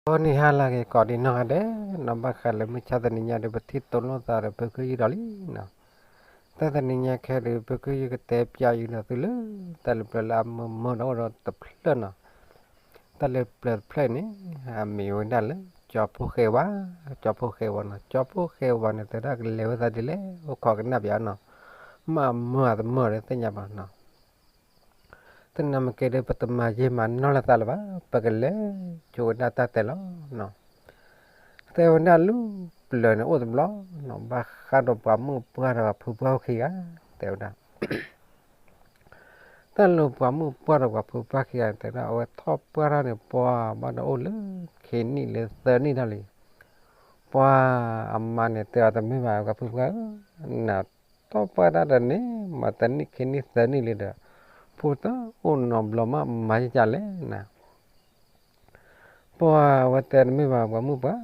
ဂီၤနံၤဟါလၢအဂ့ၤ ကိးဒံနီၢ်ဂၤဒဲးနီၤ, ဘၣ်ဃးလၢမုၢ်ဆါတနံၤညါဒီး ပထံၣ်တိၢ်လိာ်သးဒီး ဖုခ့ယုၢ်ဒီးလံနီၤ. တၢ်တနံၤညါခဲအံၤဒီး ဖုခ့ယုၢ်ကတဲပျးယုာ်ဒီးသုလၢ တၢ်လၢပျၢၤလၢအမုာ်မုာ်ဒီးအိၣ်ဒီးတဖျၢၣ်နီၤ. တၢ်လၢပျၢၤတဖျၢၣ်န့ၣ် အမံၤဝဲဒၣ်လၢ ကၠီဖှိၣ်ဃဲဝါ, ကၠီဖှိၣ်ဃဲဝါနီၤ. ကၠီဖှိၣ်ဃဲဝါန့ၣ် တဲဒၣ်ကလဲၤဝဲသးဒ်လဲၣ် အိၣ်ခိးကနၣ်ပၠးနီၤ. မ့ၢ်အမုာ်အတမုာ်ဒီးသ့ၣ်ညါဘၣ်နီၤ. တနၤမ့ၢ်က့ၤဒီး ပတမၤယံာ်မၤနီၢ်လိာ်သးလၢၤဘၣ်, ပကလဲၤဆိဝဲဒၣ်တၢ်တဲလီၤနီၤ. တဲဝဲဒၣ်လၢပျၢၤန့ၣ်အိၣ်တဘျီနီၤ, ဘၣ်ဃးဒီးပှၤမုၣ်ပှၢ်ဒီးပှၤဖုပှၢ်အိၣ်ခံဂၤ, တဲဝဲဒၣ် တၢ်လၢပှၤမုၣ်ပှၢ်ဒီးပှၤဖုပှၢ်ခံဂၤန့ၣ် တဲဒၣ်အဝဲထီၣ်ပှၢ်ထီၣ်န့ၣ် ပှၤဘၣ်ဒီးအိၣ်လၢခံနံၣ်လၢသၢနံၣ်ထီၣ်လံ. ပှၤအမါန့ၣ်တဲအီၤ တမ့ၢ်ဘၣ် ပှၤဖုပှၢ်ဧၢ, နထီၣ်ပှၢ်တၢ်ဒီးန့ၣ် မၤတနံၣ်ခံနံၣ်သၢနံၣ်လံဒီး ဖိတၢ်အိၣ်နီတဘျီမး မၤယကလဲၣ်နၤ. ပှၤအဝဲတဲ တမ့ၢ်ဘၣ် ပှၤမုၣ်ပှၢ်,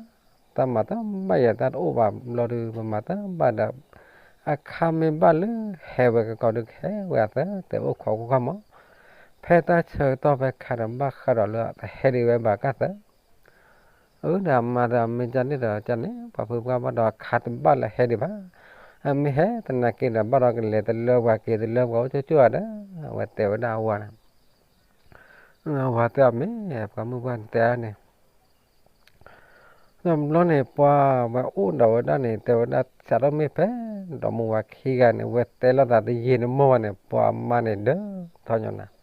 တၢ်မၤတၢ်ဘၣ်ယၤ တၢ်တအိၣ်ဘၣ်ဘျီဒီး ပမၤတၢ်ဘၣ်ဒီး အခါမ့ၢ်ဘၣ်လၢဟဲဝဲကကိးဒီး ကဟဲဝဲအသး တဲအိၣ်ခိးကွၢ်မး, ဖဲတၢ်ဆၢကတီၢ်ဖဲခါဒီး ဘၣ်ဃးဒီးလၢတဟဲဒံးဝဲဘၣ်ကသၢ အၢ ဒီးအမါဒီး မ့ၢ်ကန့ၣ်ဒီးကန့ၣ် ပှၤဖုပှၢ်ဘၣ်ဒီးအခါတဘၣ်လၢဟဲဒံးဘၣ်, အမ့ၢ်ဟဲသနာ်က့ဒီး ဘၣ်ဒီးကလဲၤတလၢပှၤက့ၤတလၢပှၤအိၣ်ကၠိၣ်ကၠိၣ်ဧါဒီး အဝဲတဲဝဲဒၣ်အဝၤန့ၣ်, အဝၤတဲအီၤ မ့ၢ်ပှၤမုၣ်ပှၢ်တဲန့ၣ် ဒီးဘျီန့ၣ် ပှၤဝဲအိၣ်ဒီးဝဲဒၣ်န့ၣ် တဲဝဲဒၣ် စးထီၣ်မ့ၢ်ဖဲ ဒီးမုၢ်ဝၤခံဂၤန့ၣ် ဝဲတဲလိာ်သးတယံာ်တမီၢ်ဘၣ်န့ၣ် ပှၤအမါန့ၣ်ဒၢထီၣ်ညီနၤ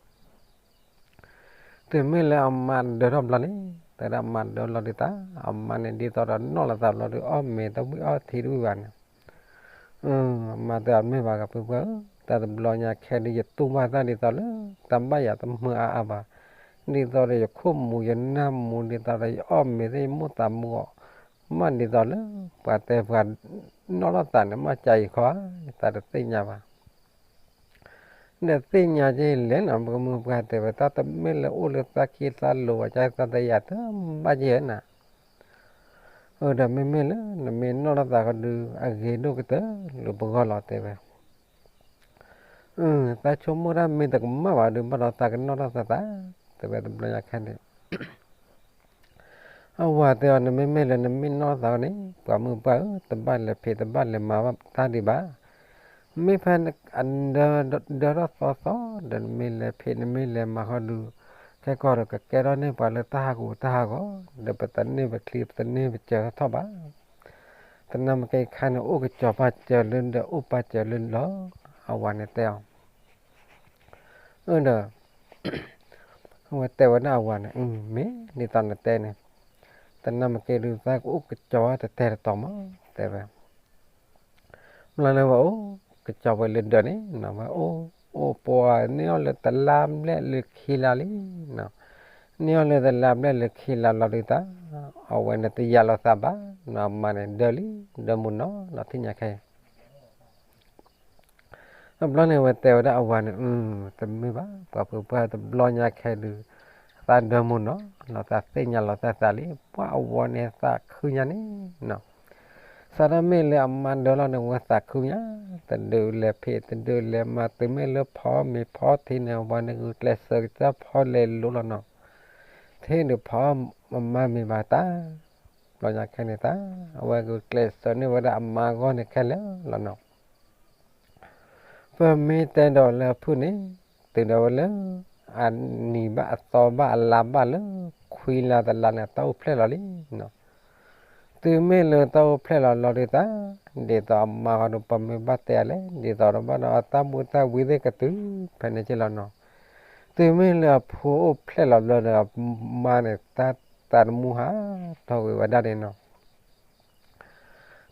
တုၤမ့ၢ်လၢအမါဒၢထီၣ်ဘျီန့ၣ် တဲဒၣ်အမါဒၢလီၤဒုးသး, အမါန့ၣ်ဒ်သိးဒီးနီၢ်လိာ်သးဘျီဒီး အီၣ်မ့ၤတဝံၣ်အီထံတဝံၣ်ဘၣ်န့ၣ်, အမါတဲအီၤ မ့ၢ်ဘၣ်ကဖုပှၢ်ဧၢ, တၢ်တဘျီညါခဲဒုး ယတူၢ်ဘၣ်တၢ်ဒ်သိးလၢ တၢ်ဘၣ်ယၤတမုာ်အါအါဘၣ်, ဒ်သိးဒီးယခိၣ်မူယနၢ်မူ ဒ်သိးဒီးယအီၣ်မ့ၤသ့ၣ် ယမိၢ်သးမူအီၤ, မ့ၢ်ဒ်သိးလၢ ပှၤတဲပှၤနီၢ်လိာ်သးန့ၣ် မ့ၢ်ကယံၤခီဧါ, ယသးတသ့ၣ်ညါဘၣ် ဒီးသ့ၣ်ညါက့ၤလဲၣ်နီၤ, ပကမုၢ်ပှၢ်တဲဝဲ တၢ်တမ့ၢ်လၢအိၣ်လၢသးခံသးလိၤဘၣ် ကသးတယၤတဘၣ်က့ၤနၤ, အၢ ဒီးမ့မ့ၢ်လၢ နမ့ၢ်နီၢ်လိာ်သးကဒုး အဂ့ၤဒိၣ်ကတၢၢ်လၢပဂီၢ်လီၤ တဲဝဲ သးဆိကမိၣ်တၢ်မ့ၢ်တကမၣ်ဘၣ်ဒီး ဘၣ်ဒီးသးကနီၣ်ထီၣ်သးသး, တဲဝဲတဘျီညါခဲန့ၣ် အဝၤတဲအီၤ နမ့မ့ၢ်လၢနမ့ၢ်နီၢ်သးန့ၣ် ပှၤမုၢ်ပှၢ်ဧၢ, တဘၣ်လဲၤဖံးတဘၣ်လဲၤမၤဘၣ်တၢ်ဒံးဘၣ်. မ့ၢ်ဖဲအဒၢထီၣ်သီသီဒီး နမ့ၢ်လဲၤဖံးနမ့ၢ်လဲၤမၤဃီဒုး ခဲကီၢ်ဒီးကကဲထီၣ်န့ၢ်ပှၤလၢတၢ်ဟးဂူာ်တၢ်ဟးဂီၤ, ဒီးပတန့ၢ်ပချံပတန့ၢ်ပစၢၤထီၣ်ဘၣ်. သနာ်က့ခါန့ၣ် အိၣ်ကစီၤပာ်စၢၤလၢဒီးအိၣ်ပာ်စၢၤလၢလီၤ, အဝၤန့ၣ်တဲအီၤ အၢ ဒီး အဝဲတဲဝဲဒၣ်အဝၤန့ၣ် မ့ၢ်ဒ်သိးနတဲန့ၣ် သနာ်က့ဒုး သးကအိၣ်ကစီၤတတဲတတီၤမး တဲဝဲ မ့ၢ်လၢဝဲအိၣ်ကစီၤဝဲလၢဒၢးန့ၣ် ဝဲအိၣ် အိၣ်ပှၤန့ၢ်အီၤလၢတလါဘျဲၣ်လၢခံလါလံ, န့ၢ်အီၤလၢတလါဘျဲၣ်လၢခံလါလီၤဒုးသး, အဝဲန့ၣ်တယာ်လိာ်သးဘၣ်, အမါန့ၣ်ဒၢလံ ဒၢမုၢ်နီၤလီၤထံၣ်ညါခဲအံၤ တဘျီန့ၣ် အဝဲတဲဝဲဒၣ်အဝၤန့ၣ် တမ့ၢ်ဘၣ် ပှၤဖုပှၢ်တဘျီညါခဲဒုး သးဒၢမုၢ်နီၤလီၤ သးသ့ၣ်ညါလီၤသးသးလံ ပှၤအဝၤန့ၣ်သးခုညါန့ၣ်နီၤ, စးထီၣ်မ့ၢ်လၢအမါဒၢလီၤန့ၣ် ဝဲသးခုညါ, တဒုးလဲၤဖံးတဒုးလဲၤမၤ တုၤမ့ၢ်လၢဖီမ့ၤဖီထံးန့ၣ် အဝၤန့ၣ်ဂုာ်ကျဲးစၢးကစၢ်ဖီလဲၤလိၤလီၤနီၤ, ထဲဒုးဖီမၤမ့ၤဘၣ်တၢ် ဘျီညါခဲန့ၣ်တၢ် အဝဲဂုာ်ကျဲးစၢးန့ၢ်ဝဲဒၣ်အမါဂီၢ်န့ၣ်ခဲလၢာ်လီၤနီၤ ပမ့ၢ်တဲဒီးလၢအဖုၣ်န့ၣ် တုၤဒၣ်ဝဲလၢ အနံၤဘၣ်အသီဘၣ်အလါဘၣ်လၢ ခွံလါတလါန့ၣ် တၢ်အိၣ်ဖျဲၣ်လီၤလံနီၤ, တုၤမ့ၢ်လၢတၢ်အိၣ်ဖျဲၣ်လီၤလီၤဒုးသး, ဒ်သိးအမါဃီဒီး ပမ့ၢ်ဘၣ်တဲအလဲၣ် ဒ်သိးဒီးဘၣ်ဒီးအတၢ်ဘူၣ်တၢ်ဝံသ့ၣ်ကတုၤ ဖဲန့ၣ်က့လီၤနီၤ, တုၤမ့ၢ်လၢအဖိအိၣ်ဖျဲၣ်လီၤဘျီဒီး အမါန့ၣ် တၢ်သးသမူဟးထီၣ်ကွံာ်ဝဲဒၣ်န့ၣ်နီၤ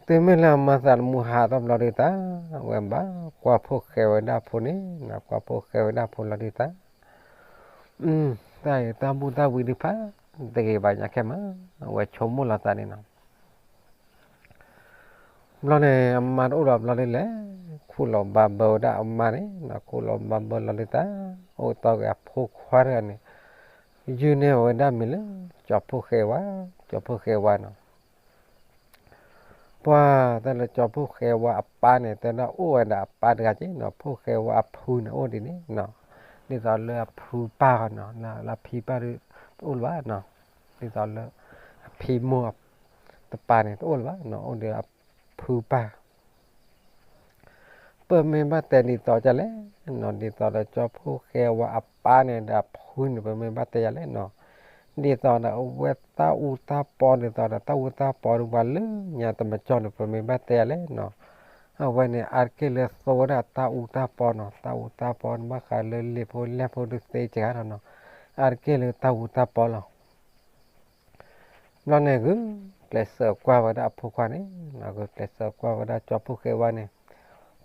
တုၤမ့ၢ်လၢအမါသးသမူဟးထီၣ်ဘျီဒုးသး, အဝဲဘၣ်ကွၢ်ဖိၣ်ဃဲဝဲဒၣ်ဖိန့ၣ်, ကွၢ်ဖိၣ်ဃဲဝဲဒၣ်ဖိလီၤဒုးသး, တၢ်အံၤတၢ်ဘူၣ်တၢ်ဝံဒုးဖး တဂ့ၤဘၣ်ညါခဲမး, အဝဲဆိကမိၣ်လီၤသးန့ၣ်နီၤ ဘျီန့ၣ် အမါတအိၣ်ဒီးဘျီဒုးလဲၣ်, ခူၣ်လီၤဘၣ်ဘၢဝဲဒၣ်အမါန့ၣ်, ခူၣ်လီၤဘၣ်ဘၢလီၤဒုးသး, အိၣ်တီၢ်က့ၤအဖိခွါတဂၤန့ၣ်, ယုၢ်န့ၢ်ဝဲဒၣ်မံၤလၢ ကၠီၤဖိၣ်ဃဲဝါ, ကၠီၤဖိၣ်ဃဲဝါနီၤ ပှၤတၢ်လၢကၠီၤဖိၣ်ဃဲဝါအပၢ်န့ၣ် တဲဒၣ်အိၣ်ဝဲဒၣ်အပၢ်တဂၤက့နီၤ, ဖိၣ်ဃဲဝါအဖုန့ၣ်အိၣ်ဒ်န့ၣ်နီၤ, ဒ်သိးလၢအဖုပၢ်ဃီနီၤ, လၢအဖံပၢ်ဒုးတအိၣ်လၢၤဘၣ်နီၤ, ဒ်သိးလၢ ဖံမိၢ်တပၤန့ၣ် တအိၣ်လၢၤဘၣ်နီၤ, အိၣ်ဒီးအဖုပၢ် ပမ့ၢ်ဘၣ်တဲဒ်သိးဒ်လဲၣ်နီၤ, ဒ်သိးဒီးကၠီဖှိၣ်ဃဲဝါအပၢ်န့ၣ်ဒီးအဖုန့ၣ် ပမ့ၢ်ဘၣ်တဲယၤလဲၣ်နီၤ, ဒ်သိးဒီးအဝဲတၢ်အူတၢ်ပီ ဒ်သိးဒီးတၢ်အူတၢ်ပီဒီးပှၤလၢညါတမကၠီန့ၣ် ပမ့ၢ်ဘၣ်တဲယၤလဲၣ်နီၤ, အဝဲန့ၣ် အါတက့ၢ်လၢသိဝဲဒၣ်တၢ်အူတၢ်ပီနီၤ, တၢ်အူတၢ်ပီန့ၣ် ဘၣ်ဃးလၢလံာ်ဖိလဲၢ်ဖိဒုးသ့စှၤဒီးနီၤ, အါတက့ၢ်လၢတၢ်အူတၢ်ပီလီၤ. ဘျီန့ၣ်ဂုာ်ကျဲးစၢးကွၢ်ဝဲဒၣ်အဖိခွါန့ၣ်, ဂုာ်ကျဲးစၢးကွၢ်ဝဲဒၣ်ကၠီဖှိၣ်ဃဲဝါန့ၣ်,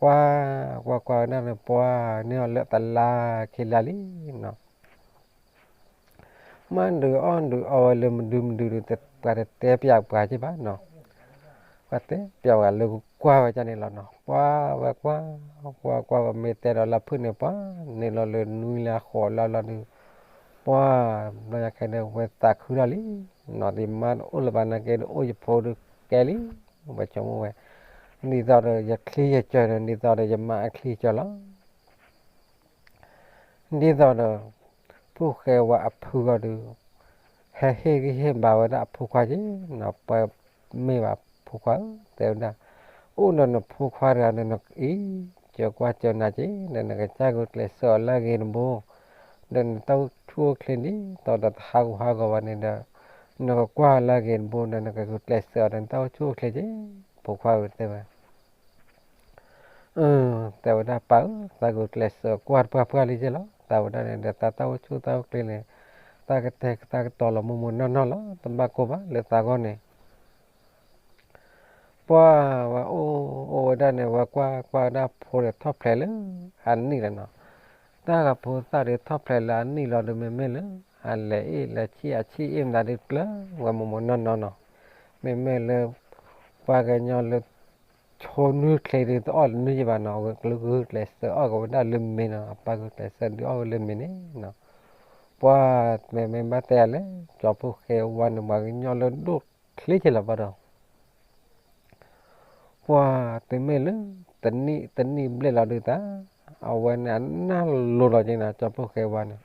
ကွၢ်, ကွၢ်ကွၢ်ဝဲဒၣ်န့ၣ် ပှၤန့ၢ်အီၤလၢတလါခံလါလံနီၤ, မ့ၢ်ဒုးအီၣ်ဒုးအီဝဲလၢမဒုမဒုဒီး ပှၤတတဲပျးပှၤက့ဘၣ်နီၤ, ပှၤတဲပျးဝဲလၢကွၢ်ဝဲဒၣ်န့ၣ်လီၤနီၤ, ပှၤဝဲကွၢ်, ကွၢ်ကွၢ်ဝဲမ့ၢ်တဲဒီးလၢဖုၣ်န့ၣ် ပှၤန့ၢ်လီၤလၢနွံလၢအဃိးလီၤလီၤဒီး ပှၤ ဘျီယၤခဲန့ၣ် ဝဲသးခုလီၤလံနီၤ, ဒ်မါတအိၣ်လၢၤဘၣ်နာ်က့ဒီး အိၣ်ယဖိဒုးကဲလံ, ဝဲဆိကမိၣ်ဝဲ, ဒ်သိးဒီးယချံယကၢၤဒီး ဒ်သိးဒီးယမါအချံကၢၤလီၤ. ဒ်သိးဒီး ဖှိၣ်ဃဲဝါအဖုဂီၢ်ဒီး ဟဲဟ့ၣ်ဂံၢ်ဟ့ၣ်ဘါဝဲဒၣ်အဖိခွါက့နီၤ, ပှၤမ့ၢ်ဘၣ်ဖိခွါဧၢ တဲဝဲဒၣ်, အိၣ်ဒီးနဖိခွါတဂၤဒီး နကအံးကၢၤကွၢ်ကၢၤနၤက့ၤ ဒီးနကစၢ်ဂုာ်ကျဲးစၢးအီၤလၢအဂ့ၤတဘိ, ဒီးနတၢ်အိၣ်ဆူၣ်အိၣ်ချ့ဒ်သိးဒီးတဟးဂူာ်ဟးဂီၤဘၣ်န့ၣ်ဒီး နကကွၢ်အီၤလၢအဂ့ၤတဘိဒီး နကဂုာ်ကျဲးစၢးအီၤဒီးနတၢ်အိၣ်ဆူၣ်အိၣ်ချ့က့ၤ, ဖိခွါဧၢ တဲဝဲ တဲဝဲဒၣ်ပၢ်ဧၢ, သးဂုာ်ကျဲးစၢးကွၢ်တပှၢ်ပှၢ်လံက့လီၤ, သးဝဲဒၣ်န့ၣ်ဒီး တၢ်တၢ်အိၣ်ဆူၣ်တၢ်အိၣ်ချ့န့ၣ် တၢ်ကတဲာ်ကတီၤလီၤမိၢ်မိၢ်နီၢ်နီၢ်လီၤ, တဘၣ်ကိၢ်ဘၣ်လၢသးဂီၢ်န့ၣ် ပှၤဝဲအိၣ်အိၣ်ဝဲဒၣ်န့ၣ် ဝဲကွၢ်ကွၢ်ဝဲဒၣ်ဖိဒီးထီၣ်ဖျဲးလၢအနံၣ်လီၤနီၤ, တၢ်ဂၤဖိသၣ်ဒီးထီၣ်ဖျဲးလၢအနံၣ်လီၤဒီး မ့မ့ၢ်လၢ အလဲၤအ့ၣ်လဲၤဆံၣ်အဆံၣ်အ့ၣ်မတၤဒုးကျၢၤဝဲမိၢ်မိၢ်နီၢ်နီၢ်နီၤ, မ့မ့ၢ်လၢ ပှၤကညီလၢ ဆိနွံချ့ဒုးတအီၣ်တနွံယဘၣ်နီၤ, အဝဲကလုာ်ဂုာ်ကျဲးစၢးအီၣ်က့ၤဝဲဒၣ်လၢမ့ၤနီၤ, အပၢ်ဂုာ်ကျဲးစၢးဒုးအီၣ်ဝဲလၢမ့ၤန့ၣ်နီၤ, ပှၤမ့မ့ၢ်ဘၣ်တဲယၤလဲၣ်, ကၠီဖှိၣ်ဃဲဝါန့ၣ် ပှၤကညီလၢဒိၣ်ချ့က့လီၤဘၣ်ဒီး ပှၤတုၤမ့ၢ်လၢ တနံၣ်တနံၣ်ဘျဲၣ်လီၤဒုးတၢ်, အဝဲန့ၣ်အနၢ်လိၤလီၤက့နီၤ, ကၠီဖှိၣ်ဃဲဝါန့ၣ်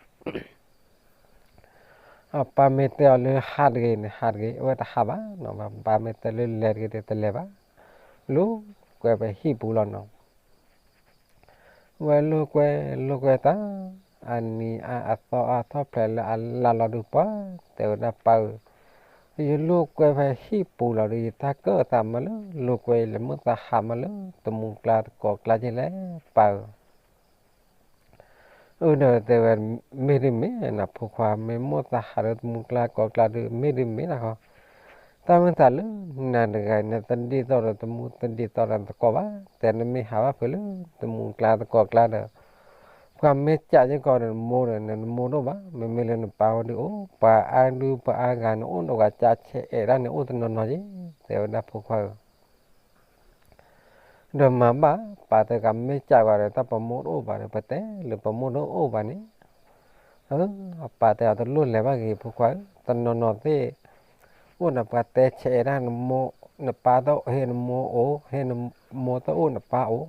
အပၢ်မ့ၢ်တဲအီၤလၢဟးတဂ့ၤန့ၣ် ဟးတဂ့ၤ, အဝဲတဟးဘၣ်နီၤ, ပၢ်မ့ၢ်တဲလၢလဲၤတဂ့ၤဒီး တလဲၤဘၣ်, လိာ်ကွဲဖဲဟံၣ်ပူၤလီၤနီၤ. ဝဲလိာ်ကွဲ လိာ်ကွဲတၢ်, အနံၤအါအသီအါထီၣ်ဖျဲးလၢအလါလီၤဒုး ပှၤတဲဝဲဒၣ်ပၢ်ဧၢ, ယလိာ်ကွဲဖဲဟံၣ်ပူၤလီၤဒီး ယတၢ်ကၢၣ်သးမးလၢ လိာ်ကွဲ ယလဲၤမိၣ်သးဟးမးလၢတမူကျါတကိးကျါက့လဲၣ် ပၢ်ဧၢ. အၢ ဒီးတဲဝဲ မ့ၢ်ဒ်မ့ၢ်နီၤ ဖိခွါ မ့ၢ်မိၣ်သးဟးလၢတမူကျါကိးကျါဒီး မ့ၢ်ဒ်မ့ၢ်နီၤဃီ, တၢ်မ့ၢ်သးလၢနၤတဂၤအံၤ နတဒ်သိးဒီးတမူ တဒ်သိးဒီးတကိးဘၣ်, တဲနမ့ၢ်ဟးဘၣ်ဖဲလၢတမူကျါတကိးကျါဒီး ပှၤမ့ၢ်ကးယကီးဒီးနမိၢ်ဒီး နနမိၢ်တအိၣ်ဘၣ်, မ့မ့ၢ်လၢနပၢ်ဝဲဒုးအိၣ်, ပှၤအါဒုးပှၤအါဂၤန့ၣ် အိၣ်ဒီးပှၤကးဆဲးအဲးဒၣ်န့ၣ် အိၣ်တနီၤနီၤက့, တဲဝဲဒၣ်ဖိခွါဧၢ ဒီးမၤဘၣ်, ပၢ်တဲကမ့ၢ်ကးဝဲဒီး တၢ်ပမိၢ်တအိၣ်ဘၣ်ဒီး ပတဲလၢပမိၢ်တအိၣ်ဘၣ်န့ၣ်, အၢ အပၢ်တဲအီၤ တလိၣ်လဲၤဘၣ်ဂ့ၤ ဖိခွါဧၢ, တနီၤနီၤသ့ၣ် အိၣ်ဒီးပှၤတဲဆဲးအဲးဒၣ်နမိၢ်, နပၢ်တအိၣ် ဟ့ၣ်နမိၢ်အိၣ်, ဟ့ၣ်နမိၢ်တအိၣ်နပၢ်အိၣ်,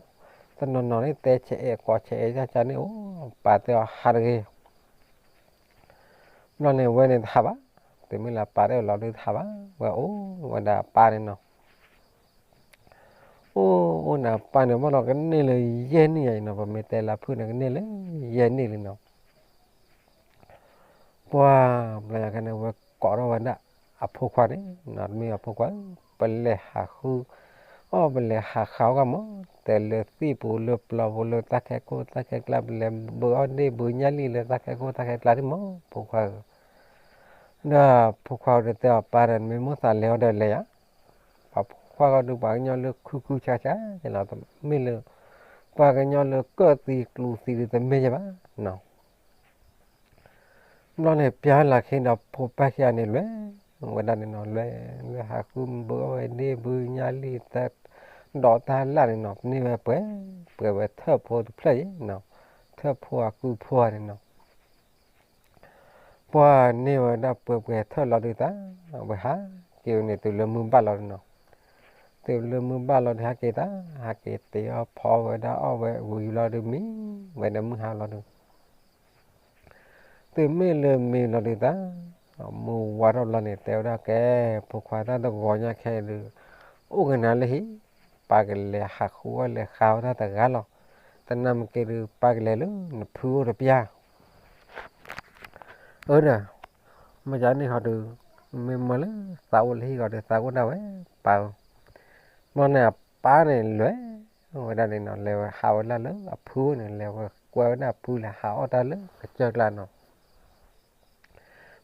တနီၤနီၤန့ၣ် တဲဆဲးအဲးကိးဆဲးအဲးယါကန့ၣ်အိၣ်, ပၢ်တဲအီၤဟးတဂ့ၤ ဘျီန့ၣ် ဝဲန့ၣ်တဟးဘၣ်, တုၤမ့ၢ်လၢအပၢ်တအိၣ်လီၤဒုးတဟးဘၣ်, ဝဲအိၣ်ဝဲဒၣ်အပၢ်န့ၣ်နီၤ, အိၣ်အိၣ်န့ၣ်အပၢ်န့ၣ် ဘၣ်လီၤကန့ၢ်လၢယဲၢ်နံၣ်ယါအံၤနီၤ, ပမ့ၢ်တဲလၢအဖုၣ်န့ၣ် ကန့ၢ်လၢယဲၢ်နံၣ်လံနီၤ, ပှၤ ဘျီယၤခဲန့ၣ် ဝဲကိးထီၣ်ဝဲဒၣ်အဖိခွါန့ၣ်နီၤ, တမ့ၢ်အဖိခွါဧၢ, ပလဲၤဟးဃု အီၣ်ပလဲၤဟးဃးအီၣ်ဂၤမး, တဲလၢသံၣ်ပူၤလၢပျီပူၤလၢတၢ်ခဲကိၢ်တၢ်ခဲကျါ ပလဲၤဘုးအီၣ်ဒ့ၣ်ဘုးညၣ်လံၣ်လၢတၢ်ခဲကိၢ်တၢ်ခဲကျါဒံးမး ဖိခွါဧၢ, ဒီးဖိခွါဒီးတဲအီၤပၢ်ဒီး နမ့ၢ်မိၣ်သးလဲၤအီၤဒီးလဲၤယၤ, ပှၤဖိခွါဂီၢ်ဒုးပှၤကညီလၢခုခုဆါဆါလီၤ, မ့ၢ်လၢ ပှၤကညီလၢကၢၣ်သံကျူသံဒုးတမ့ၢ်ယဲဘၣ်နီၤ ဘျီန့ၣ် ပျၢ်လၢခံဒီးဖိပၢ်ခံဂၤန့ၣ် လဲၤဝဲဒၣ်န့ၣ်နီၤ, လဲၤ လဲၤဟးဃုဘုးအီၣ်ဝဲဒ့ၣ်ဘုးညၣ်လံၣ် ဒီးတၢ်လၣ်န့ၣ်နီၤ, န့ၢ်ဝဲပှဲၤ ပှဲၤဝဲထၢၣ်ဖိတဖျၢၣ်အံၤနီၤ, ထၢၣ်ဖိအကုဖိန့ၣ်နီၤ, ပှၤန့ၢ်ဝဲဒၣ်ပှဲၤပှဲၤထၢၣ်လီၤဒုးတၢ်, ဝဲဟးက့ၤဝဲန့ၣ် တုၤလၢမုၢ်ဘၣ်လီၤဒုးနီၤ, တုၤလၢမုၢ်ဘၣ်လီၤဒုး ဟးက့ၤတၢ်, ဟးက့ၤတ့အီၣ်ဖီဝဲဒၣ်အီၣ်ဝဲဝံၤလီၤဒုး မံဝဲဒီးမုၢ်ဟါလီၤဒုး တုၤမ့ၢ်လၢမံလီၤဒုးတၢ်, မုၢ်ဝါထီၣ်ဘျီန့ၣ် တဲဝဲဒၣ်ကဲ, ဖိခွါတၢ်တဂီၤညါခဲအံၤဒုး အိၣ်ကနၤလၢဟံၣ်, ပၢ်ကလဲၤဟးဃုအီၣ်လဲၤဃါဝဲဒၣ်တဂၤလီၤ. တနၢ်မ့ၢ်က့ၤဒုး ပၢ်ကလဲၤလၢနဖုအိၣ်တပျၢ် အၢဒီး, မ့ၢ်ယၤန့ၣ်ဟီဒုး, မ့ၢ်မၢလၢသးအိၣ်လၢဟံၣ်ဂီၤဒီး သးအိၣ်ဒၣ်ဝဲ, ပၢ်ဧၢ. ဘျီန့ၣ်အပၢ်န့ၣ်လဲၤဝဲဒၣ်န့ၣ်နီၤ, လဲၤဝဲဟးဝဲဒၣ်လၢအဖုန့ၣ်, လဲၤဝဲကွဲဝဲဒၣ်အဖုလဲၤဟးအီၣ်တၢ်လၢကစၢၢ်ကျါနီၤ.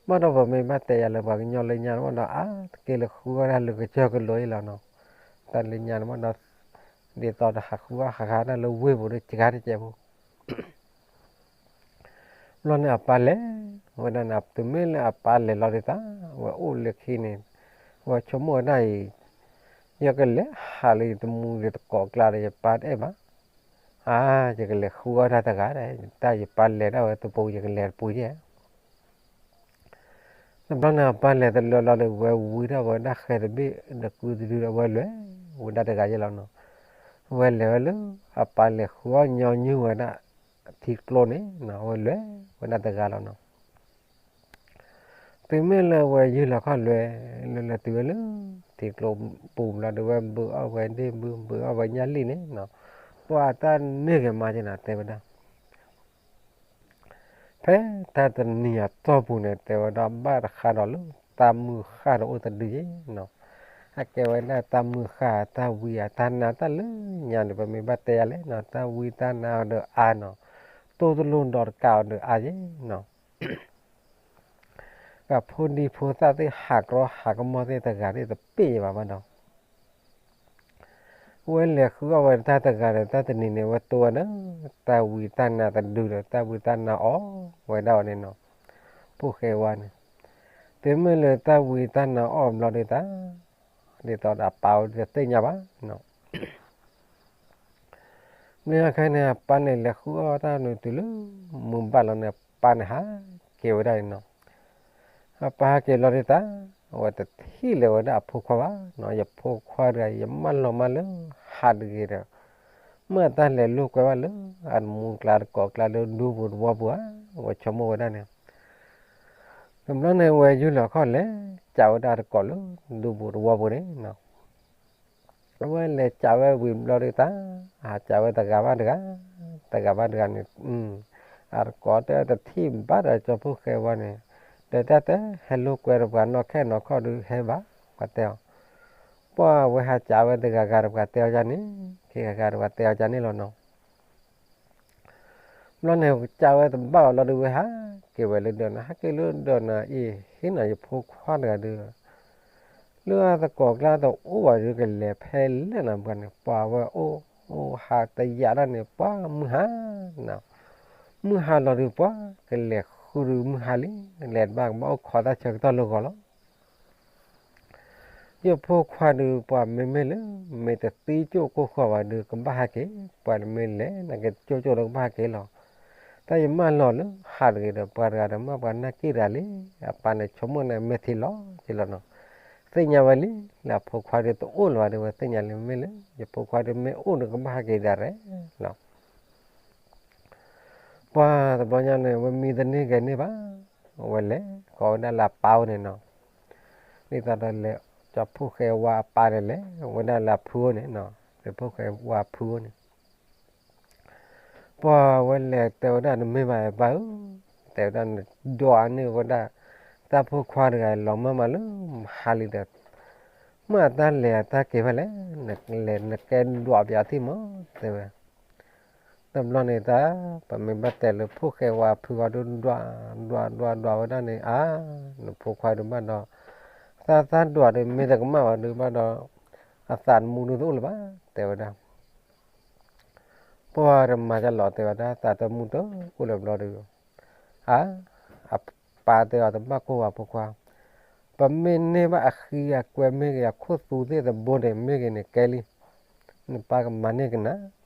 ဘၣ်ဒီးပမ့ၢ်ဘၣ်တဲယၤလၢပှၤကညီလၢညါန့ၣ်ဘၣ်ဒီး အါတက့ၢ်လၢဃုအီၣ်တၢ်လၢကစၢၢ်ကလိၤအံၤလီၤနီၤ. တၢ်လၢညါန့ၣ်ဘၣ်ဒီး ဒ်သိးဒီးဟးဃုအီၣ်ဟးဃါတၢ်လၢဝ့ၢ်ပူၤဒီးစှၤတစဲးဖိ ဘျီန့ၣ်အပၢ်လဲၤဝဲဒၣ်န့ၣ်, တုၤမ့ၢ်လၢအပၢ်လဲၤလီၤဒ်သး, အဝဲအိၣ်လၢခံန့ၣ်, အဝဲဆိကမိၣ်ဝဲဒၣ်အံၤ, ယကလဲၤဟးလၢယတမူယတကိးကျါဒီး ယပၢ်တအဲၣ်ဘၣ်. အါ, ယကလဲၤဃုအီၣ်တၢ်တဂၤဒီး တၢ်ယပၢ်လဲၤဒၣ်ဝဲတပူၤ ယကလဲၤတပူၤယဲၢ်. တဘျီန့ၣ်အပၢ်လဲၤတလၢလီၤဒီး ဝဲဝံထီၣ်ဝဲဒၣ်ဃဲတဘ့ၣ်ဒီးကုတဒုဒီး အဝဲလဲၤဝဲဒၣ်တဂၤယဲၢ်လီၤနီၤ. ဝဲလဲၤဝဲလၢ အပၢ်လဲၤဃုအီၣ်ညီနုၢ်ဝဲဒၣ်ထံကျိန့ၣ်နီၤ, အဝဲလဲၤဝဲဒၣ်တဂၤလီၤနီၤ. တုၤမ့ၢ်လၢအဝဲယုၢ်လီၤခီၣ်လဲၤ, လဲၤလဲၤတုၤဝဲလၢထံကျိပူၤဘျီဒီး ဝဲဘုးအီၣ်ဝဲဒ့ၣ်ဘု ဘုးအီၣ်ဝဲညၣ်လံၣ်န့ၣ်နီၤ, ပှၤတၢ်န့ၢ်ဂ့ၤမးက့နီၤ တဲဝဲဒၣ် ဖဲတၢ်တနံၤအတီၢ်ပူၤန့ၣ် တဲဝဲဒၣ်ဘၣ်တဃါဒီးလၢတၢ်မုၢ်ဃၢ်ဒီးအိၣ်တဒုယဲၢ်နီၤ. အကဲဝဲဒၣ်တၢ်မုၢ်ဃၢ် တၢ်ဝံအတၢ်နါတၢ်လၢညါန့ၣ် ပမ့ၢ်ဘၣ်တဲယၤလဲၣ်နီၤ, တၢ်ဝံတၢ်နါအီၤဒီးအါနီၤ, တိၢ်တလိၣ်ဒီးတကးအီၤဒီးအါယဲၢ်နီၤ. ကဖိဒံဖိသၣ်သ့ၣ်ဟးကြီဟးကမီၢ်သ့ၣ်တဂၤသ့ၣ်တပ့ၢ်ယဲၢ်ဘၣ်ဘၣ်ဒီး ဝဲလဲၤဃုအီၣ်ဝဲတၢ်တဂၤဒီး တၢ်တနံၤန့ၣ် ဝဲတိၢ်ဝဲဒၣ် တၢ်ဝံတၢ်နါတဒုဒီး တၢ်ဝံတၢ်နါအီၣ်ဝဲဒၣ်အီၤန့ၣ်နီၤ, ဖိၣ်ဃဲဝါန့ၣ်. တုၤမ့ၢ်လၢတၢ်ဝံတၢ်နါအီၣ်ဘျီဒ်သး, ဒ်သိးဒီးအပၢ်ဝဲတသ့ၣ်ညါဘၣ်နီၤ. မ့ၢ်အခါန့ၣ် အပၢ်န့ၣ်လဲၤဃုအီၣ်တၢ်န့ၣ်တုၤလၢ မုၢ်ဘၣ်လီၤန့ၣ် အပၢ်န့ၣ်ဟးက့ၤဝဲဒၣ်န့ၣ်နီၤ. အပၢ်ဟးက့ၤလီၤဒ်သး, အဝဲတထံၣ်လၢၤဝဲဒၣ်အဖိခွါဘၣ်နီၤ, ယဖိခွါတဂၤ ယမၢလီၤမၢ်လၢဟးတဂ့ၤဒီး မ့ၢ်အတၢ်လဲၤလိာ်ကွဲဘၣ်လၢအတမူကျါတကိးကျါလၢဒူပူၤတဝီပူၤဧါ, အဝဲဆိကမိၣ်ဝဲဒၣ်န့ၣ်. တဘျီန့ၣ် ဝဲယုၢ်လီၤခီၣ်လဲၤ ကးဝဲဒၣ်တကိးလၢဒူပူၤတဝီပူၤန့ၣ်နီၤ. အဝဲလဲၤကးဝဲဝံၤဘျီဒ်သး, ဟးကးဝဲတဂၤဘၣ်တဂၤ, တဂၤဘၣ်တဂၤန့ၣ်, အတကိးတဲတထံၣ်ဘၣ်ဒီးကၠီဖိၣ်ဃဲဝါန့ၣ်, ဒီးတၢ်တဲဟဲလိာ်ကွဲဒီးပှၤနီၢ်ခဲနီၢ်ခီၣ်ဒုးဟဲဘၣ်, ပှၤတဲအီၤ, ပှၤဝဲဟးကးဝဲတဂၤဂၤဒီးပှၤတဲအီၤယၤန့ၣ်, ခံဂၤဂၤဒီးပှၤတဲအီၤယၤန့ၣ်လီၤနီၤ. ဘျီန့ၣ် ကးဝဲတဘၣ်အီၤလီၤဒီး ဝဲဟးက့ၤဝဲလၢဒၢးနီၤ, ဟဲက့ၤလၢဒၢးနီၤအံၤ ဟ့ၣ်နီၤယဖိခွါတဂၤဒီး လၢအသကိးကျါတအိၣ်ဘၣ်ဒီး ကလဲၤဖဲလဲၣ်နီၤ ပှၤန့ၣ် ပှၤဝဲအိၣ် အိၣ်ဟးတယာ်ဒၣ်န့ၣ် ပှၤမုၢ်ဟါနီၤ, မုၢ်ဟါလီၤဒီး ပှၤကလဲၤဃုဒီးမုၢ်ဟါလံ, လဲၤတဘၣ်ကဘၣ်အိၣ်ခိးတၢ်ဆၢကတီၢ်လၢဂီၤလီၤ. ယဖိခွါဒီး ပှၤမ့မ့ၢ်လၢ မ့ၢ်တသံကၠိၣ်ကိၢ်ဃီဘၣ်ဒီး ကဘၣ်ဟဲက့ၤ, ပှၤမ့ၢ်လဲၤနာ်က့ၤကၠိၣ်ကၠိၣ်ဒီး ကဘၣ်ဟဲက့ၤလီၤ. တၢ်ယမၢလီၤလၢဟးတဂ့ၤဒီး ပှၤတဂၤဒီးမၢပှၤနာ်က့ၤတဂၤလံ, အပၢ်န့ၣ်ဆိကမိၣ်န့ၣ် မဲာ်ထံလီၤက့ၤလီၤနီၤ. သ့ၣ်ညါဝဲလံ လၢအဖိခွါဒီးတအိၣ်လၢၤဘၣ်ဒီး ဝဲသ့ၣ်ညါလံ မ့ၢ်လၢ ယဖိခွါဒီးမ့ၢ်အိၣ်ဒီး ကဘၣ်ဟဲက့ၤဒၣ်ရဲၣ်လီၤ. ပှၤတဘျီညါန့ၣ် ဝဲမံတန့ၢ်ဂဲၤန့ၢ်ဘၣ်, ဝဲလဲၤဃီၤဝဲဒၣ်လၢအပၢ်အိၣ်န့ၣ်နီၤ. ဒ်သိးဒီးလဲၤ ကၠီဖိၣ်ဃဲဝါအပၢ်န့ၣ် လဲၤဝဲဒၣ်လၢအဖုအိၣ်န့ၣ်နီၤ, ကၠီဖိၣ်ဃဲဝါအဖုအိၣ်န့ၣ် ပှၤဝဲလဲၤတဲဝဲဒၣ် နမ့ၢ်ဘၣ်အပၢ်ဧၢ, တဲဝဲဒၣ် နဒွးန့ၢ်ဝဲဒၣ် တၢ်ဖိခွါတဂၤ လီၤမၢ်မးလၢမဟါလံဒီး မ့ၢ်အတၢ်လဲၤအတၢ်က့ၤဖဲလဲၣ်, နလဲၤနကဲဒွးပၠးထံၣ်မး တဲဝဲ. တဘျီန့ၣ်တၢ် ပမ့ၢ်ဘၣ်တဲလၢဖိၣ်ဃဲဝါဖုဂီၢ်ဒီး ဒွး ဒွး ဒွး ဒွးဝဲဒၣ်န့ၣ် အါ နဖိခွါဒုးဘၣ်ဒီး သးသးဒွးဒီး မ့ၢ်တကမၣ်ဘၣ်ဒုးဘၣ်ဒီး အသးတမူဒုးတအိၣ်လၢၤဘၣ် တဲဝဲဒၣ်. ပှၤတမၤကလီၤတဲဝဲဒၣ် သးတမူတအိၣ်လၢၤဘျီဒုး အါ အပၢ်တဲအီၤတဘၣ်ကိၢ်ဘၣ်ဖိခွါ, ပမ့ၢ်န့ၢ်ဘၣ်အဃံအကွဲမ့ၢ်ဂ့ၤ အခိၣ်သူသ့ၣ်တဘိန့ၣ်မ့ၢ်ဂ့ၤန့ၣ် ကဲလံ, နပၢ်ကမၤန့ၢ်ကနၤ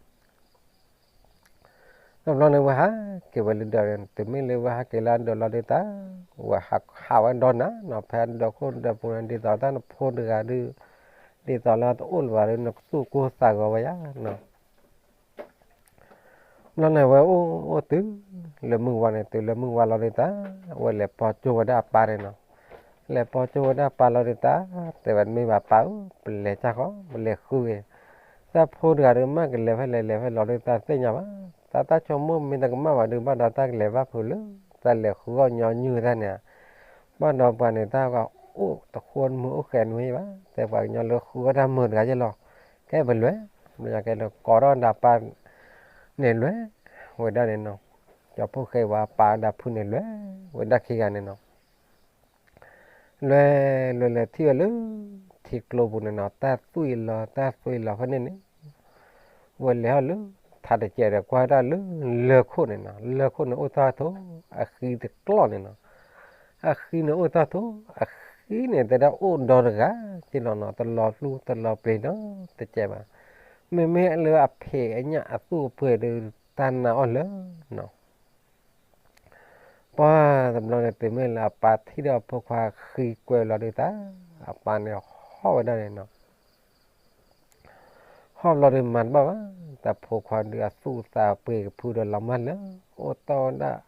တဘျီန့ၣ် ဝဲဟးက့ၤဝဲလၢဒၢးန့ၣ် တုၤမ့ၢ်လၢဝဲဟးက့ၤလၢအဒၢးလီၤဒုးတၢ် ဝဲဟးဝဲဒီနၤနီၤ ဖဲဒၢးခိၣ်ဒၢးပူၤန့ၣ် ဒ်သိးတၢ်နဖိတဂၤဒုး ဒ်သိးလၢတအိၣ်လၢၤဘၣ်ဒီး နကသူၣ်ကိၢ်သးဂီၤဝဲယါနီၤ. ဘျီန့ၣ် ဝဲအိၣ်အိၣ်တုၤလၢမုၢ်ဝါန့ၣ် တုၤလၢမုၢ်ဝါလီၤဒုးတၢ် ဝဲလဲၤပိာ်ကၠိဝဲဒၣ်အပၢ်န့ၣ်နီၤ. လဲၤပိာ်ကၠိဝဲဒၣ်ပၢ်လီၤဒုးတၢ်, တဲဝဲတမ့ၢ်ဘၣ်ပၢ်ဧၢ, ပလဲၤတၢ်ဃီ ပလဲၤဃုဂ့ၤ, တၢ်ဖိတဂၤဒုးမ့ၢ်ကလဲၤဖဲလဲၣ်လဲၤဖဲလဲၣ်လီၤဒုးတၢ်သ့ၣ်ညါဘၣ်, တၢ်တၢ်ဆိကမိၣ်မ့ၢ်တကမၣ်ဘၣ်ဒုး ဘၣ်ဒီးတၢ်ကလဲၤဘၣ်ဖုးလၢ တၢ်လဲၤဃုအီၣ်ညီနုၢ်တၢ်န့ၣ်, ဘၣ်ဒီးပှၤန့ၣ် တၢ်ဂီၤအိၣ်တဃိမုာ်အိၣ်ဃဲးနွံဘၣ်, တဲပှၤကညီလၢဃုအီၣ်တၢ်မုာ်တဂၤယဲလီၤ, ကဲပလဲၤ, မ့ၢ်ကဲလၢကိးထီၣ်ဒၣ်ပၢ်န့ၣ်လဲၤဝဲဒၣ်န့ၣ်နီၤ, ကၠီဖီၣ်ဃဲဝဲပၢ်ဒၣ်ဖုန့ၣ်လဲၤဝဲဒၣ်ခံဂၤန့ၣ်နီၤ လဲၤလဲၤလဲၤထံၣ်ဝဲလၢ ထံကျိပူၤန့ၣ်နီၤ တၢ်သွံၣ်လီၤတၢ်သွံၣ်လီၤဖဲန့ၣ်န့ၣ်, ဝဲလဲၤဟီၣ်လၢ ထးတစဲးဒီးကွၢ်ဝဲဒၣ်လၢလၢၢ်ခိၣ်န့ၣ်နီၤ လၢၢ်ခိၣ်န့ၣ်အိၣ်တၢ်ထိၣ် အဃံတကျီၢ်န့ၣ်နီၤ, အဃံန့ၣ်အိၣ်တၢ်ထိၣ် အဃံန့ၣ်တဲဒၣ်အိၣ်ဒီတဂၤက့လီၤနီၤ တလီၤပျံၤဒီတစဲးဘၣ်, မ့မ့ၢ်လၢအဖံးအညၣ်အသူၣ်အပှ့ၤဒီး တၢ်နာ်အီၤလၢနီၤ ပှၤတဘျီန့ၣ် တုၤမ့ၢ်လၢအပၢ်ထံၣ်ဒီးအဖိခွါဃံကွဲးလီၤဒုးတၢ်, အပၢ်န့ၣ်ဟီၣ်ဝဲဒၣ်န့ၣ်နီၤ, ဟီၣ်ဘျီဒုးမၤတဘၣ်ဘၣ်, တၢ်ဖိခွါဒုးအသူၣ်သးပှ့ၤကဖုဒီးလီၤမၢ်လၢ အိၣ်တီၢ်ဝဲဒၣ်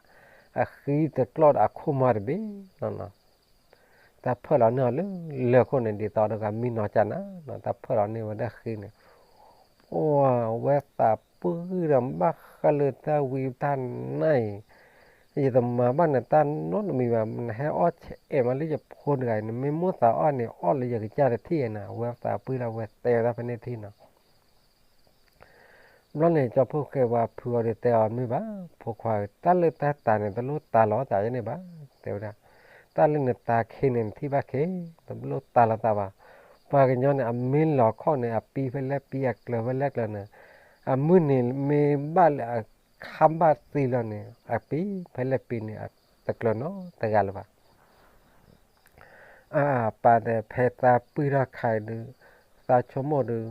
အဃံတကျီၢ်ဒီးအခိၣ်မါတဘ့ၣ်လီၤနီၤ တၢ်ဖၢၣ်လီၤန့ၢ်အီၤလၢလၢၢ်ခိၣ်န့ၣ် ဒ်သိးဒီးဂၤမံနီၤကၢ်နၤနီၤ တၢ်ဖၢၣ်လီၤန့ၢ်ဝဲဒၣ်ဃံန့ၣ်, အိၣ်ဝဲသးပှၢ်ဒီးဘၣ်ဃးလၢတၢ်ဝံတၢ်နါအံၤ, ယတမၤဘၣ်နတၢ်နီတမံၤဘၣ်, နဟဲအီၣ်ဆဲးအဲၣ်မးလၢယဖိတဂၤအံၤ နမ့ၢ်မိၣ်သးအီၣ်န့ၣ် အီၣ်လၢယကစၢ်တထံၣ်နီၤ, အဝဲသးပှၢ်လၢအဝဲတဲဝဲဒၣ်ဖဲန့ၣ်ထံၣ်နီၤ ဘျီန့ၣ် ကၠီဖီၣ်ဃဲဝဲဖုအီၤဒုးတဲအီၤမ့ၢ်ဘၣ်, ဖိခွါဧၢ, တၢ်လၢတၢ်တၤန့ၣ် တလိၣ်တၤလီၤသးယဲန့ၣ်ဘၣ်, တဲဝဲဒၣ်, တၢ်လၢနတၤခ့န့ၣ် နထံၣ်ဘၣ်ခ့, တလိၣ်တၤလီၤသးဘၣ်, ပှၤကညီန့ၣ် အမ့ၢ်လီၤခီၣ်န့ၣ် အပံဖဲလဲၣ်ပံ အကျၢၤဖဲလဲၣ်ကျၢၤန့ၣ်, အမုၢ်နံၤမ့ၢ်ဘၣ်လၢအခါဘၣ်သံလီၤန့ၣ် အပံဖဲလဲၣ်ပံန့ၣ် တကျၢၤနီတဂၤလၢၤဘၣ် အပၢ်တဲ ဖဲသးပှၢ်ထီၣ်ခါအံၤဒုး သးဆိကမိၣ်ဒုး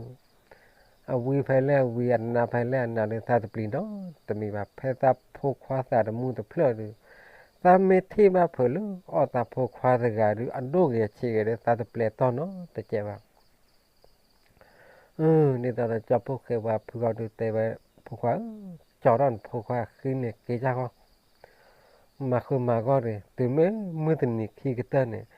အဝံဖဲလဲၣ်အဝံ အနါဖဲလဲၣ်အနါဒုး သးတပျံၤနီတမံၤဘၣ်. ဖဲသးဖိခွါသးတမူတဖျၢၣ်ဒုး သးမ့ၢ်ထံၣ်ဘၣ်ဖုးလၢအီၣ်သးဖိခွါတဂၤဒုး အဒိၣ်ဂ့ၤအဆံးဂ့ၤဒီး သးတပျဲၢ်တီၢ်နီတကဲးဘၣ်. ဒ်သိးဒီးကၠီဖီၣ်ဃဲဝဲဖုဂီၢ်ဒုးတဲဝဲ ဖိခွါဧၢ, ကၠီထီၣ်နဖိခွါအဃံန့ၣ်က့ၤကၢ်ဃီ မၤဃုမၤဂီၢ်တဂ့ၤ, တုၤမ့ၢ်မုၢ်တနံၤခံကတၢၢ်န့ၣ်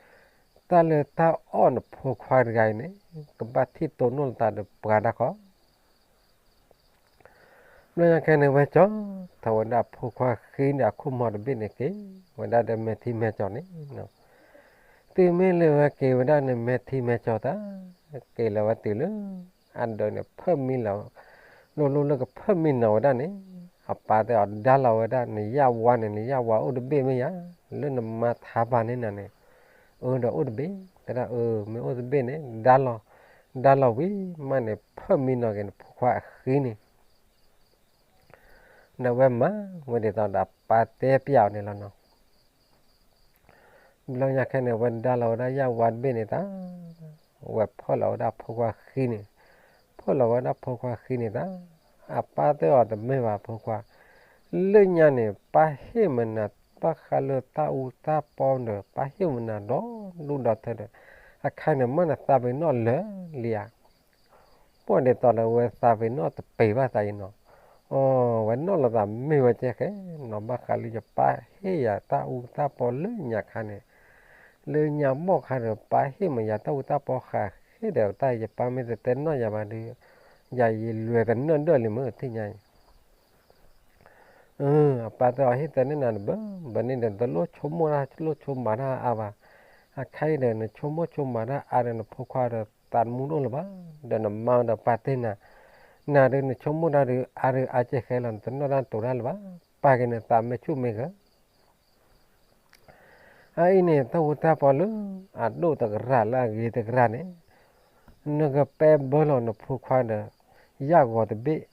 တၢ်လၢတၢ်အီၣ်နဖိခွါတဂၤအံၤန့ၣ် ကဘၣ်ထံၣ်တိၢ်နီၣ်လီၤသးဒီးပှၤဒၣ်ဃီ. ဘျီညါခဲန့ၣ် ဝဲကၠီထီၣ်ဝဲဒၣ်ဖိခွါဃံဒီးအခိၣ်မီၤတဘ့ၣ်န့ၣ်က့ၤဝဲဒၣ်ဒီးမဲာ်ထံမဲာ်ကၠီၤန့ၣ် တုၤမ့ၢ်လၢဝဲက့ၤဝဲဒၣ်န့ၣ် မဲာ်ထံမဲာ်ကၠီၤတၢ် က့ၤလီၤဝဲတုၤလၢ အဒၢးန့ၣ် ဖၢၣ်မံလီၤ လိၣ်လိၣ်လၢကဖၢၣ်မံနီၤဝဲဒၣ်န့ၣ် အပၢ်တဲအီၤဒါလီၤဝဲဒၣ် နယၣ်ဝါန့ၣ် နယၣ်ဝါအိၣ်တဘ့ၣ်မ့ၢ်ယၤ လၢနမါထါပာ်န့ၢ်နၤန့ၣ် အၢဒီးအိၣ်တဘ့ၣ် တဲဒၣ်အၢ မ့ၢ်အိၣ်တဘ့ၣ်န့ၣ် ဒါလီၤ ဒါလီၤဝံၤမးန့ၣ် ဖၢၣ်မံနီၤက့ၤနဖိခွါအဃံန့ၣ် ဒီးဝဲမၤဝဲဒ်သိးဒီးအပၢ်တဲပျးအီၤန့ၣ်လီၤနီၤ. ဘျီညါခဲန့ၣ် ဝဲဒါလီၤဝဲဒၣ်ယၣ်ဝါတဘ့ၣ်န့ၣ်တၢ် ဝဲဖၢၣ်လီၤဝဲဒၣ်ဖိခွါဃံန့ၣ် ဖၢၣ်လီၤဝဲဒၣ်ဖိခွါဃံန့ၣ်တၢ် အပၢ်တဲအီၤတမ့ၢ်ဘၣ်ဖိခွါ လၢညါန့ၣ် ပၢ်ဟ့ၣ်မနၤ ဘၣ်ဃးလၢတၢ်အူတၢ်ပီဒီး ပၢ်ဟ့ၣ်မနၤဒီဒူၣ်ဒီထၢဒီး အခါန့ၣ်မ့ၢ်နသးပ့ၤနီၣ်လၢာ်လံဧါ ပှၤဒ်သိးလၢဝဲသးပ့ၤနီၣ်တပ့ၤဘၣ်သးအံၤနီၤ. အီ ဝဲနီၣ်လီၤသးမ့ၢ်ဝဲကဲဃဲနီၤ ဘၣ်ဃးလၢယပၢ်ဟ့ၣ်ယၤတၢ်အူတၢ်ပီလၢညါခါန့ၣ် လၢညါဘီၣ်ခါဒီး ပၢ်ဟ့ၣ်မးယၤတၢ်အူတၢ်ပီဃးဃ့ဒီး တၢ်ယပၢ်မ့ၢ်တတဲနီၣ်ယၤဘၣ်ဒီး ယၤယလွဲၤတနၢၣ်ဒၢၣ်လံမ့ၢ်ထံၣ်ညါအံၤ အပၢ်တဲအီၤဟ့ၣ်တဲန့ၢ်နၤတဘၢ ဘၣ်န့ၣ်ဒီး တလိၣ်ဆိကမိၣ်တၢ်လိၣ်ဆိကမးတၢ်အါဘၣ်. အခါအံၤဒီး နဆိကမိၣ်ဆိကမးတၢ်အါဒီး နဖိခွါဒီးသးတမူတအိၣ်လၢၤဘၣ်. ဒီးနမါဒီးပၢ်တဲနၤ နၤဒုးနဆိကမိၣ်တၢ်ဒုးအါဒုးအါကဲဃဲလီၤ နတနီၣ်တၢ်တိၤတၢ်လၢၤဘၣ်. ပာ်က့ၤနသးမ့ၢ်ဆူၣ်မ့ၢ်ဂဲၤ အအံၤန့ၣ် တၢ်အူတၢ်ပီလၢအဒိၣ်တကရၢ်လၢအဂ့ၤတကရၢ်န့ၣ် နကပဲဘၢလီၤနဖိခွါဒီး ယၣ်ဂီၤတဘ့ၣ်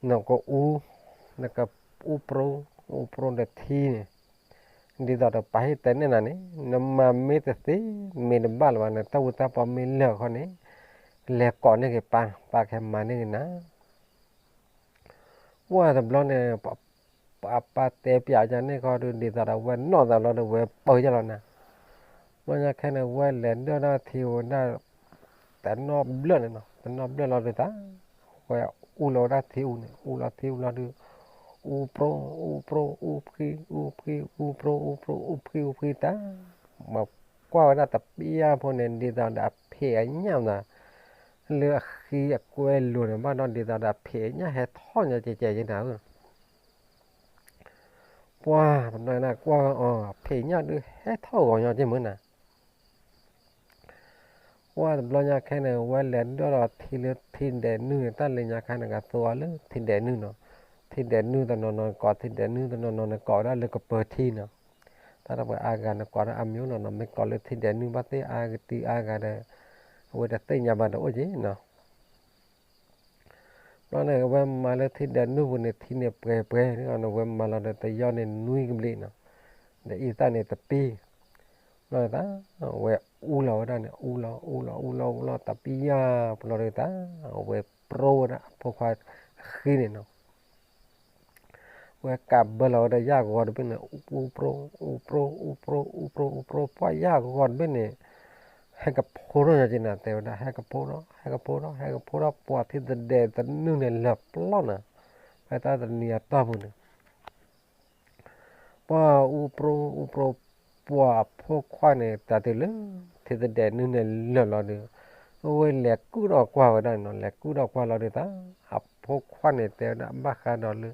နကအူ နကအူပြိ အူပြိဒီးထံန့ၣ် ဒ်သိးဒီးပၢ်ဟ့ၣ်တဲန့ၢ်နၤန့ၣ် နမၤမ့ၢ်တသ့ မ့ၢ်တဘၣ်လၢၤဘၣ် နတၢ်အူတၢ်ပီမ့ၢ်လၢာ်အခီန့ၣ် လဲၤကိးန့ၢ်က့ၤပၢ် ပၢ်ကဟဲမၤန့ၢ်က့ၤနၤ ပှၢ်တဘျီန့ၣ် အပၢ်တဲပျးယၤန့ၣ်ခီဒုး ဒ်သိးဒီးဝဲနီၣ်သးဘျီဒီး ဝဲပၢယၤလီၤနၤ. ဘျီညါခဲန့ၣ် ဝဲလဲၤဒၢၣ်ဒၣ်ထံဝဲဒၣ် တနီၣ်ဘျၢၣ်န့ၣ်နီၤ တနီၣ်ဘျၢၣ်လီၤဒုးတၢ် ဝဲအူလီၤဝဲဒၣ်ထံအူန့ၣ် အူလီၤထံအူလီၤဒုး အူပြိ အူပြိ အူဖှံ အူဖှံ အူပြိ အူပြိ အူဖှံ အူဖှံတၢ် မၤ ပှၤကွၢ်ဝဲဒၣ်တပျၢ်ဖိန့ၣ် ဒ်သိးဒီးအဖံးအညၣ်မး လၢအဃံအကွဲလိၤန့ၣ် ဘၣ်ဒီးဒ်သိးဒီးအဖံးအညၣ်ဟဲထီၣ်ညီကဲကဲယဲနၤဧၢ ပှၤတဘျီန့ၣ်ကွၢ်အီၤ ဖံးညၣ်ဒုးဟဲထီၣ်ဂီၤညီကဲမုၢ်နၤ ပှၤတဘျီညါခဲန့ၣ် ဝဲလဲၤဒိၣ်ဒီးထံလၢထံဒဲးနုၢ်န့ၣ် တၢ်လၢညါခါန့ၣ် ကသိအီၤလၢထံဒဲးနုၢ်နီၤ, ထံဒဲးနုၢ်တနီၤနီၤနကိး ထံဒဲးနုၢ်တနီၤနီၤနကိးဝဲဒၣ်လၢကပၢၤထံနီၤ, တၢ်တပှဲၤအါဂၤနကိးဒၣ်အမံၤနီၤနီၤ မ့ၢ်ကိးလၢထံဒဲးနုၢ်ဘၣ်သ့ၣ်အါဂၤတံၢ်အါဂၤဒီး အဝဲတသ့ၣ်ညါဘၣ်တအိၣ်က့နီၤ ဘျီန့ၣ် အဝဲမၤလၢထံဒဲးနုၢ်ပူၤန့ၣ် ထံန့ၣ်ပှဲၤပှဲၤ အဝဲမၤလီၤဒီးတယီၢ်န့ၣ်နွံကဘျံးနီၤ, ဒီးအံသၣ်န့ၣ်တပံ, ဘျီန့ၣ်သး အဝဲအူလီၤဝဲဒၣ်န့ၣ် အူလီၤ အူလီၤ အူလီၤ အူလီၤ တပံယၢ် ဘျီဒီးသး အဝဲပြိဝဲဒၣ်အဖိခွါအဃံန့ၣ်နီၤ ဝဲကးဘၢလီၤဝဲဒၣ်ယၣ်ဂီၤတဘ့ၣ်န့ၣ် အူပြိ အူပြိ အူပြိ အူပြိ အူပြိ ပှၢ်ယၣ်ဂီၤတဘ့ၣ်န့ၣ် ဟဲကဖိထီၣ်ညီက့နၤ တဲဝဲဒၣ် ဟဲကဖိထီၣ် ဟဲကဖိထီၣ် ဟဲကဖိထီၣ် ပှၤထံသဒဲးတနုၢ်န့ၣ်လၢာ်ပျီၢ်နၤ, ဖဲတၢ်တနံၤအတီၢ်ပူၤန့ၣ် ပှၤအူပြိ အူပြိ ပှၤအဖိခွါန့ၣ် တၢ်တုၤလၢ ထံသဒဲးနုၢ်န့ၣ်လၢာ်လီၤဒီး အဝဲလဲၤကုၢ်ထီၣ်ကွၢ်ဝဲဒၣ်န့ၣ်နီၤ လဲၤကုၢ်ထီၣ်ကွၢ်လီၤဒီးသး အဖိခွါန့ၣ်တဲဝဲဒၣ်ဘၣ်ဃးဒီးလၢ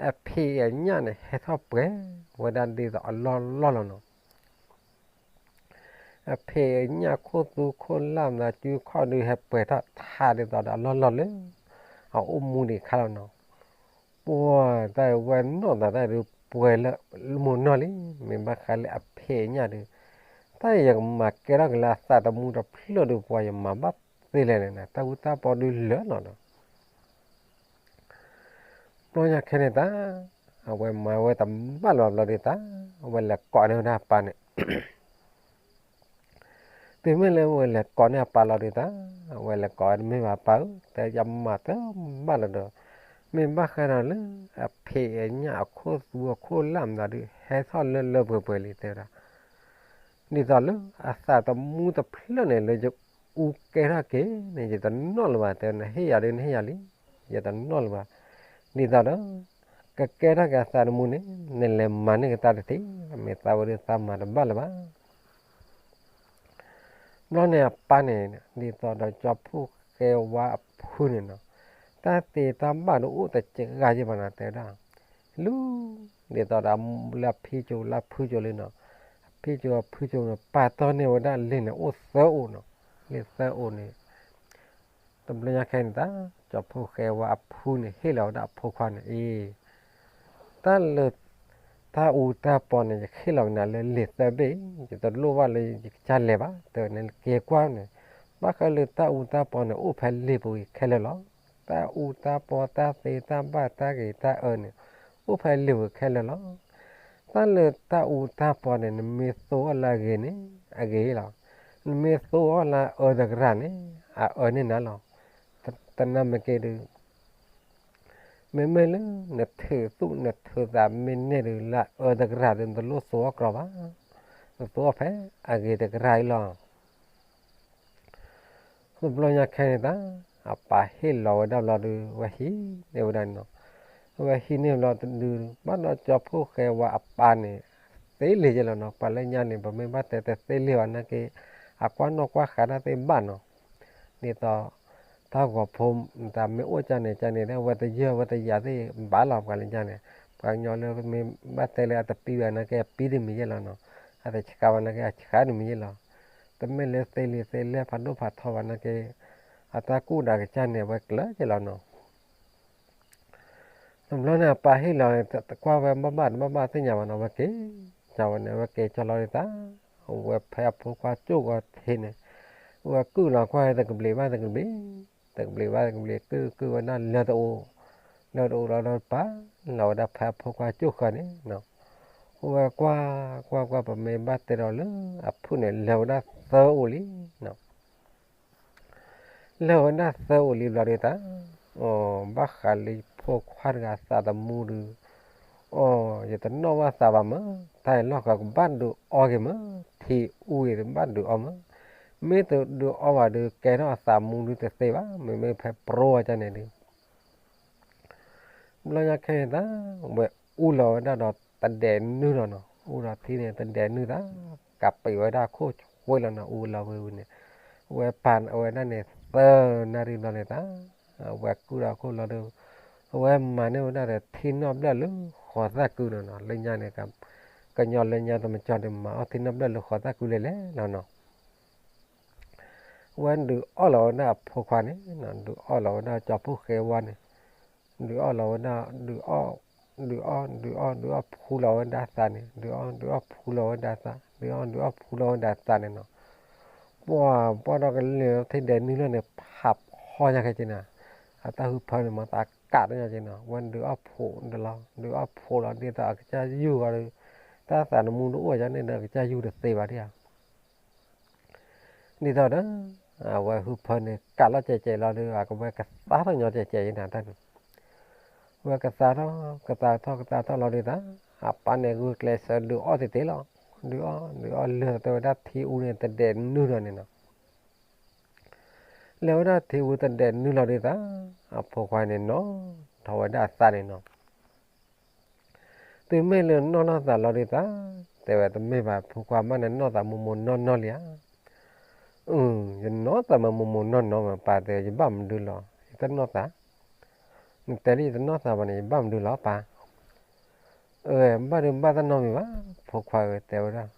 အဖံးအညၣ်န့ၣ် ဟဲထီၣ်ပှဲၤဝဲဒၣ်ဒ်သိးအလီၢ်လီၢ်လီၤနီၤ အဖံးအညၣ်ခိၣ်သူခိၣ်လၢ်မၤစုခီၣ်ဒုးဟဲပှဲၤထီၣ်ထးဒ်သိးဒီးအလီၢ်လီၢ်လၢ အအိၣ်မူဒံးခါလီၤနီၤ, ပှၤတၢ်ဝဲနီၢ်သးတၢ်ဒုးပှဲၤလၢမိၢ်နီၢ်လံ, မ့ၢ်ဘၣ်ဃးလၢအဖံးအညၣ်ဒုး, တၢ်ယကမၤကဲထီၣ်က့ၤလၢအသးသမူတဖျၢၣ်ဒုး ပှၤယမၤဘၣ်သ့လဲၣ်န့ၣ် တၢ်ဝံတၢ်ပီဒုးလၢာ်လီၤနီၤ ဘျီညါခဲန့ၣ်သး အဝဲမၤဝဲတဘၣ်လၢၤဘၣ်ဘျီဒုးသး အဝဲလဲၤကိးန့ၢ်ဝဲဒၣ်အပၢ်န့ၣ်, တုၤမ့ၢ်လၢအဝဲလဲၤကိးန့ၢ်အပၢ်လီၤဒုးသး, အဝဲလဲၤကိးဝဲတမ့ၢ်ဘၣ်အပၢ်ဧၢ, တဲယမၤတဘၣ်လၢၤဒီး, မ့ၢ်ဘၣ်ဃးဒီးလၢအဖံးအညၣ်အခိၣ်သူအခိၣ်လၢ်မတၤဒုး ဟဲထီၣ်လၢလၢပှဲၤပှဲၤလံတဲဝဲဒၣ် ဒ်သိးလၢအသးသမူတဖျၢၣ်န့ၣ် လၢယအူကဲထီၣ်က့ၤန့ၣ် ယတနီၣ်လၢၤဘၣ်, တဲနဟ့ၣ်ယၤဒုးနဟ့ၣ်ယၤလံ, ယတနီၣ်လၢၤဘၣ်, ဒ်သိးဒီး ကကဲထီၣ်က့ၤအသးသမူန့ၣ် နလဲၤမၤန့ၢ်က့ၤတၢ်တထံၣ်, မ့ၢ်သးဝဲဒုးသးမၤတဘၣ်လၢၤဘၣ်. ဘျီန့ၣ်အပၢ်န့ၣ် ဒ်သိးဒီးကၠီဖှိၣ်ဃဲဝါအဖုန့ၣ်နီၤ, တၢ်သ့တၢ်ဘၣ်ဒုးအိၣ်တစှၤယဲၢ်ဘၣ်နီၤ တဲဝဲဒၣ်, လူၤ ဒ်သိးဒီးလၢအဖံကၠိလၢအဖုကၠိလံနီၤ, အဖံကၠိအဖုကၠိန့ၣ် ပာ်တီၢ်န့ၢ်ဝဲဒၣ်လံာ်န့ၣ် အိၣ်သၢအိၣ်နီၤ, လံာ်သၢအိၣ်န့ၣ် တဘျီညါခဲအံၤန့ၣ်သး ကၠီဖှိၣ်ဃဲဝါအဖုန့ၣ် ဟ့ၣ်လီၤဝဲဒၣ်အဖိခွါန့ၣ်အံၤ, တၢ်လၢ တၢ်အူတၢ်ပီန့ၣ် ယဟ့ၣ်လီၤက့ၤနၤလၢလံာ်သၢဘ့ၣ်အံၤ, ယတလိၣ်ဘၣ်လၢယကစၢ်လဲၤဘၣ်, တဲဝဲန့ၣ်က့ၤကွၢ်န့ၣ်, ဘၣ်ဃးလၢတၢ်အူတၢ်ပီန့ၣ် အိၣ်ဖဲလံာ်ပူၤအံၤခဲလၢာ်လီၤ. တၢ်အူတၢ်ပီတၢ်သ့တၢ်ဘၣ်တၢ်ဂ့ၤတၢ်အၢန့ၣ် အိၣ်ဖဲလံာ်ပူၤခဲလၢာ်လီၤ. တၢ်လၢတၢ်အူတၢ်ပီန့ၣ် နမ့ၢ်သိအီၤလၢအဂ့ၤန့ၣ် အဂ့ၤလီၤ. နမ့ၢ်သိအီၤလၢအအၢတကရၢန့ၣ် အအၢန့ၢ်နၤလီၤ. တနာ်မ့ၢ်က့ၤဒုး မ့မ့ၢ်လၢနထုးသူၣ်နထုးသးမ့ၢ်န့ၢ်ဒုး လၢအအၢတကရၢ်ဒုး နတလိၣ်သိအီၤကြီဘၣ်, နသိအီၤဖဲအဂ့ၤတကရၢ်အံၤလီၤ. တဘျီညါခဲန့ၣ်သး အပၢ်ဟ့ၣ်လီၤဝဲဒၣ်ဘျီဒုး ဝဲဟံးန့ၢ်ဝဲဒၣ်န့ၣ်နီၤ, ဝဲဟံးန့ၢ်ဘျီဒုး ဘၣ်ဒီးကၠီဖှိၣ်ဃဲဝါအပၢ်န့ၣ် သ့လံာ်ယဲလီၤနီၤ, ပှၤလၢညါန့ၣ် ပမ့ၢ်ဘၣ်တဲတသ့လံာ်ဘၣ်နာ်က့ အကွၢ်နီၣ်ကွၢ်ဃာ်တၢ်သ့ဘၣ်နီၤ ဒ်သိး တၢ်ဂီၤဖိတၢ်မ့ၢ်အိၣ်ကၢ်န့ၣ်ကၢ်န့ၣ် ဝဲတယၢၢ်ဝဲတယာ်သ့ၣ်ဘၣ်လီၤ ပှၤလၢညါန့ၣ်, ပှၤကညီလၢမ့ၢ်ဘၣ်တဲလၢအတပံဘၣ်နာ်က့ အပံတမံၤယဲလီၤနီၤ, အတဆှးဘၣ်နာ်က့ အဆှးတမံၤယဲလီၤ. တမ့ၢ်လၢသ့လံာ်သ့လဲၢ်ဖးဒိၣ်ဖးထီဘၣ်နာ်က့ အတၢ်ကူၣ်ဒၣ်ကစၢ်န့ၣ် အဝဲကျၢၤယဲလီၤနီၤ တဘျီန့ၣ် အပၢ်ဟ့ၣ်လီၤ ကွၢ်ဝဲဘၣ်ဘၣ်တဘၣ်ဘၣ်သ့ၣ်ညါဘၣ်နီၤ ဝဲက့ၤကၢ်ဝဲန့ၣ် ဝဲက့ၤကၢ်လီၤဒ်သး, ဝဲဖဲအဖိခွါကၠိၣ်ဂီၤထံးန့ၣ်, ဝဲကုၢ်လီၤကွၢ်တကဘျံးဘၣ်တကဘျံး, တကဘျံးဘၣ်တကဘျံး ကုၢ်ကုၢ်ဝဲဒၣ်လၢတအိၣ်, လၢတအိၣ်လီၤဒီးပာ်လီၤဝဲဒၣ်ဖဲအဖိခွါကၠိၣ်ဃၢၤန့ၣ်, ဝဲကွၢ်ကွၢ်ကွၢ် ပမ့ၢ်ဘၣ်တဲဒီးလၢအဖုၣ်န့ၣ် လဲၤဝဲဒၣ်သၢအိၣ်လံ လဲၤဝဲဒၣ်သၢအိၣ်လံဘျီဒုးသး, အီ ဘၣ်ဃးလၢဖိခွါတဂၤသးသမူဒုး, အီ ယတနီၣ်ဘၣ်သးဘၣ်မး, တၢ်အံၤလီၢ်ဃီကဘၣ်ဒုးအီက့ၤမး, ထံအူအံၤတဘၣ်ဒုးအီမး, မ့ၢ်တဒုးအီဘၣ်ဒုး ကဲထီၣ်အသးမူဒုးတသ့ဘၣ်, မ့မ့ၢ်ဖဲပရိအီၤကၢ်န့ၣ်ဒုး ဘျီညါခဲန့ၣ်သး, ဝဲအူလီၤဝဲဒၣ်ဒီးတဒဲးနုၢ်လီၤနီၤ, အူဒီးထံန့ၣ် တဒဲးနုၢ်သး, ကးပံာ်ဝဲဒၣ်ခိၣ် ဝဲလီၤနၤ အူလီၤဝဲဝံၤန့ၣ်, အဝဲပာ်အဝဲဒၣ်န့ၣ် သၢနၣ်ရံၣ်ဘျီန့ၣ်သး, အဝဲကူၣ်ဒီးခိၣ်လီၤဒီး, အဝဲမၤန့ၢ်ဝဲဒၣ်ဒီး ထံနီၣ်ဘျၢၣ်လၢဃီၤသၣ်ကုန့ၣ်နီၤ, လၢညါန့ၣ် ကညီလၢညါတမကၠီဒုးမၤအီၣ်ထံနီၣ်ဘျၢၣ်လၢဃီၤသၣ်ကုလဲၣ်လဲၣ်လီၤနီၤ. ဝဲဒုးအီၣ်လီၤဝဲဒၣ်အဖိခွါန့ၣ်, ဒုးအီၣ်လီၤဝဲဒၣ်ကၠီဖီၣ်ဃဲဝါန့ၣ်, ဒုးအီၣ်လီၤဝဲဒၣ်, ဒုးအီၣ်, ဒုးအီၣ်, ဒုးအီၣ်, ဒုးအီၣ်ဖှူလီၤဝဲဒၣ်သးန့ၣ်, ဒုးအီၣ်, ဒုးအီၣ်ဖှူလီၤဝဲဒၣ်သး, ဒုးအီၣ်, ဒုးအီၣ်ဖှူလီၤဝဲဒၣ်သးန့ၣ်နီၤ. ပှၤ, ပှၤဒီးကလဲၤထံၣ်ဒဲးနုၢ်လၢန့ၣ် ဖးဖီညါခဲက့ၤနၤ, အတၢ်ဟုဖၢန့ၣ် မၤသးကးတညါက့ၤနီၤ, ဝဲဒုးအီၣ်ဖှူဒီးလီၤ, ဒုးအီၣ်ဖှူလီၤ ဒ်သိးအကစၢ်ယူၢ်ဂီၤဒီး, တၢ်သးနမူတအိၣ်ယါန့ၣ်ဒီး အကစၢ်ယူၢ်တသ့ဘၣ်ဒံဧါ. ဒ်သိးဒီး, အဝဲဟုဖၢန့ၣ် ကးလီၤကဲးကဲးလီၤဒီး အကဝဲကသါထီၣ်ညီကဲးကဲးယနၤတၢ်န့ၣ်, ဝဲကသါထီၣ်, ကသါထီၣ် ကသါထီၣ်လီၤဒ်သိး, အပၢ်န့ၣ်ဂုာ်ကျဲးစၢးဒုးအီၣ်တ့ၢ်တ့ၢ်လီၤ, ဒုးအီၣ်, ဒုးအီၣ် လၢာ်တဲဝဲဒၣ်ထံအူန့ၣ် တဒဲးနုၢ်လီၤန့ၣ်နီၤ. လၢာ်ဝဲဒၣ်ထံအူတဒဲးနုၢ်လီၤဒ်သိး, အဖိခွါန့ၣ်နီၣ်ထီၣ်ဝဲဒၣ်အသးန့ၣ်နီၤ. တုၤမ့ၢ်လၢနီၣ်ထီၣ်သးလီၤဒ်သိး, တဲဝဲတမ့ၢ်ဘၣ် ဖိခွါမးန့ၣ် နီၣ်သးမိၢ်မိၢ်နီၢ်နီၢ်လံဧါ. အၢ, ယနီၣ်သးမးမိၢ်မိၢ်နီၢ်နီၢ်မး ပၢ်တဲ ယဘၣ်မနုၤလီၤ ယတနီၣ်သး, နတဲလၢယတနီၣ်သးဘၣ်န့ၣ် ယဘၣ်မနုၤလီၤပၢ်. အၢ, ဘၣ်ဒုးဘၣ်တၢ်နီတမံၤဘၣ်, ဖိခွါဧၢ တဲဝဲဒၣ်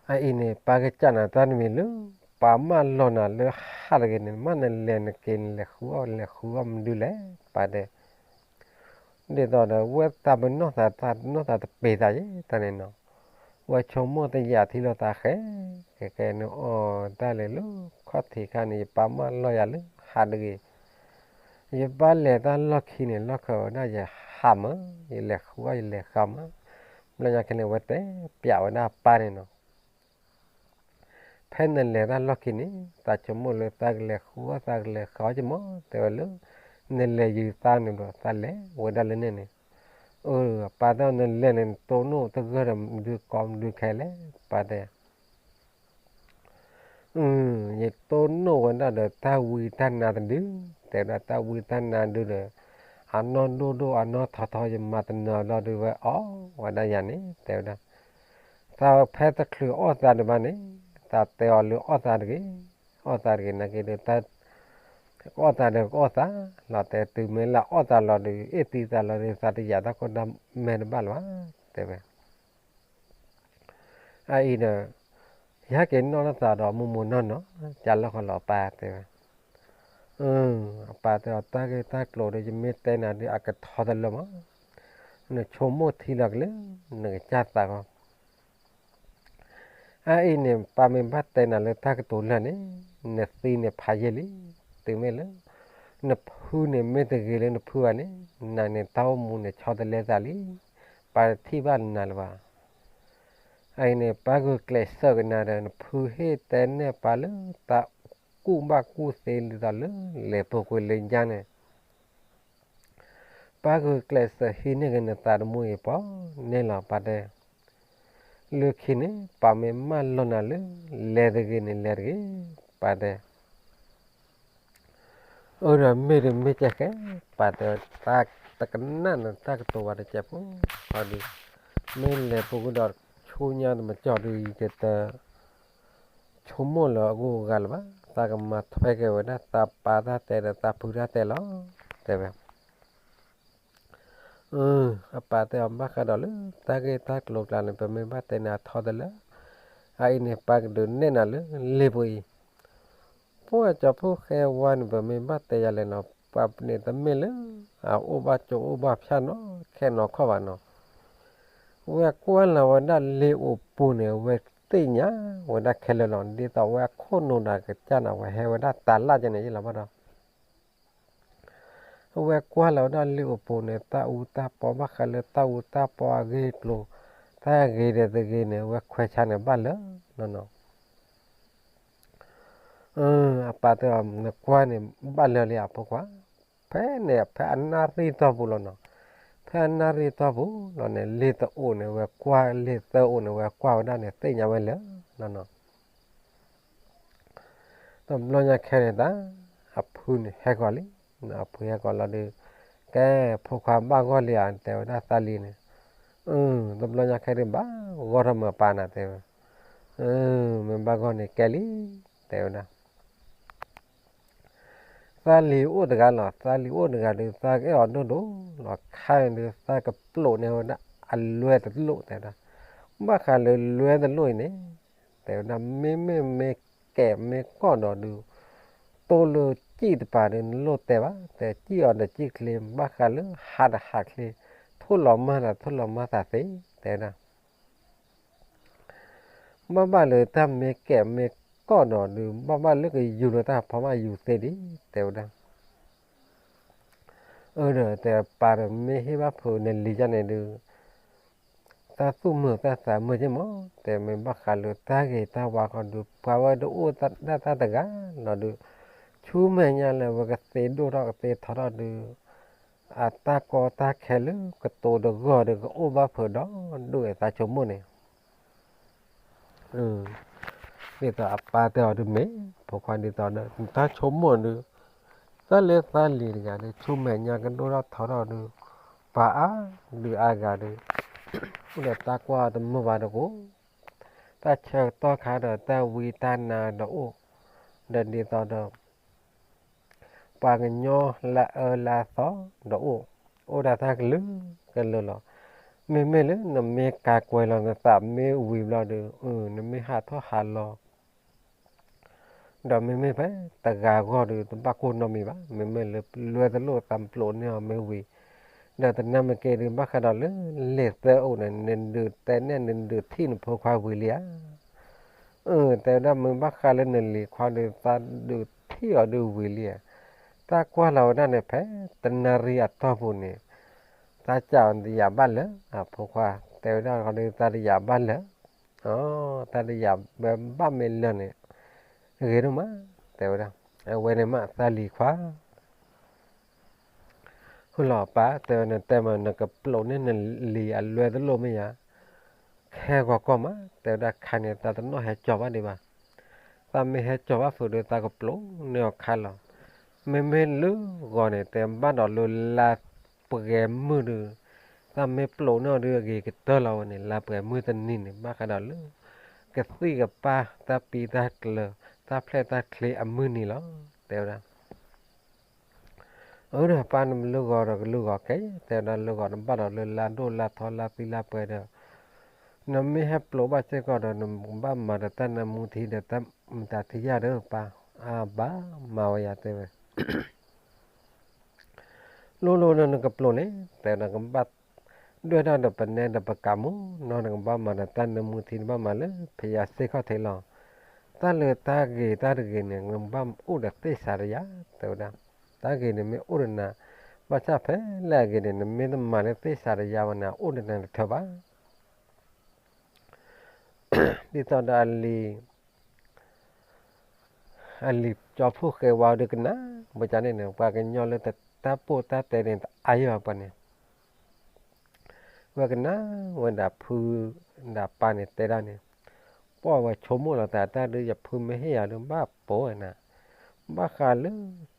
အအံၤန့ၣ် ပၢ်ကစၢ်နၤတၢ်တမံၤလၢ ပၢ်မၢလီၤနၤလၢဟးတဂ့ၤန့ၣ် မ့ၢ်နလဲၤနက့ၤ နလဲၤဃုအီၣ် လဲၤဃုအီၣ်မနုၤလဲၣ် ပၢ်တဲ. ဒ်သိးဒီး ဝဲသးပ့ၤနီၣ်သး သးနီၣ်သးတပ့ၤသးယဲ တၢ်န့ၣ်နီၤ. ဝဲဆိကမိၣ်တယာ်ထံလီၤသးဃဲ, ကဲကဲန့ၣ်အီၤ တၢ်လဲၤလၢခီၣ်ထံးခါန့ၣ် ယပၢ်မၢလီၤယၤလၢဟးတဂ့ၤ, ယဘၣ်လဲၤတၢ်လီၢ်ခံန့ၣ် လီၢ်ခၢးဝဲဒၣ်ယဟးမး, ယလဲၤဃုအီၣ် ယလဲၤဃုမး. ဘျီညါခဲန့ၣ် ဝဲတဲပျးဝဲဒၣ်ပၢ်န့ၣ်နီၤ. ဖဲနလဲၤတၢ်လီၢ်ခံန့ၣ် သးဆိကမိၣ်လၢသးကလဲၤဃုအီၣ် သးကလဲၤဃုအီၣ်ကမီၤ တဲဝဲလၢ နလဲၤယုာ်သးန့ၣ်ဘျီ သးလဲၤဝဲဒၣ်လၢန့ၣ်န့ၣ်. အၢ, ပၢ်တဲအီၤ နလဲၤန့ၣ် နတိၢ်နီၣ်တဂၢၢ်ဒီး မနုၤကီမနုၤခဲလဲၣ် ပၢ်တဲ. ယတိၢ်နီၣ်ဝဲဒၣ်ဒီးတၢ်ဝံတၢ်နါတဒု, တဲဝဲဒၣ်တၢ်ဝံတၢ်နါဒုဒီး အနီၢ်ဒိၣ်ဒိၣ်အနီၢ်ထီထီ ယမၤတနီၤလီၤဒုးဝဲအီၣ်ဝဲဒၣ်ယၤန့ၣ် တဲဝဲဒၣ်. သးဖဲတချုးအီၣ်သးဒံးဘၣ်န့ၣ် သးတဲအီၤလၢအီၣ်သးတဂ့ၤ, အီၣ်သးတဂ့ၤ နာ်က့ဒီး အီၣ်သးဒီးကအီၣ်သးလီၤ တဲတုၤမ့ၢ်လၢအီၣ်သးလီၤဒီး အ့ၣ်သံသးလီၤဒီး သးတယာ်တၢ်ခိၣ်တၢ်မဲတဘၣ်လၢၤဘၣ် တဲဝဲ. အအံၤဒီး ယဟဲက့ၤနီၣ်ထီၣ်သးဒီးမိၢ်မိၢ်နီၢ်နီၢ် ကၢ်လီၢ်ဃီလီၤပၢ် တဲဝဲ. အပၢ်တဲအီၤ တၢ်ဂ့ၢ်တၢ်ကျိၤဒီး ယမ့ၢ်တဲနၤဒုး အကထီတလၢမး, နဆိကမိၣ်ထံလီၤကလၢာ် နကစၢ်သးဂီၢ်. အအံၤန့ၣ် ပၢ်မ့ၢ်ဘၣ်တဲနၤလၢတၢ်ကတိၤလၢာ်န့ၣ် နသံန့ၣ်ဖးယံာ်လံ, တုၤမ့ၢ်လၢ နဖုန့ၣ်မ့ၢ်တဂ့ၤလၢနဖုဘၣ်န့ၣ် နၤန့ၣ်တၢ်အိၣ်မူန့ၣ်ဆီတလဲသးလံ, ပၢ်တထံၣ်ဘၣ်နၤလၢၤဘၣ်. အအံၤန့ၣ် ပၢ်ဂုာ်ကျဲးစၢးက့ၤနၤဒီး နဖုဟ့ၣ်တဲနဲၣ်ပၢ်လၢတၢ်ကူၣ်ဘၣ်ကူၣ်သ့ဒ်သိးလၢလဲၤပူၤကွံာ်လၢညါန့ၣ် ပၢ်ဂုာ်ကျဲးစၢးဟံးန့ၢ်က့ၤနသးတမူအံၤပီၤန့ၣ်လီၤ ပၢ်တဲ. လၢခံန့ၣ် ပၢ်မ့ၢ်မၢလီၤနၤလၢ လဲၤတဂ့ၤန့ၣ်လဲၤတဂ့ၤ ပၢ်တဲ. အၢ ဒီးမ့ၢ်တမ့ၢ်ကဲဃဲ ပၢ်တဲ တၢ်တကနၣ်နတၢ်ကတိၤဝဲတကဲးဖိ ဒီး မ့ၢ်လဲၤပူၤကွံာ်ဒီးဆူညါတမကၠီဒုး ယတ ဆိကမိၣ်လၢအဂုၤအဂၤလၢၤဘၣ်, သးကမၤထွဲက့ၤဝဲဒၣ်သးပၢ်တၢ်တဲဒီးသးဖုတၢ်တဲလီၤ တဲဝဲ. အပၢ်တဲအီၤ ဘၣ်ဃးဒီးလၢတၢ်ဂ့ၢ်တၢ်ကျိၤကျါန့ၣ် ပမ့ၢ်ဘၣ်တဲန့ၣ်အထီတလၢာ်, အအံၤန့ၣ် ပၢ်ကဒုးနဲၣ်နၤလၢလ့ပူၤအံၤ ပှၤကၠီဖီၣ်ဃဲဝါန့ၣ် ပမ့ၢ်ဘၣ်တဲယၤလဲၣ်နီၤ ပှၤန့ၣ်တမ့ၢ်လၢ အအိၣ်ဘၣ်ကၠိအိၣ်ဘၣ်ဖၠၣ်နီၤ ခဲနီၤခီၣ်ဘၣ်နီၤ. ဝဲကွၢ်လီၤဝဲဒၣ်လ့အိၣ်ပူၤန့ၣ် ဝဲသ့ၣ်ညါဝဲဒၣ်ခဲလၢာ်လီၤ. ဒ်သိးဝဲအခိၣ်နူာ်ဒီးကစၢ်န့ၣ် ဝဲဟဲဝဲဒၣ်တၢ်လၢ်ကန့ၣ် ယလီၤဘၣ်ဒီး အဝဲကွၢ်လီၤဝဲဒၣ်လ့အိၣ်ပူၤန့ၣ် တၢ်အူတၢ်ပီဘၣ်ဃးလၢတၢ်အူတၢ်ပီအဂ့ၢ်အကျိၤ တၢ်ဂ့ၤဒီးတဂ့ၤန့ၣ် အဝဲခွဲးဆါန့ၣ်ဘၣ်လၢာ်နီၤနီၤ. အပၢ်တဲအီၤ နကွၢ်န့ၣ် ဘၣ်လၢာ်လံအဖိခွါ, ဖဲန့ၣ် ဖဲအနၣ်ရံၣ်တီၢ်ပူၤလီၤနီၤ. ဖဲအနၣ်ရံၣ်တီၢ်ပူၤလီၤန့ၣ် လ့တအိၣ်န့ၣ် ဝဲကွၢ် လ့သၢအိၣ်န့ၣ် ဝဲကွၢ်ဝဲဒၣ်န့ၣ် သ့ၣ်ညါဝဲလၢာ်နီၤနီၤ. တဘျီညါခဲန့ၣ်တၢ် အဖုန့ၣ်ဟဲကီၤလံ, အဖုဟဲကီၤလီၤဒီး ကဲ ဖိခွါဘၣ်ဂီၢ်လံဧါ တဲဝဲဒၣ်သးလံန့ၣ်, တဘျီညါခဲဒုးဘၣ်ဂီၢ်ထီၣ်မးပၢ်နၤ တဲဝဲ မ့ၢ်ဘၣ်ဂီၢ်န့ၣ်ကဲလံ, တဲဝဲဒၣ်. သးလံၤအိၣ်တဂၤလီၤ, သးလံၤအိၣ်တဂၤဒီး သးကအဲၣ်အီၤဒိၣ်ဒိၣ်လီၤ. ခါန့ၣ်ဒီး သးကပျိာ်န့ၢ်ဝဲဒၣ်အလွဲတလိၣ် တဲဝဲဒၣ်. ဘၣ်ဃးလၢလွဲတလိၣ်အံၤန့ၣ် တဲဝဲဒၣ် မ့မ့ၢ်မ့ၢ်ကဲးမ့ၢ်ကီၢ်ဒီးဒုး တိၢ်လၢစံၣ်တပၤဒီး နလိၣ်တဲဘၣ်, တဲစံၣ်အီၤဒီးစံၣ်ချ့, ဘၣ်ဃးလၢဟးဒီးဟးချ့, ထိၣ်လီၤမၢ်ဒီးထိၣ်လီၤမၢ်သးသ့, တဲဝဲဒၣ်. ဘၣ်ဘၣ်လၢတၢ်မ့ၢ်ကဲးမ့ၢ်ကီၢ်ဒီးဒုး ဘၣ်ဘၣ်လၢကယူၤလၢတၢ်ဖီမၢ်ယူၤသ့ဒံး တဲဝဲဒၣ်. အၢဒီး တဲပၢ်ဒီးမ့ၢ်ဟ့ၣ်ဘၣ်ဖုးနလံၤယါန့ၣ်ဒုး တၢ်သူၣ်မုာ်သးသးမုာ်က့မး, တဲမ့ၢ်ဘၣ်ဃးလၢတၢ်ဂ့ၤတၢ်ဝါဃီဒုး ပှၤဝဲတအိၣ်ဒၣ်တၢ်တဂၤလီၤဒုး ဆူမဲာ်ညါလၢဝဲကသ့ဒိၣ်ထီၣ်ကသ့ထီထီၣ်ဒုး အတၢ်ကီတၢ်ခဲလၢကတိၤတဂီၢ်ဒီး ကအိၣ်ဘၣ်ဖုးဒီးဒိၣ်ဝဲသးဆိကမိၣ်န့ၣ် ဒ်သိးအပၢ်တဲအီၤဒုးမ့ၢ် ဖိခွါဒ်သိးဒီး နတၢ်ဆိကမိၣ်ဒုး တၢ်လၢသးလံၤတဂၤဒီး ဆူမဲာ်ညါကဒိၣ်ထီၣ်ထီထီၣ်ဒုး ပှၤအါဒုးအါဂၤဒီး အိၣ်ဒီးတၢ်ကွၢ်တမုာ်ဘၣ်တကိး တၢ်ဆၢကတီၢ်ခါဒီးတၢ်ဝံတၢ်နါဒီးအိၣ် ဒီးဒ်သိးဒီး ပှၤကညီလၢအၢလၢအသီဒီးအိၣ်, အိၣ်ဒၣ်တၢ်ကလုာ်ကလုာ်လီၤ. မ့မ့ၢ်လၢနမ့ၢ်ကၤကွဲၤလီၤနသးမ့ၢ်ဝံၤဘျီဒီး နမ့ၢ်ဟးထီၣ်ဟးလီၤ ဒီးမ့မ့ၢ်ဖဲတဂၤဂီၢ်ဒီး တဘၣ်ကိၢ်နီတမံၤဘၣ်. မ့မ့ၢ်လၢလွဲတလိၣ်သးပျိာ်န့ၢ်အီၤမ့ၢ်ဝံၤ ဒီးတနၢ်မ့ၢ်က့ၤဒီး ဘၣ်ဃးဒီးလၢလံာ်သၢအိၣ်န့ၣ် နဒုးတဲနဲၣ်နဒုးထံၣ်နဖိခွါဝံၤလံဧါ. အၢ တဲဝဲဒၣ်မ့ၢ်ဘၣ်ဃးလၢနလံၤခွါဒီး သးဒုးထံၣ်အီၤဒုးဝံၤလံဧါ. တၢ်ကွၢ်လီၤဝဲဒၣ်န့ၣ် ဖဲတနၣ်ရံၣ်အတီၢ်ပူၤန့ၣ် တၢ်စံးအီၤတယာ်ဘၣ်လၢာ် အဖိခွါ တဲဝဲဒၣ်ခီဒီး တၢ်တယာ်ဘၣ်လၢာ် တၢ်တယာ်ဘၣ်မ့ၢ်လၢာ်န့ၣ် ဂ့ၤဒိၣ်မး တဲဝဲဒၣ်. အဝဲန့ၣ်မးသးလံၤခွါ ဟူလီၤပၢ် တဲဝဲ နတဲမး နကပျိာ်န့ၢ်နလံၤအလွဲတလိၣ်မ့ၢ်ဧါ. ခဲဂီၤကီၢ်မး တဲဝဲဒၣ် ခါန့ၣ် သးတနီၣ်ဟဲကၠီၤဘၣ်ဒံးဘၣ်. သးမ့ၢ်ဟဲကၠီၤဘၣ်ဖုးဒီး သးကပျိာ်န့ၢ်အီၤခါလီၤ. မ့မ့ၢ်လၢဂီၤန့ၣ် တဲဘၣ်ဒီးလၢလါပှဲၤမုၢ်ဒီး သးမ့ၢ်ပျိာ်န့ၢ်အီၤဒီး အဂ့ၤကတၢၢ်လီၤဝဲန့ၣ် လါပှဲၤမုၢ်တနံၤန့ၣ် ဘၣ်ဃးဒီးလၢ ကသံၣ်ကပၢ်တၢ်ပံတၢ်ကျၢၤ တၢ်ဖျဲၣ်တၢ်ချ့အမုၢ်နံၤလီၤ တဲဝဲဒၣ်. အၢ ဒီးပၢ်န့ၣ်လၢဂီၤဒီးကလုာ်ဂီၤခဲအံၤ တဲဝဲဒၣ်လၢဂီၤန့ၣ် ဘၣ်ဒီးလၢလါဒိၣ်လါထီလါသံလါပှဲၤဒီး နမ့ၢ်ဟဲပျိာ်ဘၣ်စ့ၢ်ကီးဒီး နဘၣ်မၤဒီးတၢ်နၢမူထံဒီးတၢ်မတၤထံယၢ်ဒီးပၢ် အဘၣ်မၤဝဲယၤတဲဝဲ လိၣ်လိၣ်ဒီးနကပျိာ်န့ၣ် တဲဝဲဒၣ်ကဘၣ် ဒွဲၣ်ထီၣ်ဒီးပနဲဒီးပကးမူနီၢ် နကဘၣ်မၤဒီးတၢ်နၢမူထံ နဘၣ်မၤလၢဖယၤစ့ၢ်ခီၣ်ထံးလီၤ. တၢ်လၢတၢ်ဂ့ၤတၢ်တဂ့ၤန့ၣ် နဘၣ်အိၣ်ဒီးသ့ၣ်စၤတယၤ တဲဝဲဒၣ်. တၢ်ဂ့ၤန့ၣ်မ့ၢ်အိၣ်ဒီးနၤ ဘၣ်ဆၣ်ဖဲလဲၣ်အဂ့ၤန့ၣ် နမ့ၢ်တမၤလၢသ့ၣ်စၤတယၤဝဲန့ၣ် အိၣ်ဒီးနၤတထၢဘၣ် ဒ်သိးဒီးအလံၤ အလံၤကၠီဖှိၣ်ဃဲဝါဒုးကနၣ် ဝဲဒၣ်န့ၣ်န့ၣ် ပှၤကညီလၢတၢ်ပိာ်တၢ်တဲန့ၣ် တအါယံာ်ဘၣ်ပှၤန့ၣ် ဝဲကနၣ်ဝဲဒၣ်ဖု ဒၣ်ပၢ်န့ၣ်တဲဒၣ်န့ၣ် ပှၤဝဲဆိကမိၣ်လီၤသးတၢ်ဒုး ယဖုမ့ၢ်ဟ့ၣ်ယၤဒုး ဘၣ်ပိာ်ဝဲနၤ ဘၣ်ဃးလၢ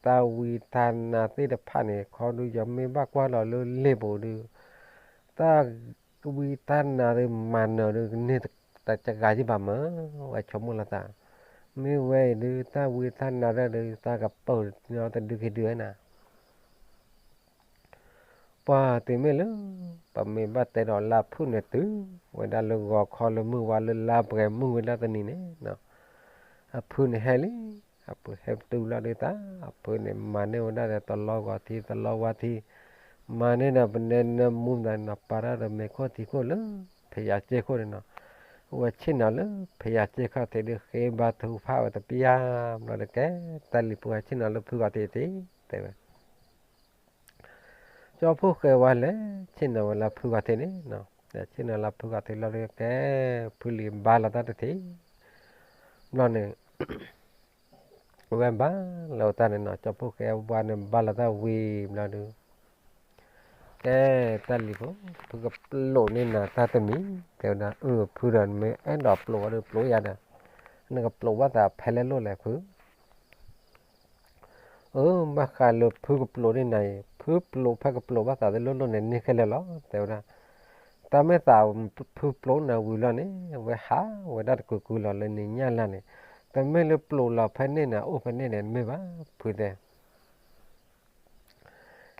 တၢ်ဝံတၢ်နါသ့ၣ်တဖၣ်န့ၣ် ခီဒုးယမ့ၢ်ဘၣ်ကွၢ်လီၤလၢလံာ်ပူၤဒုး တၢ်ဝံတၢ်နါဒုးမၤနၢၤဒုး ကန့ၢ်တဂၤယံာ်ဘၣ်မး ဝဲဆိကမိၣ်လီၤသး မ့ၢ်ဝဲအံၤဒုး တၢ်ဝံတၢ်နါဒုး သးကပၢၢ်တဒုက့ၤဒုးဝဲနၤ ပှၤတုၤမ့ၢ်လၢ ပမ့ၢ်ဘၣ်တဲဒီးလါဖုၣ်န့ၣ်တုၤ ဝဲဒၣ်လၢဂီၤခီလၢမုၢ်ဝါလၢလါပှဲၤမုၢ်ဝဲဒၣ်တနံၤန့ၣ် အဖုန့ၣ်ဟဲလံ အဖုဟဲတုၤလီၤဒုးတၢ် အဖုန့ၣ်မၤန့ၢ်ဝဲဒၣ်ဒီးတလီဂီၤထံ တလီဝါထံ မၤန့ၢ်ဒီးပနဲနၢမူဒီးနီၤ ပာ်ထီၣ်ဒီးမ့ၤခိၣ်ထံခိၣ်လၢ ဖယၤစ့ၢ်ခိၣ်န့ၣ်နီၤ ဝဲဆ့ၣ်နီၤလၢဖယၤစ့ၢ်ခီၣ်ထံးဒုး ဃ့ဘါထုကဖၣ်ဝဲတပျၢ်ဘျီဒီး ကဲ တၢ်လံၤဖိဟဲဆ့ၣ်နီၤလၢဖုဂီၤထံးတ့ၢ် တဲဝဲ ကၠီဖှိၣ်ဃဲဝါလဲၤဆ့ၣ်နီၤဝဲလၢဖုဂီၤထံးန့ၣ် ဆ့ၣ်နီၤလၢဖုဂီၤထံးလီၤဒီး ကဲ ဖုလံၤဘါလီၤတၢ်တထံး ဘျီန့ၣ် ဝဲဘါလီၤတၢ်န့ၣ်နီၤ ကၠီဖှိၣ်ဃဲဝါန့ၣ်ဘါလီၤတၢ်ဝံၤဘျီဒုး ကဲ တၢ်လံၤဖိ ဖုကပျိာ်န့ၢ်နၤတၢ်တမံၤ တဲဝဲဒၣ် အၢ ဖုဒီးနမ့ၢ်အဲၣ်ဒိးပျိာ်ဝဲဒီးပျိာ်ယၤဒီး နကပျိာ်ဘၣ်သးဖဲလဲၣ်လိၣ်လဲၣ်ဖု အၢ ဘၣ်ဃးလၢဖုကပျိာ်န့ၢ်နၤအံၤ ဖုပျိာ်ဖဲကပျိာ်ဘၣ်သးတလိၣ်လိၣ်န့ၣ် န့ၢ်ခဲလၢာ်လီၤ တဲဝဲဒၣ်. တၢ်မ့ၢ်သးဖုပျိးနၤဝံၤလီၤန့ၣ် အဝဲဟးဝဲဒၣ်တကုာ်ကုာ်လီၤလၢန့ၣ်ညၣ်လၢ်န့ၣ်, တမ့ၢ်လၢပျိးလီၤဖဲန့ၣ်န့ၣ် အိၣ်ဖဲန့ၣ်န့ၣ် တမ့ၢ်ဘၣ် ဖုတဲ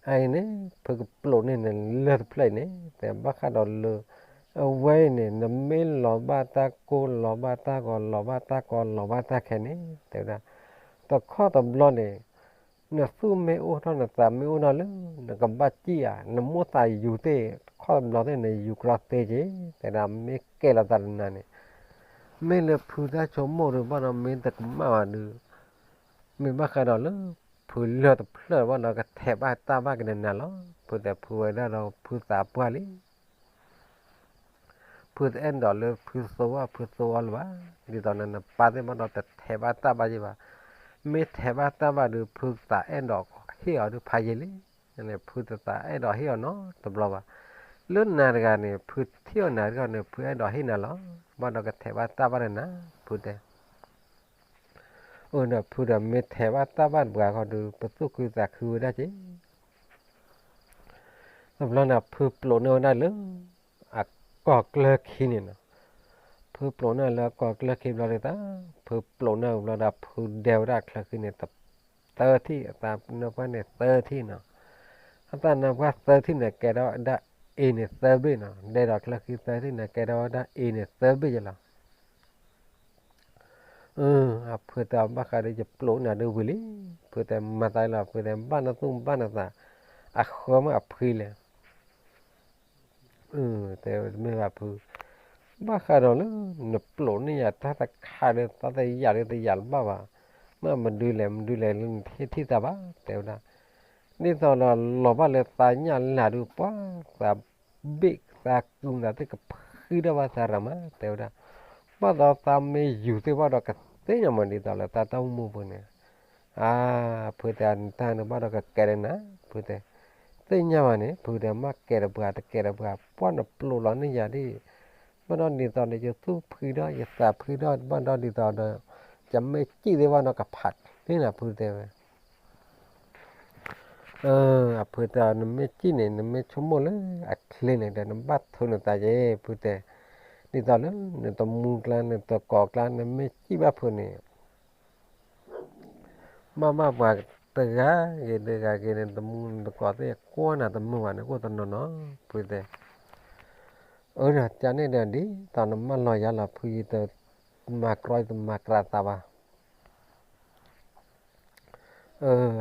အအံၤန့ၣ် ဖုကပျိးန့ၢ်နၤလၢၢ်တဖျၢၣ်အံၤန့ၣ် တဲဘၣ်ဃးဒီးလၢ အဝဲအံၤန့ၣ် နမ့ၢ်လီၤဘၣ်တၢ်ကိၢ် လီၤဘၣ်တၢ်ဂီၤ လီၤဘၣ်တၢ်ကီ လီၤဘၣ်တၢ်ခဲန့ၣ် တဲဝဲဒၣ် တခီတဘျီန့ၣ် နသူၣ်မ့ၢ်အိၣ်ထီၣ် နသးမ့ၢ်အိၣ်ထီၣ်လၢ နကဘၣ်စံၣ်ဧါ, နမိၢ်သးယူၤသ့ၣ် တခီတဘျီသ့ၣ်န့ၣ် ယူၤကြီသ့က့ၤ တဲဒၣ် မ့ၢ်ကဲလီၤသးတနၤန့ၣ် မ့ၢ်လၢဖုတၢ်ဆိကမိၣ်ဒုး ဘၣ်ဒီးမ့ၢ်တကမၣ်ဘၣ်ဒုး မ့ၢ်ဘၣ်ဃးဒီးလၢ ဖုလၢၢ်တဖျၢၣ်ဘၣ်ဒီးကထဲးဘၣ်တၢ်ဘၣ်က့ၤနၤလီၤ. ဖုတဲဖုဝဲဒၣ်ဒီးဖုသးပှၢ်လံ ဖုတအဲၣ်ဒိးလၢဖုသိအီၣ်ဖုသိအီလၢၤဘၣ်. ဒ်သိးန့ၣ် နပၢ်သ့ၣ်ဘၣ်ဒီးတထဲးဘၣ်တၢ်ဘၣ်ယဲဘၣ်. မ့ၢ်ထဲးဘၣ်တၢ်ဘၣ်ဒုး ဖုသးအဲၣ်ဒိးဟ့ၣ်အီၤဒုးဖးယံာ်လံ. န့ၣ် ဖုတသးအဲၣ်ဒိးဟ့ၣ်အီၤနီတဘျီဘၣ်. လၢနၤတဂၤန့ၣ် ဖုထံၣ်အီၤနၤတဂၤန့ၣ် ဖုအဲၣ်ဒိးဟ့ၣ်နၤလီၤ. ဘၣ်ဒီးကထဲးဘၣ်တၢ်ဘၣ်ဒီးနၤ ဖုတဲ အၢ ဒီးဖုဒီးမ့ၢ်ထဲးဘၣ်တၢ်ဘၣ်တပှၤဃီဒီး ပသူၣ်ခုသးခုဝဲဒၣ်က့ၤ တဘျီန့ၣ် ဖုပျိးန့ၢ်ဝဲဒၣ်လၢ အကီၢ်ကျၢၢ်ခံန့ၣ်နီၤ. ဖုပျိးန့ၢ်လၢအကီၢ်ကျၢၢ်ခံဘျီဒုး ဖုပျိးန့ၢ်ဘျီဒီး ဖုဒဲဝဲဒၣ်အချၢဃံန့ၣ် သၢထံၣ် အသးနၢပှၢ်န့ၣ်သၢထံၣ်နီၤ. အသးနၢပှၢ်သၢထံၣ်န့ၣ် ကဲထီၣ်ဝဲဒၣ်အ့န့ၣ်သၢဘ့ၣ်နီၤ. ဒဲဒီးချၢဃံသၢထံၣ်န့ၣ် ကဲထီၣ်ဝဲဒၣ်အ့န့ၣ်သၢဘ့ၣ်ယဲလီၤ. အဖုတဲအီၤဘၣ်ဃးဒီးယပျိးန့ၢ်ဒုးဝံၤလံ. ဖုတဲမၤသးလီၤ ဖုတဲဘၣ်နသူၣ်ဘၣ်နသး အဃၢမ့ၢ်အဖှံလဲၣ်. တဲတမ့ၢ်ဘၣ်ဖု, ဘၣ်ဃးဒီးလၢ နပျိးန့ၢ်ယၤတၢ်တခါဒီး သးတယာ်လၢတယာ်လၢၤဘၣ်ဘၣ်, မ့ၢ်မဒုလဲၣ် မဒုလဲၣ်လၢနဟ့ၣ်ထံၣ်သးဘၣ် တဲဝဲဒၣ်. ဒ်သိးဒီးလီၤဘၣ်လၢသးညၣ်လၢ်ဒုး ပှၤသးဘ့ၣ် သးကူသးသ့ၣ်ကဖှံထီၣ်ဘၣ်သးရၤမး တဲဝဲဒၣ်. ဘၣ်ဒီးသးမ့ၢ်ယူၤသ့ၣ်ဘၣ်ဒီးကသ့ၣ်ညါမး ဒ်သိးလၢသးတၢ်အိၣ်မူပူၤန့ၣ် အါ, ဖုတဲနတၢ်န့ၣ်ဘၣ်ဒီးကကဲလၢနၤ, ဖုတဲ, သ့ၣ်ညါဘၣ်န့ၣ် ဖုတဲမ့ၢ်ကဲတပှၤတကဲတပှၤ ပှၢ်နပျိးလီၤန့ၢ်ယၤဒ်, ဘၣ်ဒီးဒ်သိးဒီးယသူၣ်ဖှံဒီးယသးဖှံဒီး ဘၣ်ဒီးဒ်သိးဒီး ယမ့ၢ်စံၣ်သ့ၣ်ဘၣ်ဒီးကဖးန့ၢ်နၤ ဖုတဲဝဲ အဖုတဲအီၤ နမ့ၢ်စံၣ်န့ၣ် နမ့ၢ်ဆိကမိၣ်လၢအချ့န့ၣ်ဒီး နဘၣ်ထုးနသးက့ၤ ဖုတဲ, ဒ်သိးလၢနတမူကျါ နတကိးကျါ နမ့ၢ်စံၣ်ဘၣ်ဖုန့ၣ် ဘၣ်မၢ်ပှၤတဂၤဂ့ၤတဂၤဂ့ၤန့ၣ် နတမူနတကိးသ့ၣ်ကွၢ်နၤတမုာ်ဘၣ်န့ၣ် အိၣ်တနီၤနီၤ ဖုတဲ. အၢ ဒီးကန့ၣ်ဒီး ဒ်သိးနမၢလီၤယၤလီၤ ဖု ယတမၤကြီ ယတမၤကြးသးဘၣ်.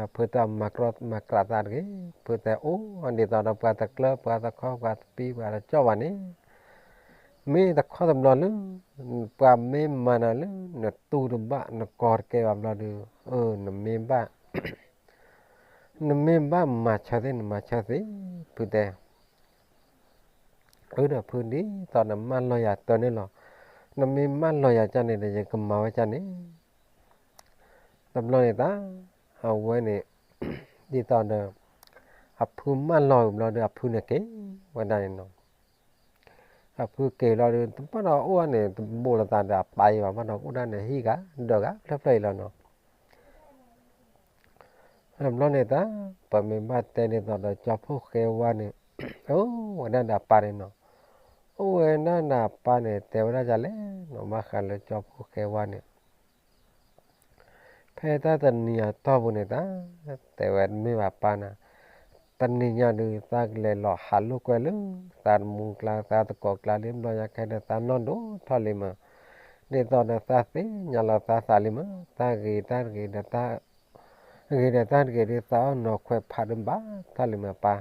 အဖုတဲမၤကြီမၤကြးသးတဂ့ၤ, ဖုတဲအိၣ်ဒ်သိးဒီးပှၤတကျၢၤ ပှၤတခီ ပှၤတပံ ပှၤတကၠီၣ်ဘၣ်န့ၣ်, မ့ၢ်တခီတဘျီလၢ ပှၤမ့ၢ်မၤနၤလၢ နတူၢ်တဘၣ် နကီတကဲဘၣ်ဘျီဒီး အၢ နမ့ၢ်ဘၣ် နမ့ၢ်ဘၣ်မၤဆၢသ့ နမၤဆၢသ့, ဖုတဲ အၢ ဒီးဖု ဒ်သိးနမၢလီၤယၤတၢ်န့ၣ်လီၤ. နမ့ၢ်မၢလီၤယၤကန့ၣ်ဒီး ယကမၤဝဲကန့ၣ်. တဘျီန့ၣ်တၢ် အဝဲန့ၣ် ဒ်သိးဒီး အဖုမၢလီၤဘျီဒီး အဖုန့ၣ်က့ၤဝဲဒၣ်န့ၣ်နီၤ. အဖုက့ၤလီၤဒီး တဘၣ်ဒီးအိၣ်ဒၣ်န့ၣ် တဘိးလိာ်သးဒီးအပၢ်အံၤဘၣ် ဘၣ်ဒီးအိၣ်ဒၣ်န့ၣ်ဟံၣ်ဂၤ ဒၢးဂၤ ဖျၢၣ်ဖျၢၣ်အံၤလီၤနီၤ. တဘျီန့ၣ်တၢ် ပမ့ၢ်ဘၣ်တဲဒ်သိးဒီး ကၠီဖီၣ်ဃဲဝါန့ၣ် အိၣ်ဝဲဒၣ်ဒီးအပၢ်န့ၣ်နီၤ. အိၣ်ဝဲဒၣ်ဒီးအပၢ်န့ၣ် တဲဝဲဒၣ်ဒ်လဲၣ်နီၤ ဘၣ်ဃးလၢကၠီဖီၣ်ဃဲဝါန့ၣ် ဖဲတၢ်တနံၤအတီၢ်ပူၤန့ၣ်တၢ် တဲဝဲတမ့ၢ်ဘၣ်ပၢ်နၤ, တနံၤညါဒုး သးကလဲၤလီၤဟးလိာ်ကွဲလၢ သးတမူကျါ သးတကိးကျါလံ ဘျီညါခဲဒီး သးနီၢ်ဒိၣ်ထီၣ်လံမး, ဒ်သိးဒီးသးသ့ၣ်ညါလီၤသးသးလံမး, တၢ်ဂ့ၤတၢ်တဂ့ၤဒီးတၢ် ဂ့ၤဒီးတၢ်တဂ့ၤဒုး သးအီၣ်နီၤခွဲးဖးဒိၣ်ဘၣ်ထီၣ်လံမးပၢ်.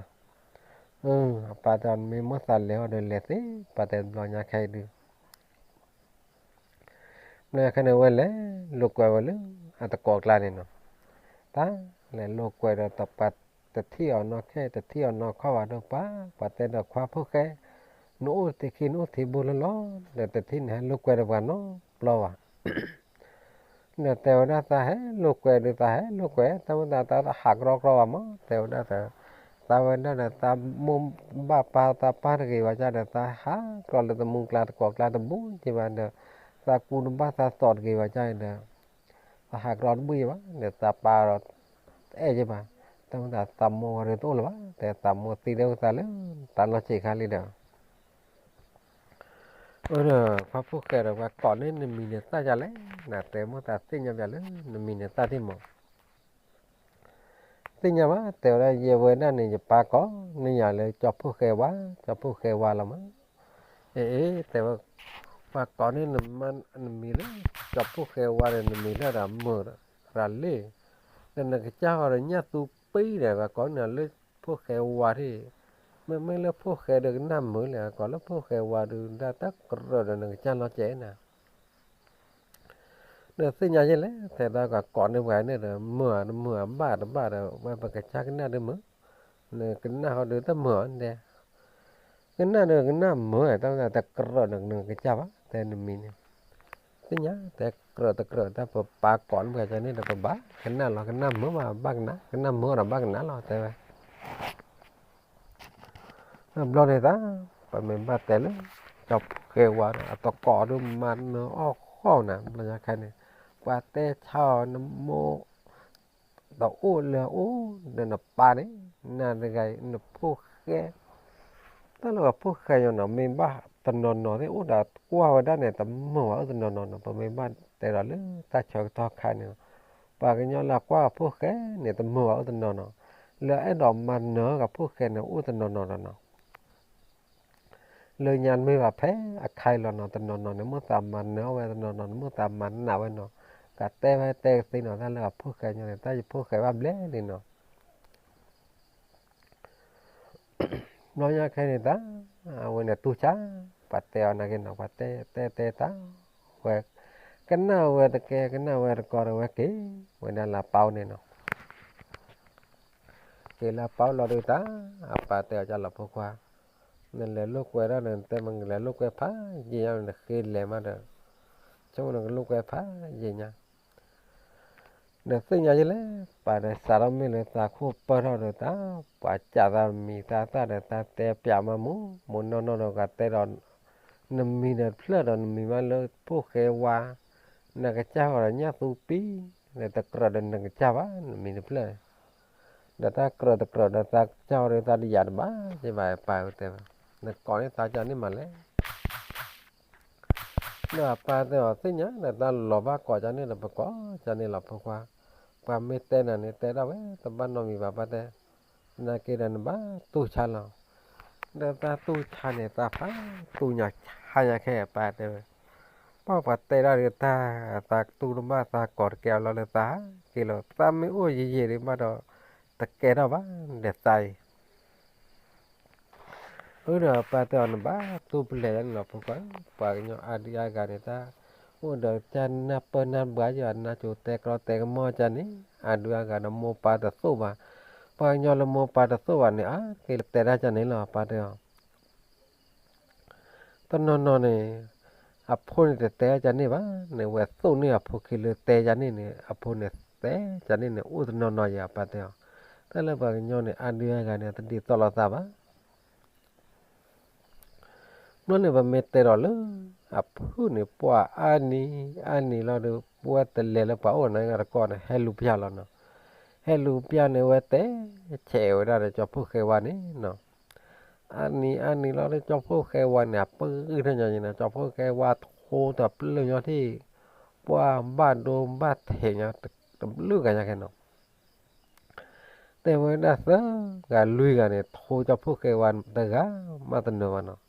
အပၢ်တဲအီၤ နမ့ၢ်မိၣ်သးလဲၤအီၤဒီးလဲၤသ့ ပၢ်တဲဘျီညါခဲအံၤဒုး ဘျီညါခဲန့ၣ် ဝဲလဲၤလိာ်ကွဲဝဲလၢ အတကိးကျါန့ၣ်နီၤ. တၢ်လဲၤလိာ်ကွဲဒီးတပှၤတထံၣ်အီၤနီၢ်ခဲ တထံၣ်အီၤနီၢ်ခီဘၣ်ဒီးပှၤ ပှၤတဲဒီးခွါဖိၣ်ဃဲ နအိၣ်တထံခံ နအိၣ်ထံဘိလၢလီၤ ဒီးတထံၣ်န့ၣ်ဟဲလိာ်ကွဲဒီးပှၤနီတဘျီဘၣ်. ဒီးတဲဝဲဒၣ်သးဟဲလိာ်ကွဲဒုး သးဟဲလိာ်ကွဲ တၢ်မ့ၢ်သးတၢ်ဟးကြီကြီဘၣ်မး တဲဝဲဒၣ်သး သးဝဲဒၣ်ဒီးသးမိၢ်ဘၣ်ပၢ်သးပၢ်တဂ့ၤဘၣ်ကဒီး သးဟးကြီလၢတမူကျါတကိးကျါတဘိက့ၤဘၣ်ဒီး သးကူတဘၣ်သးသိးတဂ့ၤဘၣ်ကဒီး သးဟးကြီတဘိက့ၤဘၣ်ဒီး သးပၢ်ဒီး တအဲၣ်က့ၤဘၣ်. တၢ်မ့ၢ်သးသးမိၢ်ဝဲဒၣ်တအိၣ်လၢၤဘၣ် တဲသးမိၢ်သံဒၣ်ဝဲသးလၢ တၢ်လီၢ်ဆံးခါလံဒီး အၢ ပှၤဖိၣ်ဃဲဒီးပှၤကိးန့ၢ်နမံၤန့ၣ်သၣ်ဒ်လဲၣ်, နတဲမိၣ်သးသ့ၣ်ညါပျးလၢနမံၤန့ၣ်သၣ်ဒ်မး. သ့ၣ်ညါဘၣ်, တဲဝဲဒၣ်ယဲဝဲဒၣ်န့ၣ် ယပၢ်ကိးန့ၢ်ယၤလၢကၠီဖှိၣ်ဃဲဝါ, ကၠီဖှိၣ်ဃဲဝါလီၤမး. အ့ အ့ တဲဝဲ, ပှၤကိးန့ၢ်နမံၤလၢကၠီဖှိၣ်ဃဲဝါဒီး နမံၤလၢဒီးမုာ်ရၤလ့ၣ်, ဒီးနကစၢ်ဃီဒီးညၣ်သူပံဒီး ပှၤကိးန့ၢ်နၤလၢဖှိၣ်ဃဲဝါထံၣ်, မ့မ့ၢ်လၢဖှိၣ်ဃဲဒီးကနၣ်မုာ်လဲၣ်, ကိးလၢဖှိၣ်ဃဲဝါဒုးဒၣ်တၢ်ကြၢးဒီးနကစၢ်လီၤကဲနၤ ဒီးသ့ၣ်ညါယဲလဲၣ်, ထဲသးကကိးန့ၢ်ပှၤန့ၣ်ဒီး မုာ်အတမုာ်အဘၣ်တဘၣ်ဒီး ဝဲပကစၢ်ကနၣ်ဒုးမုာ်, နကနၣ်ဃီဒုးတမုာ်အီၤဒဲး, ကနၣ်ဒီးကနၣ်မုာ် တၢ်တကြၢးဒီးနကစၢ်ဘၣ် တဲနမံၤန့ၣ်. သ့ၣ်ညါ တဲကြၢးတကြၢးတၢ်ပပာ်ကိးန့ၢ်ပှၤကန့ၣ်ဒီး ပဘၣ်ကနၣ်လီၤ ကနၣ်မုာ်ဘၣ်ဘၣ်ကနၣ် ကနၣ်မုာ်ဒီးဘၣ်ကနၣ်လီၤ တဲဝဲ တဘျီန့ၣ်သး ပမ့ၢ်ဘၣ်တဲလၢ ကၠီဖှိၣ်ဃဲဝါဒီး အတကိးဒုးမၤနၢၤအီၣ်ဃီၣ်နၤ ဘျီညါခဲန့ၣ် ပှၤတဲဆါအီၤနမိၢ် တအိၣ်လၢအအိၣ်ဒီးနပၢ်န့ၣ် နၤတဂၤအံၤ နဖိၣ်ဃဲ တၢ်လၢပှၤဖိၣ်ဃဲညီနီၤ မ့ၢ်ဘၣ်တနီၤနီၤသ့ၣ် အိၣ်ဒီးကွၢ်ဝဲဒၣ်န့ၣ် တမုာ်ဘၣ်အိၣ်တနီၤနီၤနီၤ ပမ့ၢ်ဘၣ်တဲဒီးလၢတၢ်ဆၢကတီၢ်ခါန့ၣ် ပှၤကညီလၢအကွၢ်ပှၤဖိၣ်ဃဲန့ၣ် တမုာ်ဘၣ်အိၣ်တနီၤနီၤ, လၢအအဲၣ်ဒိးမၤနၢၤပှၤဖိၣ်ဃဲန့ၣ် အိၣ်တနီၤနီၤဒီးနီၤ လၢညါမ့ၢ်ဘၣ်ဖဲအခါအံၤလီၤနီၤ တနီၤနီၤန့ၣ် မိၣ်သးမၤနၢၤအီၣ်ဝဲ တနီၤနီၤန့ၣ် မိၣ်သးမၤနးဝဲနီၤ, ကတဲဝဲတဲကသ့နီၤ တၢ်လၢပှၤဖိၣ်ဃဲညီန့ၣ် တၢ်ယဖိၣ်ဃဲဘၣ်ဘျဲၣ်လံနီၤ ဘျီညါခဲန့ၣ်တၢ် အဝဲန့ၣ်တူၢ်ဆါ, ပှၤတဲအီၤနာ်က့နီၤ ပှၤတဲတဲတဲတၢ်, ဝဲ ကနၣ်ဝဲတကဲ ကနၣ်ဝဲတကီဒီးဝဲက့ၤ ဝဲဒၣ်လၢပၢ်အိၣ်န့ၣ်နီၤ, က့ၤလၢပၢ်အိၣ်လီၤဒုးတၢ်, အပၢ်တဲအီၤ ကၢ်လီၤဖိခွါ, နလဲၤလိာ်ကွဲဒီး နတဲမ့ၢ်ကလဲၤလိာ်ကွဲဖးယံာ်ညါ နဃ့လဲၤမးဒီး ဆိကမိၣ်နကလိာ်ကွဲဖးယံာ်ညါ ဒီးသ့ၣ်ညါယဲလဲၣ်, ပၢ်ဒီးစးထီၣ်မ့ၢ်လၢသးခိၣ်ပၢၢ်ထီၣ်ဒီးတၢ်, ပှၤစးသးမံၤသးသၣ်ဒီးတၢ်တဲပၠးမးမူ, မူနီၢ်နီၢ်ဒီးကတဲဒီး, နမံၤဒီးတဖျၢၣ်ဒီးနမံၤမးလၢဖိၣ်ဃဲဝါ, နကစၢ်ဃီဒီးညၣ်သူပံ, ဒီးတကြၢးဒီးနကစၢ်ဘၣ် နမံၤတဖျၢၣ်, ဒီးတၢ်ကြၢးတကြၢးဒီးသးကစၢ်ဃီဒီးသးတယာ်တဘၣ်, ယဘၣ်ပၢ်တဲ, နကိးန့ၢ်သးကန့ၢ်မးလဲၣ် ဒီးအပၢ်တဲအီၤ သ့ၣ်ညါဒီးတၢ်လီၤဘၣ်ကိးကန့ၣ်ဒီး ပကိးကန့ၣ်လီၤဖိခွါ, ပှၤမ့ၢ်တဲနၤန့ၣ် တဲဒၣ်ဝဲ တဘၣ်နီတမံၤဘၣ် ပၢ်တဲ, သနာ်က့ဒီးနဘၣ်တူၢ်ဆါလီၤ, ဒီးတၢ်တူၢ်ဆါန့ၣ် တၢ်ဖးတူၢ်ညါဆါညါခဲအံၤ ပၢ်တဲဝဲ, ပှၤပှၤတဲဒၣ်ဒီးတၢ်, သးတူၢ်တဘၣ်သးကိးတကဲအီၤလီၤလၢသး, က့ၤလီၤ သးမ့ၢ်အိၣ်ယံာ်ယံာ်ဒံးဘၣ်ဒီး, တကဲထီၣ်ဘၣ်, ဒီးသးအံၤ အၢ ဒီးပၢ်တဲအီၤ နဘၣ်တူၢ်ပလဲၤဒၣ်န့ၣ်လီၤ ဖိခွါ, ပှၤကညီအါဒုးအါဂၤန့ၣ် တၢ်အိၣ်ဒီးတၢ်နၢ်ပၢၢ်နၢ်ဘှါယွၤ နါစိၤတဲကျီတဲကမီၢ်ကန့ၣ်, အါဒုးအါဂၤဒီးမိၢ်ပၢ်တသိၣ်ဘၣ်, ပှၤကညီလၢမိၢ်ပၢ်တသိၣ်ဘၣ်န့ၣ် အါက့ၤလၢတဲဒၣ်ကန့ၣ်လီၤ ပၢ်တဲအီၤ တနီၤနီၤန့ၣ်, အဖိန့ၣ်တတဲဒၣ်ကန့ၣ်ဘၣ်, န့ၣ်ဝဲသိၣ်န့ၢ်အဖိခံလၢတဲကန့ၣ်န့ၣ် အဖိန့ၣ်တဲကန့ၣ်န့ၣ် အိၣ်တနီၤနီၤယၤ ပၢ်တဲအီၤ, တၢ်လၢပှၤကညီန့ၣ် အါဒုးအါဂၤန့ၣ် တဒ်သိးလိာ်သးဘၣ် ဘျီန့ၣ် ပမ့ၢ်တဲဒီးလၢ အဖုၣ်န့ၣ် ပှၤအါနံၤ အါနံၤလီၤဒီး ပဝဲတလဲၤလၢပှၤအိၣ်န့ၣ်တကီၢ်န့ၣ် ဟဲလူၤပျၢ်လီၤနီၤ, ဟဲလူၤပျၢ်န့ၣ် ဝဲတဲ ဆဲးဝဲဒၣ်ဒီးကၠီဖှိၣ်ဃဲဝါန့ၣ်နီၤ, အါနံၤအါနံၤလီၤဒီး ကၠီဖှိၣ်ဃဲဝါန့ၣ် အပၢၢ်ထီၣ်ညါန့ၣ်နီၤ ကၠီဖှိၣ်ဃဲဝါထိတပျုၢ်ညီထံၣ်, ပှၤဘၣ်ဒိဘၣ်ထံးညါ တဘျုးဂၤညါခဲနီၤ တဲဝဲဒၣ်သၢဂၤလွံၢ်ဂၤန့ၣ် ထိကၠီဖှိၣ်ဃဲဝါတဂၤမးတနၢၤဘၣ်နီၤ,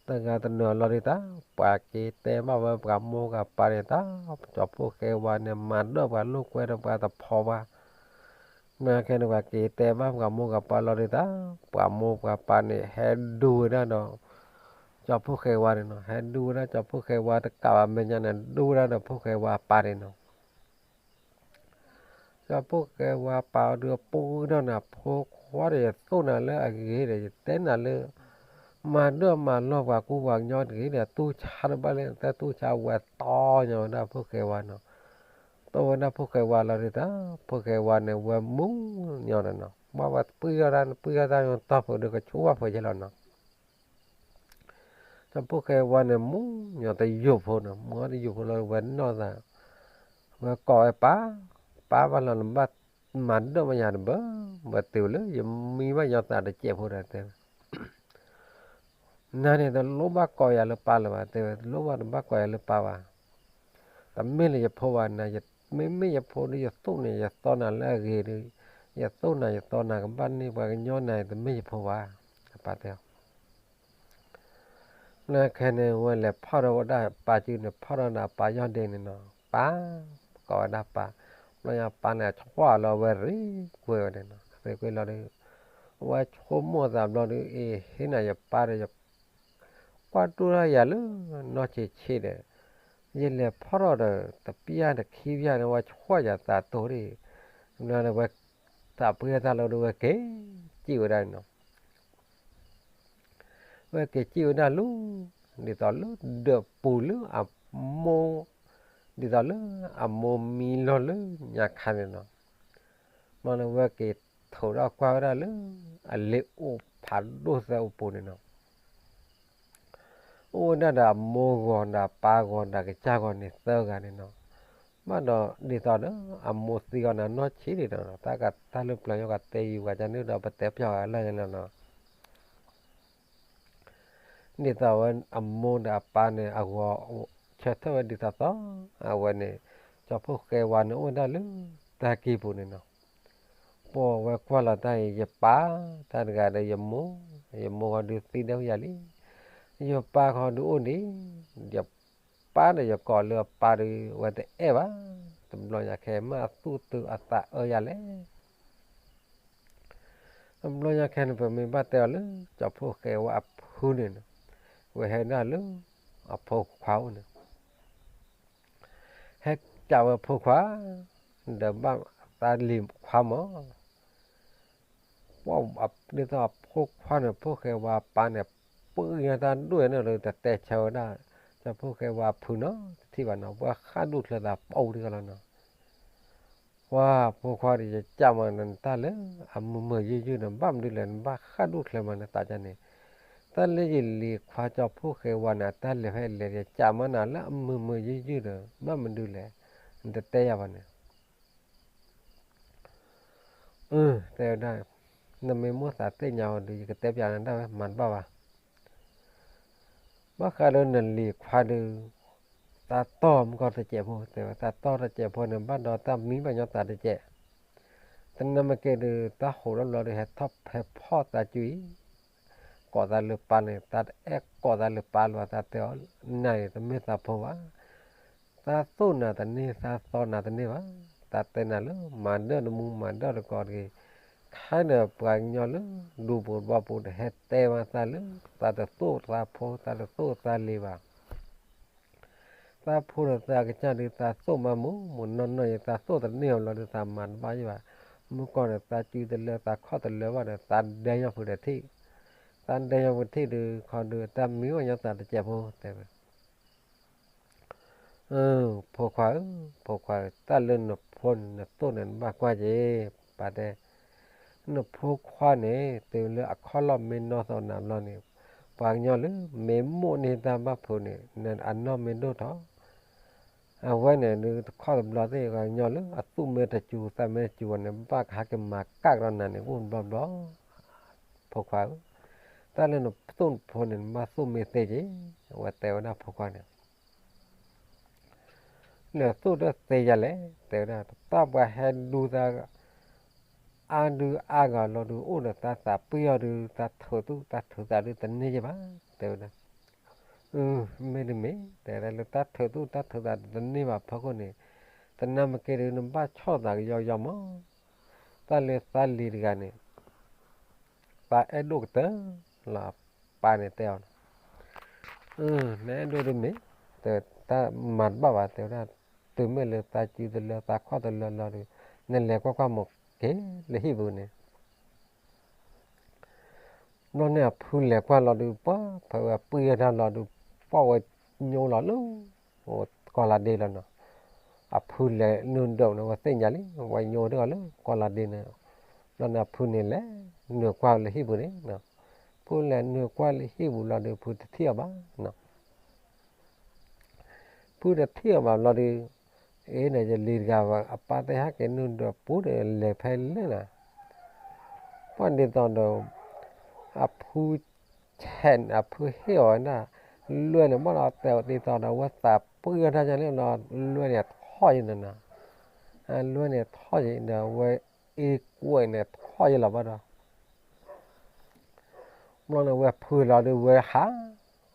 တဂၤတနၢၤလီၤဒုးတၢ်, ပှၤက့ၤတဲဘၣ်ဝဲပှၤမိၢ်ပှၤပၢ်န့ၣ်တၢ်, ကၠီဖှိၣ်ဃဲဝါန့ၣ် မၤဒၢၣ်ပှၤလိာ်ကွဲဒီးပှၤတဖိးဘၣ်, နာ်က့န့ၣ် ပှၤက့ၤတဲဘၣ်ပှၤမိၢ်ပှၤပၢ်လီၤဒုးတၢ်, ပှၤမိၢ်ပှၤပၢ်န့ၣ် ဟဲဒူဝဲဒၣ်ဒီး ကၠီဖှိၣ်ဃဲဝါန့ၣ်နီၤ, ဟဲဒူဝဲဒၣ်ကၠီဖှိၣ်ဃဲဝါတကးဘၣ်မဲာ်ညါန့ၣ် ဒူဝဲဒၣ်ဒီးဖှိၣ်ဃဲဝါပၢ်န့ၣ်နီၤ ကၠီဖှိၣ်ဃဲဝါပၢ်အီၤဒုးအပူၤဒီးန့ၣ် ဖိခွါဒီး ယသိၣ်နၤလၢအဂ့ၤဒီး ယတဲနၤလၢ မၤဒၢၣ်မၤလီၢ်ပှၤကူပှၤကညီတဂ့ၤဒီး တူၢ်ဆါတဘၣ်လၢ တၢ်တူၢ်ဆါဝဲတီညီဝဲဒၣ်ဖှိၣ်ဃဲဝါနီၤ, တီဝဲဒၣ်ဖှိၣ်ဃဲဝါလီၤဒုးတၢ်, ဖှိၣ်ဃဲဝါန့ၣ် ဝဲမူညီဒီးနီၤ, ဘၣ်ဝဲပှံၢ်ထီၣ်တၢ် ပှံၢ်ထီၣ်တၢ်ညီတီၢ်ဖိဒီး ကဆိၣ်ဘၣ်ဖိယဲလီၤနီၤ ကၠီဖှိၣ်ဃဲဝါန့ၣ် မူညီတယိာ်ဖိနီၤ, မူညီတယိာ်ဖိလီၤ ဝဲနီၢ်သး, ဝဲကိးဝဲ ပၢ်, ပၢ်ဘၣ်လီၤ နဘၣ်မၤဒၢၣ်မးယၤတဘၣ်, ဘၣ်တုၤလၢယမံဘၣ်ညီသးတစဲးဖိဒီးတဲဝဲ နၤန့ၣ်တလိၣ်ဘၣ်ကိးယၤလၢပၢ်လၢၤဘၣ်, တဲဝဲ, တလိၣ်ဘၣ်တဘၣ်ကိးယၤလၢပၢ်ဘၣ်. တမ့ၢ်လၢယဖိဘၣ်နၤ, မ့မ့ၢ်ယဖိဒီး ယသိၣ်န့ၣ် ယသီနၤလၢအဂ့ၤဒီး, ယသိၣ်နၤယသီနၤ ကဘၣ်န့ၢ်ပှၤကညီနၤ, တမ့ၢ်ယဖိဘၣ်, အပၢ်တဲအီၤ. လၢခဲန့ၣ် ဝဲလဲၤဖီၣ်ထီၣ်ဝဲဒၣ်ပၢ်စုန့ၣ်, ဖီၣ်ထီၣ်ဒီးအပၢ်ယီၢ်ဒ့န့ၣ်နီၤ, ပၢ်, ကိးဝဲဒၣ်ပၢ်. ဘျီညါပၢ်န့ၣ် အဆှီလီၤဝဲရ့ကွ့ဝဲန့ၣ်နီၤ, ရ့ကွ့လီၤဒီး အဝဲဆိကမိၣ်သးဘျီဒီး, အ့ၣ်, ဟ့ၣ်နၤယပၢ်ဒီး ယကွၢ်ဒိၣ်ထီၣ်ယၤလၢနီၢ်ဆံးဆံးဒီး, ယလဲၤဖီၣ်ထီၣ်ဒီး တပျၢ်တခံပျၢ်န့ၣ် ဝဲဆှီယၤသးတိၢ်ဒံး, ဘျီန့ၣ်ဝဲ သးပှ့ၤတၢ်လီၤဒီး ဝဲက့ၤစံၣ်ဝဲဒၣ်န့ၣ်နီၤ. ဝဲက့ၤစံၣ်ဝဲဒၣ်လၢ, ဒ်သိးလၢဒၢးပူၤလၢအမိၢ်, ဒ်သိးလၢအမိၢ်မံလီၤလၢညါခါန့ၣ်နီၤ. ဘျီန့ၣ်ဝဲက့ၤထိးထီၣ်ကွၢ်ဝဲဒၣ်လၢ အလ့အိၣ်ဖးဒိၣ်သၢအိၣ်ပူၤန့ၣ်နီၤ. အိၣ်ဝဲဒၣ်ဒီးအမိၢ်ဂီၤဒီးအပၢ်ဂီၤဒီးကစၢ်ဂီၤန့ၣ်သၢဂၤန့ၣ်နီၤ. ဘၣ်ဒီးဒ်သိးဒီး အမိၢ်သံဂီၤန့ၣ်နီၢ်ဆံးဒံးဒီး တၢ်ကတၢ်လၢပျၢၤညီကတဲယူၤဂၤကန့ၣ်ဒီး ပတဲပျီဂၤလၢာ်လီၤနီၤ. ဒ်သိးဝဲအမိၢ်ဒီးအပၢ်န့ၣ် အဂီၤဆၢထၢၣ်ဝဲဒ်သိးသိး, အဝဲန့ၣ် ကၠီဖီၣ်ဃဲဝါန့ၣ်အိၣ်ဝဲဒၣ်လၢတၢ်ကံၢ်ပူၤန့ၣ်နီၤ. ပှၤဝဲကွၢ်လီၤတၢ်အံၤ ယပၢ်တၢ်တဂၤဒီးယမိၢ်, ယမိၢ်ဃီဒုးသံဒဲယၤလံ, ယပၢ်ဃီဒုးအိၣ်ဒံး, ယပၢ်ဒီးယကိးလၢအပၢ်ဒီး ဝဲတအဲၣ်ဘၣ်, တဘျီညါခဲမ့ၢ်အသူၣ်တုၤအသးအၢယၤလဲၣ်. တဘျီညါခဲန့ၣ် ပမ့ၢ်ဘၣ်တဲအီၤလၢ ကၠီဖီၣ်ဃဲဝါအဖုန့ၣ်, ဝဲဟဲဒၣ်လၢအဖိခွါအိၣ်န့ၣ် ဟဲကးဝဲဖိခွါ, ဒီးဘၣ်သးလံၤခွါမး, ပှၤဒ်သိးအဖိခွါန့ၣ် ဖီၣ်ဃဲဝါအပၢ်န့ၣ် ပှ့ၤညါတၢ်ဒိၣ်န့ၣ်ဒီး တတဲဆၢဝဲဒၣ် ကၠီဖီၣ်ဃဲဝါအဖုနီတထံၣ်ဘၣ်နီၤ, ပှၤဃၣ်ဒူၣ်ချၢသးပူၤတဂၤလီၤနီၤ. ပှၤဖိခွါဒီး ယကးမးနတၢ်လၢအမုာ်မုာ်ယုၢ်ယုၢ်ဒီး ဘၣ်မနုၤလဲၣ် နဘၣ်ဃၣ်ဒူၣ်ချၢမးနသးန့ၣ်, တၢ်လၢယလံၤခွါကၠီဖီၣ်ဃဲဝါန့ၣ် အတၢ်လဲၤဖဲလဲၣ် ယကးမးနၤလၢအမုာ်မုာ်ယုၢ်ယုၢ်ဒီး ဘၣ်မနုၤလဲၣ် နတတဲယၤဘၣ်န့ၣ်. အၢ တဲဝဲဒၣ်, နမ့ၢ်မိၣ်သးသ့ၣ်ညါအီၤဒီး ယကတဲပျးနၤဒၣ်ဝဲ မၤတဘၣ်ဘၣ်. ဘၣ်ဃးဒီးနလံၤခွါဒီး သးတီၢ်မုၢ်ကီၢ်တစဲးဖိ, တဲဝဲ သးတီၢ်တစဲးဖိန့ၣ် ဘၣ်ဒီးတၢ်မံဘၣ်ညီသးတစဲး, တနၢ်မ့ၢ်က့ၤဒီး တၢ်ဟိးထီၣ်ဘျီဒီး ဟဲထီၣ်ဖဲဖီၣ်သးစုအံၤ, ကိးသးလၢပၢ်န့ၣ် သးတအဲၣ်ကိးသးလၢပၢ်လၢၤဘၣ်, သးတဲအီၤ နၤန့ၣ် တမ့ၢ်သးဖိဘၣ်. သးသိၣ်နၤတန့ၢ် သးသီနၤတန့ၢ်ဘၣ်. သးတဲနၤလၢ မၤဒၢၣ်တမူ မၤဒၢၣ်တကိးတဂ့ၤ. ခဲအံၤန့ၣ် ပှၤကညီလၢဒူပူၤဘီပူၤ တဟဲတဲမးသးလၢ သးတသိၣ်သးဖိ သးတသိၣ်သးလံၤဘၣ်. သးဖိဒီးသးကစၢ်ဒုး သးသိၣ်မးမုာ်မုာ်နီၢ်နီၢ်အံၤ သးသိၣ်တန့ၢ်အီၤလီၤဒီး သးမၤတဘၣ်ယံၣ်ဘၣ်. မုၢ်ကီၢ်န့ၣ် သးစုတလၢ သးခီၣ်တလၢဘၣ်ဒီး သးဒဲညီဖိဒီးထံၣ်, သးဒဲညီဖိထံၣ်ဒီး ခီဒီး တၢ်မံဘၣ်ညီသးတစဲးဖိ တဲဝဲ. အၢ ဖိခွါဧၢ, ဖိခွါဧၢ, တၢ်လၢနဖိန့ၣ် နသိၣ်န့ၣ် နဘၣ်ကွၢ်က့ၤ, ပၢ်တဲ. နဖိခွါန့ၣ် တုၤလၢအခီၣ်လီၢ်မ့ၢ်နီၢ်သီနၤဘျီန့ၣ် ပှၤကညီလၢမ့ၢ်မိၣ်န့ၢ်တၢ်ဘၣ်ဖုးန့ၣ် အနီၢ်မ့ၢ်ဒိၣ်ထီၣ် အဝဲန့ၣ်ဒုး တခီတဘျီသ့ၣ် ပှၤကညီလၢအသူၣ်မ့ၢ်တစူၤ သးမ့ၢ်တစူၤဘၣ်န့ၣ် ဘၣ်ကဟဲက့ၤမၤကၣ်ကဒီးနၤန့ၣ် အိၣ်ဘျီဘျီ. ဖိခွါဧၢ, တၢ်လၢနသိၣ်နဖိန့ၣ် နဘၣ်သိၣ်မ့ၢ်သ့က့ၤ, အဝဲတဲဝဲဒၣ်ဖိခွါန့ၣ် နသိၣ်တသ့ယၤလဲၣ်, တဲဝဲဒၣ်. တၢ်ပှၤဟဲဒူသး အါဒုအါဂၤလီၤဒုး အိၣ်ဒီးသးသးပှ့ၤအီၤဒုး သးထုးသူၣ်သးထုးသးဒုး တန့ၢ်ယဘၣ်, တဲဝဲဒၣ်. အၢ မ့ၢ်တမ့ၢ် တဲဝဲဒၣ် လၢတၢ်ထုးသူၣ်တၢ်ထုးသးတန့ၢ်ဘၣ်အဖီခိၣ်န့ၣ် တနၢ်မ့ၢ်က့ၤဒုး နဘၣ်ဆီၣ်သးကယီကယီမး. တၢ်လၢသးလံၤတဂၤန့ၣ် သးအဲၣ်ဒိၣ်ကတၢၢ်လီၤ အပၢ်န့ၣ်တဲအီၤ. အၢ နအဲၣ်ဒိၣ်တမ့ၢ် တၢ်မၤတဘၣ်ဘၣ် တဲဝဲဒၣ်. တုၤမ့ၢ်လၢသးစုတလၢ သးခီၣ်တလၢလီၤဒီး နလဲၤကွၢ်ကွၢ်မးက့ၤလၢဟံၣ်ပူၤန့ၣ် ဘျီန့ၣ်အဖုလဲၤကွၢ်လီၤဒုး ပှၤဖဲဝဲပှ့ၤတၢ်လီၤဒုး ပှၤဝဲညိလီၤလၢ ကီၢ်လၤဒ့လီၤနီၤ. အဖုလဲၤနုာ်ဒိးန့ၣ် ဝဲသ့ၣ်ညါလံ ဝဲညိတဂၤလၢကီၢ်လၤဒ့န့ၣ်. ဘျီန့ၣ်အဖုန့ၣ်လဲၤနုာ်ကွၢ်လၢဟံၣ်ပူၤန့ၣ်, ဖုလဲၤနုာ်ကွၢ်လၢဟံၣ်ပူၤလီၤဒုး ဖုတထံၣ်အီၤဘၣ်နီၤ. ဖုတထံၣ်အီၤဘၣ်ဘျီဒီး အ့ၣ်န့ၣ် ယလံၤတဂၤဘၣ် အပၢ်သ့ၣ်ဟဲက့ၤနုာ်ဒိးပူၤဒီး လဲၤဖဲလဲၣ်နၤ. ပှၤဒ်သိးဒီး အဖု ဆဲးန့ၣ် အဖုဟ့ၣ်အီၤဝဲဒၣ်, လွဲၢ်န့ၣ် ဘၣ်ဒီးတဲအီၤဒ်သိးဒီး အဝဲသးပှံၢ်ထီၣ်တၢ်ညါန့ၣ်ဒီး လွဲၢ်န့ၣ်ထီၣ်ယံၤန့ၣ်နီၤ, လွဲၢ်န့ၣ်ထီၣ်ယံၤဒီး အဝဲအ့ကွဲးန့ၣ်ထီၣ်ယံၤလီၤဘၣ်ဒီး ဘျီန့ၣ် ဝဲဖုလီၤဒုး ဝဲဟး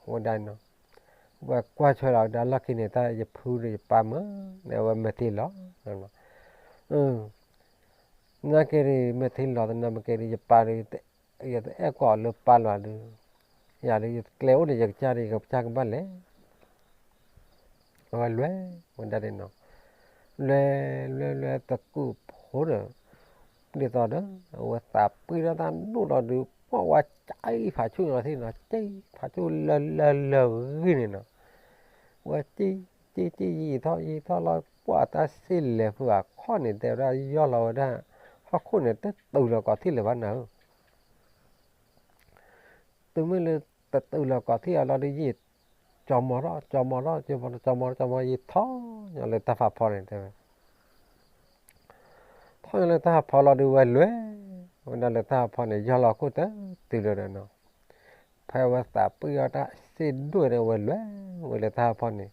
ဝဲဒၣ်နီၤ, ဝဲကွၢ်ထွဲလီၤဝဲဒၣ်လီၢ်ခံန့ၣ် တၢ်ယဖုဒီးယပၢ်မ့ၢ်န့ၣ် အဝဲမဲာ်ထံလီၤ, နာ်က့ဒီး မဲာ်ထံလီၤ တနာ်မ့ၢ်က့ဒီး ယပၢ်ဒီး ယတအဲၣ်ကွၢ်အီၤလၢပၢ်လီၤဒုး, ယၤဒီး ယကျဲအိၣ်န့ၣ် ယကစၢ်ဒီး ယကစၢ်ကဘၣ်လဲၤ အဝဲလွဲၢ်ဝဲဒၣ်န့ၣ်နီၤ, လွဲၢ်လွဲၢ်လွဲၢ် တကုာ်ဖိဒီး ဒ်သိးဒီး အဝဲသးပှံၢ်ထီၣ်တၢ်ဒိၣ်လီၤဒုး ပှၢ်ဝဲကၠံဖးဆူၣ်နီၤထံၣ်နီၤ ကၠံဖးဆူၣ်လၢလၢလၢဂံၢ်န့ၣ်နီၤ, ဝဲကၠံကၠံကၠံ ယံာ်ထီၣ်ယံာ်ထီၣ်လီၤ ပှၢ်တၢ်စ့လဲၤဖုအခီၣ်န့ၣ် တဲဝဲဒၣ်ယီၢ်လီၤဝဲဒၣ်, ဟီၣ်ခိၣ်န့ၣ် တတုၤလီၤကီးထံၣ်လၢၤဘၣ်နၤဧၢ တုၤမ့ၢ်လၢတတုၤလီၤကီးထံၣ်အလီၢ်ဒီး ယံာ်ကၠီမီၤထီၣ် ကၠီမီၤထီၣ် ကၠီမီၤထီၣ် ကၠီမီၤထီၣ် ယံာ်ထီၣ်ညီလၢတၢ်ဖးဖီန့ၣ် တဲဝဲ, ထီၣ်ညီလၢတၢ်ဖးဖီလီၤဒုး ဝဲလွဲၢ်ဝဲဒၣ်လၢတၢ်ဖးဖီန့ၣ် ယီၢ်လီၤခိၣ်တတုၤလၢၤဒီးနီၤ, ဖဲဝဲသးပှံၢ်ထီၣ်တၢ်စ့ဒိၣ်န့ၣ် ဝဲလွဲၢ်ဝဲလၢတၢ်ဖးဖီန့ၣ်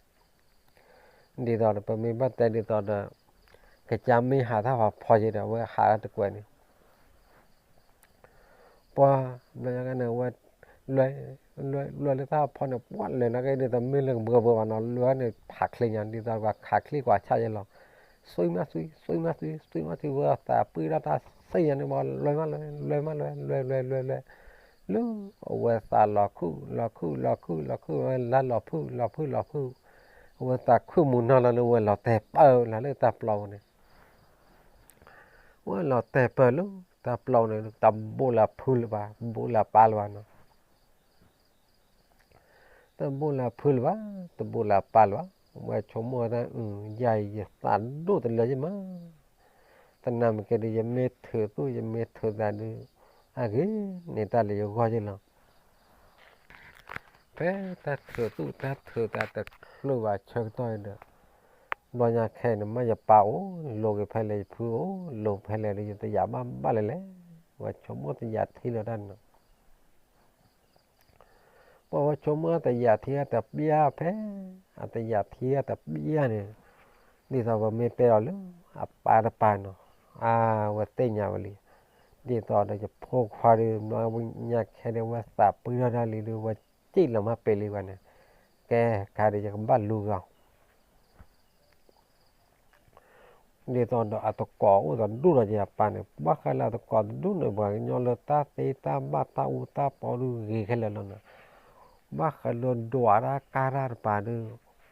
ဒ်သိးဒီး ပမ့ၢ်ဘၣ်တဲဒ်သိးဒီး ကစၢ်မ့ၢ်ဟးတၢ်ဖးဖီယံၤဒီး အဝဲဟးတကွဲးန့ၣ် ပှၤဘျီညါကန့ၣ် ဝဲ လွဲ လွဲ လွဲလၢတၢ်ဖီန့ၣ် ပှၤလဲၤနာ်က့ဒ်သိးမ့ၢ်လၢကဘှီဘှီဘၣ်နီၤ လွဲန့ၣ် ဖးချ့ညါ ဒ်သိးပှၤခးချ့ကွၢ်ဆၣ်ယဲလီၤ, သွံၣ်မးသွံၣ် သွံၣ်မးသွံၣ် သွံၣ်မးသွံၣ် ဝဲသးပှံၢ်ထီၣ်တၢ်စ့ညါန့ၣ် ပှၤလွဲမးလွဲ လွဲမးလွဲ လွဲလွဲလွဲလွဲ လၢအဝဲသးလီၤခုၣ် လီၤခုၣ် လီၤခုၣ် လီၤခုၣ် ဝဲလါလီၤဖုၣ် လီၤဖုၣ် လီၤဖုၣ် အဝဲသးခုၣ်မူၤနီၢ်လီၤလၢဝဲလီၤတဲာ်ပၢၢ်လၢတၢ်ပျီပူၤန့ၣ် ဝဲလီၤတဲာ်ပၢၢ်လၢတၢ်ပျီပူၤန့ၣ် တဘူးလၢဖုလၢၤဘၣ် ဘူးလၢပၢ်လၢၤဘၣ်နီၤ, တဘူးလၢဖုလၢၤဘၣ် တဘူးလၢပၢ်လၢၤဘၣ်, ဝဲဆိကမိၣ်ဝဲဒၣ် ယၤအံၤယသးဒိၣ်တလၢယမး, တနာ်မ့ၢ်က့ၤဒီး ယမ့ၢ်ထုးသူၣ် ယမ့ၢ်ထုးသးဒုး အဂ့ၤန့ၣ်တၢ်လၢယဂီၢ်ယ့ၢ်လီၤ ဖဲတၢ်ထုးသူၣ်တၢ်ထုးသးတချုးဘၣ်ဆၢကတီၢ်အံၤဒီး ဘျီညါခဲအံၤန့ၣ် မ့ၢ်ယပၢ်အိၣ် လိၤက့ၤဖဲလဲၣ် ယဖုအိၣ် လိၤဖဲလဲၣ်ဒီး ယတယာ်ဘၣ်ဘၣ်လဲၣ်လဲၣ်, ဝဲဆိကမိၣ်တယာ်ထံလၢၤတၢ်န့ၣ်နီၤ, ပှၤဝဲဆိကမိၣ်တယာ်ထံတပျၢ်ဖဲ အတယာ်ထံတပျၢ်န့ၣ် ဒ်သိးပမ့ၢ်တဲအီၤလၢ အပၢ်တပၢ်နီၤ, အဝဲသ့ၣ်ညါဝဲလံ, ဒ်သိးဒီးယဖိခွါဒီး ဘျီညါခဲန့ၣ် ဝဲသးပှံၢ်ထီၣ်တၢ်လံဒီး ဝဲစံၣ်လီၤမၢ်ပ့ၤလံဝဲန့ၣ်, ကဲခါဒီးယကဘၣ်လူၤဂီၤ ဒ်သိးဒီးအတကိးအိၣ်တဒူၣ်ဒီးယပၢ်န့ၣ် ဘၣ်ဃးလၢအတကိးတဒူၣ်န့ၣ် ပှၤကညီလၢတၢ်သ့တၢ်ဘၣ်တၢ်အူတၢ်ပီဒုးဂ့ၤခဲလၢာ်လီၤနီၤ, ဘၣ်ဃးလၢဒွးတၢ်ကၢ်တၢ်တပၤဒုး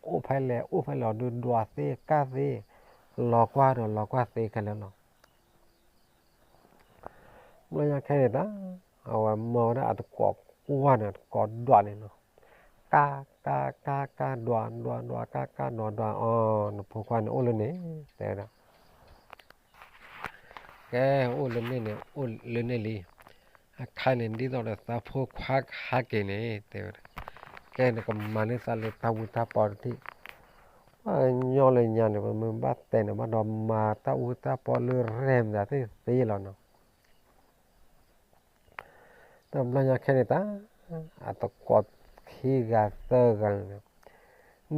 အိၣ်ဖဲလဲၣ်အိၣ်ဖဲလဲၣ်ဒုး ဒွးသ့ကၢ်သ့ လီၤကွၢ်ဒီးလီၤကွၢ်သ့ခဲလၢာ်လီၤ. ဘျီညါခဲန့ၣ်တၢ် အဝဲမၢဝဲဒၣ်အတကိးကွၢ်န့ၣ် တကိးဒွးန့ၣ်နီၤ, ကၢ် ကၢ် ကၢ် ကၢ် ဒွး ဒွး ဒွး ကၢ် ကၢ် ဒွး ဒွး အီၤ နဖိခွါန့ၣ်အိၣ်လၢန့ၣ် တဲဝဲဒၣ် ကဲ အိၣ်လၢန့ၣ်န့ၣ် အိၣ်လၢန့ၣ်လံ, အခါန့ၣ် ဒ်သိးဒီးသးဖိခွါကဟးက့ၤန့ၣ် တဲဝဲဒၣ်, ကဲ နကမၤန့ၢ်သးလၢတၢ်အူတၢ်ပီတထံၣ်, ပှၤကညီလၢညါန့ၣ် ပမ့ၢ်ဘၣ်တဲန့ၣ် ဘၣ်ဒီးမၤတၢ်အူတၢ်ပီလၢရဲၣ်မတၤသ့ၣ်သ့လီၤနီၤ တဘျီညါခဲန့ၣ်တၢ် အတကိးခံဂၤသၢဂၤန့ၣ်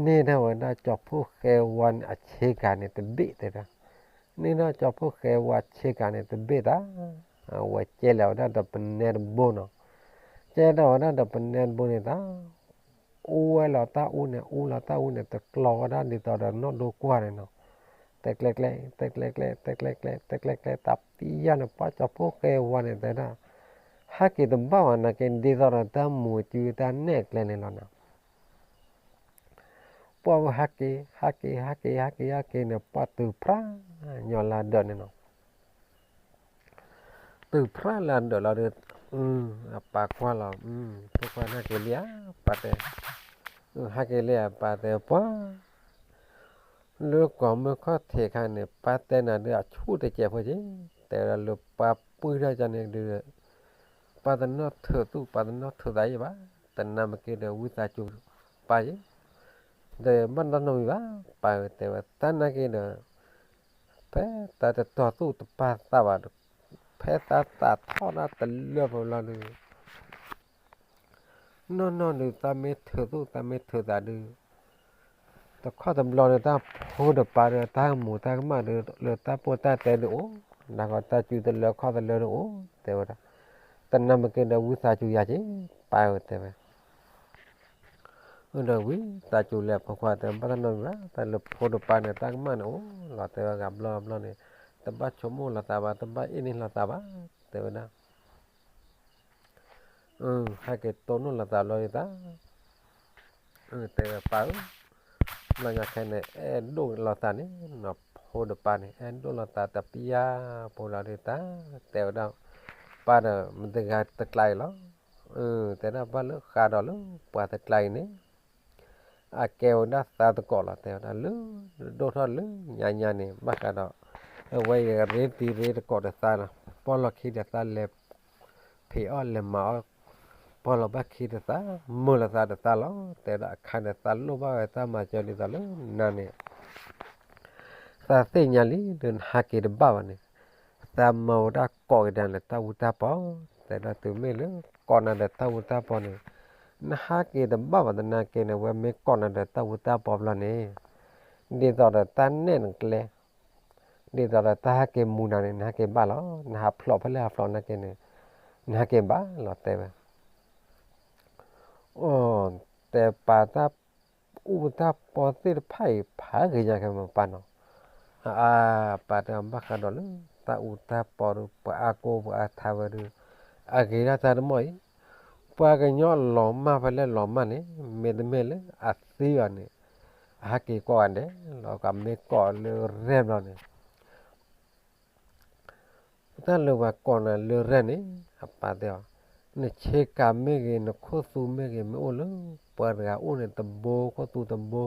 န့ၢ်ဒၣ်ဝဲဒၣ်ကၠီဖှိၣ်ဃဲဝါန့ၣ် အဆ့ကၤန့ၣ်တဘ့ၣ်တဲဒၣ်, န့ၢ်ဒၣ်ကၠီဖှိၣ်ဃဲဝါဆ့ကၤန့ၣ်တဘ့ၣ်တၢ်, အဝဲကဲလီၤဝဲဒၣ်ဒီးပနဲတဘိနီၤ, ကဲဒၣ်ဝဲဒၣ်ဒီးပနဲတဘိန့ၣ်တၢ် အူဝဲလီၤတၢ်အူန့ၣ် အူလီၤတၢ်အူန့ၣ် တကျီဝဲဒၣ်ဒ်သိးဒီးနီၢ်ဒိကွၢ်န့ၣ်နီၤ, တဲကျဲကျဲ တဲကျဲကျဲ တဲကျဲကျဲ တဲကျဲကျဲ တၢ်ပျၢ်န့ၣ် ပှၤကၠီဖှိၣ်ဃဲဝါန့ၣ်တဲဒၣ်, ဟးက့ၤတဘၣ်ဝဲနာ်က့ ဒ်သိးဒီးတၢ်မူၤစုတၢ်နဲၣ်ကျဲန့ၣ်လီၤနီၤ ပှၤဝဲဟးက့ၤ ဟးက့ၤ ဟးက့ၤ ဟးက့ၤ ဟးက့ၤန့ၣ် ပှၤတုၤဖျါညီလၢဒၢးန့ၣ်နီၤ, တုၤဖျါလၢဒၢးလီၤဒီး အပၢ်ကွၢ်လီၤ, ဖိခွါဟဲက့ၤလံဧါ ပၢ်တဲ, ဟဲက့ၤလံဧါ ပၢ်တဲ ပှၤ လၢကီၢ်မုၢ်ခီၣ်ထံးခါန့ၣ် ပၢ်တဲနၤဒုးအဆူၣ်တစဲးဖိက့ၤ, တဲဝဲဒၣ်လၢပၢ်ပှံၢ်ထီၣ်ကန့ၣ်ဒုး ပၢ်တနီၣ်ထုးသူၣ် ပၢ်တနီၣ်ထုးသးယံၤဘၣ်, တနာ်မ့ၢ်က့ၤဒီးဝံသးစူၤပၢ်ယံၤ, ဒီးဘၣ်နီတမံၤဘၣ်, ပၢ်တဲဝဲတၢ်နာ်က့ၤဒီး ဖဲတၢ်တတီၤသူၣ်တပၢ်သးဘၣ်ဒီး ဖဲတၢ်သးထီၣ်တၢ်တလၢဖိလီၤဒီး နီၢ်နီၢ်ဒုး သးမ့ၢ်ထုးသူၣ် သးမ့ၢ်ထုးသးဒုး တခီတဘျီဒီး တၢ်ဖိတပၢ်ဒီး တၢ်ကမူၤတၢ်ကမၣ်ဒီး လၢတၢ်ပိၢ်တၢ်တဲဒုးအိၣ်, နၢ်ကီတၢ်စူၤတလၢခီၣ်တလၢဒုးအိၣ် တဲဝဲဒၣ်. တနာ်မ့ၢ်က့ၤဒီး ဝံသးစူၤယၤက့ၤ ပၢ်ဧၢ တဲဝဲ. အၢ ဒီးဝံသးစူၤလၢအဖိခွါတဲ ဘၣ်တၢ်နီတမံၤဘၣ်, တၢ်လၢဖိတပၢ်န့ၣ် တၢ်ကမၣ်န့ၣ်အိၣ်လီၤ တဲဝဲ. ဂၤဘျီဘျီန့ၣ် တဘၣ်ဆိကမိၣ်လိာ်သးဘၣ်, တဘၣ်အ့ၣ်န့ၢ်လိာ်သးဘၣ် တဲဝဲဒၣ်. ဟဲက့ၤတိၢ်နီၣ်လိာ်သးဘျီဒုးသး တဲဝဲ ပၢ်ဧၢ, ဘျီညါခဲန့ၣ် အဲၣ်ဒိၣ်လိာ်သးန့ၣ် နဖိတပၢ်န့ၣ် အဲၣ်ဒိၣ်လိာ်သးတပျၢ် ဖိလီၤဒုးသး တဲဝဲဒၣ်. ပၢ်ဒီး မတဂၤတကျါအံၤလီၤ. တဲဒၣ် ဘၣ်လၢဃးဒီးလၢပှၤတကျါအံၤန့ၣ် အကဲဝဲဒၣ်သးသကိးလီၤ တဲဝဲဒၣ်. လၢဒိၣ်ထီၣ်လၢညါညါန့ၣ် ဘၣ်ဃးဒီး အဝဲအံၤရ့တံၤရ့သကိးဒီးသးလီၤ. ပီၢ်လီၤခံဒီးသးလဲၤ ဖံးအီၣ်လဲၤမၤအီၣ်, ပီၢ်လီၤဘၣ်ခံဒီးသး မုာ်လိာ်သးဒီးသးလီၤ တဲဝဲဒၣ်. အခါန့ၣ် သးလိၣ်ဘၣ်ဝဲတၢ်မၤစၢၤဒ်သိးလၢနၤန့ၣ် သးသ့ၣ်ညါလံ ဒီးနဟးက့ၤတဘၣ်ဘၣ်န့ၣ် သးမၤဝဲဒၣ်ကိးက့ၤနၤဒီးတၢ်အူတၢ်ပီ, တဲဒၣ် တုၤမ့ၢ်လၢကိးနၤဒီးတၢ်အူတၢ်ပီန့ၣ် နဟးက့ၤတဘၣ်ဘၣ် သနာ်က့န့ၣ် အဝဲမ့ၢ်ကိးနၤဒီးတၢ်အူတၢ်ပီဘျီန့ၣ် ဒ်သိးဒီးတၢ်နဲၣ်နကျဲ ဒ်သိးဒီးတၢ်ဟးက့ၤမူနၤန့ၣ် နဟးက့ၤဘၣ်လီၤ. နဟးဖျိးဖဲလဲၣ်ဟးဖျိးနာ်က့န့ၣ် နဟးက့ၤဘၣ်လီၤ တဲဝဲ. အိ တဲပၢ် တၢ်အူတၢ်ပီသ့ၣ်တဖၣ်အံၤ ဖးဂ့ၤညါခဲမပၢ်နီၤ. အါ ပၢ်တဲ ဘၣ်ဃးဒီးလၢ တၢ်အူတၢ်ပီဒီး ပှၤအါကိးပှၤအါထါဝဲဒီး အဂ့ၤဒၣ်တၢ်တမီၢ်အံၤ ပှၤကညီလီၤမၢ်ဖဲလဲၣ်လီၤမၢ်န့ၣ် မ့တမ့ၢ်လၢအသံဘၣ်န့ၣ် အဟးက့ၤကိးဂၤဒဲးလီၤ. ကမ့ၢ်ကိးလၢရဲၣ်ဘျီန့ၣ် တၢ်လၢပှၤကိးနၤလၢရဲၣ်န့ၣ် အပၢ်တဲအီၤ, နဆ့ကၤမ့ၢ်ဂ့ၤ နခိၣ်သူမ့ၢ်ဂ့ၤ မ့ၢ်အိၣ်လၢပှၤတဂၤအိၣ်န့ၣ် တဘိ ခိၣ်သူတဘိ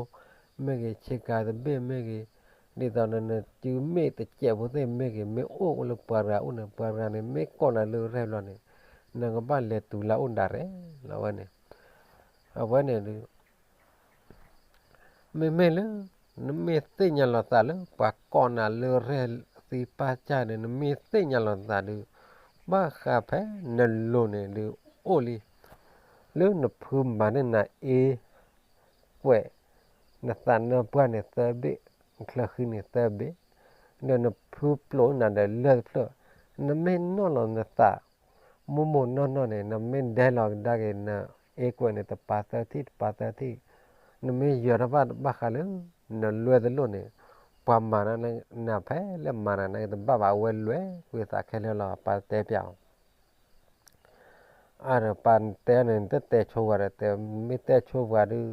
မ့ၢ်ဂ့ၤ ဆ့ကၤတဘ့ၣ်မ့ၢ်ဂ့ၤ ဒ်သိးန နစုမ့ၢ်တစဲးဖိသ့ၣ်မ့ၢ်ဂ့ၤ မ့ၢ်အိၣ်လၢပှၤတဂၤအိၣ်န့ၣ် ပှၤတဂၤန့ၣ် မ့ၢ်ကိးနၤလၢရဲၣ်ဘျီန့ၣ် နကဘၣ်လဲၤတုၤလၢအအိၣ်ဒၣ်ရဲၣ်လီၤဝဲန့ၣ်. အဝဲန့ၣ်ဒုး မ့မ့ၢ်လၢ နမ့ၢ်သ့ၣ်ညါလီၤသးလၢ ပှၤကိးနၤလၢရဲၣ်သံပၢ်ကၢ်န့ၣ် နမ့ၢ်သ့ၣ်ညါလီၤသးဒုး ဘၣ်ဃးဖဲနလိၤန့ၣ်ဒုး အိၣ်လံ လၢနဖုမၤန့ၢ်နၤအ့ကွဲး နသးနၢပှၢ်န့ၣ်သၢဘ့ၣ် နချၢဃံန့ၣ်သၢဘ့ၣ် ဒီးနဖုပျိးနၤဒီးလၢၢ်တဖျၢၣ် နမ့ၢ်နီၣ်လီၤနသး မိၢ်မိၢ်နီၢ်နီၢ်န့ၣ် နမ့ၢ်ဒဲလီၤကဒါက့ၤနအ့ကွဲးန့ၣ် တပၤသၢထံၣ် တပၤသၢထံၣ် နမ့ၢ်ယၢၤထီၣ်ဘၣ်ဘၣ်ဃးလၢ နလွဲတလိၣ်န့ၣ် ပှၤမၤနၤဖဲလဲၣ်မၤနၤန့ၣ် တဘၣ်ဘၣ် အဝဲလွဲကွံာ်သးခဲလၢာ်လီၤ ပၢ်တဲပျးအီၤ အါဒီးပၢ်တဲန့ၣ် နတတဲဆိပှၤဒီး တဲမ့ၢ်တဲဆိပှၤဒုး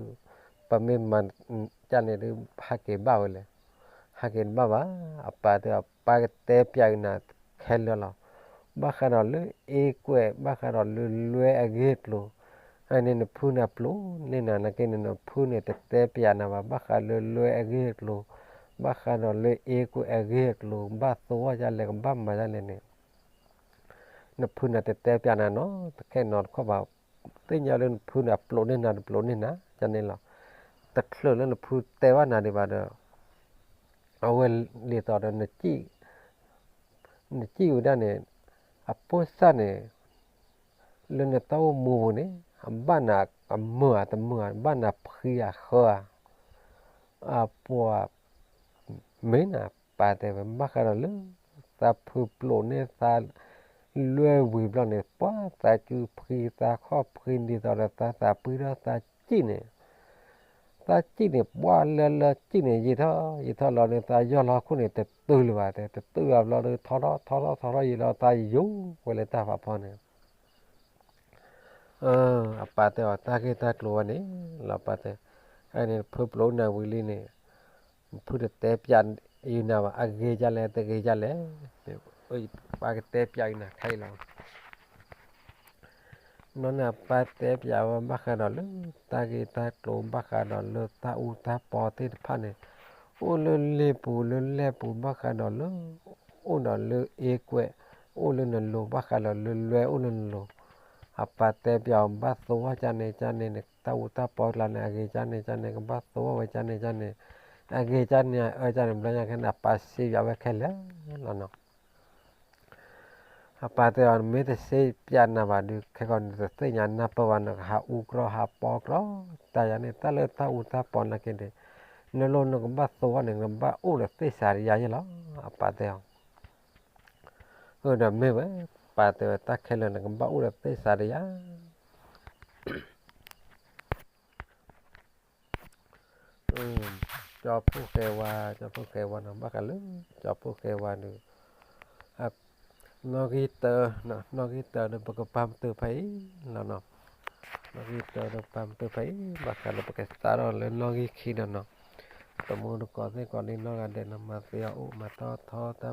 ပမ့ၢ်မၤကၢ်န့ၣ်ဒုး ဟးက့ၤဘၣ်ဝဲလဲၣ် ဟးက့ၤတဘၣ်ဘၣ် အပၢ်တဲအီၤ ပၢ်ကတဲပျးက့ၤနၤခဲလၢာ်လီၤ ဘၣ်ဃးဒီးလၢအ့ကွဲး ဘၣ်ဃးဒီးလၢလွဲအဂ့ၢ်အကျိၤ အန့ၣ်နဖုန့ၣ်ပျိးန့ၢ်နၤနာ်က့န့ၣ် နဖုန့ၣ်တတဲပျးနၤဘၣ် ဘၣ်ဃးလၢလွဲအဂ့ၢ်အကျိၤ ဘၣ်ဃးဒီးလၢအ့ကွဲးအဂ့ၢ်အကျိၤ ကဘၣ်သဝီဒ်လဲၣ် ကဘၣ်မၤဒ်လဲၣ်န့ၣ် နဖုန့ၣ်တတဲပျးနၤနီတခဲနီတခီဘၣ် သ့ၣ်ညါလၢနဖုန့ၣ်အပျိးန့ၢ်နၤ တပျိးန့ၢ်နၤ ဒ်န့ၣ်လီၤ တချုးလၢနဖုတဲဘၣ်နၤဒံးဘၣ်ဒီး အဝဲဒ်သိးဒီး နစံၣ်ဝဲဒၣ်န့ၣ် အပိၢ်စၢ်န့ၣ် လၢနတၢ်အိၣ်မူပူၤန့ၣ် အဘၣ်နၤအမုာ်ဧါတမုာ်ဧါ ဘၣ်နၤဖှံဧါဃၢဧါ အပှၤ မ့ၢ်နၤပၢ်တဲဝဲ ဘၣ်ဃးဒီးလၢ သးဖုပျိးန့ၢ်သးလွဲဝံၤဘျီန့ၣ် ပှၤသးစုဖှံသးခီၣ်ဖှံ ဒ်သိးဒီးသးသးပှံထီၣ်သးစံၣ်န့ၣ် သးစံၣ်န့ၣ် ပှၤလၢလၢစံၣ်န့ၣ် ယံာ်ထီၣ်ယံာ်ထီၣ်လီၤဒီး သးယီၢ်လီၤဟီၣ်ခိၣ်န့ၣ် တတုၤလၢၤဘၣ်တဲ တတုၤဘၣ်ဘျီဒီး ထီထီၣ်ထီထီၣ်ယံာ်လီၤ သးယိာ်ဝဲလၢတၢ်ဖးဖီန့ၣ် အပၢ်တဲအီၤ တၢ်ဂ့ၢ်တၢ်ကျိၤဝဲန့ၣ်လီၤ ပၢ်တဲ, အန့ၣ် နဖုပျိးနၤဝံၤလံန့ၣ်, နဖုတတဲပျးအံၤနၤဘၣ် အဂ့ၤဒ်လဲၣ် တဂ့ၤဒ်လဲၣ်, ပၢ်ကတဲပျးအံၤနၤခဲအံၤလီၤ. နီၢ်န့ၣ်အပၢ်တဲပျးဝဲဘၣ်ဃးဒီးလၢ တၢ်ဂ့ၢ်တၢ်ကျိၤ ဘၣ်ဃးဒီးလၢတၢ်အူတၢ်ပီသ့ၣ်တဖၣ်န့ၣ်, အိၣ်လၢလ့ပူၤလၢလဲၢ်ပူၤ ဘၣ်ဃးဒီးလၢ အိၣ်ဒီးလၢအ့ကွဲး, အိၣ်လၢနလိၤ ဘၣ်ဃးဒီးလၢလွဲအိၣ်လၢနလိၤ, အပၢ်တဲပျးအီၤ ဘၣ်သဝီကန့ၣ်ကန့ၣ်န့ၣ် တၢ်အူတၢ်ပီကျါန့ၣ် အဂ့ၤကန့ၣ်ကန့ၣ် ကဘၣ်သဝီဝဲကန့ၣ်ကန့ၣ်, အဂ့ၤကန့ၣ်အအၢကန့ၣ် ဘျီညါခဲန့ၣ် အပၢ်စံးပျးဝဲခဲလၢာ်လီၤနီၤ. အပၢ်တဲအီၤ မ့ၢ်တစ့ပျးနၤဘၣ်ဒုး ခဲကီးနတသ့ၣ်ညါနၢ်ပၢၢ်ဘၣ် နကဟးအူကြီဟးပီကြီ တၢ်ယၤန့ၣ် တၢ်လၢတၢ်အူတၢ်ပီနာ်က့န့ၣ် နလိၣ်နကဘၣ်သိၣ်ဘၣ်န့ၣ် နကဘၣ်အိၣ်ဒီးသ့ၣ်စၤတယါယဲလီၤ အပၢ်တဲအီၤ. အၢ ဒီးမ့ၢ်ဝဲ ပၢ်တဲဝဲ တၢ်ခဲလၢာ်နကဘၣ်အိၣ်ဒီးသ့ၣ်စၤတယါ ကၠီဖှိၣ်ဃဲဝါ ကၠီဖှိၣ်ဃဲဝါနီၤ ဘၣ်ဃးလၢ ကၠီဖှိၣ်ဃဲဝါန့ၣ် နီၣ်ဂံၢ်တၢ နီၣ်ဂံၢ်တၢဒီး ပကပာ်ပတုာ်ဖဲအံၤလီၤနီၤ. နီၣ်ဂံၢ်တၢဒီးပာ်ပတုာ်ဖဲအံၤ ဘၣ်ဃးဒီးပကစးထီၣ်လၢနီၣ်ဂံၢ်ခံဒီးနီၤ. တမူတကိးသ့ၣ်ကိးဒံနီၢ်ဂၤဒဲးနီၤ မၤသ့အီၤအိၣ် မၤထီၣ်ထီတၢ်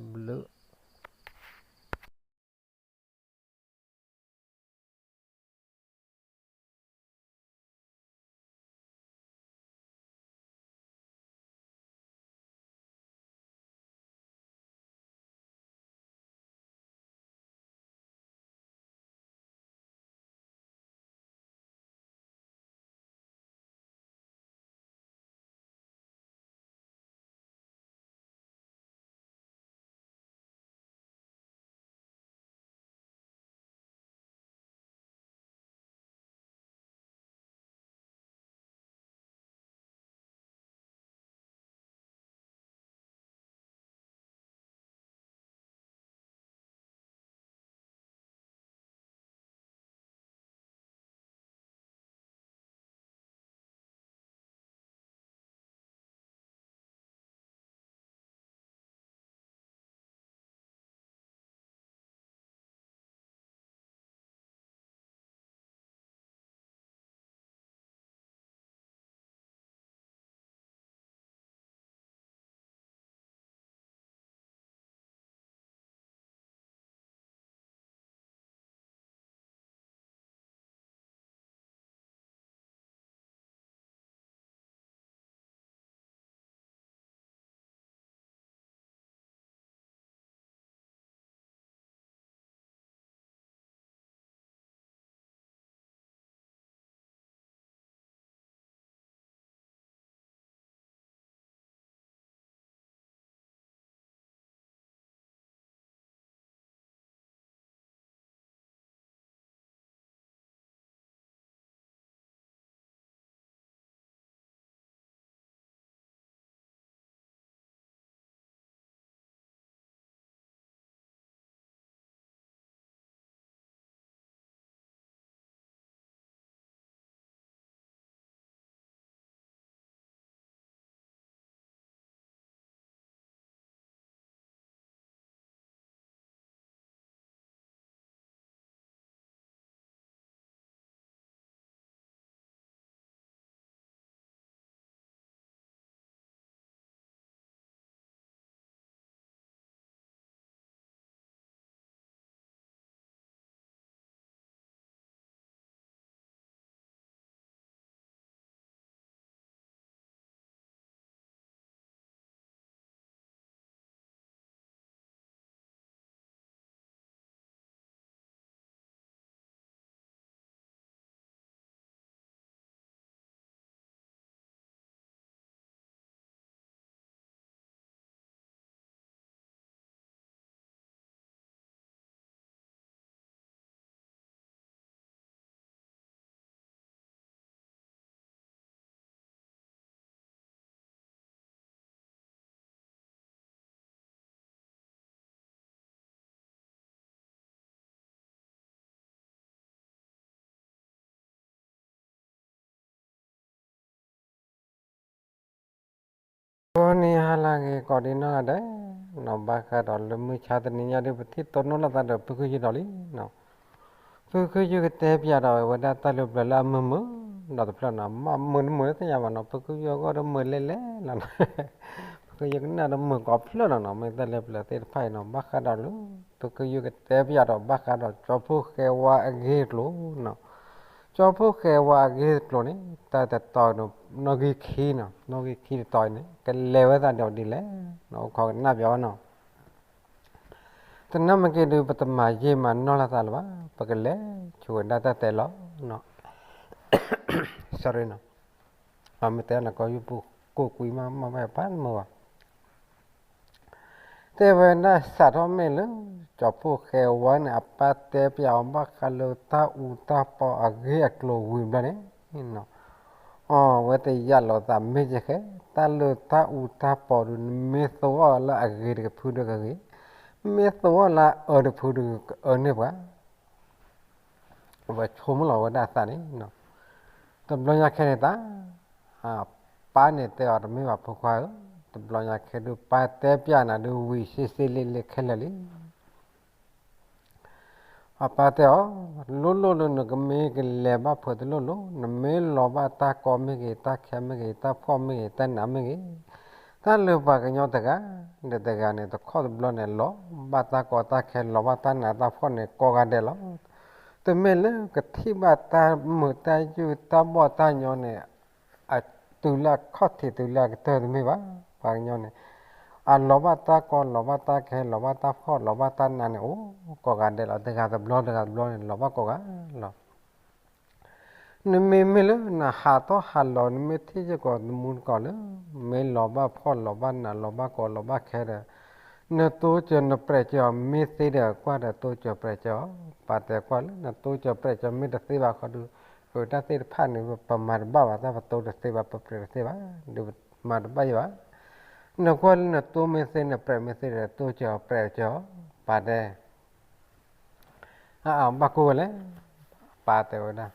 ဘျုးဂီၤနံၤဟါလၢအဂ့ၤ ကိးဒံနီၢ်ဂၤဒဲးနီၤ ဘၣ်ဃးဒီးလၢမုၢ်ဆါတနံၤညါဒ် ပထံၣ်တိၢ်နီၣ်လိာ်သးဒီး ဖုခူယူၢ်ဒီးလံနီၤ. ဖုခူယူၢ်ကတဲပၠးဒီးဝဲဒၣ်တၢ်လၢပျၢၤလၢအမုာ်မုာ် ဒီးတဖျၢၣ်နီၤ မုာ်တမုာ်တသ့ၣ်ညါဘၣ်နီၤ ဖုခူယူၢ်အဂီၢ်ဒီးမုာ်လဲၣ်လဲၣ်လီၤနီၤ. ဖုခူယူၢ်ကနၣ်ဒီးမုာ်ကိးဖျၢၣ်လီၤနီၤ မ့ၢ်တၢ်လၢပျၢၤသ့ၣ်တဖၣ်အံၤနီၤ ဘၣ်ဃးဒီးလၢ ဖုခူယူၢ်ကတဲပၠးဒီးဘၣ်ဃးဒီးကၠီဖှိၣ်ဃဲဝါအဂ့ၢ်အကျိၤနီၤ. ကၠီဖှိၣ်ဃဲဝါအဂ့ၢ်အကျိၤန့ၣ် တၢ်တတီၤနီၣ်ဂံၢ်ခံနီၤ နီၣ်ဂံၢ်ခံတတီၤအံၤန့ၣ် ကလဲၤဝဲသးဒီးဒ်လဲၣ်နီၤ အိၣ်ခိးကနၣ်ပၠးဝဲနီၤ. သနာ်က့ဒုး ပတမၤယံာ်မၤနီၢ်လိာ်သးလၢၤဘၣ် ပကလဲၤဆိဝဲဒၣ်တၢ်တဲလီၤနီၤ. Sorry နီၤ မ့ၢ်တဲနကီၢ်ယူၢ်ပူၤကိၢ်ကွံမးမးဘၣ်ပၢ်မုာ်ဘၣ်. တဲဝဲဒၣ်စးထီၣ်မ့ၢ်လၢ ကၠီဖီၣ်ဃဲဝါန့ၣ် အပၢ်တဲပျးအီၤဘၣ်ဃးလၢတၢ်အူတၢ်ပီအဂ့ၢ်အကျိၤဝံၤဘျီန့ၣ်, အဝဲတယာ်လီၤသးမ့ၢ်ကဲဃဲ, တၢ်လၢတၢ်အူတၢ်ပီဒီး နမ့ၢ်သိအီၤလၢအဂ့ၤတကဖုဒီးကဂ့ၤ, မ့ၢ်သိအီၤလၢအအၢတဖုဒီးကအၢန့ၢ်ပှၤ အဝဲဆိကမိၣ်လီၤဝဲဒၣ်အသးန့ၣ်, တဘျီညါခဲန့ၣ်တၢ်, ပၢ်န့ၣ်တဲအီၤတမ့ၢ်ဘၣ်ဖိခွါဧၢ, တဘျီညါခဲဒုး ပၢ်တဲပျးနၤဒုးဝံၤစ့စ့လ့လ့ခဲလၢာ်လံ. အပၢ်တဲအီၤ, လိၣ်လိၣ်လၢနကမ့ၢ်ကလဲၤဘၣ်ဖုးတလိၣ်လိၣ်, နမ့ၢ်လီၤဘၣ်တၢ်ကီမ့ၢ်ဂ့ၤ, တၢ်ခဲမ့ၢ်ဂ့ၤ, တၢ်ဖှီၣ်မ့ၢ်ဂ့ၤ, တၢ်နးမ့ၢ်ဂ့ၤ, တၢ်လၢပှၤကညီတဂၤဒီးတဂၤန့ၣ် တခီတဘျီန့ၣ် လီၤဘၣ်တၢ်ကီတၢ်ခဲ လီၤဘၣ်တၢ်နးတၢ်ဖှီၣ်န့ၣ် ကိးဂၤဒဲးလီၤ. တမ့ၢ်လၢကထံၣ်ဘၣ်တၢ်မုာ်တၢ်ယုၢ်တၢ်ဘီၣ်တၢ်ညီန့ၣ် အတုၤလၢအခီၣ်ထံးတုၤလၢအကတၢၢ်တမ့ၢ်ဘၣ်. ပှၤကညီန့ၣ် အလီၤဘၣ်တၢ်ကီ လီၤဘၣ်တၢ်ခဲ လီၤဘၣ်တၢ်ဖှီၣ် လီၤဘၣ်တၢ်နးန့ၣ် အိၣ်ကိးဂၤဒဲးလီၤ. တဂၤတဘျီတဂၤတဘျီန့ၣ် လီၤဘၣ်ကိးဂၤလီၤ. နမ့ၢ်မ့ၢ်လၢနဟးထီၣ်ဟးလီၤ နမ့ၢ်ထံၣ်ယကီးသမူတကီးလၢ မ့ၢ်လီၤဘၣ်ဖှီၣ်လီၤဘၣ်နးလီၤဘၣ်ကီလီၤဘၣ်ခဲဒီး နတိစၢၤနပြဲးစၢၤအီၤ မ့ၢ်သ့ဒီးကွၢ်ဒီးတိစၢၤပြဲးစၢၤအီၤ. ပာ်တဲကွၢ်လၢနတိစၢၤပြဲးစၢၤမ့ၢ်တသ့ဘၣ်ဃီဒီး ပတၢ်သ့ၣ်တဖၣ်န့ၣ် ပမၤတဘၣ်ဘၣ် တၢ်ပတိတသ့ဘၣ် ပပြဲးတသ့ဘၣ် ဒီးပမၤတဘၣ်ယံၤဘၣ်. နကွၢ်လၢနတိမ့ၢ်သ့ နပြဲးမ့ၢ်သ့ဒီး တိစၢၤအီၤပြဲးစၢၤအီၤ ပာ်တဲ အဘၣ်ကိၢ်ဝဲလဲၣ်, ပၢ်တဲဝဲဒၣ်.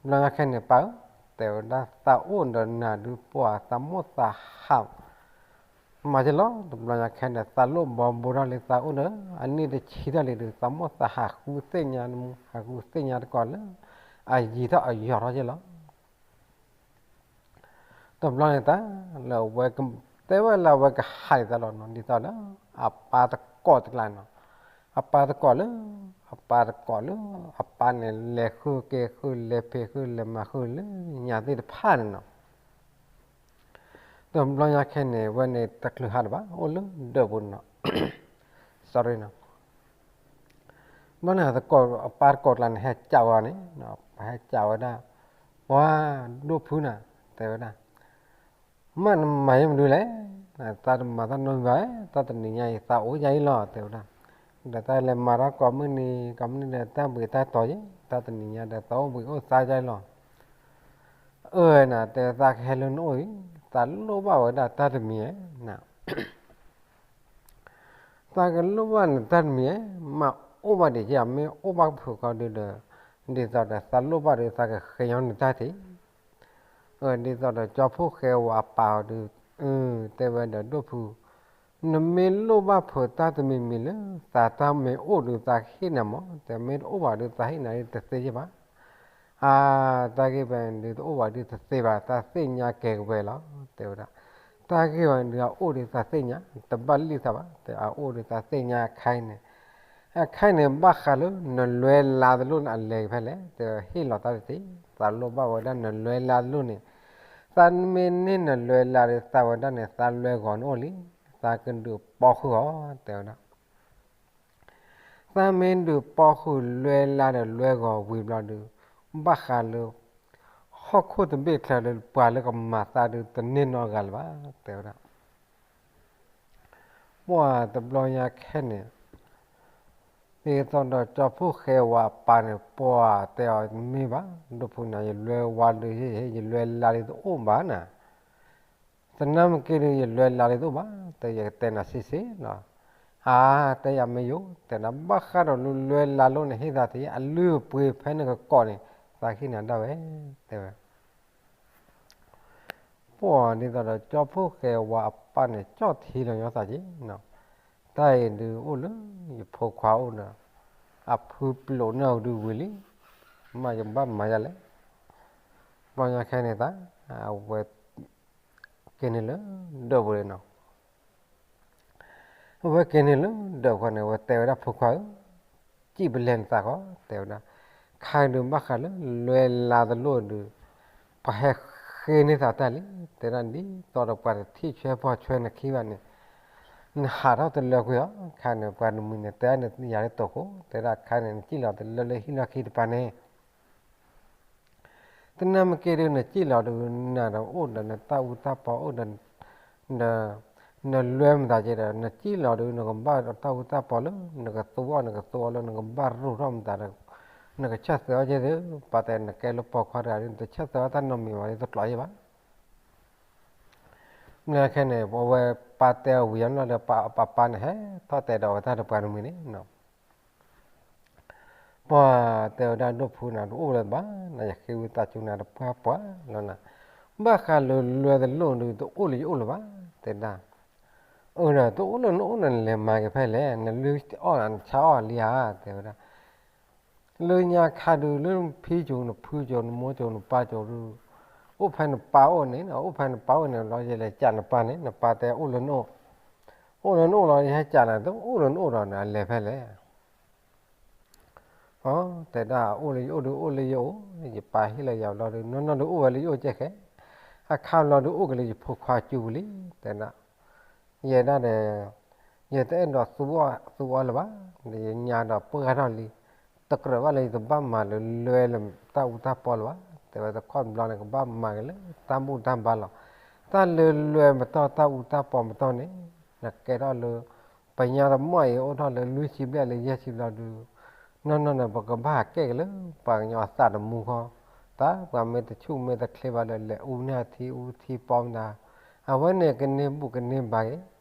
ဘျီညါခဲန့ၣ် ပၢ်ဧၢ, တဲဝဲဒၣ် သးအိၣ်ဒီးနၤဒုးပှၤသးမိၣ်သးဟး မၤက့ၤလီၤ. တဘျီညါခဲန့ၣ် သးလိၣ်ဘီဘိထီၣ်လံ သးအိၣ်ဒီး အနံၣ်တဆံထီၣ်လံဒီး သးမိၣ်သးဟးဃုသ့ၣ်ညါ ဟးဃုသ့ၣ်ညါတကီးလၢ အယံၤထီၣ်အယီၤထီၣ်က့ၤလီၤ. တဘျီန့ၣ်တၢ် လၢအဝဲကတဲဝဲလၢအဝဲကဟးဒ်သိးလီၤနီၤ ဒ်သိးလၢ အပၢ်တကိးတကျါနီၤ, အပၢ်တကိးလၢ အပၢ်တကိးလၢ အပၢ်န့ၣ် လဲၤဃုက့ၤဃု လဲၤဖံးဃု လဲၤမၤဃုလၢညါသ့ၣ်တဖၣ်န့ၣ်နီၤ. တဘျီညါခဲန့ၣ် အဝဲန့ၣ်တချုးဟးလၢၤဘၣ် အိၣ်လၢဒၢးပူၤနီၤ sorry နီၤ. ဘျီန့ၣ် အပၢ်တကိးကျါန့ၣ် ဟဲကးဝဲန့ၣ် ပဟဲကးဝဲဒၣ် ပှၤဒိၣ်ဖုနၤ တဲဝဲဒၣ် မ့ၢ်နမၤယဲမနုၤလဲၣ်, တၢ်တမၤတၢ်နီတမံၤဘၣ်, တၢ်တနံၤညါအံၤ သးအိၣ်ယါအံၤလီၤ တဲဝဲဒၣ်. ဒီးတၢ်လဲၤမၤတၢ်ကိးမုၢ်နံၤ ကိးမုၢ်နံၤဒီး တၢ်ဘှံးတၢ်တီၤယဲ, တၢ်တနံၤညါဒီး သးအိၣ်ဘှံးအိၣ်သါယါအံၤလီၤ. အၢနၤ တဲ သးကဟဲလၢနအိၣ်အံၤ, သးလိၣ်ဘၣ်ဝဲဒၣ်တၢ်တမံၤဧါ န သးကလိၣ်ဘၣ်နတၢ်တမံၤဧါ, မ့ၢ်အိၣ်ဘၣ်ဒံးက့ၤ မ့ၢ်အိၣ်ဘၣ်ဖုးဃီဒုဒီး, ဒ်သိးဒီးသးလိၣ်ဘၣ်ဒီး သးကဃ့ညီနတၢ်ထံး. ဒ်သိးဒီးကၠီဖီၣ်ဃဲဝဲအပၢ်အီၤဒု, တဲဝဲဒီးဒိၣ်ဖု, နမ့ၢ်လိၣ်ဘၣ်ဖုးတၢ်တမံၤမံၤလၢ သးတၢ်မ့ၢ်အိၣ်ဒု သးဟ့ၣ်နၤမး, တမ့ၢ်တအိၣ်ဘၣ်ဒု သးဟ့ၣ်နၤတသ့ယဲဘၣ်. အါ, တၢ်ဂ့ၢ်ဝဲဒုတအိၣ်ဘၣ်ဒုတသ့ဘၣ်, တၢ်သ့ၣ်ညါကဲကဝဲလီၤ, တဲဝဲဒၣ်. တၢ်ဂ့ၢ်ဝဲဒုအအိၣ်ဒုသးသ့ၣ်ညါ, တဘၣ်လံၣ်သးဘၣ်, တဲအအိၣ်ဒုသးသ့ၣ်ညါအခါအံၤန့ၣ်, အခါအံၤန့ၣ် ဘၣ်ဃးလၢနလွဲလါတလိၣ်န့ၣ် အလဲၤဖဲလဲၣ်, တဲဟ့ၣ်လီၤတၢ်တထံး, သးလိၣ်ဘၣ်ဝဲဒၣ်နလွဲလါတလိၣ်န့ၣ်, သးမ့ၢ်န့ၢ်နလွဲလါဒီးသးဝဲဒၣ်န့ၣ် သးလွဲဂီၤန့ၣ်အိၣ်လံ, သးကဒုးပီဃုာ်အီၤ, တဲဝဲဒၣ်. သးမ့ၢ်ဒုးပီဃုာ်လွဲလါဒီးလွဲဂီၤဝံၤဘျီဒုး, ဘၣ်ဃးလၢ ဟီၣ်ခိၣ်တဘ့ၣ်ချၢဒီး ပှၤလၢကမၤသးဒုးတန့ၢ်နီတဂၤလၢၤဘၣ်, တဲဝဲဒၣ်. ပှၤတဘျီညါခဲန့ၣ်, ဒ်သိးဒီးကၠီဖီၣ်ဃဲဝဲအပၢ်န့ၣ် ပှၤတဲအီၤတမ့ၢ်ဘၣ်, ဒိၣ်ဖုနၤ ယလွဲဝါဒုးဟ့ၣ် ယလွဲလါဒုးတအိၣ်ဘၣ်နၤ သနာ်က့ဒုး ယလွဲလါလံတအိၣ်ဘၣ်, တဲယကတဲနၤဆ့ဆ့လီၤ. အါ, တဲယၤမ့ၢ်ယိၤ, တဲဒၣ်ဘၣ်ဃးဒီးလၢလွဲလါလိၣ်န့ၣ် ဟ့ၣ်သးတယံၤ အလုၢ်အပှ့ၤဖဲနကကိးန့ၣ် သးဟ့ၣ်နၤဒၣ်ဝဲ, တဲဝဲ. ပှၤဒ်သိးဒီးကၠီဖီၣ်ဃဲဝဲအပၢ်န့ၣ် ကၠီၣ်ထံလီၤညီသးက့ၤနီၤ, တၢ်အံၤဒုးအိၣ်လၢယဖိခွါအိၣ်ဒီး အဖုပျိးန့ၢ်အီၤဒုးဝံၤလံ, မ့ၢ်ယဘၣ်မၤယၤလဲၣ်. ဘျီညါခဲန့ၣ်သး, အဝဲ က့ၤန့ၢ်လၢဒၢးပူၤလံနီၤ. အဝဲက့ၤန့ၢ်လၢဒၢးပူၤန့ၣ် အဝဲတဲဝဲဒၣ်ဖိခွါဧၢ, စံၣ်ပလဲၤနသးဃီ, တဲဝဲဒၣ်. ခါဒုးဘၣ်ဃးလၢလွဲလါတလိၣ်ဒုး, ပှၤဟဲဃ့န့ၢ်သးတၢ်လံ, တဲဒၣ်ဒ်သိးဒီးပှၤတထံၣ်ဆွဲဖီဆွဲနခံဘၣ်န့ၣ်, နဟးထီၣ်တလၢကွံာ်အီၤ, ခါန့ၣ် ပှၤတမှံၤန့ၣ် တဲဒၣ်နယၤလၢတိာ်ခိၣ်, တဲဒၣ်ခါန့ၣ် နစံၣ်လီၤတလၢလၢဟံၣ်လီၢ်ခံတပၤန့ၣ် သနာ်က့ဒုး နစံၣ်လီၤဒုး နၤဒီးအိၣ်ဒီးနတၢ်အူတၢ်ပီအိၣ်ဒီး, ဒီး နလွဲမတၤကဲဒီး နစံၣ်လီၤဒီး နကဘၣ်တၢ်အူတၢ်ပီလၢ နကသူအီၤ နကသူအီၤလၢ နကဘၣ်ရိၣ်ထီၣ်မတၤဒီး နကဆၢၣ်သၢအီၤကဲသ့, ပာ်တဲနကဲလၢပိာ်ခွါတဂၤဒီး နတဆၢၣ်သၢအီၤတၢ်နီတမံၤဘၣ် တကျိးယဲဘၣ်. မ့ၢ်ခဲန့ၣ် အဝဲပၢ်တဲအဝံၤအနီၢ်ဒီး ပၢ်ပၢ်န့ၣ် ဟဲထီၣ်တဲဒီးဝဲတၢ်ဒီးပှၤတမှံၤန့ၣ် ပှၤတဲဝဲဒၣ်ဒိၣ်ဖုနၤ တအိၣ်လၢၤဘၣ်နၤ ယဃ့ဝံသးစူၤနၤတပှၢ်ပှၢ်လီၤနၤ, ဘၣ်ဃးလၢလွဲတလိၣ်ဒုး တအိၣ်လၢယအိၣ်လၢၤဘၣ်, တဲဒၣ်, အၢ တအိၣ်လၢနအိၣ်လၢနလဲၤမၤက့ၤဖဲလဲၣ်, နလုၢ်အီၣ်နၤ နဆါအီၣ်လံဧါ, တဲဝဲဒၣ်, လၢညါခါဒုး လၢဖံကၠိ နဖုကၠိ နမိၢ်ကၠိ နပၢ်ကၠိဒုး အိၣ်ဖဲနပၢ်အိၣ်န့ၣ်, အိၣ်ဖဲနပၢ်အိၣ်န့ၣ်လီၤ ယလဲၤကးနပၢ်န့ၣ် နပၢ်တဲအိၣ်လၢနအိၣ်, အိၣ်လၢနအိၣ်လီၤ ယဟဲကးနၤ တအိၣ်လၢနအိၣ်ဒီး နလဲၤဖဲလဲၣ် တဲဒၣ် အိၣ်လၢယအိၣ်ဒုး အိၣ်လၢယအိၣ်, ယပၢ်ဟ့ၣ်လီၤယၤဘျီဒုး နီၢ်နီၢ်ဒုးအိၣ်ဝဲလၢယအိၣ်ကဲဃဲ, အခါဘျီဒုးအိၣ်က့ၤလၢယဖိခွါကၠူပူၤလံ, တဲဒၣ်, ယဲဒၣ်ဒီး ယတအဲၣ်ဒိးသူအီၤလၢၤဘၣ်, ယညါဒီးပှၢ်ထီၣ်လံ, တကြၢးဘၣ်လၢယတဘၣ်မၤလၢလွဲလၢတၢ်အူတၢ်ပီလၢၤဘၣ်, တဲဝဲတခီတဘျီန့ၣ် ကဘၣ်မၤက့ၤလၢတၢ်ဘူၣ်တၢ်ဘါလီၤ, တၢ်လၢလွဲမတီၢ် တၢ်အူတၢ်ပီမတီၢ်န့ၣ်, နကဲထီၣ်လၢ ပညါတမီၢ်အံၤ အိၣ်ထီၣ်လၢလွံၢ်ဆံဘျဲၣ်လၢယဲၢ်ဆံဘျီဒုး, နီၢ်နီၢ်န့ၣ် ပကဘၣ်ဟးကဲက့ၤလၢ ပှၤကညီအသးတမူဃီ, တၢ်ပှၤမ့ၢ်တဆူၣ်မ့ၢ်တချ့ဘၣ်လၢ လဲၤအူန့ၢ်ထံအူထံပီမတၤ, အဝဲန့ၣ်ကန့ၢ်ဘူၣ်ကန့ၢ်ဘါက့ၤ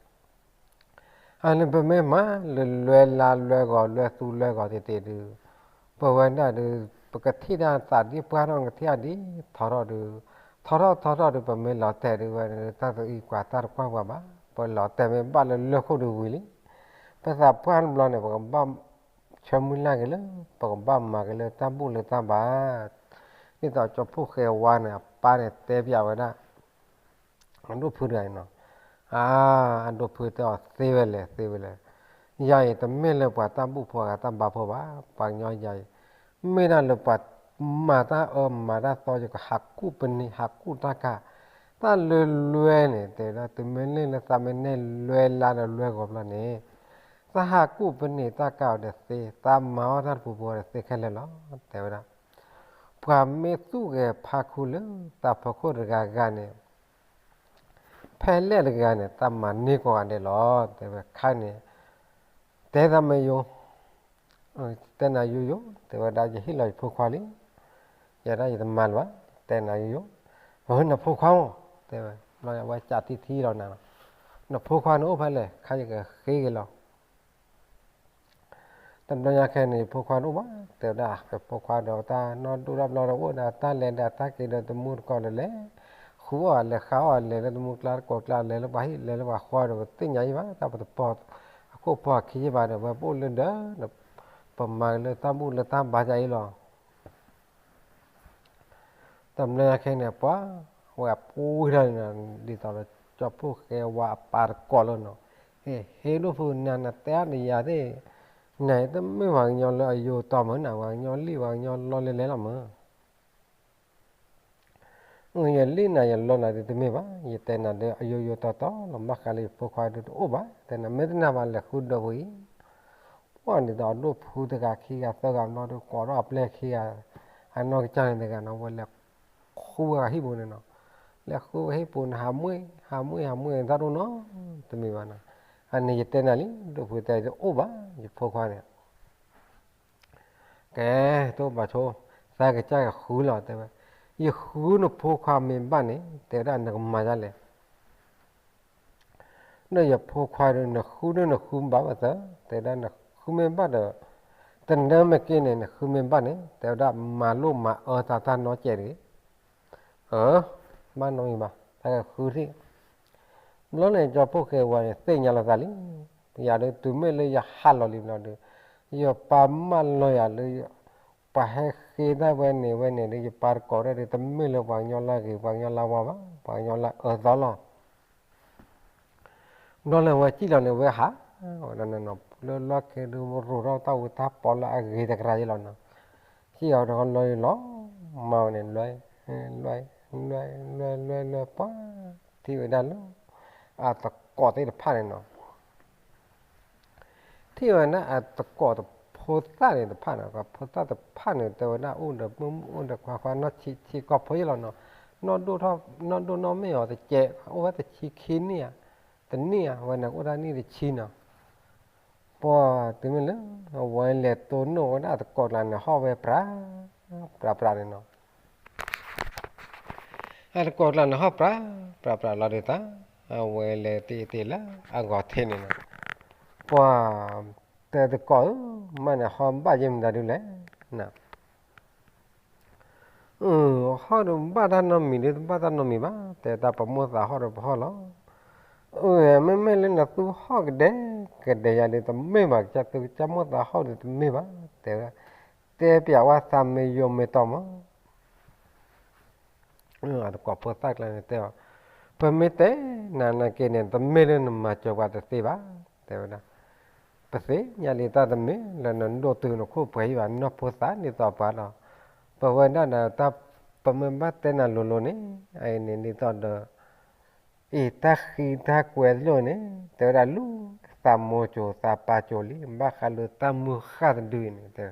အန့ၣ်ပမ့ၢ်မၤလၢလွဲလါလွဲဂီၤလွဲသူလွဲဂီၤတ့ၢ်တ့ၢ်ဒုး, ပဝဲဒၣ်ဒုး ပကထံၣ်တၢ်သးဒ်ပှၢ်ထီၣ် ကထံၣ်အဒ် ထီထီၣ်ဒုး, ထီထီၣ်ထီထီၣ်ဒုး ပမ့ၢ်လီၤတဲာ်ဒုးဝဲန့ၣ် တၢ်သအံကွၢ်တၢ်တကွၢ်ပှၤဘၣ်, ပလီၤတဲာ်မ့ၢ်ဘၣ်လၢလၢၢ်ခိၣ်ဒုးဝံၤလံ, ပသးပှၢ်တဘျီန့ၣ် ပကဘၣ်ဆၢမုၢ်လၢ်က့ၤလၢ ပကဘၣ်မၤက့ၤလၢတၢ်ဘူၣ်လၢတၢ်ဘါ, ဒ်သိးကၠီဖှိၣ်ဃဲဝါန့ၣ် အပၢ်န့ၣ်တဲပျးဝဲဒၣ် အဒိၣ်ဖုတဂၤန့ၣ်နီၤ, အါ, အဒိၣ်ဖုတဲအီၤသ့ဝဲလဲၣ် သ့ဝဲလဲၣ်, ယၤအံၤတမ့ၢ်လၢပှၤတၢ်ဘူၣ်ဖိအဂၤတၢ်ဘါဖိဘၣ်, ပှၤကညီယၤအံၤ, မ့ၢ်ဒၣ်လၢပှၤမၤတၢ်အၢမၤတၢ်သီ ယကဟးကူၣ်ပနံာ်ဟးကူၣ်တၢ်ကၢ်, တၢ်လၢလွဲန့ၣ် တဲဝဲဒၣ် တုၤမ့ၢ်လၢသးမ့ၢ်နဲၣ်လွဲလါဒီးလွဲဂီၤဘျီန့ၣ်, သးဟးကူၣ်ပနံာ်တၢ်ကၢ်အီၤဒီးသ့, သးမၤအီၣ်တၢ်တပူၤပူၤဒီးသ့ခဲလၢာ်လီၤ, တဲဝဲဒၣ် ပှၤမ့ၢ်သူၣ်ဂဲၤဖးခူလၢတၢ်ဖီခိၣ်တဂၤဂၤန့ၣ်, ဖဲလဲၣ်တဂၤန့ၣ် တၢ်မၤန့ၢ်ကိးဂၤဒဲးလီၤ, တဲဝဲခါန့ၣ်, တဲသးမ့ၢ်ယိ, တဲနၤယိယိ, တဲဝဲဒၣ်ယဟ့ၣ်လီၤယဖိခွါလံ, ယဲဒၣ်ယတမၤလၢၤဘၣ်, တဲနၤယိယိ, အၢ နဖိခွါမ့ၢ်, တဲဝဲ, ဘျီဝဲကးထံထံလီၤနၤလီၤ, နဖိခွါန့ၣ်အိၣ်ဖဲလဲၣ် ခါယကဃ့က့ၤလီၤ တဘျီညါခဲန့ၣ် ယဖိခွါတအိၣ်ဘၣ်, တဲဝဲဒၣ် ယဖိခွါဒီးတၢ်နီၢ်ဒိၣ်ထီၣ်ဘျီဒီး အိၣ်ဒီးတၢ်လဲၤဒီးတၢ်က့ၤဒီးတမူတကိးဒီးလဲၤ, ဃုအီၣ်လဲၤဃါအီၣ်လဲၤလၢတမူကျါတကိးကျါ လဲၤလၢပှၤဟံၣ်လဲၤလၢပှၤဃီဒီး ပတသ့ၣ်ညါယံၣ်ဘၣ် တၢ်ပတပိာ်အခိၣ်ပိာ်အခံယံၣ်ဘၣ်ဒီး ဝဲပအိၣ်လၢဒၢးဒီး ပမၤလၢတၢ်ဘူၣ်လၢတၢ်ဘါယါအံၤလီၤ တဘျီညါခဲန့ၣ် ပှၤဝဲအပူၤဝံၤထီၣ်န့ၣ် ဒ်သိးဒီးကၠီဖှိၣ်ဃဲဝါအပၢ်တကိးလီၤနီၤ, ဟ့ၣ် ဟ့ၣ်ဒိၣ်ဖုနၤ နတဲအါဒံးယၤသ့ၣ်, နတမ့ၢ်ပှၤကညီလၢအယိာ်တီမၢ်နၤ, ပှၤကညီလံၣ်ပှၤကညီလီလဲၤလဲၤလီၤမၢ် ယလံၣ်နၤယလီနၤဒ်တမ့ၢ်ဘၣ်, ယတဲနၤဒီးအယိာ်ယိာ်တီတီလီၤ, ဘၣ်ဃးလၢယဖိခွါဒုးတအိၣ်ဘၣ်, တဲနၤမ့ၢ်တနာ်ဘၣ်လဲၤဃုဒၢးပူၤအံၤ, ပှၤဒ်သိးအဒိၣ်ဖုတဂၤခံဂၤသၢဂၤဘျီဒီး ကိးထီၣ်အပျဲၢ်ခံဂၤ, အနီၢ်ကစၢ်န့ၣ်တဂၤနီၤ ဝဲလဲၤဃုဝဲဟံၣ်ပူၤန့ၣ်နီၤ, လဲၤဃုဝဲဟံၣ်ပူၤန့ၣ် ဟးမွ့ၢ် ဟးမွ့ၢ် ဟးမွ့ၢ် တၢ်ဒိၣ်နီၤ, တမ့ၢ်ဘၣ်နၤ, အန့ၣ်ယတဲနၤလံ ဒိၣ်ဖုတဲတအိၣ်ဘၣ် ယဖိခွါန့ၣ် ကဲ, တအိၣ်ဘၣ်ဆိ, သးကစၢ်ယဃုလီၤ တဲဝဲ, ယဃုနဖိခွါမ့ၢ်ဘၣ်န့ၣ် တဲဝဲဒၣ်နကမၤဒ်လဲၣ်, ဒီးယဖိခွါဒီး နဃုဒီးနဃုဘၣ်ဝဲသၢ, တဲဝဲဒၣ်နဃုမ့ၢ်ဘၣ်ဒီး, တနၢမ့ၢ်က့န့ၣ် နဃုမ့ၢ်ဘၣ်န့ၣ် တဲဝဲဒၣ်မၤလိမၤအၢသးတၢ်နီတစဲးတဂ့ၤ, အၢ, ဘၣ်နီတမံၤဘၣ် သးကဃုထံၣ် ဘျီန့ၣ် ကၠီဖှိၣ်ဃဲဝါန့ၣ် သ့ၣ်ညါလီၤသးလံ, ယၤဒီးတုၤမ့ၢ်လၢယဟးလီၤလံဘျီဒီး, ယပၢ်မၢလီၤယၤလၢ ပှၤဟဲဃ့တၢ်ဝဲန့ၣ်ဝဲန့ၣ်ဒီး ယပၢ်တကိးတၢ်ဒီး တမ့ၢ်လၢပှၤကညီလၢအဂ့ၤ ပှၤကညီလၢအဝါဘၣ် ပှၤကညီလၢအအၢသီလီၤ ဘျီလၢဝဲစံၣ်လီၤန့ၣ် ဝဲဟး, လၢလီၢ်ခံဒုး ရိးထီၣ်တၢ်အူတၢ်ပီလၢအဂ့ၤတကရၢ်ယဲလီၤနီၤ, စံၣ်အီၤတကလီၤယလီၤ, မၤဝဲန့ၣ် လွဲ, လွဲ, လွဲ, လွဲ, လွဲ, လွဲ, ပှၤ, ထံၣ်ဝဲဒၣ်လၢ, အတကိးသ့ၣ်တဖၣ်န့ၣ်နီၤ ထံၣ်ဝဲဒၣ်အတကိးတ ဖိသၣ်န့ၣ်တဖၣ်န့ၣ် ပှၤဖိသၣ်တဖၣ်န့ၣ် တဲဝဲဒၣ်အိၣ်ဒီးမုၢ်မုၢ်အိၣ်ဒီးခွါခွါ နီၢ်ဆံးဆံးကီၢ်ဖိယဲလီၤနီၤ, နီၢ်ဒိၣ်ထီၣ် နီၢ်ဒိၣ်နီၢ်မ့ၢ်အီၤတကဲး အိၣ်ဝဲတဆံခံနံၣ်ဧါ, တ တနံၣ်ဧါ ဝဲန့ၣ်အိၣ်ဒၣ်နံၣ်တဆံနီၤ, ပှၤတုၤမ့ၢ်လၢ အဝဲလဲၤတိၢ်နီၣ်ဝဲဒၣ်အသကိးကျါန့ၣ် ဟီၣ်ဝဲပြး ပြးပြးန့ၣ်နီၤ, အသကိးကျါန့ၣ် ဟီၣ်ပြး ပြးပြးလီၤဒုးသး, အဝဲလဲၤတ့တ့လၢအဂီၤထံးန့ၣ်နီၤ, ပှၤ တဲသကိးဧၢ, မ့ၢ်န့ၣ်ဟီၣ်ဘၣ်ယဲၢ်မတၤဒုလဲၣ်, အၢ ဟီၣ်ဒီးဘၣ်တၢ်နီတမံၤဒု တဘၣ်တၢ်နီတမံၤဘၣ်, တဲတၢ်ပမိၢ်သးဟီၣ်ဒီးပဟီၣ်လီၤ, အၢ မ့မ့ၢ်လၢနသူဟီၣ်ကဒဲကဒဲယၤဒုး တမ့ၢ်ဘၣ်, ကစၢ်သူကစၢ်မိၢ်သးဟီၣ်ဒုးတမ့ၢ်ဘၣ်, တဲဝဲဒၣ်, တဲပျးဝဲသးမ့ၢ်ယိာ်မ့ၢ်တီမး အသကိးဖိသၣ်ကျါန့ၣ်တဲအီၤ, ပမ့ၢ်တဲနၤနာ်က့န့ၣ် တမ့ၢ်လၢနမၤစၢၤပှၤတသ့ဘၣ်, တဲဝဲဒၣ်, ပသ့ၣ်ညါလံတၢ်တမ့ၢ်လၢနဒိၣ်တုာ်နခိၣ်ပှဲၤဟံၣ်ဘၣ် နီၢ်ဖိသၣ်ဒ်သိးပှၤလီၤ, ပဝဲဒၣ်ဒီးတၢ် ပမ့ၢ်ဘၣ်တဲနၤလိၤလိၤန့ၣ် အအံၤန့ၣ်ဒ်သိးဒီး အံၤ တၢ်ဃံတၢ်ကွဲးတလိၣ်န့ၣ် တဲဝဲဒၣ်လူၤ သးမိၢ်စိၤသးပၢ်စိၤလံ ဘၣ်ဃးလၢတၢ်မုၢ်ဃၢ်တဒုအံၤန့ၣ် တဲဝဲ,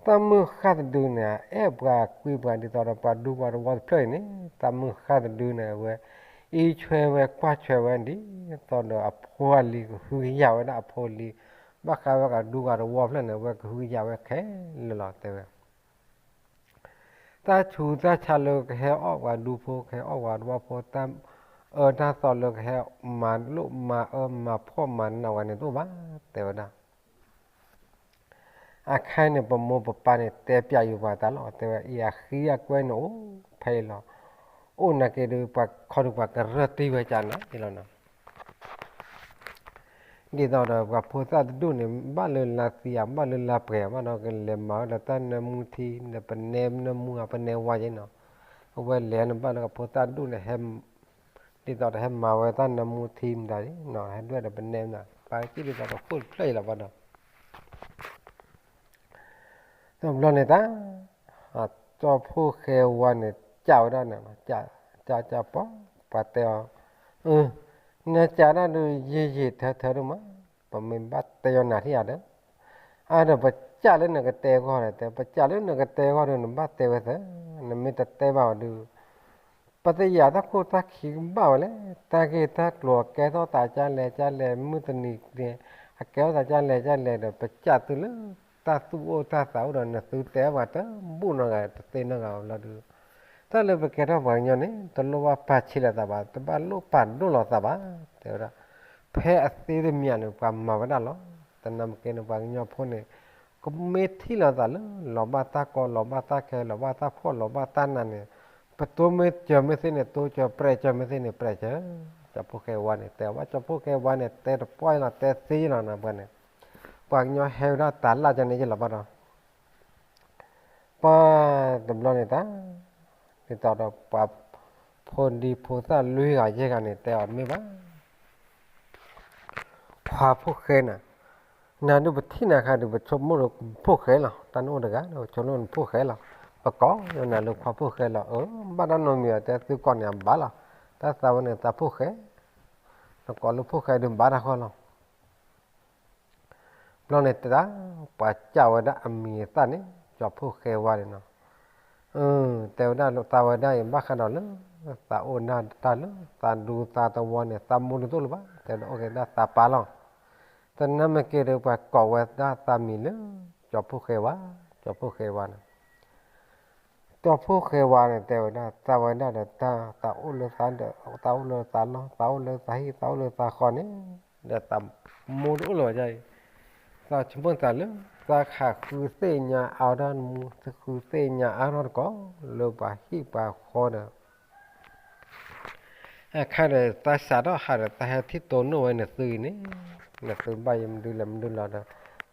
တၢ်မုၢ်ဃၢ်တဒုန့ၣ် အအဲၣ်ပှၤကွံပှၤဒ်သိးဒီးပှၤဒူပှၤတဝီတဖျၢၣ်အံၤန့ၣ် တၢ်မုၢ်ဃၢ်တဒုန့ၣ် အဝဲ အံးဆွဲဝဲကွၢ်ဆွဲဝဲဒ်သိးဒီးအဖိအလံၤကဟုကယာ်ဝဲဒၣ်အဖိအလံၤ, ဘၣ်ဃးဝဲကဒူကဒဝီဖျၢၣ်န့ၣ် အဝဲကဟုကယာ်ဝဲခဲလၢာ်လီၤ တဲဝဲ တၢ်ဆူးတၢ်ဆါလၢကဟဲအီၣ်ပှၤဒူဖိ ကဟဲအီၣ်ပှၤတဝီဖိ တၢ်အၢတၢ်သီလၢကဟဲမၤလိၣ်မၤအၢမၤဖှီၣ်မၤနးဝဲန့ၣ်တအိၣ်ဘၣ် တဲဝဲဒၣ်. အခါန့ၣ် ပမိၢ်ပပၢ်န့ၣ် တဲပျးယုာ်ပှၤတၢ်လီၤ တဲဝဲ အံၤအဃံအကွဲန့ၣ်အိၣ်ဖဲအံၤလီၤ. အိၣ်နာ်က့ဒီး ပှၤခီဒုးပှၤကရၢၢ်တံၢ်ဝဲကၢ်နၤအံၤလီၤနီၤ ဒ်သိးဒီးပှၤဖိသၣ်တဒူၣ်န့ၣ် ဘၣ်လၢလါသံဧါ ဘၣ်လၢလါပှဲၤဧါ ဘၣ်ဒီးကလဲၤမၤဝဲဒီးတၢ်နၢမူထံ ဒီးပနဲနၢမူဧါ ပနဲဝါယဲနီၤ. အဝဲလဲၤန့ၣ် ဘၣ်လၢကဖိသၣ်တဒူၣ်န့ၣ် ဒ်သိးဒီးဟဲမၤဝဲတၢ်နၢမူထံမတၤ ဟဲဒွဲၣ်ဒီးပနဲမတၤ ပာ်က့ၤဒ်သိးဒီးခိၣ်တဖျၢၣ်အံၤလီၤဘၣ်ဒီး တဘျီန့ၣ်တၢ် ကၠီဖှိၣ်ဃဲဝါန့ၣ် ကးဝဲဒၣ်န့ၣ် ကးကးပှၤ ပှၤတဲအီၤ, နကးဒၣ်ဒုးယံာ်ယံာ်ထၢထၢဒုးမး, ပမ့ၢ်ဘၣ်တဲယီၤနၤထံၣ်ယၤဒီး, အါဒီးပကးလၢနကတဲဂီၢ်ဒီး တဲ ပကးလၢနကတဲဂီၢ်ဒီး နဘၣ်တဲဝဲသၢ, နမ့ၢ်တတဲဘၣ်အီၤဒုး ပသ့ၣ်ညါတၢ်ခိၣ်တၢ်ခံကဘၣ်ဝဲလဲၣ်, တၢ်ဂ့ၢ်တၢ်ကျိၤအကဲထီၣ်သးကၢ်လဲၣ်ကၢ်လဲၣ် မုၢ်တနံၤန့ၣ် အကဲထီၣ်သးကၢ်လဲၣ်ကၢ်လဲၣ်ဒီး ပကးသုလၢတၢ်သူၣ်အိၣ်တၢ်သးအိၣ်ဒီး နသုတဲပှၤတဘူၣ်နီတဂၤ တသ့နီတဂၤဘၣ်လီၤဒုး, တၢ်လၢပကဲထီၣ်ပှၤကညီန့ၣ် တလိၣ်ဘၣ်ပာ်ဆံးလိာ်သးဘၣ်, တဘၣ်လိၣ်ပာ်ဒိၣ်လိာ်သးဘၣ်, တဲဝဲဒၣ်, ဖဲအသ့တမံၤန့ၣ် ပှၤမၤဝဲဒၣ်လီၤ. တနၤမ့ၢ်ကဲန့ၣ် ပှၤကညီဖိန့ၣ် ကမ့ၢ်ထံၣ်လိာ်သးလၢ လီၤဘၣ်တၢ်ကီ လီၤဘၣ်တၢ်ခဲ လီၤဘၣ်တၢ်ဖှီၣ် လီၤဘၣ်တၢ်နးန့ၣ်, ပတိၢ်မ့ၢ်စၢၤမ့ၢ်သ့န့ၣ် တိၢ်စၢၤ ပြဲးစၢၤမ့ၢ်သ့န့ၣ် ပြဲးစၢၤ, ကၠီဖှိၣ်ဃဲဝါန့ၣ် တဲဝဲ ကၠီဖှိၣ်ဃဲဝါန့ၣ် တဲတပှၢ်လီၤ တဲသ့လီၤနၤပှၤန့ၣ်, ပှၤကညီဟဲဝဲဒၣ်တၢ်လၢ်ကန့ၣ်ယလီၤဘၣ်ဒီး ပှၤတဘျီန့ၣ်တၢ်, ဒ်သိးဒီးပှၤဖိဒံဖိသၣ်လွံၢ်ဂၤယဲၢ်ဂၤန့ၣ် တဲအီၤတမ့ၢ်ဘၣ်, ခွါဖိၣ်ဃဲနၤ, နၤဒုးပထံၣ်နၤခါဒုး ပဆိကမိၣ်လၢဖိၣ်ဃဲလီၤ, တၢ်နအိၣ်တဂၤ ပဆိကမိၣ်လၢဖိၣ်ဃဲလီၤ, ပကိးနၤလၢခွါဖိၣ်ဃဲလီၤ, အၢ ဘၣ်တၢ်နီတမံၤဘၣ် တဲသုကိးန့ၣ်အဘၣ်လီၤ, တၢ်သးဝဲန့ၣ်သးဖိၣ်ဃဲ, နကိးလၢဖိၣ်ဃဲဒုးဘၣ်တၢ်ဃီလီၤ. ဘျီန့ၣ်တၢ် ပှၤစံးဝဲဒၣ်အမံၤအသၣ်န့ၣ် ကၠီဖှိၣ်ဃဲဝါန့ၣ်နီၤ, တဲဝဲဒၣ်သးဝဲဒၣ်အံၤ ဘၣ်ဃးဒီးလၢ သးအိၣ်ဒၣ်တၢ်လၢ သးဒူသးတဝီန့ၣ် သးမိၢ်တအိၣ်လၢၤဘၣ်, တဲဝဲဒၣ်အိၣ်က့ၤဒၣ်သးပၢ်လီၤ. တနၤမ့ၢ်ကဲဒီး ပှၤကိးဝဲဒၣ်သးမံၤလၢ ကၠီဖှိၣ်ဃဲဝါ, ကၠီဖှိၣ်ဃဲဝါန့ၣ် ကၠီဖှိၣ်ဃဲဝါန့ၣ် တဲဝဲဒၣ် သးဝဲဒၣ်ဒီးတၢ် သးအိၣ်လၢသးဒီး သးအိၣ်လၢသးလီၢ် သးအိၣ်လၢသးဟံၣ် သးအိၣ်လၢသးဃီန့ၣ် ဒီးသးမိၢ်တအိၣ်လၢၤဘၣ်အံၤ, သးဆိကမိၣ်သးလၢ သးခးဃုသ့ၣ်ညါအါထီၣ်မူ ဃုသ့ၣ်ညါအါထီၣ်တကိး လၢပှၤဟံၣ်ပှၤဃီဒီး အခါဒီး သးစးထီၣ်ဟးဒီး သးဟဲထံၣ်တိၢ်နီၣ်ဝဲနသုအံၤန့ၣ်, နသုဘၣ်ယမဒုလဲၣ်မဒုလီၤ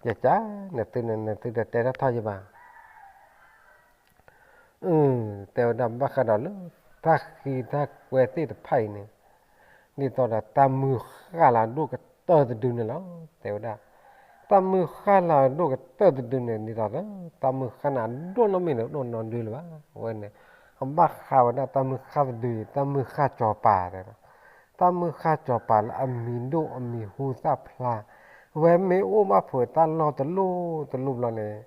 ဒီး ကကး နသုန့ၣ် နသုဒီးတဲတၢ်ထီၣ်ယဘၣ်. အၢ တဲဝဲဒၣ်ဘၣ်ဃးဒီးလၢ တၢ်ဃံတၢ်ကွဲသ့ၣ်တဖၣ်အံၤန့ၣ်, ဒ်သိးဒီးတၢ်မုၢ်ဃၢ်လၢအဒိၣ်ကတၢၢ်တဒုန့ၣ်လီၤ. တဲဝဲဒၣ် တၢ်မုၢ်ဃၢ်လၢအဒိၣ်ကတၢၢ်တဒုန့ၣ် ဒ်သိးဒီး တၢ်မုၢ်ဃၢ်န့ၣ် အဒိၣ်နီတမံၤန့ၣ် ဒိၣ်နီတဒုလၢၤဘၣ်. အဝဲန့ၣ် အဘၣ်ဃးဝဲဒၣ်တၢ်မုၢ်ဃၢ်တဒုအံၤ တၢ်မုၢ်ဃၢ်စီၤပၤတဲ တၢ်မုၢ်ဃၢ်စီၤပၤလၢအမံၤဒိၣ်အမံၤဟူသၣ်ဖျါ, အဝဲမ့ၢ်အိၣ်ဘၣ်ဖုးတၢ်လီၢ်တလိၣ်တလိၣ်ဘျီန့ၣ်,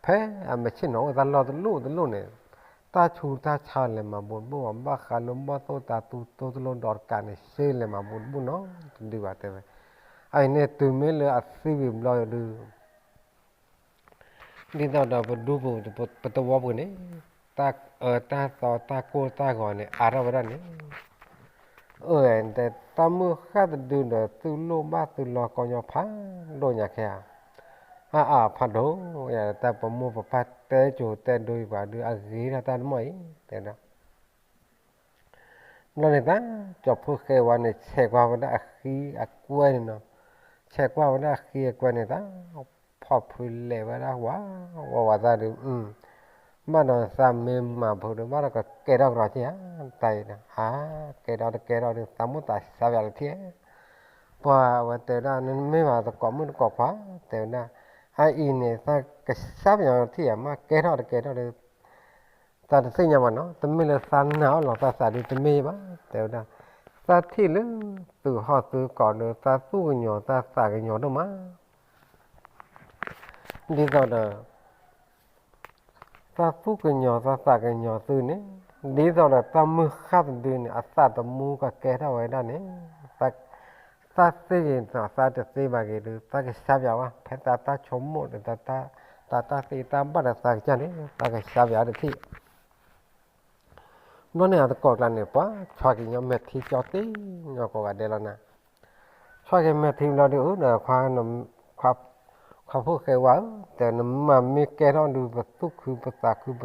ဖဲအမဲာ်ဆ့ၣ်နီၤအိၣ်တၢ်လီၢ်တလိၣ်တလိၣ်န့ၣ်, တၢ်ဆူးတၢ်ဆါလဲၤမၤဘူးတဘူၣ်ဘၣ်, ဘၣ်ဃးလၢဘီၣ်သိၣ်တၤသူတိၢ်တလိၣ်ဒီးတကးန့ၣ် စ့လဲၤမၤဘူးတဘူၣ်နီတဒုဘၣ်တဲဝဲ. အအံၤန့ၣ်တုၤမ့ၢ်လၢအသံဝံၤဘျီဒုး ဒ်သိးဒီးပဒူပူၤ ပတဝီပူၤန့ၣ် တၢ်အၢတၢ်သီတၢ်ကိၢ်တၢ်ဂီၤန့ၣ် အါထီၣ်ဝဲဒၣ်န့ၣ် အၢ တၢ်မုၢ်ဃၢ်တဒုဒီး သုလိၣ်ဘၣ်သုလီၤကီညီဖးဒိၣ်ညါခဲဧါ. အါအါဖးဒိၣ် တၢ်ပမိၢ်ပပၢ်တဲကိၤတဲဒိပှၤဒုး အဂ့ၤထီၣ်တၢ်တမီၢ်အံၤ တဲဝဲဒၣ်. ဘျီန့ၣ်တၢ် ကၠီဖီၣ်ဃဲဝါန့ၣ် ဆဲးကွၢ်ဝဲဒၣ်အဃံအကွဲန့ၣ်နီၤ, ဆဲးကွၢ်ဝဲဒၣ်အဃံအကွဲန့ၣ်တၢ် ဖီၣ်ဖုလဲၤဝဲဒၣ်ဝး ဝးဝးသးဒုး ဘၣ်ဒီးသးမ့ၢ်မၤဖုးဒုး ဘၣ်ဒီးကကဲထီၣ်ကဒီးက့ဧါ, တၢ်အံၤဒီး အါ ကဲထီၣ်တကဲထီၣ်ဒုး သးမိၢ်သးစၢ်ပယီၤတထံၣ်, ပှၤအဝဲတဲဝဲဒၣ် နမ့ၢ်ဘၣ်သကိးမုၣ်သကိးခွါ တဲဝဲဒၣ်, အအံၤန့ၣ် သးကစၢ်ပယီၤတထံၣ်ဧါ မ့ၢ်ကဲထီၣ်တကဲထီၣ်ဒုး သးတသ့ၣ်ညါဘၣ်နီၤ, တမ့ၢ်လၢသးနာ်အီၤလီၤသးသးဒုးတမ့ၢ်ဘၣ် တဲဝဲဒၣ်, သးထံၣ်လၢ သုးဟီၣ်သုးကီၢ်ဒီး သးသူၣ်ကညီၤသးသးကညီၤဒိၣ်မး ဒ်သိးဒီး သးသူၣ်ကညီၤသးသးကညီၤသုန့ၣ်, ဒ်သိးဒီးတၢ်မုၢ်ဃၢ်တဒုန့ၣ် အသးတမူကကဲထီၣ်ဝဲဒၣ်န့ၣ်, သးသ့ဂ့ၤသးတသ့ဘၣ်ဂ့ၤဒီး သးကစၢ်ပယီၤဝဲ ဖဲသးတၢ်ဆိကမိၣ်ဒီး တၢ်သ့တၢ်ဘၣ်ဒီးသးကစၢ်န့ၣ် သးကစၢ်ပယီၤတထံၣ် ဘျီန့ၣ်အသကိးကျါန့ၣ် ပှၤဆီၣ်က့ၤညီမဲာ်ထံကၠီတ့ၢ်ညီကိးဂၤဒဲးလီၤနၤ, ဆီၣ်က့ၤမဲာ်ထံဘျီဒုး အၢ ဒီး ခွါဖိၣ်ဃဲဝါဧၢ, တဲနမၤမ့ၢ်ကဲထီၣ်ဒုး ပသူၣ်ခုပသးခု ပ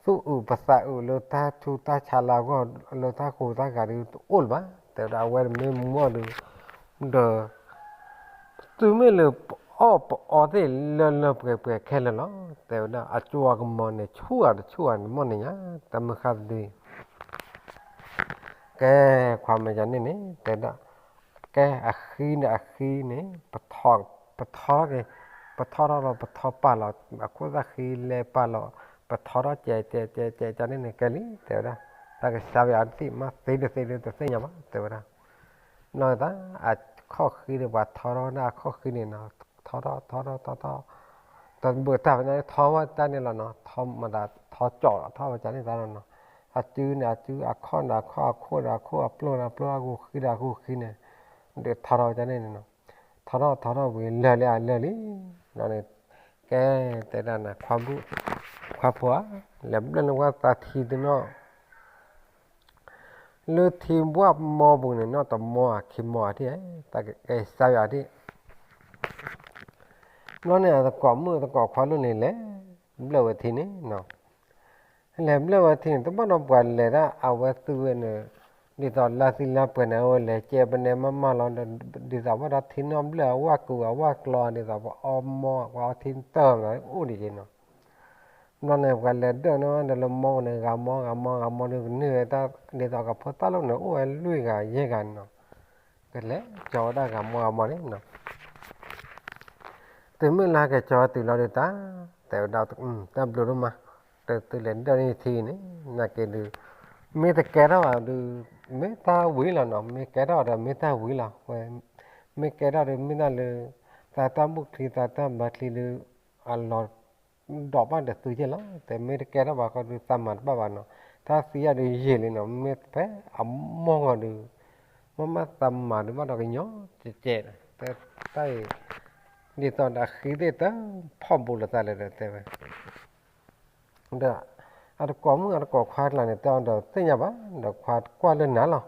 သူၣ်အုးပသးအုးလၢတၢ်ဆူးတၢ်ဆါလၢအဂီၢ် လၢတၢ်ဃူတၢ်ဂၤဒုးတအိၣ်လၢၤဘၣ်, တဲဝဲဒၣ် အဝဲတမ့ၢ်မူအီၤဒုး ဒီး တုၤမ့ၢ်လၢပအီၣ်ပအီသ့ၣ်လၢလၢပှဲၤပှဲၤခဲလၢာ်လီၤ, တဲဝဲဒၣ် အကၠိအကမီၤန့ၣ် ဆူၣ်အတဆူၣ်အန့ၣ် မီၢ်န့ၣ်ညါ တၢ်မုၢ်ဃၢ်တဒုအံၤ ကဲ ခွါမၤယၤန့ၣ်န့ၣ် တဲဒၣ် ကဲ အဃံန့ၣ် အဃံန့ၣ် ပထီ ပထီထီၣ်က့ၤ ပထီထီၣ်လီၤ ပထီပာ်လီၤ အခိၣ်သၣ်ဃံလဲပာ်လီၤ ပထီထီၣ်ကဲကဲကဲကဲန့ၣ်န့ၣ် ကဲလံ တဲဝဲဒၣ် တၢ်ကစၢ်ပယီၤတထံၣ် မ့ၢ်သ့တသ့ဒုးတသ့ၣ်ညါဘၣ် တဲဝဲဒၣ် နီၢ်သး အခီၣ်ဃံန့ၣ် ပှၤထီထီၣ်ဝဲဒၣ်အခီၣ်ဃံန့ၣ်နီၤ ထီထီၣ်ထီထီၣ်ထီထီၣ် တဘၣ်တၢ်ဖဲန့ၣ် ထီဝဲတၢ်န့ၣ်လီၤနီၤ ထီမတၤထီကၠီၣ်လီၤ ထီဝဲကန့ၣ်သးလီၤနီၤ အစုန့ၣ်အစု အခီၣ်န့ၣ်အခီၣ် အခိၣ်န့ၣ်အခိၣ် အပျိၢ်န့ၣ်အပျိၢ် အဂူဃံန့ၣ်အဂူဃံန့ၣ် ဒုးထီထီၣ်ဝဲကန့ၣ်န့ၣ်နီၤ ထီထီၣ်ထီထီၣ်ဝံၤ လၢာ်လံဧါလၢာ်လံ ဘျီန့ၣ် ကဲ တဲဒၣ်နၤ ခွါဖိဧၢ လဲၤဘျၢၣ်န့ၢ်ဝဲသးထံတနီၤ လၢထံဘှၣ်မီပူၤန့ၣ် နီၢ်တမီဧါ ခံမီဧါထံၣ် တၢ်ကကဲစၢ်ယွၤထံၣ် ဘျီန့ၣ် အသကိးမုၣ်သကိးခွါလိၣ်န့ၣ် လဲၤဘျၢၣ်ဝဲထံန့ၣ်နီၤ လဲၤဘျၢၣ်ဝဲထံန့ၣ် တဘၣ်ဒီးပှၤလဲၤဒၣ်အဝဲသုဝဲန့ၣ် ဒ်သိးလါသံလါပှဲၤန့ၣ် အဝဲလဲၤကဲပနဲမးမးလီၤ ဒ်သိးဘၣ်ဒီးထံနီၣ်ဘျၢၣ်အဝၣ်ကူးအဝၣ်ကျီ ဒ်သိးပှၤအီမီ ပှၤအီထံတၢ်လီၤ အိၣ်ဒံးက့ၤနီၤ ဘျီန့ၣ် ပှၤလဲၤဒၢၣ်န့ၢ်ဝဲဒီးလၢမီပူၤန့ၣ် ဂၤမီဂၤမီဂၤမီဒီးကန့ၢ်ဝဲတၢ် ဒ်သိးကဖိသၣ်လိၣ်န့ၣ် အိၣ်ဝဲလွံၢ်ဂၤယဲၢ်ဂၤန့ၣ်နီၤ ကလဲၤကၠီဝဲဒၣ်ဂၤမီဂၤမီန့ၣ်နီၤ တုၤမ့ၢ်လၢကၠီတုၤလီၤဒုးတၢ် တဲဝဲဒၣ် တၢ်ဘျုးဒိၣ်မး တုၤလဲၤဒၢၣ်န့ၢ်ထံန့ၣ် နာ်က့ဒုး မ့ၢ်တကဲထီၣ်ဘၣ်ဒုး မ့ၢ်တၢ်ဝံၤလီၤနီၤ မ့ၢ်ကဲထီၣ်ဒီးမ့ၢ်တၢ်ဝံၤလီၤ ဝဲ မ့ၢ်ကဲထီၣ်ဒုးမ့ၢ်တၢ်လၢ သးတၢ်ဘူၣ်ချံသးတၢ်ဘါချံဒုး အလီၤ ဒီးဘၣ်ဒီးသုက့ၢ်လီၤ တဲမ့ၢ်တကဲထီၣ်ဘၣ်ဃီဒုးသးမၤတဘၣ်ဘၣ်နီၤ တၢ်သံယၤဒုးယံာ်လံနီၤ မ့ၢ်ဖဲအမိၢ်ဂီၤဒုး မ့ၢ်မ့ၢ်သးမၤဒုးဘၣ်ဒီးကညီကဲးကဲး တၢ်အံၤ ဒ်သိးဒီးအဃံသ့ၣ်တဖီၣ်ဘူးလိာ်သးလၢာ်ဒီးတဲဝဲ ဒီး အတကိးမုၣ်အတကိးခွါကျါန့ၣ် တဲအီၤဒီးသ့ၣ်ညါဘၣ် ဒီးခွါကွၢ်လၢနၤလီၤ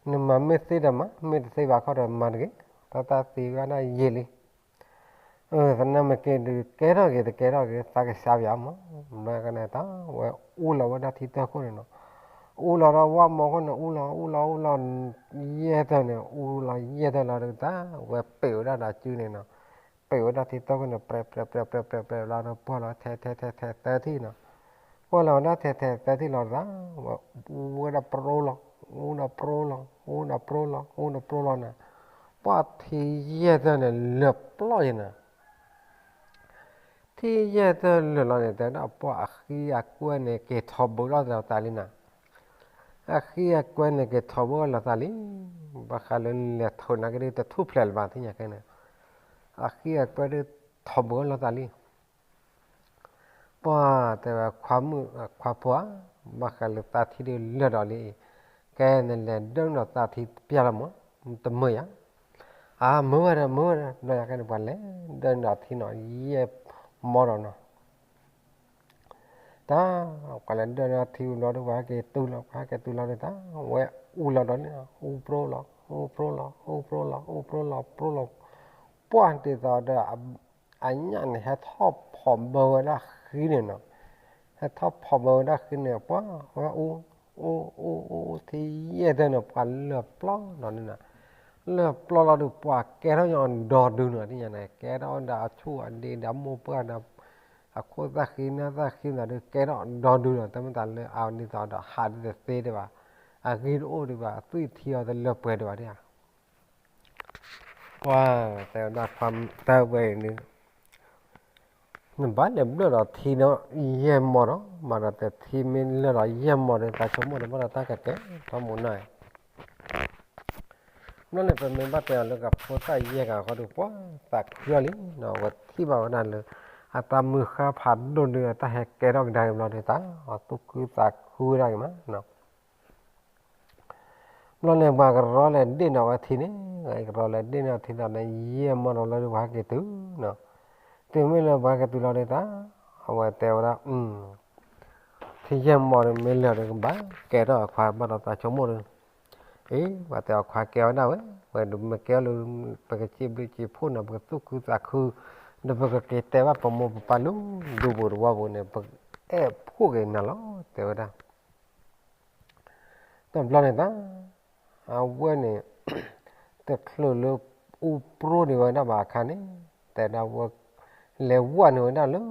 နမၤမ့ၢ်သ့ဒီးမၤ မ့ၢ်တသ့ဘၣ်ခီဒီးမၤတဂ့ၤ တၢ်တၢ်သံဝဲဒၣ်ယံာ်လံ သနာ်မ့ၢ်က့ဒုး ကဲထီၣ်က့ၤတကဲထီၣ်က့ၤ သးကစၢ်ပယီၤမး မ့ၢ်ကန့ၣ်တၢ် ဝဲအူလီၤဝဲဒၣ်ထံတၢ်ခိၣ်န့ၣ်နီၤ အူလီၤဒီးဝၣ်မီခိၣ်န့ၣ် အူလီၤ အူလီၤ အူလီၤ ယဲၢ်တၢၢ်န့ၣ် အူလီၤယဲၢ်တၢၢ်လီၤဒုးတၢ် ဝဲပ့ၤဝဲဒၣ်ဒီးစုန့ၣ်နီၤ ပ့ၤဝဲဒၣ်ထံတၢ်ခိၣ်န့ၣ် ပြဲးပြဲးပြဲးပြဲးပြဲးပြဲးလီၤဒီး ပှၢ်လီၤထဲထဲထဲထဲသၢထံၣ်နီၤ ပှၢ်လီၤဝဲဒၣ်ထဲထဲသၢထံၣ်လီၤတၢ် ဝဲအူဝဲဒၣ်ပြိလီၤ အူဒီးပြိလီၤ အူဒီးပြိလီၤ အူဒီးပြိလီၤန့ၣ် ပှၢ်ထံယဲၢ်တၢၢ်န့ၣ် လၢာ်ပျီယဲၢ်န့ၣ် ထံယဲၢ်တၢၢ်လၢာ်လီၤန့ၣ် တဲဒၣ်ပှၢ်အဃံအကွဲန့ၣ် က့ၤထီၣ်ဘုးလိာ်သးလံနၤ အဃံအကွဲန့ၣ် က့ၤထီၣ်ဘုးလိာ်သးလံ ဘၣ်ဃးလၢလဲၤထိးနာ်က့ဒုးတထူၣ်ဖျဲးလၢၤဘၣ်သ့ၣ်ညါခဲန့ၣ် အဃံအကွဲဒုးထီၣ်ဘုးလိာ်သးလံ ပှၤတဲဝဲခွါမုၣ်ခွါဖိဧၢ, ဘၣ်ဃးလၢသးထံဒုးလၢာ်ဒီးလံအံၤ, ကဲနလဲၤဒၢနုာ်ဒီးသးထံတပျၢ်လီၤမး, တမုာ်ယၤ, အမုာ်ဝဲဒီး မုာ်ဝဲဒီး ဘျီယၤကဲန့ၣ် ပှၤလဲၤဒၢနုာ်ဒီးထံနီၤ ယဲၢ်မီဒီးနီၤ တၢ် ပှၤလဲၤဒၢနုာ်ထံဝံၤဘျီဒီး ပှၤဟဲက့ၤတုၤလီၤ ပှၤဟဲက့ၤတုၤလီၤဒုးတၢ် ဝဲအူလီၤဒီးန့ၣ် အူပြိလီၤ အူပြိလီၤ အူပြိလီၤ အူပြိလီၤ အူပြိလီၤ ပှၢ်ဒ်သိးဒီး အညၣ်န့ၣ် ဟဲထီၣ်ဖိးဘၢဝဲဒၣ်ဃံန့ၣ်နီၤ, ဟဲထီၣ်ဖိးဘၢဝဲဒၣ်ဃံန့ၣ် ပှၢ်ဝဲအူ အူ အူ အူ ထံယဲၢ်တၢ်န့ၣ် ပှၤလၢာ်ပျီလီၤန့ၣ်နီၤ, လၢာ်ပျီလီၤဒီး ပှၤကဲထီၣ်ညီဒီဒုနီၤ တညါန့ၣ် ကဲထီၣ်ဝဲဒၣ်အဆူၣ်အဒ့ဒီးအမိၢ်ပှၢ်ဒီး အခိၣ်သၣ်ဃံနၢ်သၣ်ဃံသးဒီး ကဲထီၣ်ဒီဒုဒီး တၢ်မ့ၢ်တၢ်လၢအဒ်သိးဒီး ဟးဒ်တသ့ဒံးဘၣ်, အဂ့ၢ်တအိၣ်ဒံးဘၣ်, အသွံၣ်ထံအီၤတလၢပှဲၤဒံးဘၣ်ဒၣ်ဧါ, ပှၤတဲဝဲဒၣ်ခွါတၢ်ဝဲအံၤန့ၣ် နဘၣ်လဲၤဘျၢၣ်ဒီးထံဒီးယဲၢ်မီဒီး မၤဒီးတထံမ့ၢ်လၢာ်ဒီးယဲၢ်မီဒီး သးဆိကမိၣ်ဒီးဘၣ်ဒီးတၢ်ကကဲထီၣ်မူၤနီၤ ဘျီန့ၣ် ပမ့ၢ်ဘၣ်တဲအီၤလၢကဖိသၣ်ယဲၢ်ဂၤဃီဒီး ပှၤသးခုအီၤလံနီၤ, အဝဲထံၣ်ဘၣ်ဝဲဒၣ်လၢ အတၢ်မုၢ်ဃၢ်ဖးဒိၣ်ဒုး အတၢ်ဟဲကဲထီၣ်ကဒါက့ၤဘျီဒီး တၢ်အသူၣ်ခုသးခုဝဲဒၣ်က့ၤမးနီၤ, ဘျီန့ၣ် ပှၤကရီလဲၤဒ့ၣ်နီၤဝဲထံန့ၣ်, ကရီလဲၤဒ့ၣ်နီၤထံဒီးန့ၣ် ယဲၢ်မီဒီးလီၤဒီး ပှၤဟဲက့ၤတုၤနီၤ, တုၤမ့ၢ်လၢပှၤဟဲက့ၤတုၤလီၤဒီးတၢ်, အဝဲတဲဝဲဒၣ် ထံယဲၢ်မီဒီးမ့ၢ်လၢာ်ဒီး ကဘၣ်ကဲထီၣ်အခွါဘၣ်ဒီးသးဆိကမိၣ်ဒီး, အ့ ပှၤတဲအခွါကဲဝဲဒၣ်ဝဲ, ဝဲဒုးမ့ၢ်ကဲလၢ ပကစံးဘျုးစံးဖှိၣ်နီၤ ပကသူၣ်ခုသးခု, ဒီးပကက့ၤတဲဘၣ်ပမိၢ်ပပၢ်လၢ ဒူပူၤတဝီပူၤန့ၣ် ပအဲၣ်ဖှိၣ်က့ၤနၤလီၤ တဲဝဲဒၣ် တဘျီန့ၣ်တၢ်, အဝဲန့ၣ် တချုးလၢအူပြိဒံးဝဲဒၣ်ဘၣ်အခါန့ၣ်, တဲဒၣ်ဝဲ လဲၤဝဲနုာ်ဝဲဒၣ်လၢ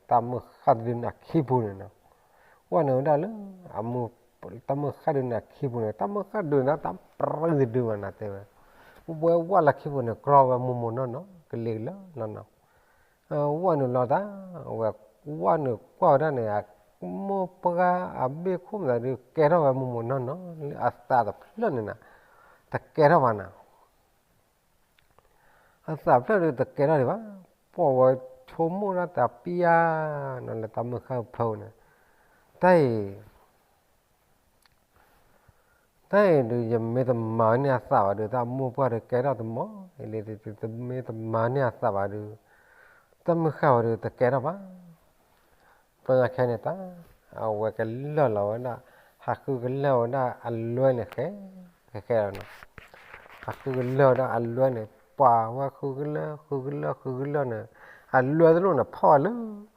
တၢ်မုၢ်ဃၢ်တဒုန့ၣ်အခံပူၤန့ၣ်နီၤ, ဝဲနုာ်ဝဲဒၣ်လၢ အမုၢ် တၢ်မုၢ်ဃၢ်ဒုန့ၣ်အခံပူၤန့ၣ် တၢ်မုၢ်ဃၢ်ဒုန့ၣ် တၢ်ပြၢတဒုဘၣ်နၤတဲဝဲ, ဝဲဝဲလၢခံပူၤန့ၣ် ကြီဝဲမိၢ်မိၢ်နီၢ်နီၢ် ကလ့ကလၢလီၤနီၤ ဝဲနုာ်လီၤတၢ်, ဝဲ ဝဲနုာ်ကွၢ်ဝဲဒၣ်န့ၣ် အမိၢ်ပှၢ်အဘ့ၣ်ခိၣ်မသးဒုး ကဲထီၣ်ဝဲမိၢ်မိၢ်နီၢ်နီၢ်လၢအသးတဖျၢၣ်န့ၣ်နၤ, တကဲထီၣ်ဘၣ်နၤ, အသးဖျၢၣ်ဒုးတကဲထီၣ်ဒံးဘၣ်, ပှၤဝဲဆိကမိၣ်ဒၣ်တၢ်ပျၢ်နီၤလၢတၢ်မုၢ်ဃၢ်ဖၢန့ၣ်, တၢ်အံၤ တၢ်အံၤဒုး ယမ့ၢ်တမၤန့ၢ်အသးဘၣ်ဒုး တၢ်မိၢ်ပှၢ်ဒုးကဲထီၣ်တမီၢ်, ယမ့ၢ်တမၤန့ၢ်အသးဘၣ်ဒုး တၢ်မုၢ်ဃၢ်ဝဲဒုးတကဲထီၣ်ဘၣ်, ပှၤခဲန့ၣ်တၢ်, အဝဲကလၢာ်လီၤဝဲဒၣ်, ဟးဃုကလၢာ်ဝဲဒၣ်အလွဲန့ၣ်ဃဲ, ဃဲဃဲလီၤနီၤ, ဟးဃုကလၢာ်ဝဲဒၣ်အလွဲန့ၣ် ပှၤဝဲဃုကလၢာ် ဃုကလၢာ် ဃုကလၢာ်န့ၣ်, အလွဲတလိၣ်န့ၣ် ဖီၣ်ဝဲလၢ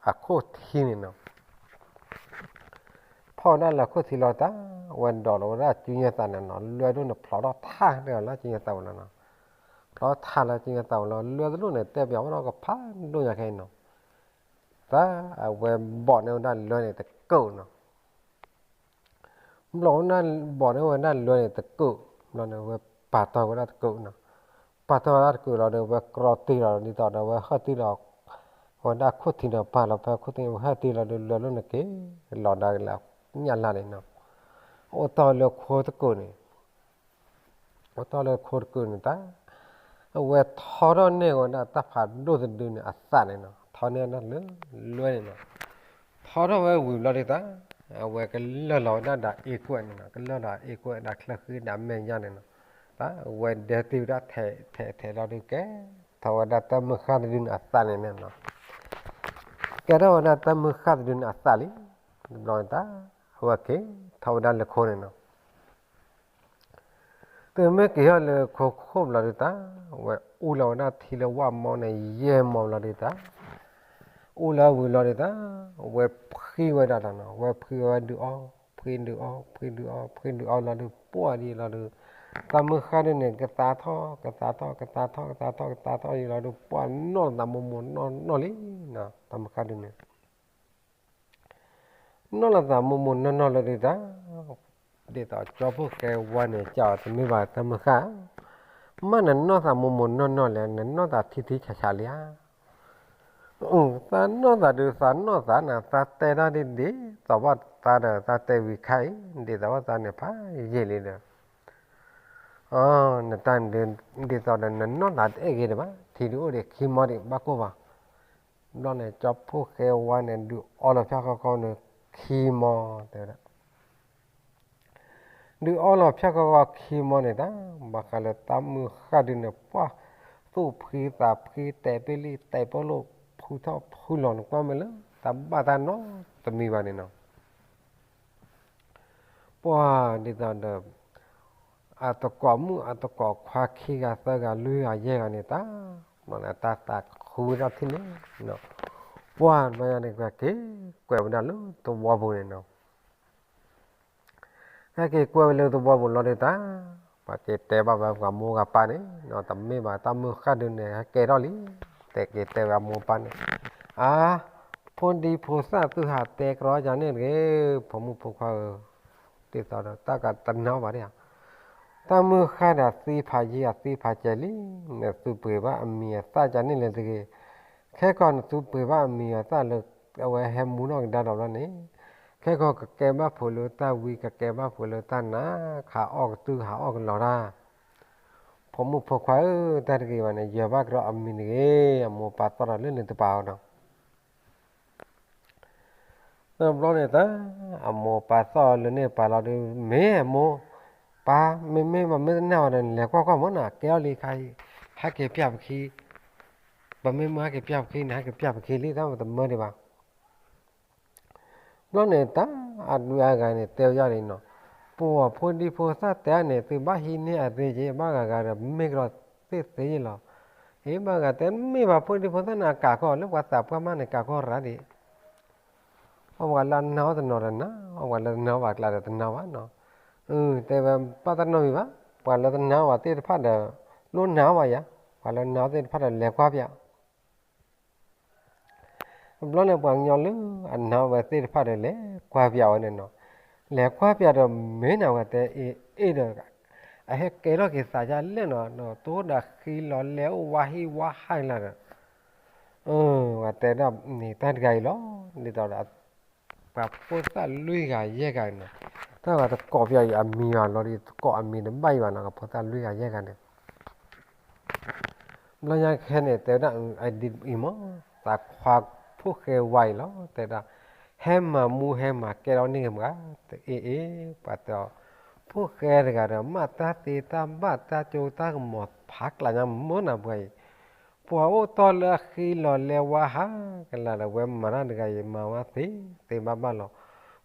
အခိၣ်ထံန့ၣ်နီၤ ဖီၣ်ဝဲဒၣ်လၢခိၣ်ထံလီၤတၢ်, ဝဲဒိးလီၤဝဲဒၣ်စုညါသးန့ၣ်နီၤ, လွဲဒိၣ်န့ၣ်ဖျိးထီၣ်ထးလၢစုညါသးဝဲလီၤနီၤ, ဖျိးထးလၢစုညါသးဝဲလီၤ, လွဲတလိၣ်န့ၣ် တဲပၠးဝဲဒၣ်ကဖးဒိၣ်ညါခဲအံၤနီၤ, တၢ်အဝဲဘီၣ်န့ၢ်ဝဲဒၣ်လွဲန့ၣ်တကုာ်နီၤ ဘျီဝဲဒၣ် ဘီၣ်န့ၢ်ဝဲဒၣ်လွဲန့ၣ်တကုာ်, ဘျီန့ၣ်ဝဲပာ်တ့ၢ်ဝဲဒၣ်တကုာ်နီၤ, ပာ်တ့ၢ်ဝဲဒၣ်တကုာ်လီၤဒီး ဝဲကြီတ့ၢ်လီၤ ဒ်သိးဒီးဝဲဟၢၣ်တ့ၢ်လီၤ, ဝဲဒၣ်ခိၣ်ထံးဒီးပာ်လီၤဖဲခိၣ်ထံး ဝဲဟၢၣ်တ့ၢ်လီၤဒီး လွဲလိာ်န့ၣ်က့ၤလီၤဒါက့ၤလၢညၣ်လၢ်န့ၣ်နီၤ, အိၣ်တ့ၢ်လၢခိတကုာ်န့ၣ် အိၣ်တ့ၢ်လၢခိတကုာ်န့ၣ်တၢ်, အဝဲထီထီၣ်န့ၢ်ဝဲဒၣ်တၢ်ဖးဒိၣ်တဒုန့ၣ်အသးန့ၣ်နီၤ, ထီန့ၢ်ဝဲဒၣ်လၢလွဲန့ၣ်နီၤ, ထီထီၣ်ဝဲဝံၤဘျီဒ်တၢ်, အဝဲကလၢာ်လီၤဝဲဒၣ်ဒီးအ့ကွဲၣ်န့ၣ်နီၤ, ကလၢာ်ဒီးအ့ကွဲၣ်ဒီးချၢဃံဒီးမဲာ်ညါန့ၣ်နီၤ, တၢ်အဝဲဒဲတ့ၢ်ဝဲဒၣ်ထဲးထဲးထဲးလီၤဒုးကဲထီၣ်ဝဲဒၣ်တၢ်မုၢ်ဃၢ်တဒုန့ၣ်အသးန့ၣ်နီၤ, ကဲထီၣ်ဝဲဒၣ်တၢ်မုၢ်ဃၢ်တဒုန့ၣ်အသးလံ, တဘျီန့ၣ်တၢ်, အဝဲက့ၤထီၣ်ဝဲဒၣ်လၢခိန့ၣ်နီၤ တုၤမ့ၢ်က့ၤထီၣ်လၢခိခိၣ်ဘျီဒုးတၢ်, ဝဲအူလီၤဝဲဒၣ်ထံလၢဝၣ်မီန့ၣ် ယဲၢ်မီဘျီဒုးတၢ်, အူလီၤဝံၤလီၤဒုးတၢ်, ဝဲဖှံဝဲဒၣ်တၢ်နီၤ, ဝဲဖှံဝဲဒုးအီ, ဖှံဒုးအီ, ဖှံဒုးအီ, ဖှံဒုးအီလီၤဒုး ပှၢ်ဒ်လီၤဒုး, တၢ်မုၢ်ဃၢ်ဒုးန့ၣ် ကသါထီၣ် ကသါထီၣ် ကသါထီၣ် ကသါထီၣ် ကသါထီၣ်ယံၤလီၤဒုး ပှၢ်နီၢ်သးမိၢ်မိၢ်နီၢ်နီၢ်လံနီၤ, တၢ်မုၢ်ဃၢ်ဒုးန့ၣ် နီၢ်လီၤသးမိၢ်မိၢ်နီၢ်နီၢ်လီၤဒုးတၢ်, ဒ်သိးကၠီဖိဃဲဝါန့ၣ် ကၠီအီၤတမ့ၢ်ဘၣ်တၢ်မုၢ်ဃၢ်, မ့ၢ်နနီၢ်သးမိၢ်မိၢ်နီၢ်နီၢ်လဲၣ်, နနီၢ်သးထံထံဆးဆးလံဧါ, သးနီၢ်သးဒုး သးနီၢ်သးနၤ သးတဲဒၣ်ဒ်ဒ်သိးဘၣ်သးဒီး သးတဲဝံၤခါအံၤ ဒ်သိးဘၣ်သးန့ၣ်ဖးယံာ်လံဒီး နတၢ်ဒ်သိးဒီး နနီၢ်သးတအဲၣ်ဂ့ၤဒံးဘၣ်, ထံဒုးအိၣ်ဒံးခံမီဒံး ဘၣ်ကိၢ်ဘၣ်, ဘျီန့ၣ် ကၠီဖှိၣ်ဃဲဝါန့ၣ် ဒုးအီလီၤဖၠၣ်ဃီဃီန့ၣ် ခံမီ တဲဝဲဒၣ် ဒုးအီလီၤဖၠၣ်ဃီဃီခံမီန့ၣ်တၢ် ဘၣ်ဃးလၢတၢ်မုၢ်ဃၢ်ဒုန့ၣ် ပှၢ်သူၣ်ဖှံသးဖှံ တဲာ်ပ့လံတဲာ်ပလိၣ် ဖုထီၣ်ဖုလီၤန့ၣ် ကွၢ်မဲာ်လၢတၢ်ဘၣ်တၢ်နီတမံၤဘၣ်န့ၣ်နီၤ ပှၢ်ဒ်သိးဒီး အတကိးမုၣ်အတကိးခွါခံဂၤသၢဂၤလွံၢ်ဂၤယဲၢ်ဂၤန့ၣ်တၢ် ဘျီန့ၣ် တၢ်သးခုဝဲဒၣ်ထံၣ်န့ၣ် ပှၢ်ဘျီယၤန့ၣ် ကက့ၤကွဲးဝဲဒၣ်လၢသဝီပူၤန့ၣ်နီၤ ကက့ၤကွဲးဝဲလၢသဝီပူၤလီၤဒုးတၢ် ပှၤက့ၤတဲဘၣ်ဝဲပှၤမိၢ်ဂၤပၢ်န့ၣ်နီၤ တမ့ၢ်ဘၣ် တၢ်မုၢ်ဃၢ်ဒုန့ၣ် ဟဲကဲထီၣ်လံ တဲက့ၤတဲဝဲအမိၢ်ပၢ်န့ၣ် အါ ဖိဒံဖိသၣ်သုဟးတဲကြီယၤန့ၣ်တဂ့ၤ ဖိမုၣ်ဖိခွါဧၢ ဒ်သိးဒီးတၢ်ကတနာ်ဘၣ်ဒၣ်ဧါ တၢ်မုၢ်ဃၢ်ဒီးသံဖးယံာ်အသံဖးစဲၤလံ နသုပှ့ၤဘၣ်အမံၤအသၣ်ယၤန့ၣ်လဲၣ်တဂ့ၤ ခဲကီးနသုပှ့ၤဘၣ်အမံၤအသၣ်လၢ အဝဲဟဲမူထီၣ်ကဒါဒီးဘျီန့ၣ် ခဲကီးကကဲဘၣ်ဖိးလၢတၢ်ဝံ ကကဲဘၣ်ဖိးလၢတၢ်နး ခးအီၣ်ကတုၢ်ဟးအီၣ်ကလီၤတၢ် ဖိမုၣ်ဖိခွါဧၢ တၢ်တဂ့ၤဘၣ်န့ၣ် ယဲၤဘၣ်ကဒီးအမံၤတဂ့ၤ အမိၢ်ပၢ်သီၣ်ဒီးလၢန့ၣ်တပၤအီၤဒီး တဘျီန့ၣ်တၢ် အမိၢ်ပၢ်သီၣ်လၢန့ၣ်ပၤလီၤဒုး မ့ၢ်အမိၢ်ပၢ် မ့မ့ၢ်ပမ့ၢ်တနာ်ဘၣ်ဒီး နလဲၤကွၢ်ကွၢ်မ့ၢ်နီၤ ကဲထီၣ်လံခါအံၤ ဟဲက့ၤပျၢ်ပခံ ပမ့ၢ်မုၢ်ဟဲက့ၤပျၢ်ပခံန့ၣ် ဟဲက့ၤပျၢ်ပခံလံ တၢ်မတမၢဒံးဘၣ် ဘျီန့ၣ်တၢ် အဒုးအဂၤန့ၣ် တဲဝဲဒၣ်လံနီၤ ပှၤဖိဒံဖိသၣ်တဲန့ၣ် သုဘၣ်ဟံးန့ၢ်အသ့က့ၤ ဘၣ်ဂၤဂၤဒီးမ့ၢ်ကဒီးသ့ၣ်သ့လီၤ အ့ ဘၣ်ဂၤတဲမ့ၢ်ဘၣ် ဖိဒံဖိသၣ်န့ၣ် အကးကီၢ်လၢပှၤသးပှၢ်မးန့ၣ် ကးကီၢ်ရၤဒံး အီၣ်ပှၤလၢအနၢ်အီၣ်တနီၤဒီးနၢ် အီၣ်ပှၤလၢတနၢ်ဘၣ်ကျါဒီးတနၢ်ဘၣ်နီၤ တဲဝဲဘၣ်တၢ်နီတမံၤဘၣ် ပှၤလၢတနၢ်ဘၣ်သ့ၣ်တဖၣ်ဒီး လိၣ်နၢ်အီၣ်ဘၣ်ယၤ ပှၤလၢနၢ်အီၣ်သ့ၣ်တဖၣ်ဒီးလဲၤကွၢ်ပျး ဘျီန့ၣ်ပှၤကညီလၢအနၢ်အီၣ်ဝဲသ့ၣ်တဖၣ်ဒီးလဲၤကွၢ်ပျးဝဲန့ၣ်နီၤ လဲၤကွၢ်ပျးဒီးမ့ၢ်နၤဝဲတဲအ့ၣ်အ့ၣ်ဒီး အဟဲကဲထီၣ်က့ၤသးဒ်လဲၣ်နီၤ ဒီးတအိၣ်ဒီးဃံလီၤလဲၤအိၣ်ဝါဟံၣ်ဝါဟၣ်လၢဒီး ဝဲတဲဒၣ်န့ၣ်တၢ်တဂၤအံၤလီၤ ဒ်သိးဒီး ပှၤဖိသၣ်လွံၢ်ဂၤယဲၢ်ဂၤန့ၣ် တၢ်ဂၤတကိးပျးအံၤအမံၤဘၣ်လီၤဒီး တကိးအမံၤတဘၣ်အံၤဘၣ်နီၤ ကဖိသၣ်လွံၢ်ဂၤယဲၢ်ဂၤန့ၣ် ဘျီညါခဲန့ၣ် တဲဝဲဒၣ်အံၤမ့ၢ် သးခွါဖိၣ်ဃဲဝါအံၤလီၤ တဲဝဲဒၣ် ဟဲမၤမူဟဲမၤကဲထီၣ်န့ၢ်ကမၤ တအ့ၣ်အ့ၣ် ပှၤတဲအီၤ ဖိၣ်ဃဲတဂၤဒီး မ့ၢ်တၢ်သ့တၢ်ဘၣ်တၢ်ကၠိတၢ်ကမီၤဖးကျးညါမ့ၢ်နၤပှၤအံၤ ပှၤအိၣ်တီၢ်လၢအဃံလီၤလဲၤဝါဟးကလၤဒီး ဝဲမၤတၢ်တဂၤအံၤ မၤဝဲသ့သ့ဘၣ်ဘၣ်လီၤ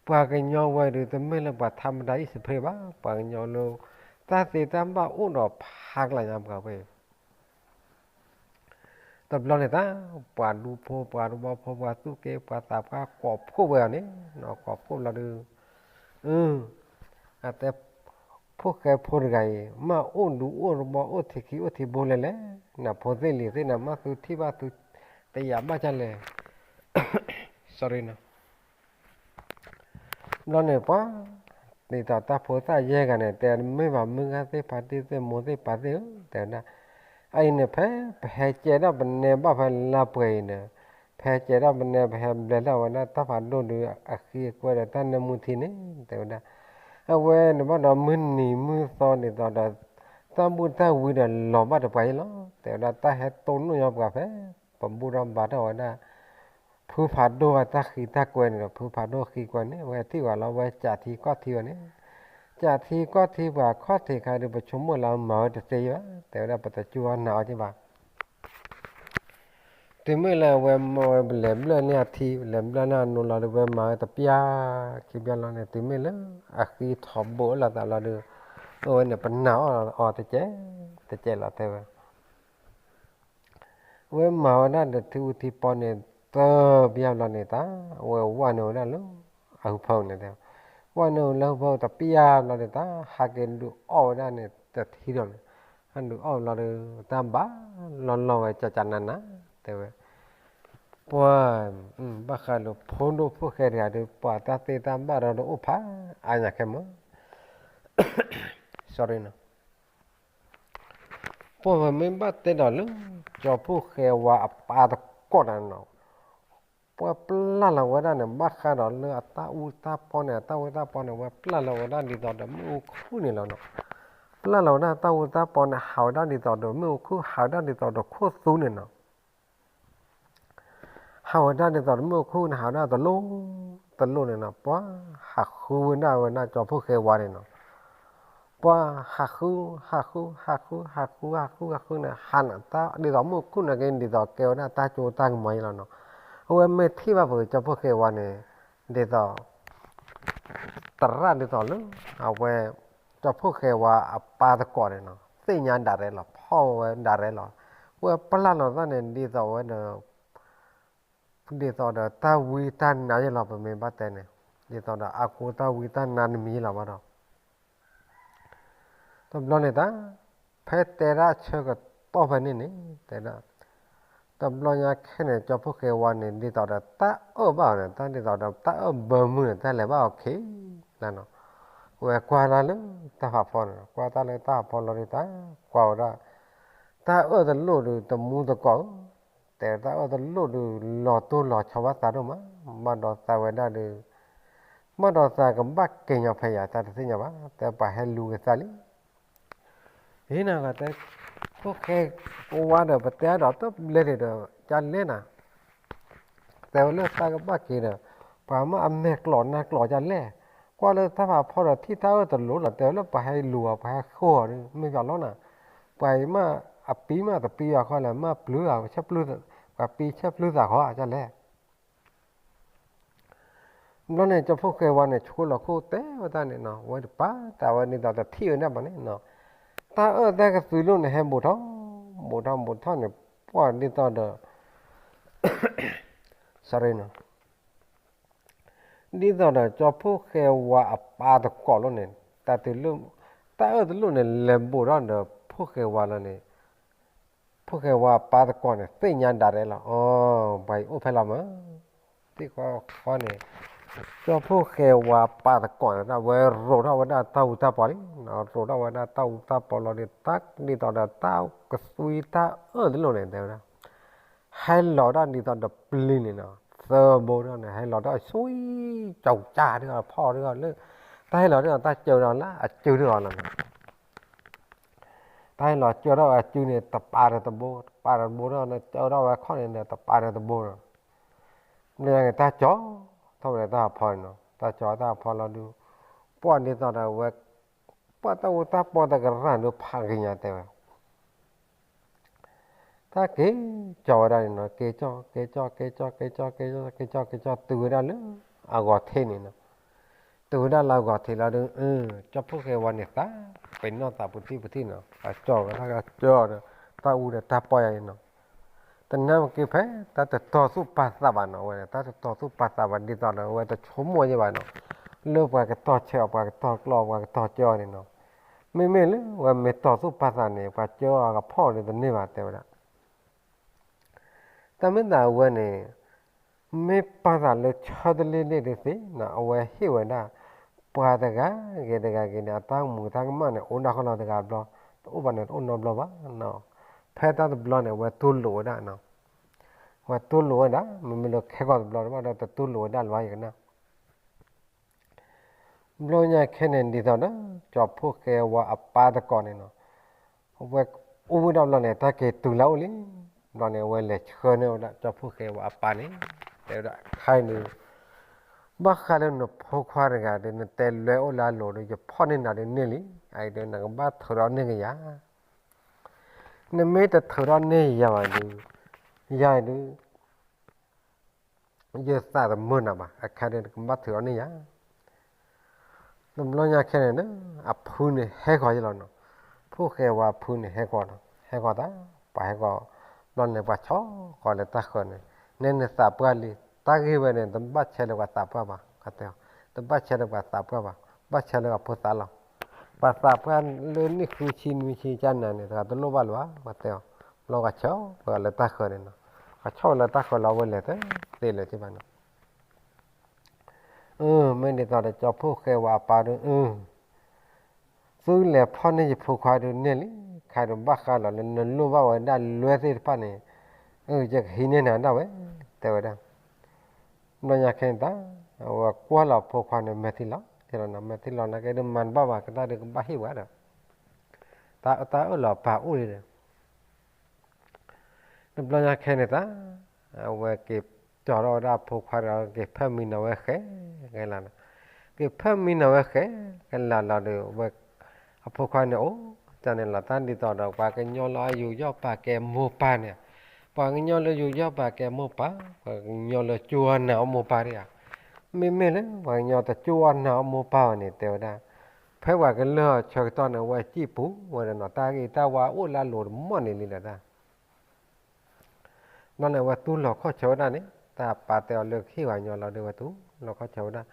ပှၤကညီဝဲဒုး တမ့ၢ်လၢပှၤထးမတၤအံၤစဖရ့ဘၣ် ပှၤကညီလၢ တၢ်သ့တၢ်ဘၣ်အိၣ်ဒီးဖးကျးညါပှၤဝဲအံၤ တဘျီန့ၣ်တၢ် ပှၤဒူဖိ ပှၤတဘီဖိ ပှၤသူၣ်က့ ပှၤသးပှၢ်ကိးဖှိၣ်ဝဲအီၤန့ၣ် ကိးဖှိၣ်ဘျီဒုး အတဲ ဖိၣ်ဃဲဖိတဂၤအံၤ မ့ၢ်အိၣ်ဒူအိၣ်တဘီ အိၣ်ထံခံ အိၣ်ထံဘိလဲၣ်လဲၣ် နဖိသ့ၣ်လံၤသ့ၣ်န့ၣ် မ့ၢ်သုထံၣ်ဘၣ်သု တယာ်ဘၣ်ဒ်လဲၣ် sorry နီၤ ဘျီန့ၣ်ပှၤ ဒ်သိးတၢ်ဖိသၣ်ယဲၢ်ဂၤန့ၣ် တဲမ့ၢ်ဘၣ် မုၢ်ဂၤသ့ၣ်ဖါတံၢ်သ့ၣ် မိၢ်သ့ၣ်ပၢ်သ့ၣ်ဧၢ တဲဝဲဒၣ် အအံၤန့ၣ် ဖဲပဟဲကဲထီၣ်ပနဲဘၣ်ဖဲလါပှဲၤအံၤန့ၣ် ဖဲကဲထီၣ်ပနဲ ပဟဲဘျဲးထီၣ်ဝဲဒၣ်တၢ်ဖးဒိၣ်ဒီး အဃံအကွဲဒီးတၢ်နၢမူထံန့ၣ် တဲဝဲဒၣ် အဝဲန့ၣ်ဘၣ်ဒီးမုၢ်နံၤမုၢ်သီဒ်သိးဒီး တၢ်ဘူၣ်တၢ်ဝံဒီးလီၤဘၣ်တပှၤအံၤလီၤ တဲဝဲဒၣ် တၢ်ဟဲတိၢ်နီၣ်ညီပှၤဖဲ ပဘူၣ်ထီၣ်ဘါထီၣ်ဝဲဒၣ် ဖုဖးဒိၣ်အတၢ်ဃံတၢ်ကွဲန့ၣ်ဒီး ဖုဖးဒိၣ်ဃံကွဲန့ၣ် ဝဲထံၣ်ဝဲလီၤ ဝဲကးထံကီၢ်ထံဝဲန့ၣ် ကးထံကီၢ်ထံပှၤခီၣ်ထံးခါဒီး ပဆိကမိၣ်လၢမၤဝဲတသ့ဘၣ် တဲဝဲဒၣ် ပတကၠူအီၣ်နၤအီၣ်က့ဘၣ် တုၤမ့ၢ်လၢအဝဲမၤဝဲ ပလဲၤဘျၢၣ်န့ၢ်အထံ ပလဲၤဘျၢၣ်န့ၢ်အနိလီၤဒီး ဝဲမၤဝဲတပျၢ်ခံပျၢ်လီၤန့ၣ် တုၤမ့ၢ်လၢအဃံထီၣ်ဘိးလီၤသးလီၤဒီး အဝဲန့ၣ် ပနာ်အီၤအီၤတကဲး တကဲးလီၤတဲဝဲ အဝဲမၤဝဲဒၣ်ဒီးထံအူထံပီန့ၣ် တပျၢ်ဘျီန့ၣ်တၢ် အဝဲဝဲနုာ်ဝဲဒၣ်လၢ အဟူဖၢန့ၣ်တဲ ဝဲနုာ်လၢဟူဖၢတပျၢ်ဘျီန့ၣ်တၢ် ဟးက့ၤဒုးအီၣ်ဝဲဒၣ်န့ၣ်တထံၣ်ဒီးန့ၣ် ဟဲဒုးအီၣ်ဘျီဒီး တၢ်ဘၣ်လီၤလီၤဝဲကကနးနး တဲဝဲ ပှၤ ဘၣ်ဃးလၢဖိဒိၣ်ဖိၣ်ဃဲတဂၤဒီး ပှၤတၢ်သ့တၢ်ဘၣ်ဒီးတအိၣ်ဖးအါညါခဲမုၢ် sorry နီၤ ပှၤမ့ၢ်ဘၣ်တဲဒီးလၢ ကၠီဖှိၣ်ဃဲဝါအပၢ်တကိးတၢ်နီၤ ပှၤပျၢ်လီၤဝဲဒၣ်န့ၣ် ဘၣ်ဃးဒီးလၢအတၢ်အူတၢ်ပီန့ၣ် အတၢ်အူတၢ်ပီန့ၣ် ဝဲပျၢ်လီၤဝဲဒၣ်ဒ်သိးဒီးမ့ၣ်အူခူၣ်န့ၣ်လီၤနီၤ ပျၢ်လီၤဝဲဒၣ်တၢ်အူတၢ်ပီန့ၣ် ဟးဝဲဒၣ်ဒ်သိးဒီးမ့ၣ်အူခူၣ် ဟးဝဲဒၣ်ဒ်သိးဒီးခိၣ်သူန့ၣ်နီၤ ဟး ဟးဝဲဒၣ်ဒ်သိးတမုၢ်အခိၣ်န့ၣ် ဟးဝဲဒၣ်တလိၣ်တလိၣ်န့ၣ်နီၤ, ပှၤဟးဃုဝဲဒၣ်ဝဲဒၣ်ကၠီဖီၣ်ဃဲဝါန့ၣ်နီၤ, ပှၤဟးဃု ဟးဃု ဟးဃု ဟးဃု ဟးဃု ဟးဃုန့ၣ် ဟးနၤတၢ်ဒ်သိးမုၢ်အခိၣ်န့ၣ်က့ ဒ်သိးကဲဝဲဒၣ်တၢ်ကၠိတၢ်ကမီၤအံၤလီၤနီၤ, အဝဲမ့ၢ်ထံၣ်ဘၣ်ပကၠီဖီၣ်ဃဲဝါန့ၣ် ဒ်သိး သရၣ်ဒ်သိးလၢ အဝဲ ကၠီဖီၣ်ဃဲဝါအပၢ်သကိးန့ၣ်နီၤ, သ့ၣ်ညါဒၣ်ရဲလီၤ, ဖီၣ်ဝဲဒၣ်ရဲလီၤ, ဝဲပျၢ်လီၤသးန့ၣ် ဒ်သိးဝဲဒီး ဒ်သိးဒီးတၢ်ဝံတၢ်နါယဲလီၤ ပမ့ၢ်ဘၣ်တဲန့ၣ်, ဒ်သိးဒီးအါကိတၢ်ဝံတၢ်နါနမံၤလီၤဘၣ်ဒီး တဘျီန့ၣ်တၢ် ဖဲတဲဒၣ်ဆၢကတီၢ်ဖဲန့ၣ်န့ၣ် တဲဒၣ် တဘျီညါခဲန့ၣ် ကၠီဖီၣ်ဃဲဝါန့ၣ် ဒ်သိးဒီးတၢ်အၢၣ်ဘၣ်အီၤန့ၣ် တၢ်ဒ်သိးဒီးတၢ်အၢၣ်ဘၢမုၢ်န့ၣ် တၢ်လဲၤဘၣ်အီၤခံလီၤနီၤ, ဝဲကွၢ်တၢ်လၢတၢ်ဖးဖီန့ၣ် ကွၢ်တၢ်လၢတၢ်ဖးဖီလီၤဒီးတၢ်ကွၢ်ဝဲဒၣ် တၢ်အၢၣ်တလိၣ်ဒီးတမူသကိးဧၢ, တဲတၢ်အၢၣ်တလိၣ်ဒီး လီၤတိၢ်လီၤဆီဘၣ်သးဒိၣ်မး, ဘၣ်ဒီးသးဝဲဒၣ်ဒီး ဘၣ်ဒီးသးကဘၣ်က့ၤညီဖဲယၤ သးတသ့ၣ်ညါဘၣ်, တဲပှၤဟဲလူၤက့ၤသးလံ ဟ့ၣ်နၤဂၤတဲ, ဖီၣ်ဃဲကဝါဒီး ပတဲအါဒီးတဘျဲၣ်ဒံးဒီး ကလဲၣ်နၤ, တဲဝဲလၢသးကဘၣ်က့ၤဒီး ပှၤမ့ၢ်အမဲာ်ကျိးနါကျိးကလဲၣ်, ကွၢ်လၢတၢ်ဖးဖီဒီးထံၣ်တၢ်အၢၣ်တလိၣ်လီၤ, တဲဝဲလၢပှၤဟဲလူၤအီၤ ပှၤဟဲဃိအီၤဒီး မ့ၢ်ပှၤလီၤနၤ, ပှၤအံၤမ့ၢ်အပံမ့ၢ်တပံအီၤခီလဲၣ်, မ့ၢ်ပျုၤအီၤ ဆဲးပျုၤသးဃီကလဲၣ် ဘျီန့ၣ် ကၠီဖီၣ်ဃဲဝါန့ၣ် ဆိလီၤခိၣ်တဲဝဲဒၣ်န့ၣ်နီၤ, ဝဲတပာ်သးဝဲဒ်သိးတထံၣ်ဝဲဒၣ်ဘၣ်န့ၣ်နီၤ, တၢ်အၢၣ်တၢ်ကသွံလိၣ်န့ၣ် ဟဲဘူးထီၣ် ဘူးထီၣ်ဘူးထီၣ်န့ၣ် ပှၢ်ဒ်သိးဒီး sorry နီၤ, ဒ်သိးဒီးကၠီဖီၣ်ဃဲဝါအပၢ်သကိးလိၤန့ၣ် တၢ်တလိၣ် တၢ်အၢၣ်တလိၣ်န့ၣ် လဲၤဘူးထီၣ်ဒီးဖီၣ်ဃဲဝါလီၤန့ၣ် ဖီၣ်ဃဲဝါအပၢ်သကိးန့ၣ် သ့ၣ်ညါဒၣ်ရဲလီၤ, အိ ပှၤအံၤအိၣ်ဖဲလီၤမး, သ့ၣ်ဃီဃီန့ၣ် ကၠီဖီၣ်ဃဲဝါအပၢ်သကိးန့ၣ် တၢ်ဝဲရိးထီၣ်ဝဲဒၣ်တၢ်အူတၢ်ပီလံ, ရိးထီၣ်ဝဲဒၣ်တၢ်အူတၢ်ပီလီၤဒီး တၢ်ဒ်သိးဒီးတၢ်ကသွံတၢ်အၢၣ်တလိၣ်န့ၣ် တဲဝဲဒၣ် ဟဲလီၤဒၣ်ဒ်သိးဒီးပျံၤန့ၣ်နီၤ, သၢဘိဒၣ်န့ၣ် ဟဲလီၤတၢ်အသွံ ကၠီကၠၢ်ဒၣ်ဖီၣ်ဒၣ်လၢ တၢ်ဟဲလီၤဒၣ်တၢ်စၢၤဒီးလၢအစုဒၣ်အီၤလီၤန့ၣ်, တၢ်ဟဲလီၤစၢၤထီၣ်အစုန့ၣ် တပၤဒီးတဘိ တပၤဒီးတဘိဒီး စၢၤထီၣ်ဝဲခီၣ်န့ၣ်ဒီး တပၤဒီးတဘိဒီး မ့ၢ်တၢ်ကၠီထီၣ်ဝဲဒီးတၢ်ဖီန့ၣ်နီၤ, တၢ်ကၠီတၢ်ဖီလီၤဒုး ပှၢ်ဒ်သိးဒီးဝဲ ပှၢ်တၢ်အူတၢ်ပီတကရၢ်ဒုးဖးက့ၤညါတဲဝဲ တၢ်က့ၤကၠီဝဲဒၣ်န့ၣ်နီၤ, က့ၤကၠီ က့ၤကၠီ က့ၤကၠီ က့ၤကၠီ က့ၤကၠီ က့ၤကၠီ က့ၤကၠီ တုၤဝဲဒၣ်လၢအဂီၤထံးန့ၣ်နီၤ, တုၤဝဲဒၣ်လၢအဂီၤထံးလီၤဒီး ကၠီဖီၣ်ဃဲဝါန့ၣ်သး ပ့ၤနီၣ်သးပူၤတံၢ်ပူၤတံၢ်နီၤ, အကၠီဝဲဒၣ်ကၠီဒီး တၢ်အူဒီးတၢ်ပီယၤန့ၣ်နီၤ, တနၢ်မ့ၢ်က့ၤဖဲ တၢ်တတီၢ်သူၣ်ပာ်သးဘၣ်နီၤ, အဝဲန့ၣ် တၢ်တတီၢ်သူၣ်ပာ်သးဘၣ်ဒ်သိးဒီး အဝဲတဆိကမိၣ်ယဲဘၣ်နီၤ, လၢပှၤကတီၢ်ဆဲးအီၤ ပှၤကတီၢ်ကျီအီၤ ပှၤကတီၢ်ကၠီအီၤန့ၣ်နီၤ, မ့မ့ၢ်လၢအဝဲမ့ၢ်တီၢ်သူၣ်ပာ်သးန့ၣ် ပှၤကၠီအီၤကဖီၣ်ဒီးတန့ၢ်ဘၣ်တဲဝဲဒၣ် တၢ်မ့ၢ်သးအဝဲန့ၣ် မ့ၢ်ပာ်သးလၢဆၢတလ့ၣ်လ့ၣ်တသ့နီၤ, အဝဲဟ့ၣ်ဝဲဒၣ် ပှၤတဂၤဂ့ၤတဂၤဂ့ၤန့ၣ် အတၢ်မူးတၢ်ကမၣ်န့ၣ် အိၣ်ဒၣ်ဃီလီၤတဂၤဘျီ, တအိၣ်ဘၣ်န့ၣ် တအိၣ်နီတဘျီဘၣ်နီၤ, ဖဲတၢ်တဘျီန့ၣ် အဝဲတူၢ်လိာ်ဝဲဒၣ်နီၤ, အဝဲတူၢ်လိာ်ဝဲဒၣ် မ့မ့ၢ်လၢခဲကီၢ်တဘျီတဘၣ်ဒီး တတူၢ်လိာ်ဝဲဒၣ်လၢၤဘၣ်ယကနၣ် ဘျီညါခဲန့ၣ် ဒ်သိးဒီး ကၠီဖီၣ်ဃဲဝါအပၢ်သကိးန့ၣ်နီၤ, အဝဲအိၣ်ဝဲဒၣ်ဘျီန့ၣ် တၢ်က့ၤတုၤလၢအအိၣ်လံ, ဘျီန့ၣ် အဝဲလဲၤဆှၢန့ၢ်ဝဲဒၣ် ကၠီဖီၣ်ဃဲဝါအပၢ်န့ၣ်, တဲဝဲဒၣ်ခဲအံၤန့ၣ် ဘၣ်ဃးလၢနဖိခွါတဂၤဒီး နတဲလွဲအိၣ်လၢအလိၤဒီး ယဖီၣ်န့ၢ်နၤဒီးန့ၢ်လံ, အအံၤဒီး နကဘၣ်ထုးထီၣ်န့ၢ်ကယၤ, နမ့ၢ်တထုးထီၣ်န့ၢ်ယၤဘၣ်ဒီး ယၤအံၤဒီး ယသးတမုာ်နၤဘၣ်, အခါဒီးနကဘၣ်ထုးထီၣ်န့ၢ်ယၤ, တဘျီညါခဲန့ၣ်ဒီး အဖုန့ၣ်ဟဲဃီၤယဲလီၤနီၤ, ဖီၣ်ဃဲဝါအဖုန့ၣ် ဟဲဃီၤနီၤ, ဟဲဃီၤတၢ် ပှၤဟဲဃီၤ, ဘျီန့ၣ် ပှၤဆီၣ်ဃီၤလၢတၢ်ဃၢၤန့ၣ်, နဲနသးပှၢ်လံ, တၢ်ဂ့ၢ်ဝဲန့ၣ် တဘၣ်ဆဲးလၢပှၤသးပှၢ်ဘၣ်, တဲအီၤ, တဘၣ်ဆဲးလၢပှၤသးပှၢ်ဘၣ်, ဘၣ်ဆဲးလၢပှၤဖိသးလီၤ, ပှၤသးပှၢ်လၢနံၣ်ဃုဆံနွံဆံကနၤန့ၣ် တဂၤတလိၣ်ဘၣ်လၢၤဘၣ်, ပှၤတဲအီၤ, ဘျီပှၤဆီၣ်ဃီၤလၢတၢ်ဃၢၤန့ၣ်နီၤ, ပှၤဆီၣ်ဃီၤလၢတၢ်ဃၢၤလီၤ အဝဲလဲၤတသ့လၢၤဘၣ်နီၤ အၢ မ့ၢ်ဒ်သိးဒီး ကၠီဖီၣ်ဃဲဝါအပၢ်ဒီး အၢ သုလဲၤဖီၣ်န့ၢ်ယဖိခွါဒီးန့ၢ်လံ, ခါဒီးဘၣ်ဃးလီၤလၢနလိၣ်ဘၣ်ဝဲဒၣ်လွဲသ့ၣ်တဖၣ်န့ၣ်, အၢ ယကဟံးန့ၢ်နၤဒၣ်ဝဲ, တဲဝဲဒၣ်. ဘျီညါခဲန့ၣ်တၢ် အဝဲကွၢ်လီၤဖိခွါန့ၣ် မဲာ်ထံလီၤ, တဲလီၤနၤ မဲာ်ထံလီၤ နကဲဒုးမၤတဘၣ်ဘၣ် ကတၢၢ်ဒုးကဘၣ်ဟ့ၣ်ဝဲဒီး တၢ်အၢၣ်လီၤပာ်အိၣ်လံဒီး တဘျီညါခဲန့ၣ်တၢ် အဝဲက့ၤ ကၠီၤထီၣ်ဝဲဒၣ်အဖိခွါဒီး က့ၤဖၢမံနီၤဝဲဃဲ ကဲလၢာ်, က့ၤဖၢမံနီၤဝဲဃဲ ကဲလၢာ်လီၤဒီး ဝဲ အဖိခွါန့ၣ်အိၣ် တၢ်န့ၣ်လီၤ တၢ်ဒ်သိးဒီး ပှၤကညီလၢအယူးယီၣ်ပာ်ကဲမိၢ်ပၢ်န့ၣ်, ပှၤကညီလၢယူးယီၣ်ပာ်ကဲမိၢ်ပၢ်, ပှၤကညီလၢကၠိအီၣ်နၤအီၣ်မိၢ်ပၢ်ဒၣ်ဧါ, မ့မ့ၢ်လၢ ပှၤကညီတကၠိအီၣ်နၤအီၣ်မိၢ်ပၢ်ဘၣ်န့ၣ် တဲဝဲဒၣ်, ဖဲပှၤကလုၢ်အဆၢကတီၢ်န့ၣ် အဝဲစံၣ်ပူၤဝဲဒီးနီၤ တၢ်ဂ့ၢ်တၢ်ဝါအိၣ်လၢအလိၤတမီၢ်န့ၣ်လံလီၤတၢ် ဘျီန့ၣ် အဝဲတူၢ်လီၤခီၣ်ဆၢဝဲဒၣ်န့ၣ် တၢ်အပၢ်တဲအီၤလၢကဟ့ၣ်ပှၤကညီလီၤဒီး အဝဲတူၢ်လီၤခီၣ်ဆၢဝဲဒၣ်,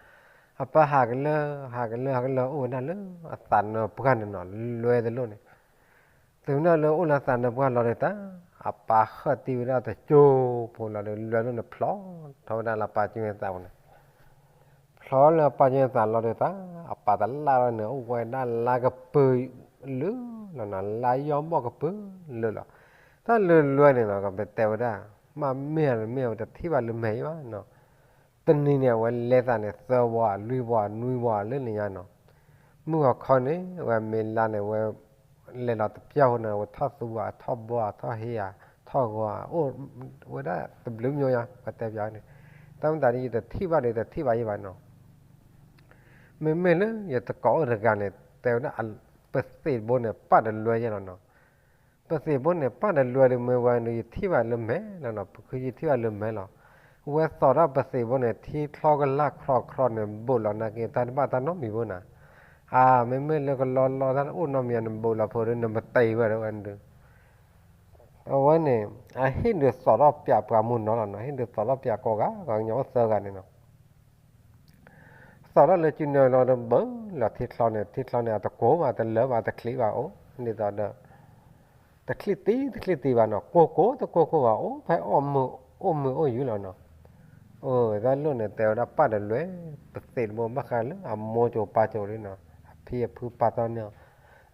အပၢ်ဟးကလၢာ် ဟးကလၢာ် ဟးကလၢာ် အိၣ်ဝဲဒၣ်လၢအသးနၢၤပှၢ်န့ၣ်နီၤ လွဲတလိၣ်န့ၣ်, တုၤမ့ၢ်လၢအိၣ်လၢအသးနၢၤပှၢ်လီၤဒီးတၢ်, အပၢ်ဃၢၣ်တံၢ်ဝဲဒၣ်တကၠိဖိလီၤဒီး လွဲတလိၣ်န့ၣ် ဖျိးထီၣ်ဝဲဒၣ်လၢအပၢ်ကၠိအသးပူၤန့ၣ် ဖျိးလၢအပၢ်ကၠိအသးလီၤဒီးတၢ်, အပၢ်တလၢ်လီၤန့ၣ် အိၣ်ဝဲဒၣ်လါကပၢၤလၢာ်လီၤနီၤ လါယီၢ်ဘီၣ်ကပၢၤလၢာ်လီၤ, တၢ်လၢလွဲန့ၣ်နီၤ ကပတဲဝဲဒၣ်, မ့မ့ၢ်မ့ၢ်ဝဲ တထံၣ်ဘၣ်လၢမဲာ်ဘၣ်နီၤ, တနံၤန့ၣ် အဝဲလဲၤသးန့ၣ် သၢဝီ လွံၢ်ဝီ နွံဝီလၢန့ၣ်ညါနီၤ, မုၢ်ဂီၤခီန့ၣ် အဝဲမ့ၢ်လါန့ၣ် အဝဲ လဲၤလီၤတပျၢ်ဃိန့ၣ် အဝဲထီၣ်သူဧါ ထီၣ်ဘီဧါ ထီၣ်ဟ့ဧါ ထီၣ်ဂီၤဧါ အိၣ်ဝဲဒၣ်တဘျုးမံၤညါ ပတဲပျးန့ၣ်, တၢ်မတၤဒ်ယတထံၣ်ဘၣ်ဒီး တထံၣ်ဘၣ်ယဲဘၣ်နီၤ, မ့မ့ၢ်လၢယတကိးအိၣ်တဂၤန့ၣ် တဲဝဲဒၣ် ပသ့ၣ်တဘိန့ၣ် ပၢ်တလွဲယဲလီၤနီၤ, ပသ့ၣ်တဘိန့ၣ် ပၢ်တလွဲဒီး မ့ၢ်ဝဲဒီး ယထံၣ်ဘၣ်လၢမဲာ်လီၤနီၤ, ပခုယထံၣ်ဘၣ်လၢမဲာ်လီၤ, ဝဲသိးထီၣ်ပသ့ၣ်တဘိန့ၣ် ထံချီကလၢ်ချီချီန့ၣ် ဘူးလီၤနာ်က့ တၢ်တဘၣ်တၢ်နီတမံၤဘၣ်နီၤ, အါ မ့မ့ၢ်လၢကလီလီတၢ်အိၣ်နီတမံၤ နဘူးလီၤဖိဒီး နမတံၤဝဲဒီးဝဲဒုး အဝဲန့ၣ် အဟ့ၣ်ဒုးသိးထီၣ်ပၠးပှၤမုၢ်နီၤလီၤနီၤ, ဟ့ၣ်ဒုးသိးထီၣ်ပၠးကိးဂၤ ပှၤကညီအိၣ်သၢဂၤန့ၣ်နီၤ, သိးထီၣ်လၢစုနၢလီၤဒီး ဘူးလီၤထံချီန့ၣ်, ထံချီန့ၣ် အတကိးဘၣ် တလၢဘၣ် တချံးဘၣ်အိၣ် ဒ်သိးဒီး တချံးတံၢ်တချံးတံၢ်ဘၣ်နီၤ, ကိၢ်ကိၢ်တကိၢ်ကိၢ်ဘၣ် အိၣ်ဖဲအီၣ်မုာ် အိၣ်မုာ်အိၣ်ယူၤလီၤနီၤ, အတၢ်လိၣ်န့ၣ် တဲဝဲဒၣ်ပၢ်တလွဲ ပသ့ၣ်တဘိဘၣ်ဃးလၢအမိၢ်ကၠိပၢ်ကၠိလံနီၤ, အဖံအဖုပာ်တီၢ်န့ၢ်အီၤ,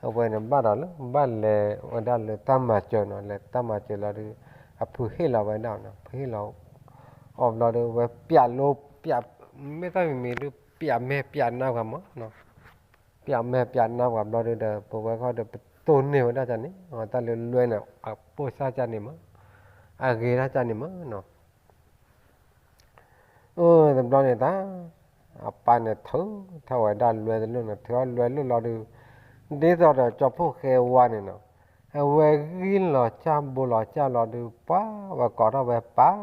အဝဲန့ၣ်ဘၣ်ဒီးလၢ ဘၣ်လဲၤဝဲဒၣ်လၢတၢ်မၤစၢၤနီၤ, လဲၤတၢ်မၤစၢၤလီၤဒီး အဖုဟ့ၣ်လီၤဝဲဒၣ်နီၤ, ဖုဟ့ၣ်လီၤ အီၤဘျီဒီး ဝဲပၠးလိပၠး မ့ၢ်တၢ်မံၤမံၤဒုး ပၠးမဲာ်ပၠးနါပှၤမး ပၠးမဲာ်ပၠးနါပှၤဘျီဒုးဒီး ပဝဲခီဒီး ပတိၢ်န့ၢ်ဝဲဒၣ်ကန့ၣ် တၢ်လၢလွဲန့ၣ် အပိၢ်စၢ်ကန့ၣ်မး အဂ့ၤတၢ်ကန့ၣ်မးနီၤ, အၢ တဘျီန့ၣ်တၢ် အပၢ်န့ၣ်ထုးထီၣ်ဝဲဒၣ်လွဲတလိၣ်န့ၣ် ထုးထီၣ်လွဲလိၣ်လီၤဒုး ဒ်သိးဒီးကၠီဖှိၣ်ဃဲဝါန့ၣ်နီၤ အဝဲဂံၢ်လီၤစၢ်ဘိလီၤစၢ်လီၤဒုး ပှၤဝဲကိးထီၣ်ဝဲပၢ်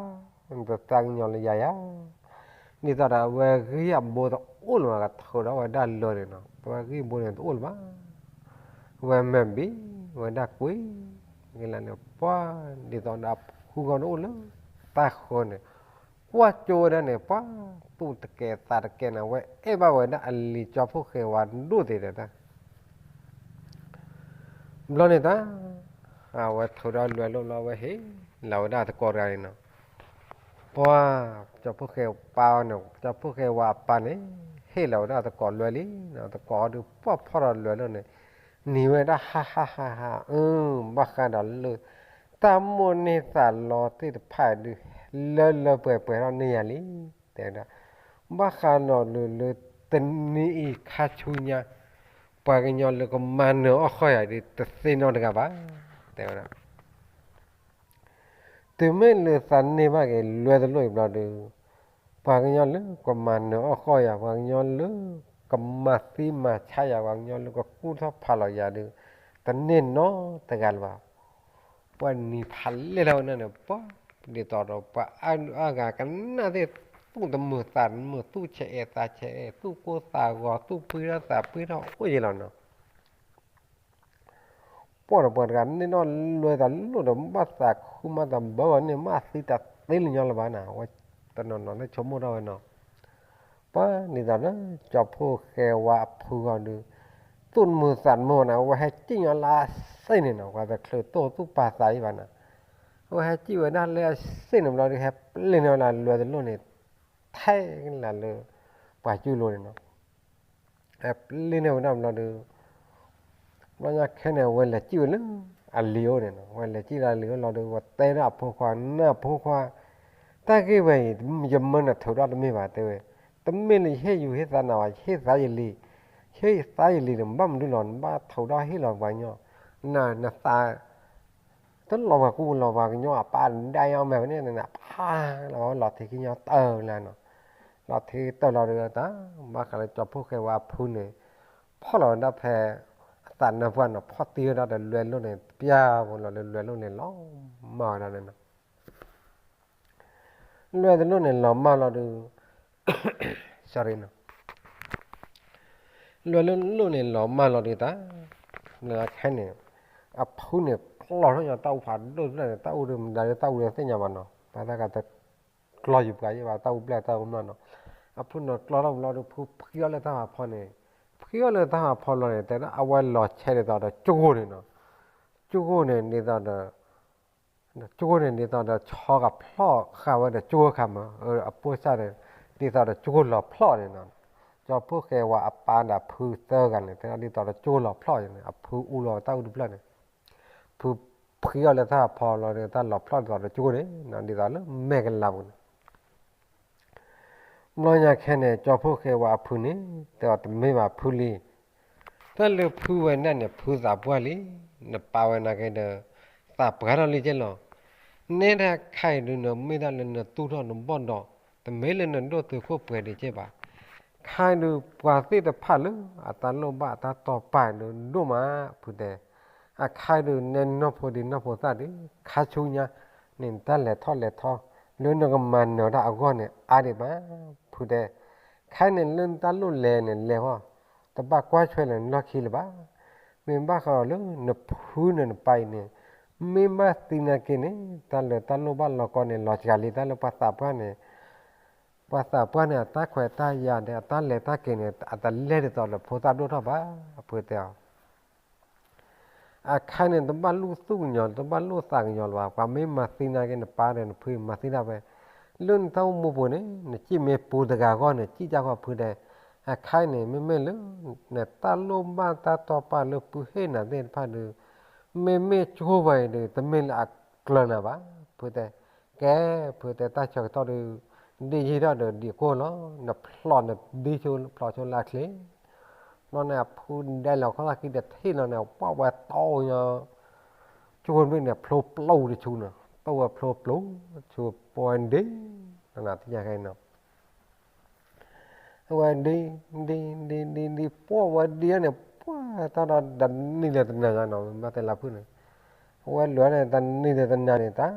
နတသးကညီၤလၢယၤယၤ ဒ်သိးဒီးအဝဲဂံၢ်အဘိတအိၣ်လၢၤဘၣ် ကထုးထီၣ်ဝဲဒၣ်လွဲန့ၣ်နီၤ ပဝဲဂံၢ်ဘိန့ၣ်တအိၣ်လၢၤဘၣ် ဝဲမဲာ်ဘံ ဝဲဒၣ်ကွံ ကလၢာ်န့ၣ် ပှၤဒ်သိးဒီးအဖုဂီၢ်တအိၣ်လၢ တၢ်ဃၢန့ၣ် ကွၢ်ကၠိဝဲဒၣ်န့ၣ် ပှၤသူၣ်တကဲသးတကဲန့ၣ် အဝဲအဲၣ်ဘၣ်ဝဲဒၣ်အလံၤကၠီဖှိၣ်ဃဲဝါဒိၣ်သ့ၣ်ဒီးတၢ် ဘျီန့ၣ်တၢ် အဝဲထုးထီၣ်လွဲလိၣ်လီၤ အဝဲဟ့ၣ်လီၤဝဲဒၣ်သကိးတဂၤန့ၣ်နီၤ ပှၤ ကၠီဖှိၣ်ဃဲပၢ်န့ၣ် ကၠီဖှိၣ်ဃဲဝါအပၢ်န့ၣ် ဟ့ၣ်လီၤဝဲဒၣ်သကိးလွဲလံနီၤ သကိးအီၤဒုးပှၢ်ဖီၣ်ဒီးလွဲလိၣ်န့ၣ် နံၤဝဲဒၣ်ဟါဟါဟါဟါ အၢ ဘၣ်ဃးဒီးလၢ တၢ်မိၣ်န့ၢ်သးလီသ့ၣ်တဖၣ်ဒုး လၢလၢပှဲၤပှဲၤထီၣ်န့ၢ်ယၤလံ တဲဝဲဒၣ် ဘၣ်ဃးဒီးလၢ လၢတနံၤအံၤခါဆူညါ ပှၤကညီလၢကမၤနၢၤအီၣ်ဃီၣ်ယၤဒုး တသ့နီတဂၤဘၣ် တဲဝဲဒၣ် တုၤမ့ၢ်လၢသးန့ၢ်ဘၣ်က့ၤလွဲတလိၣ်အံၤဘျီဒုး ပှၤကညီလၢကမၤနၢၤအီၣ်ဃီၣ်ယၤ ပှၤကညီလၢကမၤသံမၤဆါယၤ ပှၤကညီလၢကကူၣ်ထီၣ်ဖးလီၤယၤဒုး တန့ၢ်နီတဂၤလၢၤဘၣ် ပှၤနံၤဖးလဲၢ်ထီၣ်ဝဲဒၣ်န့ၣ် ပှၤ ဒ်သိးဒီးပှၤအါဂၤကနၣ်သ့ၣ် သူၣ်တမုာ်သးတမုာ် သူၣ်ဆဲးအဲးသးဆဲးအဲး သူၣ်ကိၢ်သးဂီၤ သူၣ်ပှံထီၣ်သးပှံထီၣ်အိၣ်ယံၤလီၤနီၤ ပှၤတပှၤတဂၤန့ၣ်နီၤ လွဲတၢ်လိၣ်ဒီး ဘၣ်သးခုမးတဘၢဘၣ်န့ၣ် မ့ၢ်သံတၢ်သ့လၢညါလၢၤဘၣ်နီၤ အဝဲတနီၤနီၤန့ၣ်ဆိကမိၣ်ထီၣ်ဝဲနီၤ ပှၤဒ်သိးဒီး ကၠီဖှိၣ်ဃဲဝါအဖုဂီၢ်ဒုး သူၣ်တမုာ်သးတမုာ်ဘၣ်နီၤ အဝဲဟဲစံၣ်ညီလၢအစ့ၣ်န့ၣ်နီၤ ပှၤတချုးတိၢ်သူၣ်ပာ်သးအံၤဘၣ်နီၤ အဝဲဟဲစံၣ်ဝဲဒၣ်လၢအစ့ၣ်န့ၣ်ဘျီဒုး ဟဲပျ့ၤန့ၢ်ဝဲဒၣ်လွဲတလိၣ်န့ၣ် ထဲကလၢ်လၢ ပှၤကၠူလိၤန့ၣ်နီၤ ဟဲပျ့ၤန့ၢ်ဝဲဒၣ်ဘျီဒုး ဘျီညါခဲန့ၣ် အဝဲလဲၤစံၣ်ဝဲလၢ အလံၤအိၣ်န့ၣ်နီၤ အဝဲလဲၤစံၣ်လၢအလံၤအိၣ်လီၤဒုး အဝဲတဲဒၣ်အဖိခွါ နၢ်အဖိခွါ တၢ်ဂ့ၢ်ဝဲအံၤ ယမၢနထုးထီၣ်တမ့ၢ်ဘၣ်တဲဝဲ တမ့ၢ်လၢယဟ့ၣ်ယူၤဟ့ၣ်သးနၤဘၣ် ယဟ့ၣ်သးယလံၤ ဟ့ၣ်သးယလံၤန့ၣ် ဘၣ်မနုၤလီၤ နဘၣ်ထုးထီၣ်ဟ့ၣ်လီၤပှၤကညီ န နသး တလီၤပှၤကူလီၤပှၤကညီအပၢ်ဒၣ်ယါမဲာ်ဖဲန့ၣ် ဖးလီၤ လီၤထံခံညီတၢၢ်လၢနီၤ, လီၤထံတၢၢ်လီၤဒီးတၢ် ဘၣ်ဃးလၢကၠီဖှိၣ်ဃဲၤဝဲအဖုန့ၣ် ဖီၣ်လီၤဝဲဒၣ်ဖဲ အသးနၢပှၢ်နီၤ ဖီၣ်တံၢ်ဝဲဒၣ်ဒီးလွဲလိၣ်န့ၣ် ပျၢ်ပူၤလီၤလၢလွဲလိၣ်န့ၣ် လီၤမၢ်ဝဲဒၣ်န့ၣ်နီၤ လွဲတလိၣ်န့ၣ်လီၤမၢ်လီၤဒီး sorry နီၤ, လွဲလိၣ်န့ၣ်လီၤမၢ်လီၤဒီးတၢ် လၢအခဲန့ၣ် အဖုန့ၣ် ကျီထီၣ်ညီတၢ်အူဖးဒိၣ်တဖျၢၣ်န့ၣ် တၢ်အူဒီးမတၤဒီးတၢ်အူဒီးသ့ၣ်ညါဘၣ်နီၤ ပှၤတၢ်ကတကျီယူၤပှၤယဲၢ်ဘၣ် တၢ်အူဘျဲၣ်တၢ်အူမၢ်နီၤ, အဖုန့ၣ်ကျီထီၣ်ဘျီဒီး ဖုဖှံအီၣ်လၢတၢ်ဖးဖီန့ၣ်, ဖှံအီၣ်လၢတၢ်ဖးဖီလီၤန့ၣ် တဲဒၣ်အဝဲလီၤဆဲးဒ်သိးဒီးကၠိန့ၣ်နီၤ, ကၠိန့ၣ်ဒ်သိးဒီး ကၠိန့ၣ်ဒ်သိးဒီးဆီကဖျီၣ်ဃာ်ဝဲဒီးကၠိခါမး, အပိၢ်စၢ်န့ၣ် ဒ်သိးဒီးကၠိလီၤဖျီၣ်န့ၣ်နီၤ, ကၠီဖှိၣ်ဃဲၤဝဲအပၢ်ဒီးဖုသၢဂၤန့ၣ် တဲဒၣ်ဒ်သိးဒီးကၠိလီၤဖျီၣ်န့ၣ် အဖုအူလီၤတၢ်အူတဖျၢၣ်န့ၣ်, ဖုဖှံအီၣ်လၢတၢ်ဖးဖီလီၤဒီး တၢ်လီၤဖျီၣ်ဒ်သိးဒီးကၠိန့ၣ် ဒ်သိးလၢမဲာ်ကလၤပူၤန့ၣ် ဘျီညါခဲန့ၣ် ကၠီဖှိၣ်ဃဲၤဝဲအဖုန့ၣ် တဲအီၤတမ့ၢ်ဘၣ်ဖုလံ, တၢ်လၢဖုဝဲဒၣ်န့ၣ် ဖုသးပှၢ်လံ, နပာ်ဝဲနာ်က့ဒီး သးပှၢ်ထီၣ်လံကဲလီၤ, နဲဒၣ်ခါအံၤဒုးနမ့ၢ်ဒၣ်လၢနသူၣ်ထီၣ်နဘီၣ်ဒီး တမ့ၢ်လၢနဒိၣ်တုာ်ခိၣ်ပှဲၤဒံးကဲဘၣ်, ခါအံၤဒုးပှၤသ့ၣ်တဖၣ်လၢ အတၢ်လိၣ်ဘၣ်အတၢ်တီၢ်ပာ်ဒုးဒိၣ်မး ဖုတဲ အခါအံၤဒုး နဲနီၢ်ဖိဒံးနီၢ်ဖိသၣ်ဒီး ခါဆူညါန့ၣ် နတၢ်လဲၤထီၣ်လဲၤထီ လၢနကမၤနၢၤတၢ်အဂီၢ်န့ၣ် အါဒံးဘၣ် ဖုတဲ, ခါအံၤန့ၣ် လၢနတၢ်လိၣ်လဲၤန့ၣ် လဲၤဃီ, တဘၣ်ကွၢ်ဆွဲလၢနလီၢ်ခံလၢၤဘၣ်, မ့ၢ်ဘၣ်ဃးဒီးလၢနဖုန့ၣ်နပၢ်အံၤန့ၣ် မ့ၢ်ဘၣ်သံနာ်က့န့ၣ် တၢ်လၢတၢ်လိၣ်ဘၣ်လီၤကီန့ၣ် လီၤစှၤလံ တၢ်လၢပှၤသးပှၢ်န့ၣ် ပှၤသးပှၢ်န့ၣ် အတၢ်ခွဲးတၢ်ယာ်ဒီး အတၢ်လဲၤတၢ်က့ၤန့ၣ် အတလဲၤဒ်သိးဒီးဖိသၣ်ဒိၣ်ထီၣ်ဘၣ် ဖုတဲအီၤ အခါန့ၣ် တဘၣ်လိၣ်သူၣ်ကညီၤ တဘၣ်လိၣ်သးကညီၤလၢၤဘၣ်, ပှၤမ့ၢ်မၤသံနာ်က့ နပၢ်ဒီးနဖုမၤသံဒၣ်ဝဲ, လၢနတၢ်အိၣ်မူပူၤန့ၣ် နစံၣ်မ့ၢ်ပူၤတဂၤအဂီၢ်န့ၣ် စံၣ်တၢ်ဃီဖုတဲ, အခါအံၤန့ၣ် မ့မ့ၢ်လၢ နတၢ်လိၣ်ဘၣ်တၢ်တီၢ်ပာ်လၢပုၢ်ဟ့ၣ်နၤသ့ၣ်တဖၣ်ဒီး မ့မ့ၢ်ကၠိဝဲအံၤဒီး တမ့ၢ်လၢအကျၢၤနၤဘၣ် ဖုတဲ, ကဲ ဖုတဲ တၢ်ဆၢကတီၢ်ဒီး ဒ်ယံာ်ထီၣ်ဒီးဒံးကိၢ်လီၤ, နဖျိးနဒ်ဆိ ဖျိးဆိလၢအချ့, ဘျီန့ၣ် အဖုဒဲလီၤခီၣ်သၣ်ခံတထံၣ်လီၤန့ၣ် ပှၢ်ဝဲတီၢ်ညါ ကၠိန့ၣ် ဖျိပျိတဆူန့ၣ် တီၢ်ဝဲဖျိပျိတဆူ ပှၢ်ဝဲဒ် နသ့ၣ်ညါခဲအံၤနီၤ အဝဲဒ် ဒ် ဒ် ဒ် ဒ် ပှၢ်ဝဲဒ်န့ၣ် ပှၢ်တၢ်ဒီးတနံၤလၢတနၤညါနီၤ ဘၣ်တဲလၢဖုန့ၣ်, အဝဲလဲၤန့ၣ် တနံၤလၢတနၤန့ၣ်တၢ်,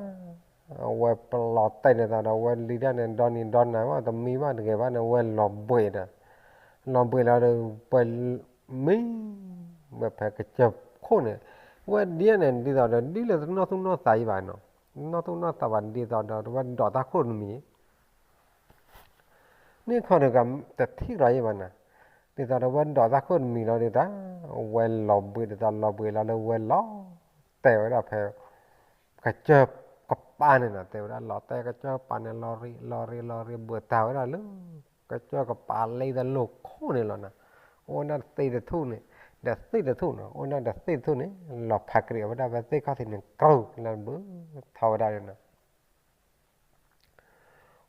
အဝဲပလီၤတဲာ်ဒ်သိးဒီး အဝဲလံတၢ်န့ၣ်ဒီနံၤဒီနၤဘၣ် တမံဘၣ်တဂ့ၤဘၣ်န့ၣ် အဝဲလီၤဘှံးဒီး, လီၤဘှံးလီၤဒီး ပှဲၤမံ ဝဲဖဲကစၢၢ်ခိၣ်န့ၣ်, ဝဲဒ်န့ၣ် ဒ်သိးဒီး ဒ်လၢတနီၢ်သူၣ်နီၢ်သးအံၤဘၣ်နီၤ, တနီၢ်သူၣ်နီၢ်သးဘၣ် ဒ်သိးဒီး တဝဲဒိးတၢ်ခိၣ်တမံၤ န့ၣ်ခီဒီး တထံၣ်လီၤယံၤဘၣ်နၤ, ဒ်သိးဒီးဝဲဒိးတၢ်ခိၣ်တမံၤလီၤဒ်တၢ်, ဝဲလီၤဘှံးဒ်သိးလီၤဘှံးလီၤလၢဝဲလီၤ, တဲဝဲဒၣ်ဖဲ ကစၢၢ်ကပၤန့ၣ်နီၤ တဲဝဲဒၣ်လီၤတဲာ်ကစၢၢ်ကပၤန့ၣ် လီၤရံလီၤရံလီၤရံဘှံးတၢ်ဝဲဒၣ်လၢ ကစၢၢ်ကပၤလံတလိၤခိၣ်န့ၣ်လီၤနၤ, အိၣ်ဒၣ်တသ့ၣ်တထူၣ်န့ၣ်, တသ့ၣ်တထူၣ်နီၤ, အိၣ်ဒၣ်တသ့ၣ်တထူၣ်န့ၣ် လီၤဖးကြံးဝဲဒၣ်ဖဲသ့ၣ်ခီၣ်ထံးန့ၣ် ကြိလၢဘုးထီၣ်ဝဲဒၣ်န့ၣ်နီၤ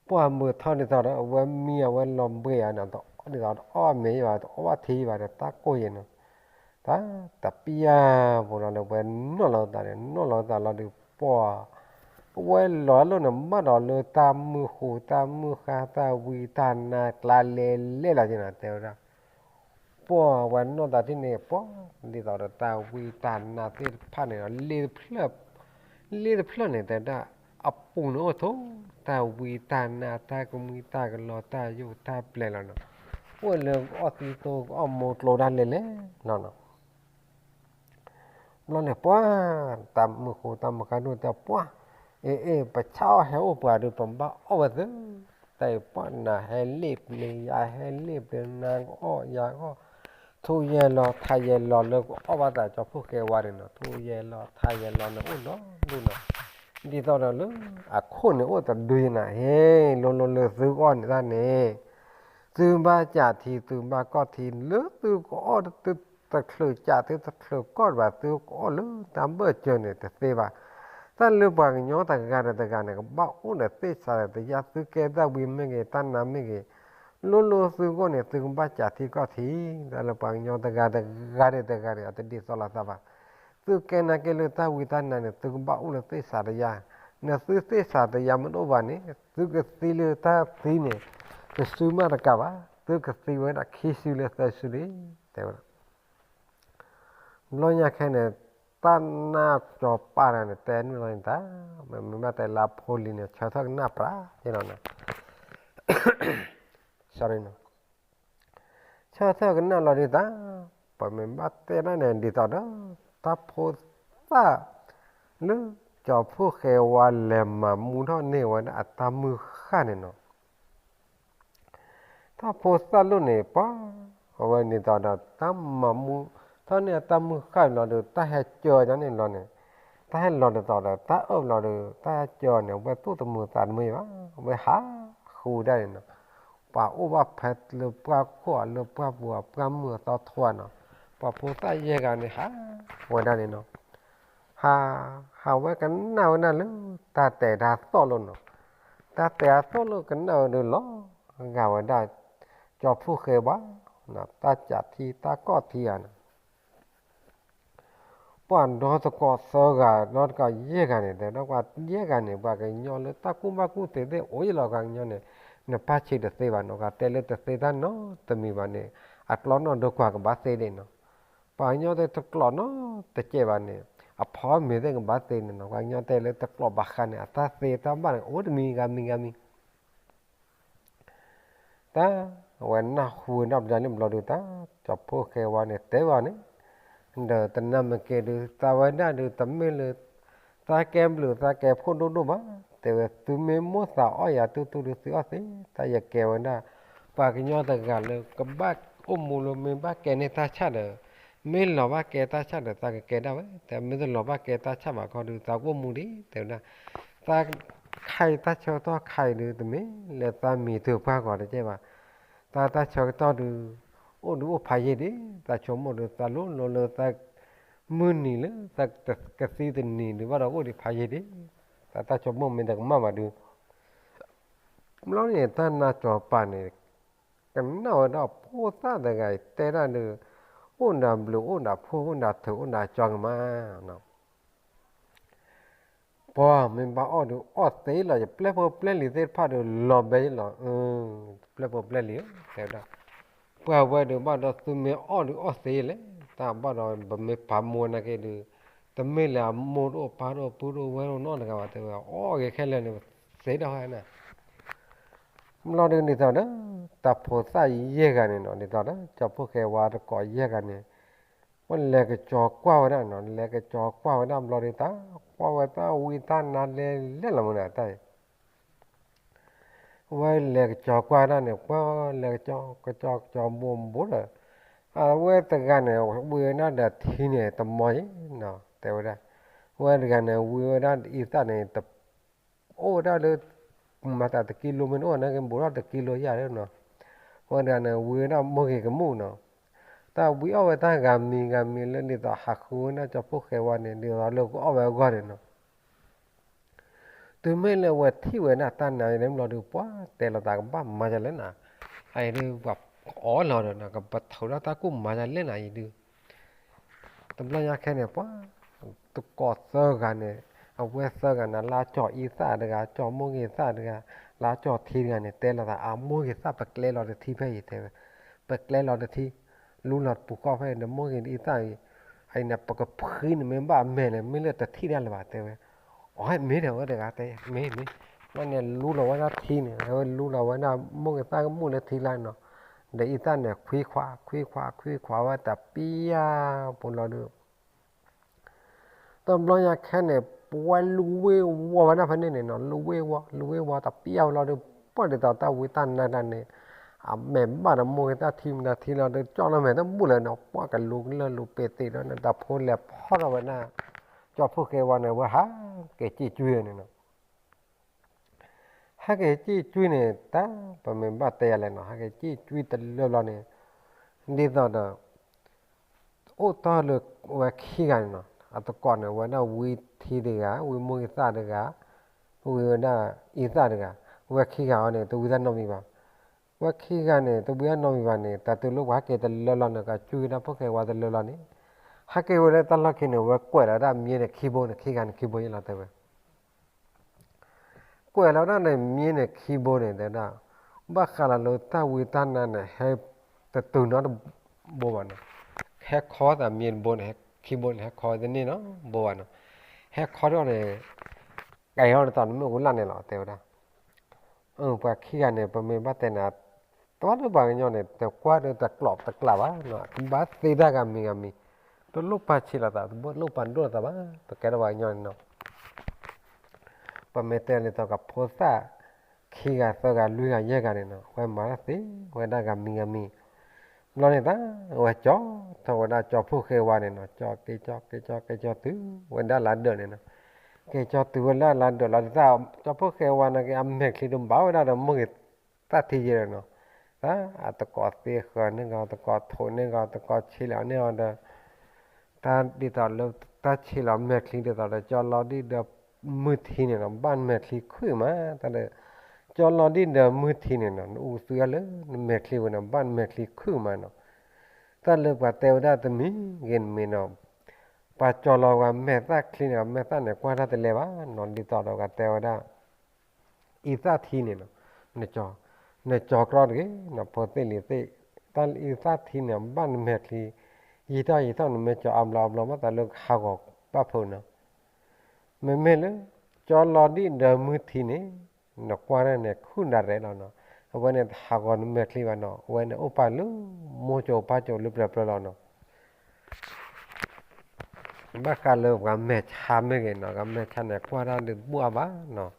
ပှၢ်မုာ်ထီၣ်ဒ်သိးဒီး အဝဲမံအဝဲလီၤဘှံးဧါန့ၣ် ဒ်သိးတအီၣ်မ့ၤယံၤဘၣ် တအီၣ်ဘၣ်ထံယံၤဘၣ်ဒီး တၢ်ကိၢ်ယံၤနီၤ, တၢ်တပျၢ်ပူၤလီၤဒီး ဝဲနီၣ်လီၤသးန့ၣ် နီၣ်လီၤသးလီၤဒီး ပှၢ် အဝဲလီၤလိၣ်န့ၣ် ဘၣ်ဒီးလၢတၢ်မုၢ်ဃိး တၢ်မုၢ်ဃါ တၢ်ဝံတၢ်နါ ကျါလဲၤလဲၣ်လီၤက့ၤနီၤ တဲဝဲဒၣ် ပှၢ်ဝဲနီၣ်သးထံၣ်န့ၣ် ပှၢ် ဒ်သိးဒီးတၢ်ဝံတၢ်နါသ့ၣ်တဖၣ်န့ၣ်ဒီး လ့တဖျၢၣ် လ့တဖျၢၣ်န့ၣ် တဲဝဲဒၣ် အပူၤန့ၣ်အိၣ်ထိး တၢ်ဝံတၢ်နါ တၢ်ကမှံတၢ်ကလီၤ တၢ်ယိာ်တၢ်ပျဲၤလီၤနီၤ, အိၣ်လၢကအီၣ်သံသိ ကအီၣ်မိၢ်ကျိဒၣ်လဲာ်လဲာ်လီၤနီၤ ဘျီန့ၣ် ပှၢ် တၢ်မုၢ်ဃိးတၢ်မုၢ်ဃါဒိၣ်တဲ ပှၢ် အ့ အ့ ပဆါအီၣ်ဟဲအိၣ်ပှၤဒီး ပဘၣ်အီၣ်ဝဲသု, တၢ်အံၤပှၢ်နၤဟဲလ့ၣ်ပျ့ၤ ယၤဟဲလ့ၣ်ပျ့ၤ နၤကအီၣ်ယၤကအီၣ်, ထူယဲၢ်လီၤထးယဲၢ်လီၤလၢကအီၣ်ဘၣ်သးကၠီဖှိၣ်ဃဲဝါန့ၣ်နီၤ, ထူယဲၢ်လီၤထးယဲၢ်လီၤန့ၣ်အိၣ်နီဒိၣ်နီၤ, ဒ်သိးဒီးလၢ အခိၣ်န့ၣ်အိၣ်တဒုယနၤ ဟဲလိၤလိၤလၢသုကအီၣ်န့ၣ်တၢ်န့ၣ် သုဘၣ်စးထံ သုဘၣ်ကီၢ်ထံ လၢသုကအီၣ်သုတချုးစး သုတချုးကီၢ်ဘၣ် သုကအီၣ်လၢတၢ်ဘၢၣ်စၢၤန့ၣ် တသ့ဘၣ်. တၢ်လၢပှၤကညီတဂၤဒီးတဂၤန့ၣ် ကဘၣ်အိၣ်ဒီးသ့ၣ်စးဒီး တယါသုကဲတၢ်ဝံမ့ၢ်ဂ့ၤ တၢ်နါမ့ၢ်ဂ့ၤ, လိၤလိၤသုဂီၢ်န့ၣ် သုကဘၣ်စးထံကီၢ်ထံ. တၢ်လၢပှၤကညီတဂၤတဂၤဒီးတဂၤန့ၣ် အတဒ်သိးလိာ်သးဘၣ်. သုကဲနာ်က့လၢတၢ်ဝံတၢ်နါန့ၣ် သုကဘၣ်အိၣ်လၢသ့ၣ်စးတယါ, နသုသ့ၣ်စးတယါမ့ၢ်တအိၣ်ဘၣ်န့ၣ် သုကသံလၢတၢ်သံန့ၣ် တစုမးတကးဘၣ်, သုကသံဝဲဒၣ်ခံစုလၢသၢစုလံ, တဲဝဲဒၣ်. ဘျီညါခဲန့ၣ် တၢ်နါစီၤပၤတဂၤန့ၣ် တဲန့ၣ်လီၤန့ၣ်တၢ်, မ့မ့ၢ်ဘၣ်တဲလၢအဖိလံၤန့ၣ် ဆၢထၢၣ်ကနၣ်ပြးယဲလီၤန့ၣ် ဆၢထၢၣ်ကနၣ်လီၤဒ်တၢ်, ပမ့ၢ်ဘၣ်တဲဒၣ်န့ၣ် ဒ်သိးဒီး တၢ်ဖိသၣ်လၢ ကၠီၤဖိၣ်ဃဲဝါလဲၤမၤမူထီၣ်န့ၢ်ဝဲဒၣ်အတၢ်မုၢ်ဃၢ်န့ၣ်နီၤ. တၢ်ဖိသၣ်လိၣ်န့ၣ် ပှၤ အဝဲန့ၣ်ဒ်သိးဒီး တၢ်မၤမူထီၣ်န့ၢ်အတၢ်မုၢ်ဃၢ်လီၤဒီး တၢ်ဟဲကၢန့ၣ်လီၤန့ၣ်, တၢ်ဟဲလီၤဒ်သိးဒီး တၢ်အၢၣ်လီၤဒီး တၢ်ဟဲကၢန့ၣ် အဝဲသူၣ်တမုာ်သးတမုာ်ဘၣ်, အဝဲဟးဃုဒၣ်န့ၣ်နီၤ. ပှၤအိၣ်ဘၣ်ဖဲလၢပှၢ်ခိၣ်အလၢပှၢ်ပူၤအပှၢ်မုၢ်အသီထိနီၤ, ပှၤဖိသၣ်ယဲၢ်ဂၤန့ၣ် ဟးဝဲဒၣ်န့ၣ်နီၤ. ဟး, ဟးဝဲကနၣ်ဝဲဒၣ်လၢ တၢ်တဲတၢ်သီၣ်လိာ်နီၤ, တၢ်တဲတၢ်သီၣ်လိာ်ကနၣ်ဝဲဒၣ်လီၤ, ဂာ်ဝဲဒၣ် ကၠီၤဖိၣ်ဃဲဝါ, တၢ်ကးထံတၢ်ကီၢ်ထံဂၤန့ၣ် ပှၤဒီသကိးသၢဂၤ ဒီသကိးယဲၢ်ဂၤန့ၣ် တဲဝဲဒၣ်ပှၤယဲၢ်ဂၤန့ၣ် ပှၤကညီလၢတၢ်ကူၣ်ဘၣ်ကူၣ်သ့သ့ၣ်အိၣ်ယလီၤ ပှၤကညီန့ၣ်, နပၢ်ဆံးတသ့ဘၣ်နီၤ, ပှၤတဲလၢတသ့တၢ်နီတမံၤဘၣ်န့ၣ် အကျီနီၢ်ဒိကွၢ်ကဘၣ်သ့ဒၣ်နီၤ. ပှၤကညီတဲတကျိးနီတစဲးဘၣ်န့ၣ် အဖီမ့ၤသ့ၣ်ကဘၣ်သ့န့ၣ်နီၤ, ပှၤကညီတဲလၢတကျိးဘၣ်ဃးန့ၣ် အတၢ်သ့တၢ်ဘၣ်န့ၣ် အိၣ်တမံၤဂၤမံၤဂၤမံၤ တၢ်, အဝဲနၢ်ဟူဝဲဒၣ်ပဒၣ်န့ၣ်ဘျီဒုးတၢ်, ကၠီၤဖိၣ်ဃဲဝါန့ၣ် တဲဝဲန့ၣ်, ဒီးတနၢ်မ့ၢ်က့ၤဒုး သးဝဲဒၣ်ဒုး တမ့ၢ်လၢ သးကဲဘျုးသးကဲဖှိၣ်ဒိၣ်ဒိၣ်ဘၣ်, တဲဝဲ သုမ့ၢ်မိၣ်သးအီၣ်ယၤတူၢ်တူၢ်ဒုး သုအီၣ်သ့, တၢ်ယကဲဝဲဒၣ် ပှၤကညီတဂၤလၢကဘၣ်အိၣ်မူလၢမ့ၢ်ဘၣ်ကဲန့ၢ်တၢ်ဆၣ်ဒီး မ့ၢ်လီၤဘၣ်ကဲတၢ်ဆၣ်ဒီး သးကကဲဒၣ်ဝဲ, တဲမ့ၢ်တလီၤဘၣ်ကဲတၢ်ဆၣ်ဘၣ်ခီဒုး သးကအိၣ်မူဒံး တဲဝဲဒၣ်, သးခါအံၤတၢ်ဆၢကတီၢ်ခါအံၤဒုး တမ့ၢ်လၢသးမံၤတုၤပှၢ်ဂီၤတကဲဘၣ်, သးတၢ်ဆၢကတီၢ်ဒုး အိၣ်ဒုးအိၣ်ဖးယံာ်ဒံး, သးဆိကမိၣ်ဒုး သးလိၣ်လိလၢသး မုၢ်နံၤလၢသးကသံတနံၤဒုး ဘၣ်ဒီးအိၣ်ဒံးဖးယံာ်ဒံး, သးတၢ်ဆိကမိၣ်မ့ၢ်တကမၣ်ဘၣ်ဒုး ဘျီန့ၣ် တၢ်နါစီၤပၤန့ၣ် ကနၣ်ဝဲဒၣ်ဖိသၣ်တဂၤအံၤတဲဒၣ်ဒုး အိၣ်နၤဘျုး အိၣ်နၤဖှိၣ် အိၣ်နၤထုး အိၣ်နၤကၠီကမါ, ပှၤမ့ၢ်ဘၣ်အီၣ်ဒုး အီၣ်သ့လီၤ, ယပျဲၢ်ဖိပျဲၢ်လံၤသ့ၣ်တဖၣ်ဒုး လီၤဘဲယလီၤ, ပျဲၢ်ဖိပျဲၢ်လံၤဧၢ, တဲဝဲဒၣ်, ပှၤဝဲဒုးဘၣ်ဒီး သုမ့ၢ်အီၣ်ဒုးအီၣ်သ့လဲၣ်, တၢ်ဘၣ်ဒီး ပမ့ၢ်ပာ်မူနာ်က့ဒုး တမ့ၢ်လၢအမိၢ်တအိၣ်ပၢ်တအိၣ်ပုၢ်တအိၣ်ဝဲၢ်တအိၣ်နီတဂၤဘၣ်, တဲဝဲ အီၣ်ဂ့ၤခဲလၢာ်န့ၣ် သ့ဒၣ်ဝဲန့ၣ် ဘျီဒုးဒ်သိးဒီး တၢ်ဖိသၣ်ယဲၢ်ဂၤန့ၣ်နီၤ ဒ်သိးဒီး ကၠီၤဖိၣ်ဃဲဝါတကိးယဲၢ်ဂၤန့ၣ် ဝဲလဲၤကစီၤကွၢ်ဝဲဒၣ်နီၤ လဲၤကစီၤကွၢ်ဝဲဒၣ်ဘျီဒုးတၢ် ကွၢ်ဝဲတၢ်ဝံတၢ်နါလဲၤလဲၤလီၤမုၢ်နၤတၢ်အံၤ ဝဲလဲၤကစီၤကွၢ်ဒၣ်န့ၣ် ပှၤလဲၤကစီၤ ကစီၤ ကစီၤဘိးဘိးဒီး အဝဲတဂၤန့ၣ် ဝံဝဲဒၣ်ဒီးထံန့ၣ် တမီၤအံၤနီၤ တဲဝဲဒၣ် ဝဲတဂၤန့ၣ် ဝံဝဲဒၣ်အံသၣ်န့ၣ် အိၣ်ဝဲဒၣ်လၢ မၤသးတကံလိမ့ၢ်တအိၣ်န့ၣ် ကဘိးထီၣ်တကံလိယၢ်လၢနီၤ ဝဲတဂၤန့ၣ် ဝံဝဲဒၣ်မိၢ်ဂ့ၤကမူၣ်နီၤ တၢ်ဝံအီၣ်ဝဲတၢ်ဂၤမံၤဂၤမံၤလၢ ဒ်သိးဟးဃုဝဲဒၣ်ကၠီၤဖိၣ်ဃဲဝါန့ၣ် ဒ်သိးလၢကအီၣ်ဝဲအဂီၢ်န့ၣ်နီၤ တုၤမ့ၢ်လၢဝဲထံၣ်ဝဲဒၣ်တၢ်နါအံၤန့ၣ်ဘျီဒုး ပှၤတဲလီၤသးကဘၣ်မၤဒ်လဲၣ်နၤ, အအံၤဒုး ပှၤအီၣ်လီၤဒီးနၤ ကပထုးထီၣ်တၢ်ကူၣ်မၤဒ်လဲၣ်နၤအံၤဒုး တဘျီညါခဲန့ၣ် ပှၤ တကိးသၢဂၤန့ၣ် အဝဲသၢဂၤန့ၣ် လၢကၠီၤအံသၣ်တဂၤ ကၠီၤမိၢ်ဂ့ၤသၣ်တဂၤ လၢကၠီၤထံတဂၤန့ၣ် တဲလီၤသး အမိၢ်ဂ့ၤသၣ် ပကျဲလီၤတထံဖဲအံၤ တဲဝဲ, ပကျဲလီၤတထံ လူလီၤပူၤဃီဖဲအံၤဒီး မိၢ်ဂ့ၤအံသၣ်အံၤ အံၤန့ၣ်ပကဖှံန့ၣ်မ့ၢ်ဘၣ်အမဲာ်န့ၣ် မ့ၢ်လၢတထံၣ်ဒၣ်လၢၤဘၣ် တဲဝဲ, အီ မ့ၢ်ဒီးဝဲတဂၤတဲ မ့ၢ်မ့ၢ်, ဘျီန့ၣ်လူလီၤဝဲဒၣ်ထံန့ၣ် အဝဲလူလီၤဝဲဒၣ်မိၢ်ဂ့ၤသၣ်ကမူၣ်လၢထံလၢနီၤ, ဒီးအံသၣ်န့ၣ် ခွံခွး ခွံခွး ခွံခွးဝဲတပျၢ်ပူၤလီၤဒုး တဘျီညါခဲန့ၣ် ပဝဲလူဝ့ၢ်ဝီဝဲဒၣ်ဖဲန့ၣ်န့ၣ်နီၤ လူဝ့ၢ်ဝီ လူဝ့ၢ်ဝီတပျၢ်ဝဲလီၤဒုး ပှၤဒ်သိးတၢ်ဝံတၢ်နါတၢ်န့ၣ် အမဲာ်ဘၣ်ဒီးမိၢ်ဂ့ၤသၣ်ထံမတၤထံလီၤဒုး ကၠီၣ်လၢမဲာ်တဘူၣ်လၢၤနီၤ ပှၤကလူကလၢာ်လူပ့ၤသ့ၣ်ဒီးန့ၣ် တၢ်ဖိလဲၤဖီၣ်ထီၣ်ဝဲဒၣ် ကၠီၤဖိၣ်ဃဲဝါန့ၣ် ဝဲဟးက့ၤစံၣ်ကွံန့ၣ်နီၤ ဟဲက့ၤစံၣ်ကွံန့ၣ် တၢ်ပမ့ၢ်ဘၣ်တဲယၤလဲၣ်နီၤ ဟဲက့ၤစံၣ်ကွံတလၢဘျီန့ၣ် ဒ်သိးဒီး အိၣ်တ့ၢ်လၢဝဲခံဂၤန့ၣ်နီၤ အတကိးန့ၣ် ဝဲဒၣ်ဝံထံတဂၤ ဝံမိၢ်ဂ့ၤသၣ်တဂၤ ဝံဝဲဒၣ်အံသၣ်တဂၤ ဝဲခံဂၤအံၤန့ၣ် တဝံတၢ်နီတမံၤဘၣ်. ဝဲခံဂၤန့ၣ် တဝံတၢ်နီတမံၤဘၣ်န့ၣ် တၢ်တုၤလၢပှၤဟဲက့ၤတလၢလီၤန့ၣ် ကစံၣ်ကွံဒၣ်ဖိၣ်ဃဲဝါတလၢလီၤန့ၣ် ဟဲက့ၤဝဲလၢတၢ်လီၢ်ခံန့ၣ် ဝဲကွဲးလီၤဝဲဒၣ်မ့ၢ်န့ၣ်ခံဘိန့ၣ် ခံဂၤန့ၣ်ခံဘိယဲလီၤတဲဝဲ ကွဲးလီၤဝဲဒၣ်န့ၣ်မ့ၢ်န့ၣ်ခံဘိန့ၣ်တဲဝဲဒၣ်, ဘၣ်ဃးလီၤလၢတၢ်ဝံတၢ်နါန့ၣ် ဟဲတတုၤနီတဘိဘၣ်နီၤ, ဟဲခီသးမ့ၢ်တဘိန့ၣ် ခံဘိန့ၣ် ဟဲခီတန့ၢ်နီတဘိဘၣ်နီၤ, ဟဲခီထီၣ်န့ၣ် ကဲထီၣ်တသီန့ၣ်မ့ၢ်အိၣ်လၢ်န့ၣ်လီၤတဲဝဲဒၣ် ပှၤခံဂၤန့ၣ် ပမ့ၢ်ဘၣ်တဲန့ၣ် တဝဲလၢပှၤကညီန့ၣ် တကွၢ်ဒီးတကျိးတကျးဘၣ်နီၤ, ကဘၣ်သ့တၢ်ဂၤမံၤဂၤမံၤ, တလိၣ်ပာ်ဆံးလိာ်သး တလိၣ်ပာ်ဒိၣ်လိာ်သးဘၣ်, ပကဲထီၣ်ပှၤကညီန့ၣ်နီၤ, ပမ့ၢ်တဲဒ်သိးကဖိသၣ် ခံဂၤသၢဂၤလွံၢ်ဂၤယဲၢ်ဂၤန့ၣ်နီၤ ဝဲမၤတၢ်သ့ဝဲဒၣ်ဂၤမံၤဂၤမံၤ, ဘျီန့ၣ်တၢ် ဝဲကၠီထီၣ်ဝဲဒၣ်ကၠီဖိၣ်ဃဲဝါန့ၣ်နီၤ, ကၠီက့ၤကၠီက့ၤကၠီက့ၤကၠီတုၤဝဲဒၣ်လၢဒၢးန့ၣ်နီၤ, က့ၤကၠီတုၤဝဲလၢလၢဒၢးလီၤဒ်သိး ကၠီဖိၣ်ဃဲဝါန့ၣ်က့ၤ အမဲာ်ချံတဘၣ်ဝဲဒၣ်ဒီး မိၢ်ဂ့ၤသၣ်ထံယဲၢ်နီၤ, တၢ်အတကိးသ့ဃၢၤန့ၢ်ဂီၤ တကိးထိးန့ၢ်ဂီၤ တကိးဆံးလီၤန့ၢ်ဂီၤဒီး တၢ်ဒ်သိးလၢတၢ်ဆံးလီၤမဲာ်ချံဒ်သိးဒီး ကၠီလီၤဒံၣ်ဒီးမုၢ်ထံန့ၣ်နီၤ ဘၣ်နမဲာ်ချံခုၣ်မး, တၢ်လၢ ကၠီလီၤဒံၣ်ဒီးမုၢ်ထံန့ၣ်နီၤ နအူသူအီၤလၢနမဲာ်ချံဝဲန့ၣ် ဘၣ်နမဲာ်ချံခုၣ်မးနီၤ, တၢ်လၢပှၤတဲဝဲဒၣ်တမံၤဂ့ၤတမံၤနီၤ ပှၤကၠီလီၤပှၤမဲာ်သၣ်ချံန့ၣ် မဲာ်သၣ်န့ၣ် ကွၢ်တၢ်တလဲဘၣ်နီၤ, ဒ်သိးဒီးပှၤတဲဝဲဒၣ် အံသၣ်ထံန့ၣ်နီၤ, နကၠီ နကၠီကြီတဂ့ၤနီၤ ဖိသ့ၣ်လံၤသ့ၣ်, တၢ်လၢအံသၣ်ထံန့ၣ် ဘၣ်နမဲာ်ချံ ယံာ်ထီၣ်ယံာ်ထီၣ် နမ့ၢ်ကၠီအါဘျီအါဘျီ ဘၣ်သးလၢဟးဂီၤဘၣ်ဖုးနီၤ, မ့မ့ၢ်လၢ ကၠီလီၤဒံၣ်ဒီးမုၢ်ထံန့ၣ် နကွၢ်တၢ်န့ၣ် ခုၣ်ဒၣ်ရဲၣ်လီၤနီၤ, အဝဲန့ၣ်တဟးဂီၤနမဲာ်ချံဘၣ်နီၤ, အဝဲန့ၣ်အိၣ်ပာ်လၢ မိၢ်ကၠိပၢ်ကၠိလၢပျၢၤပျၢၤလီၤနီၤ ဘၣ်ဃးလၢပှၤမဲာ်ဆါမ့ၢ်ဂ့ၤနီၤ, ပှၤမဲာ်ဆါန့ၣ် ကွၢ်တၢ်ဒုးဘူၣ်အါဘၣ်နီၤ,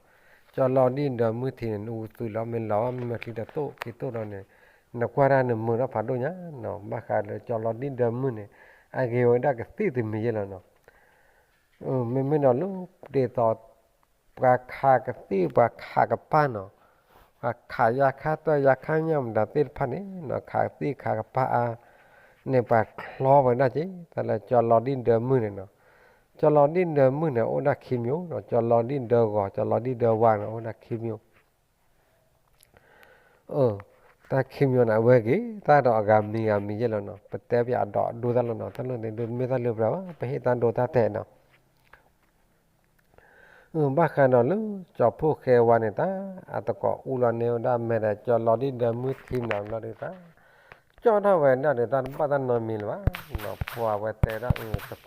ကၠီလီၤဒံၣ်ဒီးမုၢ်ထံန့ၣ် နအူသူလီၤ မ့ၢ်လီၤဘၣ်မ့ၢ်မဲာ်ချံတတိၢ်က့ၤတိၢ်ဒီးန့ၣ် နကွၢ်တၢ်နမုာ်ထီၣ်ဖးဒိၣ်ညါနီၤ, ဘၣ်ဃးလၢကၠီလီၤဒံၣ်ဒီးမုၢ်န့ၣ် အဂ့ၤဝဲဒၣ်ကသံၣ်တမံၤယဲၢ်လီၤနီၤ မ့မ့ၢ်ဒီးလၢ ဒ်သိး ပှၤခးကသံၣ် ပှၤခးကပၢ်နီၤ, ပှၤခးယါခါတၢ်ယါခါညၣ်မတၤသ့ၣ်တဖၣ်န့ၣ်နီၤ, ခးကသံၣ်ခးကပၢ်အါန့ၣ် ပှၤချီဝဲဒၣ်က့ၤ တၢ်လၢကၠီလီၤဒံၣ်ဒီးမုၢ်န့ၣ်နီၤ, ကၠီလီၤဒံၣ်ဒီးမုၢ်န့ၣ် အိၣ်ဒၣ်ခံမံၤနီၤ, ကၠီလီၤဒံၣ်ဒီးဂီၤ ကၠီလီၤဒံၣ်ဒီးဝါန့ၣ် အိၣ်ဒၣ်ခံမံၤ တၢ်ခံမံၤန့ၣ် အဝဲက့ၤ တၢ်ဒီးအဂၤမံၤဂၤမံၤယဲၢ်လီၤနီၤ, ပတဲပအဒီးဒိတၢ်လီၤနီၤ, တၢ်လီၢ်န့ၣ်ဒုးမ့ၢ်တၢ်လၢပှဲၤဘၣ် ပဟ့ၣ်တၢ်ဒိတၢ်တဲာ်နီၤ, ဘၣ်ဃးဒီးလၢ ကၠီဖိၣ်ဃဲဝါန့ၣ် တၢ်အတကိးအူလီၤန့ၢ်ဝဲဒၣ်မဲာ်ဒီး ကၠီလီၤဒံၣ်ဒီးမုၢ်ထံမနၤဘျီဒုးတၢ် ကၠီထီၣ်ဝဲဒၣ်ဒီး တၢ်တဘၣ်တၢ်နီတမံၤလၢၤဘၣ်နီၤ, ပှၤဝဲတဲဒၣ် တ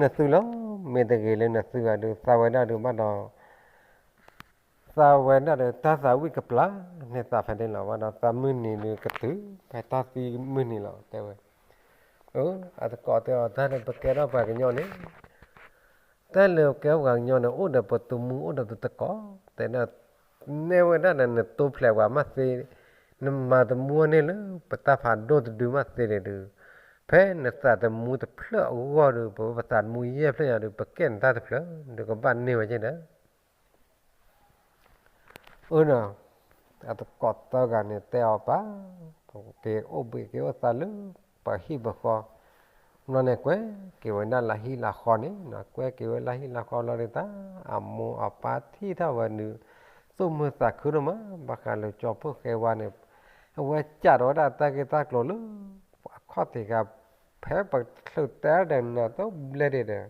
ကိးဧၢ ဂ့ၤလၢနသုလီၤ, မ့ၢ်တဂ့ၤလၢနသုဘၣ်ဒုး သးဝဲဒၣ်ဒုးဘၣ်ဒီး သးဝဲဒၣ်ဒီး တၢ်သးဝံၣ်ကပျၢ်န့ၢ်သးဖဲန့ၣ်လီၤ, ဘၣ်ဒီးသးမုၢ်နံၤဒုးကတုၤ ဖဲတၢ်သံမုၢ်နံၤလီၤ တဲဝဲ, အတကိးတဲအီၤ တၢ်လၢပကဲထီၣ်ပှၤကညီန့ၣ် တၢ်လၢပကဲပှၤကညီန့ၣ် အိၣ်ဒီးပတမူ အိၣ်ဒီးပတကိး တဲဒၣ် နဲဝဲဒၣ်ဒီး နတိဖျဲးပှၤမးသ့, နမၤတမူန့ၢ်လၢ ပတၢ်ဖးဒိၣ်တဒုမးသ့န့ၣ်ဒုး, ဖဲနသးတမူတဖျၢၣ်အဂီၢ်ဒီး ပဝဲပသးတမူယဲၢ်ဖျၢၣ်ညါဒီး ပကဲနတၢ်တဖျၢၣ် ဒီးကဘၣ်န့ၢ်ဝဲက့ၤဒီး အၢ အတကိးသၢဂၤန့ၣ်တဲအီၤပၢ်, ပက့ၤအိၣ်ဘှံးက့ၤအိၣ်သးလၢ ပှၤဟံၣ်ပဃီ, ဘျီန့ၣ်ကွဲက့ၤဝဲဒၣ်လၢဟံၣ်လၢဃီန့ၣ်, ကွဲက့ၤဝဲလၢဟံၣ်လၢဃီလီၤဒုးတၢ်, အမိၢ်အပၢ်ထံၣ်ထီၣ်ဝဲဒုး, သူၣ်မုာ်သးခုဒိၣ်မး, ဘၣ်ဃးလၢကၠီဖိၣ်ဃဲဝါန့ၣ်, အဝဲကးထီၣ်ဝဲဒၣ်တၢ်ဂ့ၢ်တၢ်ကျိၤလၢ အခီၣ်ထံးခါ ဖဲပချုးတဲဒီးနၤတဘျဲၣ်ဒံးဒီး, တၢ်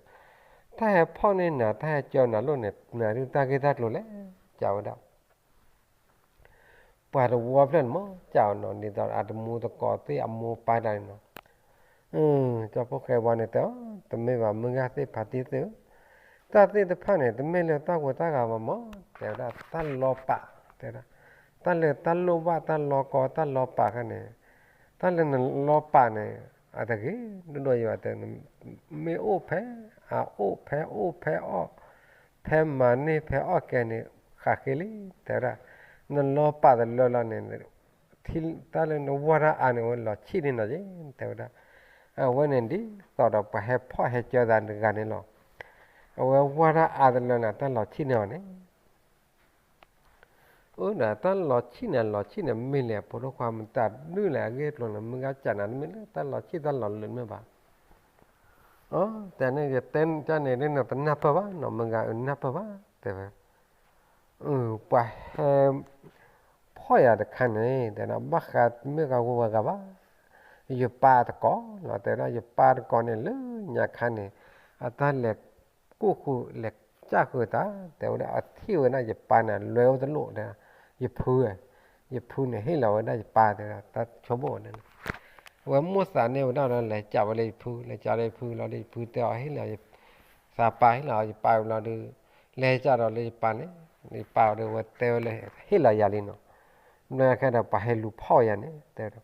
ဟဲဖီၣ်န့ၢ်နၤ တၢ်ဟဲကၢနၤလိၣ်န့ၣ် နၤဒုးတၢ်ဂ့ၢ်တၢ်ကျိၤလဲၣ်, ကးဝဲဒၣ် ပှၤတဝီဖျၢၣ်န့ၣ်မ့ၢ်ကးအီၤနီၤ, ဒ်သိးအတမူတကိးသ့ၣ်အမိၢ်ပၢ်တၢ်န့ၣ်နီၤ, ကၠီဖိၣ်ဃဲဝါန့ၣ်တဲအီၤ, တမ့ၢ်ဘၣ် မုၢ်ဂၤသ့ၣ်ဖါတံၢ်သ့ၣ်ဧၢ, တၢ်သ့ၣ်တဖၣ်န့ၣ် တမ့ၢ်လၢတၢ်ဂိၢ်တၢ်ဂၤဘၣ်မး, တဲဝဲဒၣ်တၢ်လီၤပာ်, တဲဝဲဒၣ်, တၢ်လၢတၢ်လိၣ်ဘၣ် တၢ်လီၤကီ တၢ်လီၤပာ်ခါန့ၣ်, တၢ်လၢနလီၤပာ်န့ၣ် အတဂ့ၤဒိၣ်ဒိၣ်ယံၤဘၣ်တဲ, မ့ၢ်အိၣ်ဖဲ အအိၣ်ဖဲအိၣ်ဖဲအီၣ်, ဖဲမၤန့ၢ်ဖဲအီၣ်ကဲန့ၣ် ဃးဃ့လံ, တဲဝဲဒၣ်, နလီၤပာ်တလၢလီၤန့ၣ် တၢ်လၢနဝၢ်တၢ်အါန့ၣ် အဝဲလီၤဆံၣ်န့ၢ်နၤက့ၤ, တဲဝဲဒၣ်, အဝဲန့ၣ်ဒ်သိးဒီးပှၤဟဲဖီၣ်ဟဲကၢသးတဂၤန့ၣ်လီၤ, အဝဲဝၢ်တၢ်အါတလၢန့ၣ် တၢ်လီၤဆံၣ်န့ၢ်အီၤန့ၣ် အၢ ဒီးတၢ်လီၤဆံၣ်န့ၣ် လီၤဆံၣ်န့ၢ်မ့ၢ်လဲၣ် ဖိဒိၣ်ခွါမတၤဒုးလဲၣ် အဂ့ၢ်အကျိၤန့ၣ် မုၢ်ဂၤကးနၤတမ့ၢ်လၢတၢ်လီၤဆံၣ်တၢ်လီၤလၢာ်မ့ၢ်ဘၣ်, အၢ တဲန့ၣ် ယတဲန့ၣ် တနၢ်ပၢၢ်ဘၣ်နီၤ မုၢ်ဂၤအနၢ်ပၢၢ်ဘၣ် တဲဝဲ ပှၤဟဲ ဖီၣ်ယၤတခါန့ၣ် တဲဒၣ် ဘၣ်ဃးမ့ၢ်ဂၤဂိၢ်ဝဲဂၤဘၣ်, ယပၢ်တကိးလီၤ တဲဝဲဒၣ် ယပၢ်တကိးန့ၣ်လၢညါခါန့ၣ် အတၢ်လဲၤကိၣ်ဃုာ်လဲၤကၢ်ဃုာ်တၢ် တဲဝဲဒၣ် အထံၣ်ဝဲဒၣ်ယပၢ်န့ၣ် လွဲအိၣ်တလိၣ်ဒီး ယဖု ယဖုန့ၣ် ဟ့ၣ်လီၤဝဲဒၣ်ယပၢ် တဲဝဲဒၣ် တၢ်ဆိကမိၣ်ဝဲန့ၣ် အဝဲမိၣ်သးန့ၢ်ဝဲဒၣ်ဒီး လဲၤကးဝဲလၢယဖု လဲၤကးလၢယဖုလီၤဒီး ယဖုတဲအီၤ ဟ့ၣ်လီၤ သးပၢ် ဟ့ၣ်လီၤယပၢ်ဝံၤလီၤဒီး လဲၤကးဒီးလၢယပၢ်န့ၣ် ယပၢ်ဒီး အဝဲတဲဝဲလၢ ဟ့ၣ်လီၤယၤလံနီၤ ဘျီခဲဒီး ပှၤဟဲလူၤဖီၣ်ယၤန့ၣ် တဲ ဒီး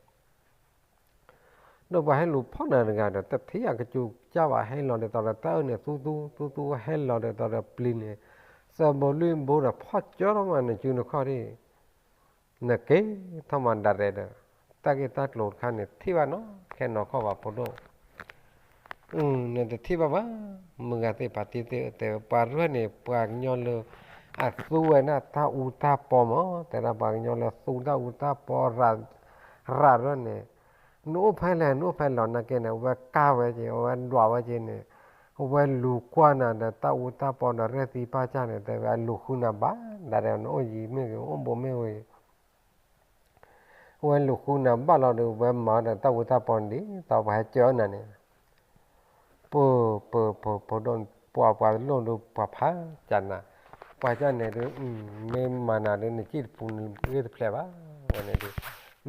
ပှၤဟဲလူၤဖီၣ်နၤတဂၤဒီး တထံၣ်အကစူၤကစၢ်ဘၣ် ဟဲလီၤဒ်သိးဒီး တၢ်အၢၣ်န့ၣ်သူသူ သူသူ ဟဲလီၤဒ်သိးဒီးပျံၤန့ၣ် သဘိလံဘိဒီး ဖီၣ်ကၠီထီၣ်မးနစုနခီၣ်ဒၣ် နက့ၤထီၣ်မးဒၣ်ရဲၣ်ဒီး တၢ်ဂ့ၢ်တၢ်ကျိၤတခါန့ၣ် ထံၣ်ဘၣ်နီၤ ခဲနီၤခီၣ်ဘၣ်ဖိဒိၣ် နတထံၣ်ဘၣ်ဘၣ် မုၢ်ဂၤသ့ၣ်ဖါတံၢ်သ့ၣ်ဧၢ တဲဝဲ ပှၤရဲၣ်န့ၣ် ပှၤကညီလၢ အသူဝဲဒၣ်တၢ်အူတၢ်ပီမး တဲဒၣ် ပှၤကညီလၢသူတၢ်အူတၢ်ပီ ရၣ်ရဲၣ်န့ၣ် နအိၣ်ဖဲလဲၣ် နအိၣ်ဖဲလီၤ နာ်က့န့ၣ် အဝဲကၢ်ဝဲက့ၤ အဝဲဒွးဝဲက့ၤန့ၣ် အဝဲလူၤကွၢ်နၤဒီးတၢ်အူတၢ်ပီဒီး ရဲၣ်သံပၢ်ကၢ်န့ၣ် တဲဝဲ အလူၤဃုနၤဘၣ် ဒၣ်ရဲၣ် နအိၣ်ယံၤမ့ၢ်ဂ့ၤ အိၣ်ဘူးမ့ၢ်ဂ့ၤ အဝဲလူၤဃုနၤဘၣ်လီၤဒီး ဝဲမၤဒီးတၢ်အူတၢ်ပီန့ၣ် ဒ်သိးပှၤဟဲကၢအီၤနၤန့ၣ် ပၢ ပၢ ပၢ ပှၤဒိၣ် ပှၤ ပှၤတလိၣ်ဒီး ပှၤဖးကၢ်နၤ ပှၤကၢ်န့ၣ်ဒုး မ့ၢ်မၤနၤဒုး နစံၣ်တပူၤနဂ့ၢ်တဖျဲးဘၣ် ဝဲန့ၣ်ဒုး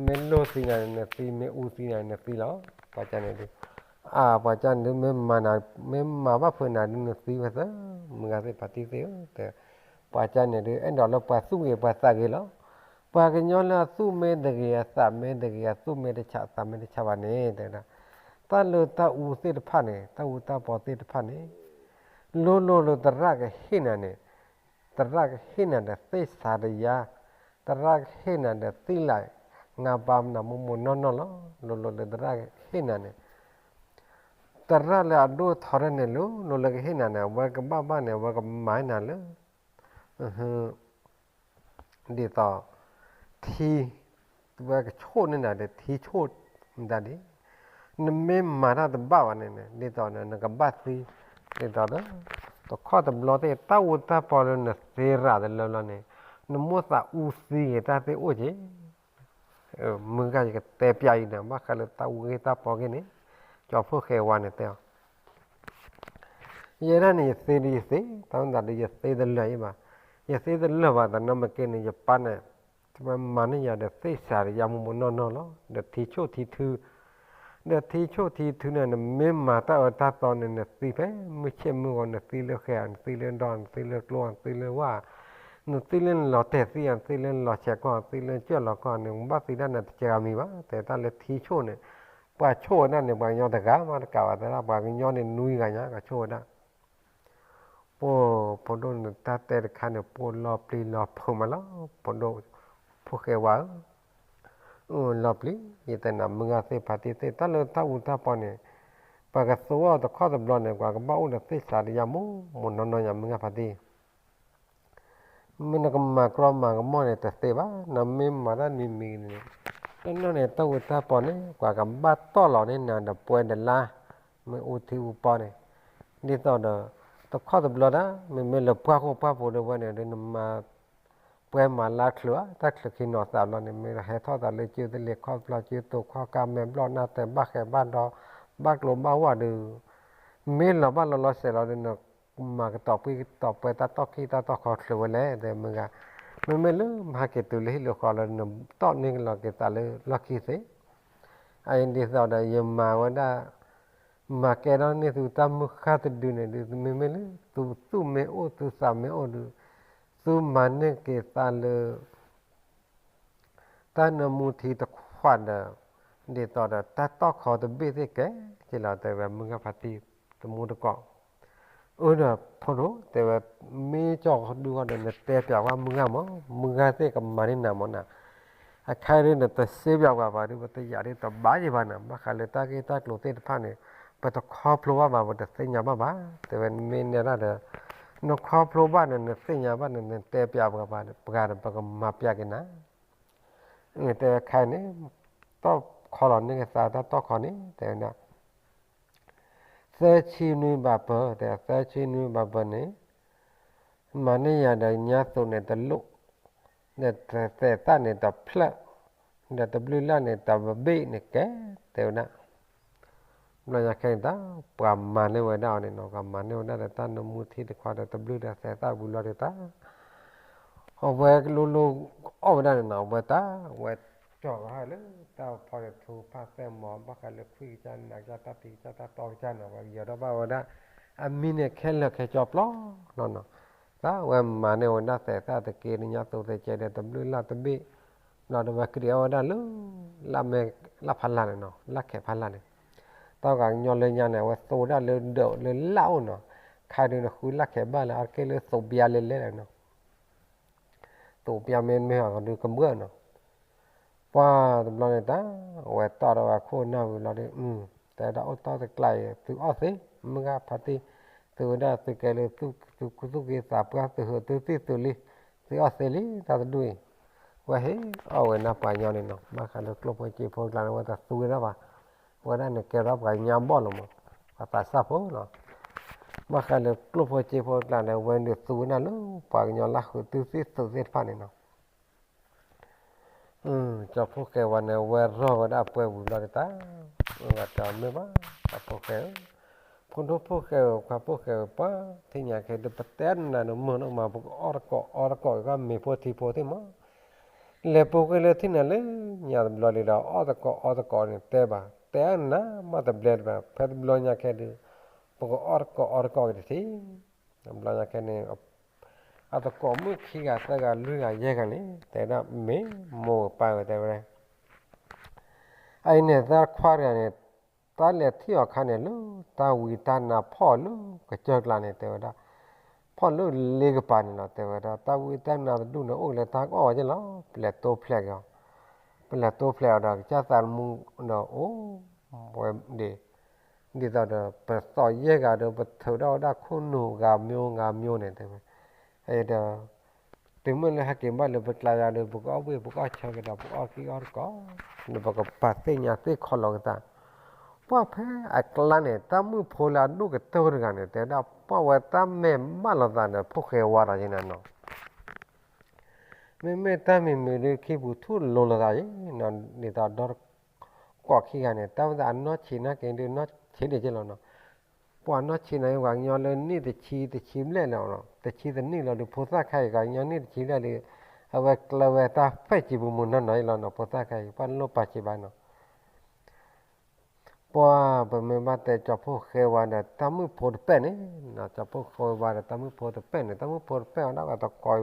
မ့ၢ်လိၢ်သံနၤန့ၣ် နသံ မ့ၢ်အူသံနၤန့ၣ် နသံလီၤ ပှၤကၢ်န့ၣ်ဒုး အါ ပှၤကၢ်န့ၣ်ဒုး မ့ၢ်မၤနၤ မ့ၢ်မၤဘၣ်ဖုးနၤဒုး နသံဝဲသၢ မုၢ်ဂၤသ့ၣ်ဖါတံၢ်သ့ၣ်ဧၢ တဲ ပှၤကၢ်န့ၣ်ဒုး အဲၣ်ဒိးလၢပှၤသူၣ်ဂ့ၤပှၤသးဂ့ၤလီၤ ပှၤကညီလၢအသူၣ်မ့ၢ်တဂ့ၤ အသးမ့ၢ်တဂ့ၤ အသူၣ်မ့ၢ်တဆး အသးမ့ၢ်တဆးဘၣ်န့ၣ် တဲဝဲဒၣ် တၢ်လၢတၢ်အူသ့ၣ်တဖၣ်န့ၣ် တၢ်အူတၢ်ပီသ့ၣ်တဖၣ်န့ၣ် လိၤလိၤလၢသရၣ်ကဟ့ၣ်နၤန့ၣ် သရၣ်ကဟ့ၣ်နၤဒီးသ့ၣ်စၤတယါ သရၣ်ကဟ့ၣ်နၤဒီးသံလၢ် ငါးပါးနၤမိၢ်မိၢ်နီၢ်နီၢ်လီၤ လိၤလိၤလၢသရၣ်ကဟ့ၣ်နၤန့ၣ် သရၣ်လၢအဒိၣ်ထီထၢၣ်န့ၣ် လိၤလိၤလၢကဟ့ၣ်နၤန့ၣ် အဝဲကဘၣ်ဘၣ်န့ၣ် အဝဲကမၤနၤလၢ ဒ်သိး ထံ ဝဲကဆိၣ်န့ၢ်နၤဒီး ထံဆိၣ်မတၤဒ် နမ့ၢ်မၤတၢ်တဘၣ်ဘၣ်န့ၣ် ဒ်သိးနကဘၣ်သံ ဒ်သိးဒီး တခီတဘျီသ့ၣ် တၢ်အူတၢ်ပီလၢနသ့ရၤတလၢလီၤန့ၣ် နမိၣ်သးအူသံဂ့ၤတၢ်သ့ၣ်အိၣ်က့ၤ မုၢ်ဂၤယကတဲပျးအံၤန့ၣ် ဘၣ်ဃးလၢတၢ်အူဂ့ၢ်တၢ်ပီဂ့ၢ်န့ၣ် ကၠီဖှိၣ်ဃဲဝါန့ၣ်တဲအီၤ ယဲဒၣ်န့ၣ် ယသ့ဒုးယသ့, တၢ်မ့ၢ်သးဒုးယသ့တလၢာ်အံၤဘၣ်. ယသ့တလၢာ်ဘၣ် တနီၤမ့ၢ်က့န့ၣ် ယပၢ်န့ၣ် မၤန့ၢ်ယၤဒီးသ့ၣ်စၤဒီးယၤမိၢ်မိၢ်နီၢ်နီၢ်လီၤ. ဒီးထံဆိၣ်ထံထု, ဒီးထံဆိၣ်ထံထုန့ၣ် နမ့ၢ်မၤတၢ်အၢတၢ်သီန့ၣ် နသံဖဲမုၢ်ဆ့ၣ်မုၢ်ဂီၤ, နသံလၢဃဲၤ, နသံလၢဒီ, နသံလၢကျိ, နသံလၢဝၣ်, နသံလၢနလီၤတဲာ်သံ, နသံလၢနလီၤဆဲးကီၢ်, နသံလၢနကၢၢ်လီၤကီၢ်န့ၣ် နဘၣ်သံတၢ်န့ၣ်တကဲဂၤမံၤဘၣ်. တဲတၢ်လၢထံဆိၣ်န့ၣ် ပှၤဆိၣ်ဝဲဒၣ်န့ၣ် ပှၤကညီတဂၤမးတကးဘၣ်, တဲဒၣ်ပှၤကညီန့ၣ်နွံဂၤညါ ကဆိၣ်ဝဲဒၣ်. ပှၤဖိဒိၣ်န့ၣ် တၢ်တဲတခါန့ၣ် ပှၤလီၤပျံၤလီၤဖုးမးလီၤ. ဖိဒိၣ်ဖိဃဲဝါဧၢ, လီၤပျံၤ ယတဲနၤ မုၢ်ဂၤသ့ၣ်ဖါတံၢ်သ့ၣ် တၢ်လၢတၢ်အူတၢ်ပီန့ၣ် ပှၤကသူအီၤတခီတဘျီန့ၣ် ပှၤကဘၣ်အိၣ်ဒီးသ့ၣ်စၤတယါမိၢ်မိၢ်နီၢ်နီၢ်ညါ မုၢ်ဂၤဖါတံၢ် မ့ၢ်နကမၤကြီမၤကမီၣ်န့ၣ် တသ့ဘၣ်, နမ့ၢ်မၤတၢ်နံၤမံၤန့ၣ် တနီၢ်န့ၣ် တၢ်အူတၢ်ပီန့ၣ် ပှၤကဘၣ်တီၢ်လီၤန့ၢ်နၤဒီးပှဲၤဒီးလါ, မ့ၢ်အူထံအူပီန့ၣ် ဒ်သိးဒီး တခီတဘျီဒၣ် မ့မ့ၢ်လၢပှၢ်ဃိပှၢ်ဖိဒီးဝဲန့ၣ်ဒီး နမၤ ပှဲၤမၤလါချုးဧါ, တၢ်ချုးခံနီၤသးဘျီန့ၣ် မ့ၢ်ဟဲထီၣ်သးလၢကၠိတလ့ၤခီၣ်ဖျီၣ် ကၠိတိၤခီၣ်ကၢ်မဲာ်ဘျီၣ် နၢ်တဲဘၣ်ဃဲးဘၣ်ဒီ ဘၣ်ကျိၤဘၣ်ဝၣ်ဒီး မ့ၢ်လီၤဘၣ်လီၤလီၤဆဲးလီၤဒီး နမၤကတီၤပှံၢ်ကတီၤပှဲၤ တၢ်တီၢ်ခံတၢ်တီၢ်ခီချုးဝဲလဲၣ် တဲမုၢ်ဂၤ, မ့မ့ၢ်လၢမၤဟးက့ၤတုၤလၢဟံၣ်လၢဃီလီၤ နတီၢ်န့ၢ်ကလီၤက့ၤသးလၢလီၢ်ခံသ့ အအံၤဒ်သိးဒီး ယမၤဝဲဒၣ် မၤကဲထီၣ်န့ၢ်သုတၢ်မုၢ်ဃၢ်တဒုန့ၣ်ဒုး မ့မ့ၢ်လၢ သုသူၣ်မ့ၢ်အိၣ် သုသးမ့ၢ်အိၣ်ဒုး သုမၤန့ၢ်က့ၤသးလၢ တၢ်နၢမူထံတခွးဒီး ဒ်သိးဒီး တၢ်တီၢ်ခီတဘ့ၣ်သ့ၣ်ကဲက့ၤလီၤ တဲဝဲမုၢ်ဂၤဖါတံၢ်တမူတကိး အၢဒီးဖိဒိၣ် တဲဝဲ မ့ၢ်ကၠီဒုဃီဒီး နတဲပျးဝဲမုၢ်ဂၤမး မုၢ်ဂၤသ့ၣ်ကမၤန့ၢ်နၤမးနၤ အခါဒုး နတစ့ပျးပှၤဘၣ်ဒုး ပတယာ်ဒ်တဘၣ်ယံၤဘၣ်နၤ ဘၣ်ဃးလၢတၢ်ဂ့ၢ်တၢ်ကျိၤသ့ၣ်တဖၣ်န့ၣ် ပတခီဖျိဘၣ်ဘၣ် ပတသ့ၣ်ညါဘၣ်ဘၣ် တဲဝဲ မ့ၢ်နဲဒၣ်ဒီး နခီဖျိဘၣ်န့ၣ် နသ့ၣ်ညါဘၣ်န့ၣ် နတဲပျးပှၤဘၣ် ပှၤဒီး ပကမၤပျးက့ၤနၤ တဲဝဲခါန့ၣ် တီၢ်ခီလီၤန့ၢ်က့ၤသးတၢ်တီၢ်ခီန့ၣ် တဲဝဲဒၣ် သၢဆံနွံဘၣ်ပၢၢ် တဲ သၢဆံနွံဘၣ်ပၢၢ်န့ၣ် မၤန့ၢ်ယၤဒီးညါသိးန့ၣ်တလိၣ် ဒီးသဲးသၣ်န့ၣ်တဖျၢၣ် ဒီးတဘျုးလၢ်န့ၣ် တၢ်ဘဘ့ၣ်န့ၣ်ကဲ တဲဝဲဒၣ် ဘျီညါခဲအံၤတၢ် ပှၤမၤန့ၢ်ဝဲဒၣ်အီၤန့ၣ်နီၤ, ပှၤမၤန့ၢ်ဝဲဒၣ်ဒီးတၢ်နမူထံတခွါဒီး တဘျုးဒီးသဲးသၣ်ဝံၤလီၤဒီးတၢ် အဝဲလိၤလိၤအီၣ်ဝဲဒၣ်န့ၣ်နီၤ, အဝဲတၢ် အဝဲကၠီၣ်ကဟၣ်လၢတၢ်ဖီဒီးထူဖးသဲမီၤ ဘၣ်ဃးလၢခွံကစၢ်နးကစၢ် တၢ်တံၤကစၢ် တၢ်တီကစၢ်နီၤ, အဝဲကယီၤထီၣ်ဘၣ်ဝဲဒၣ် အမံၤန့ၣ်ခဲလၢာ်ခဲဆ့ပျီလီၤနီၤ, တၢ်ဝဲမၤန့ၢ်ဝဲဒၣ်သဲးသၣ်တက့ၢ် တညါသိးသဲးကဲဒီးတဘျုးလၢ်တဘ့ၣ် ဘျီဒီးဝဲကဒံးအီၣ်ဝဲဒၣ်လၢ လၢ်မဲ လၢ်ဖးလၢ်န့ၣ်နီၤ, လၢ်ခဲးဖးလၢ်န့ၣ်, တၢ်ဂၤကညီလၢညါန့ၣ် အဝဲသိဝဲဒၣ်လၢဒၢးလၢလၢ်အိၣ်နီၤ, ခါဒုးနဃုလၢ်ခဲးဘၣ်လၢအါတက့ၢ်လၢသိးပျါလဲၤလဲၤနီၤ, သိးပျါမ့ၢ်မ့ၢ်အီၤဒုးကမျၢၢ်နီၤ, ပှၢ်တဘျီန့ၣ်တၢ် အဝဲတီၢ်ဒီးဝဲခိၣ်နၢ်ဝံၤလီၤဒီး တဲဝဲဒၣ်အိၣ်တီၢ်တကျါအံၤ သုအီၣ်သ့ မုၢ်ဂၤဖါတံၢ်, သုဝဲဒၣ်သုကဲလၢ သုသူၣ်က့သးပှၢ် သုဟုးသုသံၣ်သုလံ, သုအီၣ်သ့လံ တၢ်တဒူၣ်အံၤ, ဝဲဟ့ၣ်အီၣ်ဝဲနၢ်ပှၤညီန့ၣ်နီၤ, ဘၣ်ဃးလၢကျိၣ်ဖိစ့ဖိတကျါန့ၣ် အဝဲတသူဝဲဒၣ်ဘၣ်, အဝဲဒၣ်န့ၣ်ကဲထီၣ်ပှၤကညီဘီၣ်လီၤမး, ပှၤသးစၢ်ဖိလီၤ, ဘၣ်ဃးလၢကျိၣ်ဖိစ့ဖိတကျါန့ၣ် အဝဲဒုးသူဝဲဒၣ်လၢ ပှၤကညီလၢဟုးသုသံၣ်သုသ့ၣ်တဖၣ်န့ၣ်နီၤ ကၠီဖှိၣ်ဃဲဝါန့ၣ် ဝဲရီၢ်ဝဲဒၣ်အပှဲၤဝံၤဘျီဒ်တၢ်, ဝဲတမ့ၢ်ဘၣ်, ကၠီဖှိၣ်ဃဲဧၢ, ဖိဒိၣ်ဖှိၣ်ဃဲဧၢ ခွါဖှိၣ်ဃဲဧၢ ပှၤထံၣ်ညါခဲဒုး ပတဲနၤန့ၣ် မုာ်နီၢ်မး ပကအီၣ်တကိးအီတကိး ကမ့ၤဖိထံဖိသ့ၣ်မး, လဲၤပူၤကွံာ်လၢထံၣ်နၤလၢညါတဘျီဒ်ဒီး အီၣ်တကိးအီတကိးန့ၣ် တဲဘၣ်, တဲနၤမးတဘျဲဘၣ်, ဖဲတဘျီညါခဲဒုး ပကအီၣ်တကိးအီတကိးက့ၤတထံၣ် တဘျီညါခဲန့ၣ် အသကိးမုၣ်ခံဂၤသၢဂၤလွံၢ်ဂၤယဲၢ်ဂၤန့ၣ် တဲဒၣ်မ့ၢ်မိၢ်ပၢ်ဝဲတဲဝဲ, အအံၤန့ၣ် သးခွါတဂၤန့ၣ် တၢ်လဲၤထံၣ်အီၤခါန့ၣ် လၢတၢ်ဝံတၢ်နါဖီၣ်လၢကစၢၢ်ကျါန့ၣ် တဲဝဲဒၣ်, ဖီၣ်လၢလ့ကပၤန့ၣ်လီၤ တဲဝဲဒၣ်, တၢ်ဝံတၢ်နါတဒူၣ်န့ၣ် အိၣ်ကလဲၤတၢ်ကအီၣ်ဝဲက့လီၤ, ပလဲၤတိဖျဲးက့ၤအီၤ, ပလဲၤတိဖျဲးအီၤဒီး ကစၢ်သးသမူဒီးအိၣ်ဝဲဒၣ် ဒ်သိးဒီး ပသီၣ်ယဲၢ်ဂၤဒီး ပထုးထီၣ်ဝဲဒၣ်ခိၣ်နူာ်ဂၤမျိုးဂၤမျိုးန့ၣ် တဲဝဲ, ဒီး တုၤမ့ၢ်လၢဟဲက့ၤဘၣ်လၢပကျါယၤဒီး ပကအီၣ်ဘှ့ၣ်ပကအီၣ်ဆၢက့ၤဒီး ပကအီၣ်ကံၣ်အီၣ်တကိး, ဒီးပကပာ်သ့ၣ်ညါသ့ၣ်ခီလီၤကသး, ပှၢ်ဖဲအကျါန့ၣ် တၢ်မုၣ်ဖိလၢအဒိၣ်ကတၢၢ်တဂၤန့ၣ် တဲဝဲဒၣ် ပှၢ်ဝဲတၢ်မဲာ်ဘၣ်လိာ်သးဒီး ဖှိၣ်ဃဲဝါဒီးယဲန့ၣ်နီၤ မ့မ့ၢ်တၢ်မံၤမံၤဒုး ခံပူၤထူၣ်လိၤလိာ်သးယဲနီၤ, ဒ်သိးဒီး ကိးခံဂၤန့ၣ် တၢ်ဝဲသးအနီၢ်ဆံးနာ်က့ၤဒုး နီၢ်ဆံးဒံးက့လီၤနီၤ, ပှၤနီၢ်ဆံးန့ၣ် ပှၤကညီလၢနံၣ်တဆံတဆံဘျဲၣ်လီၤ, တဆံသနံၣ်လီၤဒုး ဖိသၣ်ခါအံၤ ပှၤကညီနံၣ်တဆံဘျဲၣ်ဒီး အဝဲကျၢၤဝဲတၢ်ဖဲၣ်စံးပူၤမုၢ်နီၢ်နီၢ်အံၤလီၤနီၤ, ဖိသၣ်ခါအံၤ ပှၤလိၣ်ပာ်စံးဘၣ်နီၤ ပှၢ်ပမ့ၢ်ဘၣ်တဲကၠီဖှိၣ်ဃဲဝါဒီးတၢ်မုၣ်ဖိတပဲၣ်န့ၣ်, ကၠီဖှိၣ်ဃဲဝါဒီးတၢ်မုၣ်ဖိတပဲၣ်န့ၣ် တၢ်မုၣ်ဖိတပဲၣ်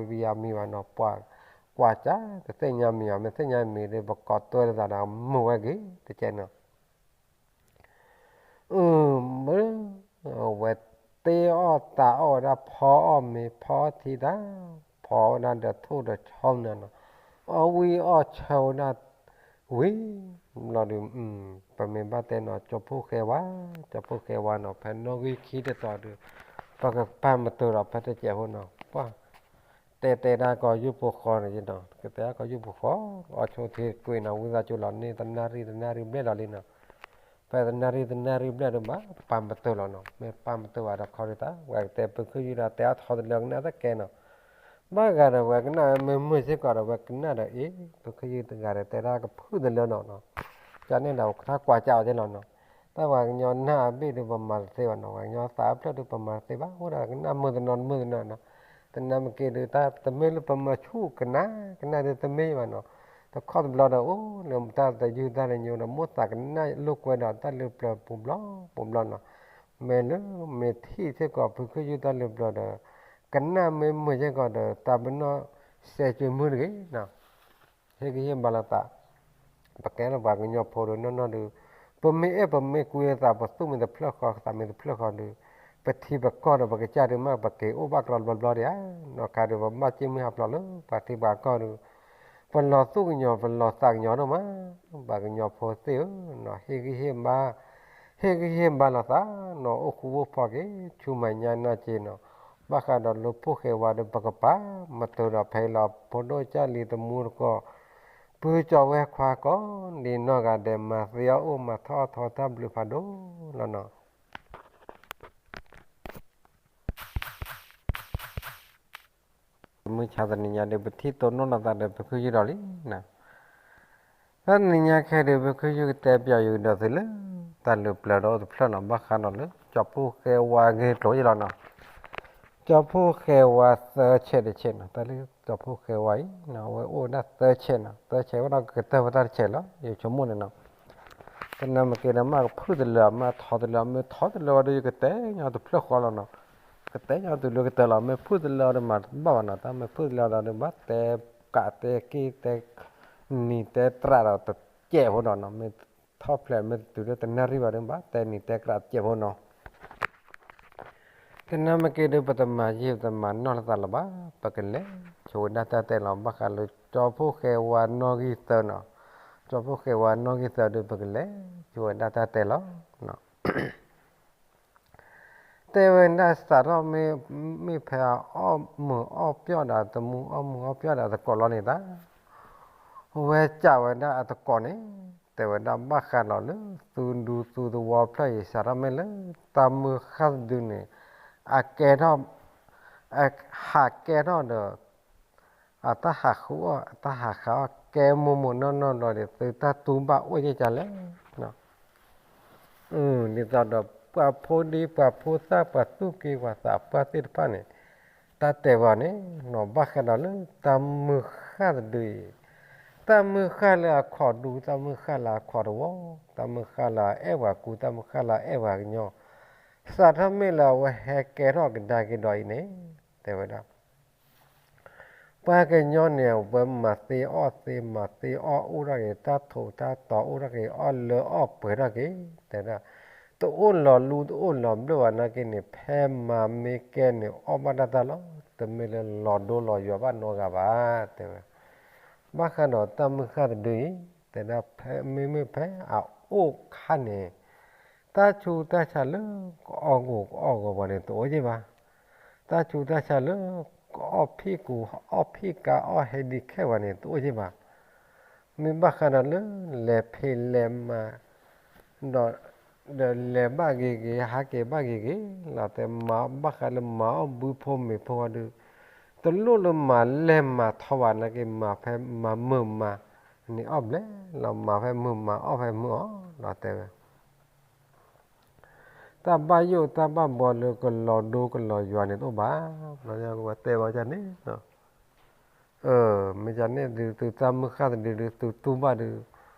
အီၤဒၣ်ဝဲတကိးယၤမံၤဘၣ်နီၤ, ပှၤကွၢ်ကၢ်တသ့ၣ်ညါမံၤဘၣ်, မ့ၢ်သ့ၣ်ညါမံၤဒီး ပကိးတွဲလိာ်သးဒီးမုာ်ဝဲဂ့ၤတကဲးနီၤ အၢ မ့ၢ် အဝဲတ့အီၣ်တၢ်အီၣ်ဝဲဒၣ်ဖီအီၣ်မ့ၤဖီထံတၢ်, ဖီဝဲဒၣ်ဒီးထိၣ်ဒီးဆီနၤနီၤ, အီၣ်ဝံၣ်အီၣ်ဆၢဝဲဒၣ်ဝံၤ ဘျီဒီး ပမ့ၢ်ဘၣ်တဲနီၤ ကၠီဖှိၣ်ဃဲဝါ, ကၠီဖှိၣ်ဃဲဝါနီၤ ဖဲနီၣ်ဂံၢ်ခံတတီၤဒီး ပကပာ်မတုာ်ဒီးဖဲတစဲးဖိနီၤ ပှၢ် တဲတဲဒၣ်ကီၢ်ယူၢ်ဖိဃီန့ၣ်နီၤ, ကတဲဒၣ်ကီၢ်ယူၢ်ဖိဃီ, အီၣ်ဆိထံကွံာ်နီၤ ဝံသးစူၤလီၤန့ၢ်တနၣ်ရံၣ်တနၣ်ရံၣ်ဘျဲၣ်လီၤလံနီၤ, ဖဲတနၣ်ရံၣ်တနၣ်ရံၣ်ဘျဲၣ်ဒီးဘၣ်ပာ်မတုာ်လီၤနီၤ, မ့ၢ်ပာ်မတုာ်ဘၣ်ဒီးခီဒုးတၢ် ဝဲကတဲပၢၤခုၣ်ယုၢ်ဒီးတဲအါထီၣ်တလၢကနၣ်သကဲနီၤ, ဘၣ်ဂၤဒီးဝဲကနၣ်ဝဲမုာ်မုာ်စ့ၢ်ကီးဒီးဝဲကနၣ်ဒီးအ့ၣ် ပၢၤခုၣ်ယုၢ်တဂၤဒီးတဲဒၣ်ကဖုၣ်တလၢနီၤနီၤ, ကန့ၣ်ဒီးတၢ်ကွၢ်ကၢ်အီၤက့လီၤနီၤ, တၢ်ပှၤကညီနၢ်အဘ့ၣ်ဒီးပမၤတသ့ဘၣ်နီၤ, ပှၤကညီသးအဖျၢၣ်ဒီးပမၤတသ့ဘၣ်, အိၣ်ဒၣ်ကနၣ်မုာ်တနီၤတမုာ်တနီၤနီၤ, တနၢ်မ့ၢ်က့ၤဒီးတၢ်တမ့ၢ်လၢပမၤဆူၣ်ကနၣ် ကနၣ်ဒီးတမ့ၢ်ဘၣ်နီၤ, တခီတဘျီဒီး အိၣ်လၢတၢ်တယုၢ်တၢ်တညိဒီး မိၣ်သးကနၣ်လိာ်ကွဲဒီးတၢ်လၢပျၢၤပူၤဘျီပူၤဘျီနီၤ, မ့ၢ်လၢမ့ၢ်ထံၣ်စ့ၢ်ကီးပၢၤခုၣ်ယုၢ်တၢ်လၢပျၢၤဒီး ကနၣ်မ့ၢ်မုာ်စ့ၢ်ကီးဒီး တၢ်ပနီၣ်စဲးကွံာ်မုၢ်တဂ့ၤနီၤ ဟ့ၣ်ဂံၢ်ဟ့ၣ်ဘါလိာ်သး, ပကဲလၢပှၤကညီဖိဒီးနီၢ်နီၢ်ဒီး ပမ့ၢ်အဲၣ်ပမ့ၢ်ကွံလိာ်သး ပသူၣ်မ့ၢ်တဖျၢၣ်ဃီ သးမ့ၢ်တဖျၢၣ်ဃီဒီး ပထံပကီၢ်ဒီးပကစၢ်ဒုးမး ပက့ၤအိၣ်ဘၣ်ကျီဘျီဘျီဒံးဧါ, နီၢ်ခါဒီးပဘၣ်စ့ၢ်မုၢ်ဟးဖျိးလၢပှၤထံပှၤကီၢ်ဒီး ပလီၤသူၣ်ကညီၤပလီၤသးကညီၤဒိၣ်မး, ပှၤကညီဖိသ့ၣ်ဧၢ, ဟ့ၣ်ဂံၢ်ဟ့ၣ်ဘါ ဟ့ၣ်ဂံၢ်ဟ့ၣ်ဘါလိာ်သးနီၤ, အိၣ်ဃူအိၣ်ဖိးက့ၤ ဆူမဲာ်ညါနၢ်က့နီၤ, ဘၣ်ဃးဒီးလၢဖှိၣ်ဃဲဝါဒီး ပကပာ်မတုာ်ဒီးဖဲအံၤလီၤ, ဖိဒိၣ်ကၢ်လံၤသမူတကီၢ် ပုၢ်ကၠီဝဲခွါကိးဒံးနီၢ်ဂၤဒဲး မၤသ့အီၣ်အိၣ်မၤထီၣ်အီၣ်ထီတၢ်ဘျုးဖးဒိၣ်လီၤနီၤ. မုၢ်ဆါတနံၤညါဒီး ပထံၣ်တိၢ်နီၣ်လိာ်သးဒီး ပခုယုၢ်ဒီးလံနီၤ. တနံၤညါခဲဒုး ပခုယူၢ်ကတဲပၠးယုၢ်ဒီးသုလၢ တၢ်လုၢ်ပျၢၤဒီးအိၣ်တဖျၢၣ်နီၤ ဘၣ်ဃးဒီးလၢ ကၠီဖှိၣ်ဃဲဝါဂ့ၢ်ကျိၤယလီၤနီၤ. ကၠီဖှိၣ်ဃဲဝါသၢဆဲးတဆဲးနီၤ တၢ်လၢကၠီဖှိၣ်ဃဲဝါအံၤနီၤ အဝဲအိၣ်ဝဲဒၣ်သၢဆဲးနီၤ သၢဆဲးဝဲဒီးကတၢၢ်ဝဲတၢ်တဆဲးလီၤ ယဆိကမိၣ်န့ၣ်နီၤ. တနၤမ့ၢ်က့ၤဒီးမ့ၢ်ကဖုၣ်တလၢာ် မ့ၢ်ထီတလၢာ် မ့ၢ်ထီတလၢာ်ဝဲဒီး ယကတဲညီတဖျၢၣ်ဃီလီၤနီၤ. ကတဲညီတုၤလၢကတၢၢ်လီၤ မ့ၢ်ဖုၣ်တလၢာ်ဒီးမၤတဘၣ်ဘၣ်နီၤ တၢ်မ့ၢ်ဖုၣ်တလၢာ်ဒီး ဘၣ်တဲကးတဲက့ၤတဲ နံၤတဲတြးဒီးတစဲးဖိဒီးနီၤ မ့ၢ်ထီၣ်ဖျဲးမ့ၢ်တုၤလၢတနၣ်ရံၣ်ဘၣ်ဒီး ဘၣ်တဲနံၤတဲတြးတစဲးဖိနီၤ. တနၤမ့ၢ်က့ၤဒီး ပတမၤယံာ် ပတမၤနီၢ်လၢသးလၢၤဘၣ် ပကလဲၤဆိဝဲဒၣ်တၢ်တဲလီၤ ဘၣ်ဃးလၢကၠီဖှိၣ်ဃဲဝါနီၣ်ဂံၢ်သၢနီၤ. ကၠီဖှိၣ်ဃဲဝါနီၣ်ဂံၢ်သၢဒီး ပကလဲၤဆိဝဲဒၣ်တၢ်တဲလီၤ တဲဝဲဒၣ်စးထီၣ်မ့ၢ်ဖဲအအီၣ်မုာ်အီၣ်ပျီၢ်ဒီးအသမူ အီၣ်မုာ်အီၣ်ပျီၢ်ဒီးအသကိးလီၤန့ၣ်တၢ် ဝဲစံးဝဲဒၣ်အသကိးန့ၣ် တဲဝဲဒၣ်ဘၣ်ဃးဒီးလၢ သုဒူသုသဝီဖျၢၣ်အံၤ စးထီၣ်မ့ၢ်လၢ တၢ်မုၢ်ဃၢ်တဒုန့ၣ် အကဲထီၣ် ဟးကဲထီၣ်ဒီး အတၢ်ဟးဃုအီၣ် အတၢ်ဟးဃုအီၣ် ကဲမိၢ်မိၢ်နီၢ်နီၢ်ဘျီဒီး သုတၢ်တူၢ်ဘၣ်အိၣ်ယဲၢ်ကလဲၣ် ဒ်သိးဒီး ပှၤဖိဒံပှၤဖိသၣ် ပှၤသူၣ်က့ပှၤသးပှၢ်သ့ၣ်တဖၣ်န့ၣ် တၢ်တဲဝဲန့ၣ်နီၤ ဘၣ်ဃးဒီးလၢတၢ်မုၢ်ဃၢ်တဒုအံၤ တၢ်မုၢ်ဃၢ်လၢအခီၣ်ဒူ တၢ်မုၢ်ဃၢ်လၢအခီၣ်တဝီ တၢ်မုၢ်ဃၢ်လၢအအဲၣ်ပှၤကူ တၢ်မုၢ်ဃၢ်လၢအအဲၣ်ပှၤကညီ စးထီၣ်မ့ၢ်လၢအဝဲဟဲကဲထီၣ်ကဒါက့ၤဒီးအံၤန့ၣ် တဲဝဲဒၣ် ပှၤကညီန့ၣ် အဝဲမၤသ့အီၣ်သ့ မၤသ့အီၣ်အိၣ်ထီၣ်က့ၤ တၢ်ထိးတၢ်တီၤအိၣ်ထီၣ်က့ၤ အီၣ်လၢအီၣ်ပှဲၤထီၣ်က့ၤ တဲဒၣ် တအိၣ်လီၤလူတအိၣ်လီၤဘျၢၣ်ဘၣ်နာ်က့န့ၣ် ဖဲမၤမ့ၢ်ကဲန့ၣ် အီၣ်ဘၣ်တၢ်တၢ်လီၤ တမ့ၢ်လၢလီၤဒိလီၤယွၤဘၣ်နီတဂၤဘၣ် တဲဝဲ ဘၣ်ဃးဒီးတၢ်မုၢ်ဃၢ်တဒုအံၤ တဲဒၣ်ဖဲမ့မ့ၢ်ဖဲအအိၣ်ခါန့ၣ် တၢ်ဆူးတၢ်ဆါလၢကအီၣ်ဂီၤကအီၣ်ဂီၤပှၤန့ၣ် တအိၣ်က့ၤဘၣ်. တၢ်ဆူးတၢ်ဆါလၢကအီၣ်ဖံးကူ အီၣ်ဖံးကါ အီၣ်ဟဲဒံးခဲပှၤန့ၣ် တအိၣ်က့ၤဘၣ်. မ့ၢ်ဘၣ်ဃးဒီးလၢလဲၤဖံးလဲၤမၤ ဒီး ဒီးလဲၤဘၣ်ဂ့ၤဂ့ၤ ဟးက့ၤဘၣ်ဂ့ၤဂ့ၤ လီၤတဲမၤဘၣ်ဃးလၢမၤအီၣ်ဘုဖိမ့ၤဖိဝဲဒုး တလိၣ်လၢမၤလဲၢ်မၤထီဘၣ်နာ်က့ မၤဖဲမၤမုာ်မၤ န့ၢ်အီၣ်ဘျဲၣ်လီၤ မၤဖဲမုာ်မၤအီၣ်ဖဲမုာ်အီၤ လီၤတဲဝဲ တၢ်ဘၣ်ယိၣ်တၢ်ဘၣ်ဘှီလၢကလီၤဒိကလီၤယွၤန့ၣ်တအိၣ်ဘၣ်. ဘျီညါကတဲဘၣ်န့ၣ် မ့ၢ်န့ၣ်ဒုး သုတၢ်မုၢ်ဃၢ်တဒုဒုး သုတူၢ်ဘၣ်ဒုး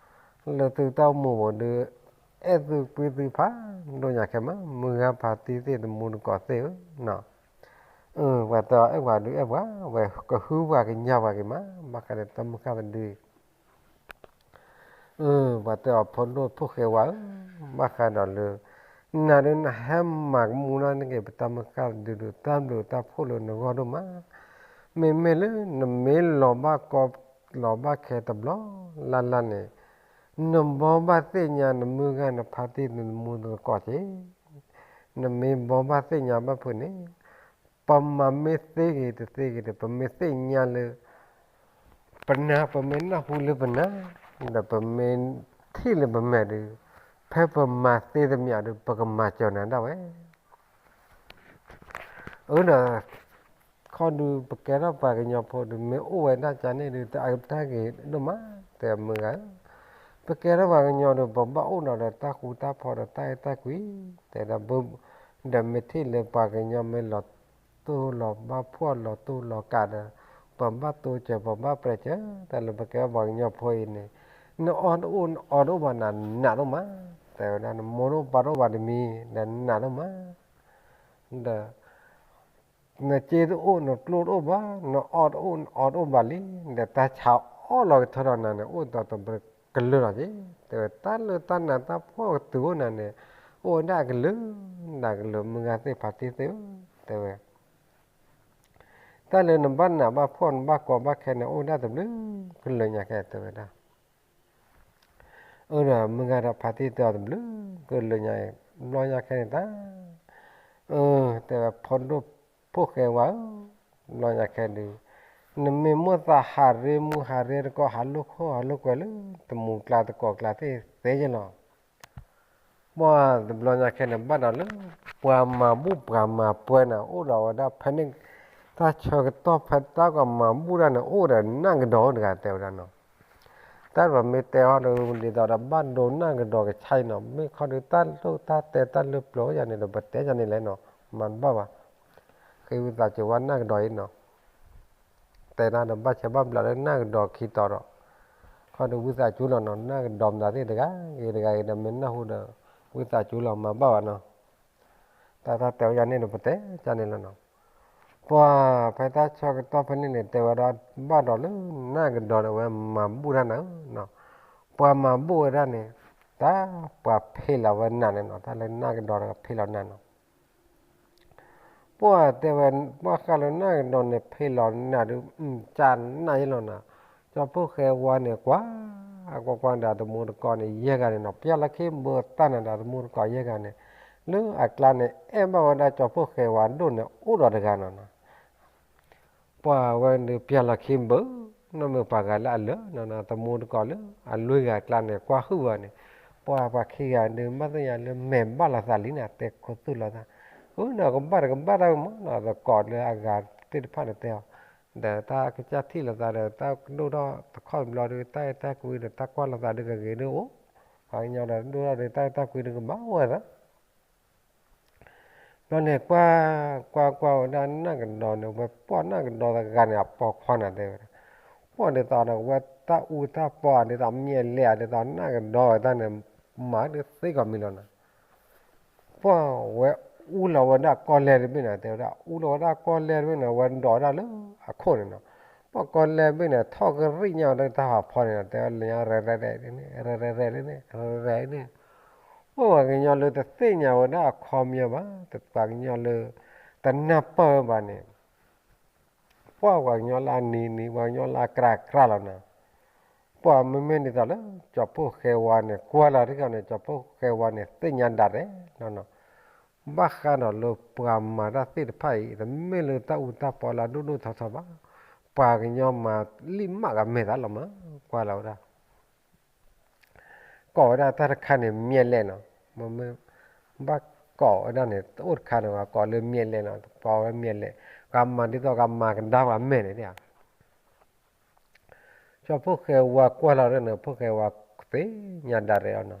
လၢသုတၢ်အိၣ်မူပူၤဒုး အဲၣ်သုကွံသုဖးဒိၣ်ညါခဲမး မုၢ်ဂၤဖါတံၢ်သ့ၣ်သမူသကိးသ့ၣ်ဧၢ ပှၤတအဲၣ်ပှၤဒုးအဲၣ်ပှၤ ဝဲကဟုပှၤကညးပှၤက့ၤမး ဘၣ်ဃးဒီးတၢ်မုၢ်ဃၢ်တဒု ပှၤတဲအီၤဖိဒိၣ်ဖိၣ်ဃဲဝါဧၢ, ဘၣ်ဃးဒီးလၢ နၤဒုးနဟဲမၤကမူၣ်နီၢ်န့ၣ်က့ၤ ပတၢ်မုၢ်ဃၢ်တဒုဒုး တၢ်ဘျုးတၢ်ဖှိၣ်လၢနဂီၢ်ဒိၣ်မး, မ့မ့ၢ်လၢနမ့ၢ်လီၤဘၣ်ကီလီၤဘၣ်ခဲတဘျီလၢ်လၢ်န့ၣ်, နဘီဘၣ်သ့ၣ်ညါနမုၢ်ဂၤနဖါတံၢ်နမူသကိးက့ၤ, နမ့ၢ်ဘီဘၣ်သ့ၣ်ညါဘၣ်ဖုးန့ၣ်, ပမၤမ့ၢ်သ့ဂ့ၤတသ့ဂ့ၤဒီး ပမ့ၢ်သ့ၣ်ညါလၢ ပနၢ် ပမ့ၢ်နၢ်ဟူလၢပနၢ်, ဒီးပမ့ၢ်ထံၣ်လၢပမဲာ်ဒုး, ဖဲပမၤသ့တမံၤဒီး ပကမၤစၢၤနၤဒၣ်ဝဲ အၢဒီး ခီဒုးပကဲထီၣ်ပှၤကညီဖိဒုး မ့ၢ်အိၣ်ဝဲဒၣ်ကန့ၣ်ဒုး တအုးတၢ်ဂ့ၤဒိၣ်မး, တဲမုၢ်ဂၤဧၢ, ပကဲထီၣ်ပှၤကညီဒီး ပဘၣ်အိၣ်ဒီးတၢ်ဃူတၢ်ဖိးဒီးတၢ်အဲၣ်တၢ်ကွံ, တဲဒၣ် ဒီးမ့ၢ်ထံၣ်လၢပှၤကညီမ့ၢ်လီၤတိၢ်လီၤဘၣ်ဖှီၣ်လီၤတိၢ်လီၤကးဒီး ပဘၣ်တိစၢၤပဘၣ်ပြဲးစၢၤ, တၢ်လၢပကဲထီၣ်ပှၤကညီဖိအံၤန့ၣ်, နအီၣ်တအိၣ်နအီတအိၣ်ဘၣ်နၤနးဒိၣ်မး, တဲဝဲဒၣ် နမိၢ်တအိၣ်ပၢ်တအိၣ်ဘၣ်တမံၤ ဒီးနးဒိၣ်မး ဒီး နစ့တအိၣ်နကျိတအိၣ်ဘၣ်, နအီၣ်တအိၣ်နအီတအိၣ်ဘၣ်လံ, ဒီးတၢ်ဆါအီၣ်လီၤကထၢထီၣ်နၤန့ၣ် အိၣ်ဒီးတကလုာ်လီၤက့ၤ, တဲဝဲ တၢ်လၢတၢ်နးတၢ်ဖှီၣ်ကတုၤအိၣ်နၤန့ၣ်, အိၣ်ဝဲဒၣ်အကလုာ်, နကလုာ်မုၢ်ဂၤသ့ၣ်ဖါတံၢ်သ့ၣ်ဧၢ, တဲဝဲ တၢ်လၢနဘၣ်နးဘၣ်ဖှီၣ်နဘၣ်ကီဘၣ်ခဲန့ၣ် အိၣ်ဝဲဒၣ်တဘျုးကလုာ်ညါခဲ တဲဝဲဒၣ် အၢဒီးမုၢ်ဂၤဒီးဖါတံၢ်တဲအီၤတဘျုးကလုာ်ညါအံၤ, ဘျီညါခဲန့ၣ်တၢ်, အၢ တဲဝဲ ဖိဒိၣ်ဖိၣ်ဃဲဝါဧၢ, ဘျီညါခဲဒုး, နမ့ၢ်မိၣ်သးဟးရ့မူဟးရ့တကီၢ် ဟးလိာ်ခိၣ်ဟးလိာ်ကွဲလၢ တမူကျါတကိးကျါသ့ၣ်သ့ယဲလီၤ. ပှၤတဘျီညါခဲန့ၣ် ဘၣ်ဒီးလၢ ပှၤမၤဘူၣ်ပှၤမၤပှဲၤန့ၣ် အိၣ်ဒီးဝဲဒၣ်ဖဲန့ၣ်, တၢ်ဆၢကတီၢ်ဖဲတၢ်ကမၤဘူၣ်တၢ်န့ၣ် အိၣ်ဒီးနးကဒီးတဂၤတဲဝဲဒၣ်နီၤ, တၢ်ပမ့ၢ်တဲအီၤဒီး ဒ်သိးဒီးဘၣ်ဒိနၢ်ကဒီးကဆါအံၤနီၤ, မ့ၢ်ခီဒုးတၢ်လိၣ်တၢ်တဲတၢ်လၢပျၢၤယၤန့ၣ်ဒီး ပတဲယၤန့ၣ်လဲၣ်နီၤ, မၤတဘၣ်ဘၣ်. ဃ့ဝံသးစူၤဝဲနၢ်ကဒီးအံၤနီၤ, တဲတၢ်ဒီးဘၣ်ဆဲးဘၣ်ဘျးလၢနၢ်ကဒီးခံတီၤဒီး, ခီဒုးဝံသးစူၤလီၤနီၤ, နၢ်ကဒီးမတၤသ့ၣ်တဂၤဂ့ၤတဂၤဂ့ၤဒီး မ့ၢ်နၢ်ဟူဒီး ဝံသးစူၤလီၤ မၤဘၣ်ဘၣ်နီၤ. တၢ်တၢ်တဲဝဲယၤန့ၣ်ဒီး ပတဲယၤန့ၣ်လီၤနီၤ. ပှၤဖဲတၢ်ဆၢကတီၢ်ဖဲန့ၣ်န့ၣ် တဲဝဲဒၣ် ဘၣ်ဒီးလၢနၢ်ကဒီးဒီးဝဲမၤဘူၣ်တၢ်နၤဧၢနီၤ, ပှၤမၤဘူၣ်ဝဲဒၣ်န့ၣ်, တၢ်ပှၤဖ့လီၤဝဲနၤန့ၣ်နီၤ, တၢ်လၢနၢ်ကဒီးဒီးကဖ့လီၤနၤနီၤ. ပှၤတဲဝဲ, ဘၣ်ဃးလၢနၢ်ကဒီးန့ၣ် ဖ့လီၤနၤဒုး ကနၣ်ယဲလီၤနၤ. ကၠီဖှိၣ်ဃဲဝါန့ၣ် ကွၢ်, ကွၢ်ကွၢ်ဒီးအသမူတကိးန့ၣ် ယဲၢ်ဂၤန့ၣ်နီၤ, ပျၢ်လီၤခ့ဘၢတၢ်နၤဒီးအသမူတကိးယဲၢ်ဂၤန့ၣ်, လၢအကျါန့ၣ် အဲၣ်ဘၣ်ဝဲဒၣ်ကၠီဖှိၣ်ဃဲဝါဒိၣ်န့ၣ် အိၣ်ဒီးတဂၤနီၤနီၤ. ပှၤဝဲဒုးပျၢ်လီၤခ့ဘၢ, နီၢ်မ့ၢ်ပှၤဂၤလၢအလၢာ်နီၤနီၤ, သမူတကိးလၢအလွံၢ်ဂၤအကျါန့ၣ် ကွၢ်ဟုၣ်ဝဲန့ၣ်, ပှၤပှၤခံဂၤဒုး ဘၣ်သ့ၣ်ညါလၢမဲာ်ဘၣ်လိာ်သးလံန့ၣ် တဲခူသူၣ်လိာ်သး, ဃုနီၤ ကဘၣ်တကဘၣ်တၢ်မးနီၤ, သကိးလၢအဂၤသ့ၣ်တဖၣ်န့ၣ်တဲအီၤ, ဒီးတၢ်ကစၢ်ထံၣ်လိာ်သးဒီး တၢ်ကဒိၣ်ထီၣ်တခီတဘျီဒီး တၢ်အဲၣ်တၢ်ကွံဒီး တၢ်ကွၢ်လိာ်သးဒုးကဂ့ၤဒုးအိၣ်, ပှၤကညီဒီးဒိၣ်ထီၣ်ဒီး တၢ်အဲၣ်တၢ်ကွံဒုးကဘၣ်အိၣ်ဝဲသး ဘျီန့ၣ် ကွၢ်, ကွၢ်ကွၢ်ဝဲဒၣ်နၢ်ကဒီးန့ၣ် ဝဲပှၢ်နၢ်ကဒီးတဂၤန့ၣ် အပိာ်ခွါန့ၣ်တဲဝဲဒၣ်, ပှၢ်ဒ်သိးဒီး ဝဲတၢ်အူတၢ်ပီဒ်သိးမ့ၢ်အလဲၣ် ဒ်သိးနၢ်ကဒီးဝဲတၢ်န့ၣ် မၤဒုးသ့ကီးမံၤလီၤနီၤ. ပှၢ်ဝဲအူလီၤဝဲဒၣ်ကီၢ်လဲၢ်တဘ့ၣ်န့ၣ် တဲဝဲဒၣ် အူလီၤဝဲဒၣ်ကီၢ်လဲၢ်တဘ့ၣ်န့ၣ် ဝဲဒိးဝဲဒၣ်လၢအခိၣ်န့ၣ်နီၤ. ပှၢ်ကီၢ်လဲၢ်ဘ့ၣ်န့ၣ် ထီၣ်ကရံၣ်ညါဝဲဒၣ်တၢ်ဖးဖီန့ၣ် တဲဝဲလၢညါ ရဲၣ်ရဲၣ်န့ၣ် ရဲၣ်ရဲၣ်န့ၣ် ရဲၣ်ရဲၣ်န့ၣ် ပှၢ်ပှၤကညီလၢတသ့ၣ်ညါဝဲဒၣ်အခီပညီဘၣ်, ပှၤကညီလၢတနၢ်ပၢၢ်ဘၣ်န့ၣ် ပှၢ်ပှၤကညီလၢအနံၤနံၤ ပှၤကညီလၢအကြၢးကြၢးလီၤနီၤ. ပှၢ်မ့မ့ၢ်ဒ်သိးလၢ ကၠီဖှိၣ်ဃဲဝါန့ၣ် ကွၢ်လီၤတခီန့ၣ် ကၠီဖှိၣ်ဃဲဝါန့ၣ် သ့ၣ်ညါဒၣ်ရဲၣ်လီၤနီၤ. ဘၣ်ဃးဒီးလၢပှၤမၤတၢ်သ့ၣ်တဖၣ်အံၤ တမ့ၢ်လၢတၢ်အူတၢ်ပီလၢအဒိၣ်ဒိၣ်ထီထီဘၣ်, ပှၤကညီမၤလံၣ်မးကမဲာ်သးလီၤမး, ကွၢ်လီၤဝဲဒၣ် ကိးဝဲဒၣ်တၢ်တခါန့ၣ် မျက်လည်နီၤ, မ့ၢ်ဘၣ်ကိးဝဲဒၣ်န့ၣ် တအိၣ်တခါန့ၣ် ပှၤကိးလၢ မျက်လည်နီၤ, ပှၤဝဲ မျက်လည်, ပှၤမၤဒ်သိးပှၤမၤကဒါပှၤမဲာ်န့ၣ်ဧါ. ကၠီဖှိၣ်ဃဲဝါကွၢ်လီၤန့ၣ် ဖှိၣ်ဃဲဝါသ့ၣ်ညါဒၣ်ရဲၣ်အီၤနီၤ,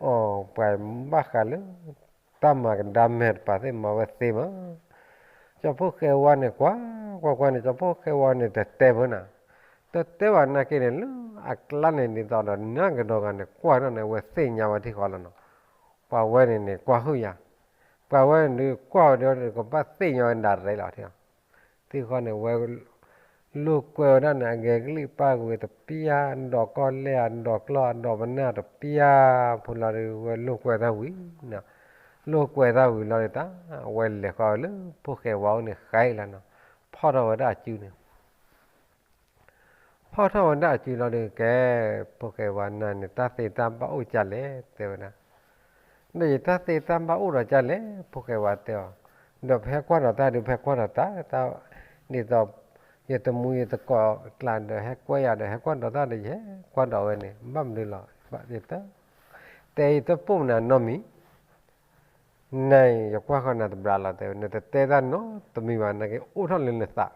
အိ ပှၤဘၣ်ဃးလၢ တၢ်မၤကဒါမဲာ်တပၤသ့ၣ်မၤဝဲသ့မး. ကၠီဖှိၣ်ဃဲဝါန့ၣ် ကွၢ်ကွၢ်ကွၢ်န့ၣ် ကၠီဖှိၣ်ဃဲဝါန့ၣ် တတဲဘၣ်နၤ, တတဲဘၣ်နာ်က့န့ၣ် လၢအကျါန့ၣ် ဒ်သိးဒီးနၢ်ကဒီးဂၤန့ၣ် ကွၢ်ထီၣ်န့ၣ် အဝဲသ့ၣ်ညါဝဲထံဃီလီၤနီၤ. ပှၤဝဲန့ၣ်န့ၣ် ကွၢ်ဟုၣ်ယၤ, ပှၤဝဲန့ၣ်ဒုးကွၢ်ဝဲဒီး ကဘၣ်သ့ၣ်ညါဝဲဒၣ်ရဲၣ်လီၤ. ထံဃီန့ၣ် ဝဲလိာ်ကွဲဝဲဒၣ်န့ၣ် အဂဲၤကလံၣ်ပၢ်ကွံာ်တပျၢ်, ဒိးကီၢ်လဲၢ် အဒိးကျီၢ် အဒိးပနၢ်တပျၢ်, ဖိလီၤဒီး ဝဲလိာ်ကွဲတၢ်ဝံၤ, လိာ်ကွဲတၢ်ဝံၤလီၤဒီး တၢ်ဝဲလဲၤဃီၤဝဲလၢ ဖှိၣ်ဃဲဝါအိၣ်န့ၣ် ဃဲလီၤနီၤ, ဖီၣ်ထီၣ်ဝဲဒၣ်အစုန့ၣ် ဖီၣ်ထီၣ်ဝဲဒၣ်အစုလီၤဒီး ကဲ, ဖှိၣ်ဃဲဝါနၤန့ၣ် တၢ်သ့တၢ်ဘၣ်အိၣ်ကလဲၣ် တဲဝဲဒၣ်. ဒီးယတၢ်သ့တၢ်ဘၣ်အိၣ်ဒီးကလဲၣ် ဖှိၣ်ဃဲဝါတဲအီၤ, ဒီးပဟဲကွၢ်ဒီးတၢ်ဒီး ပဟဲကွၢ်ဒီးတၢ်, ဒ်သိး ယတမူယတကိးအကျါဒီး ဟဲကွဲယၤဒီး ဟဲကွၢ်ဒီးတၢ်ဒီး ယဟဲကွၢ်ဒီးဝဲန့ၣ် ဘၣ်မနုၤလီၤ, ယတ တဲယတပိာ်မနုၤနီတမံၤ, နၤအံၤ ယကွၢ်ဃီၤနၤတဘျီလီၤ တဲဝဲ, နတတဲတၢ်နီတမံၤဘၣ် နာ်က့အိၣ်ထီၣ်လၢနသး,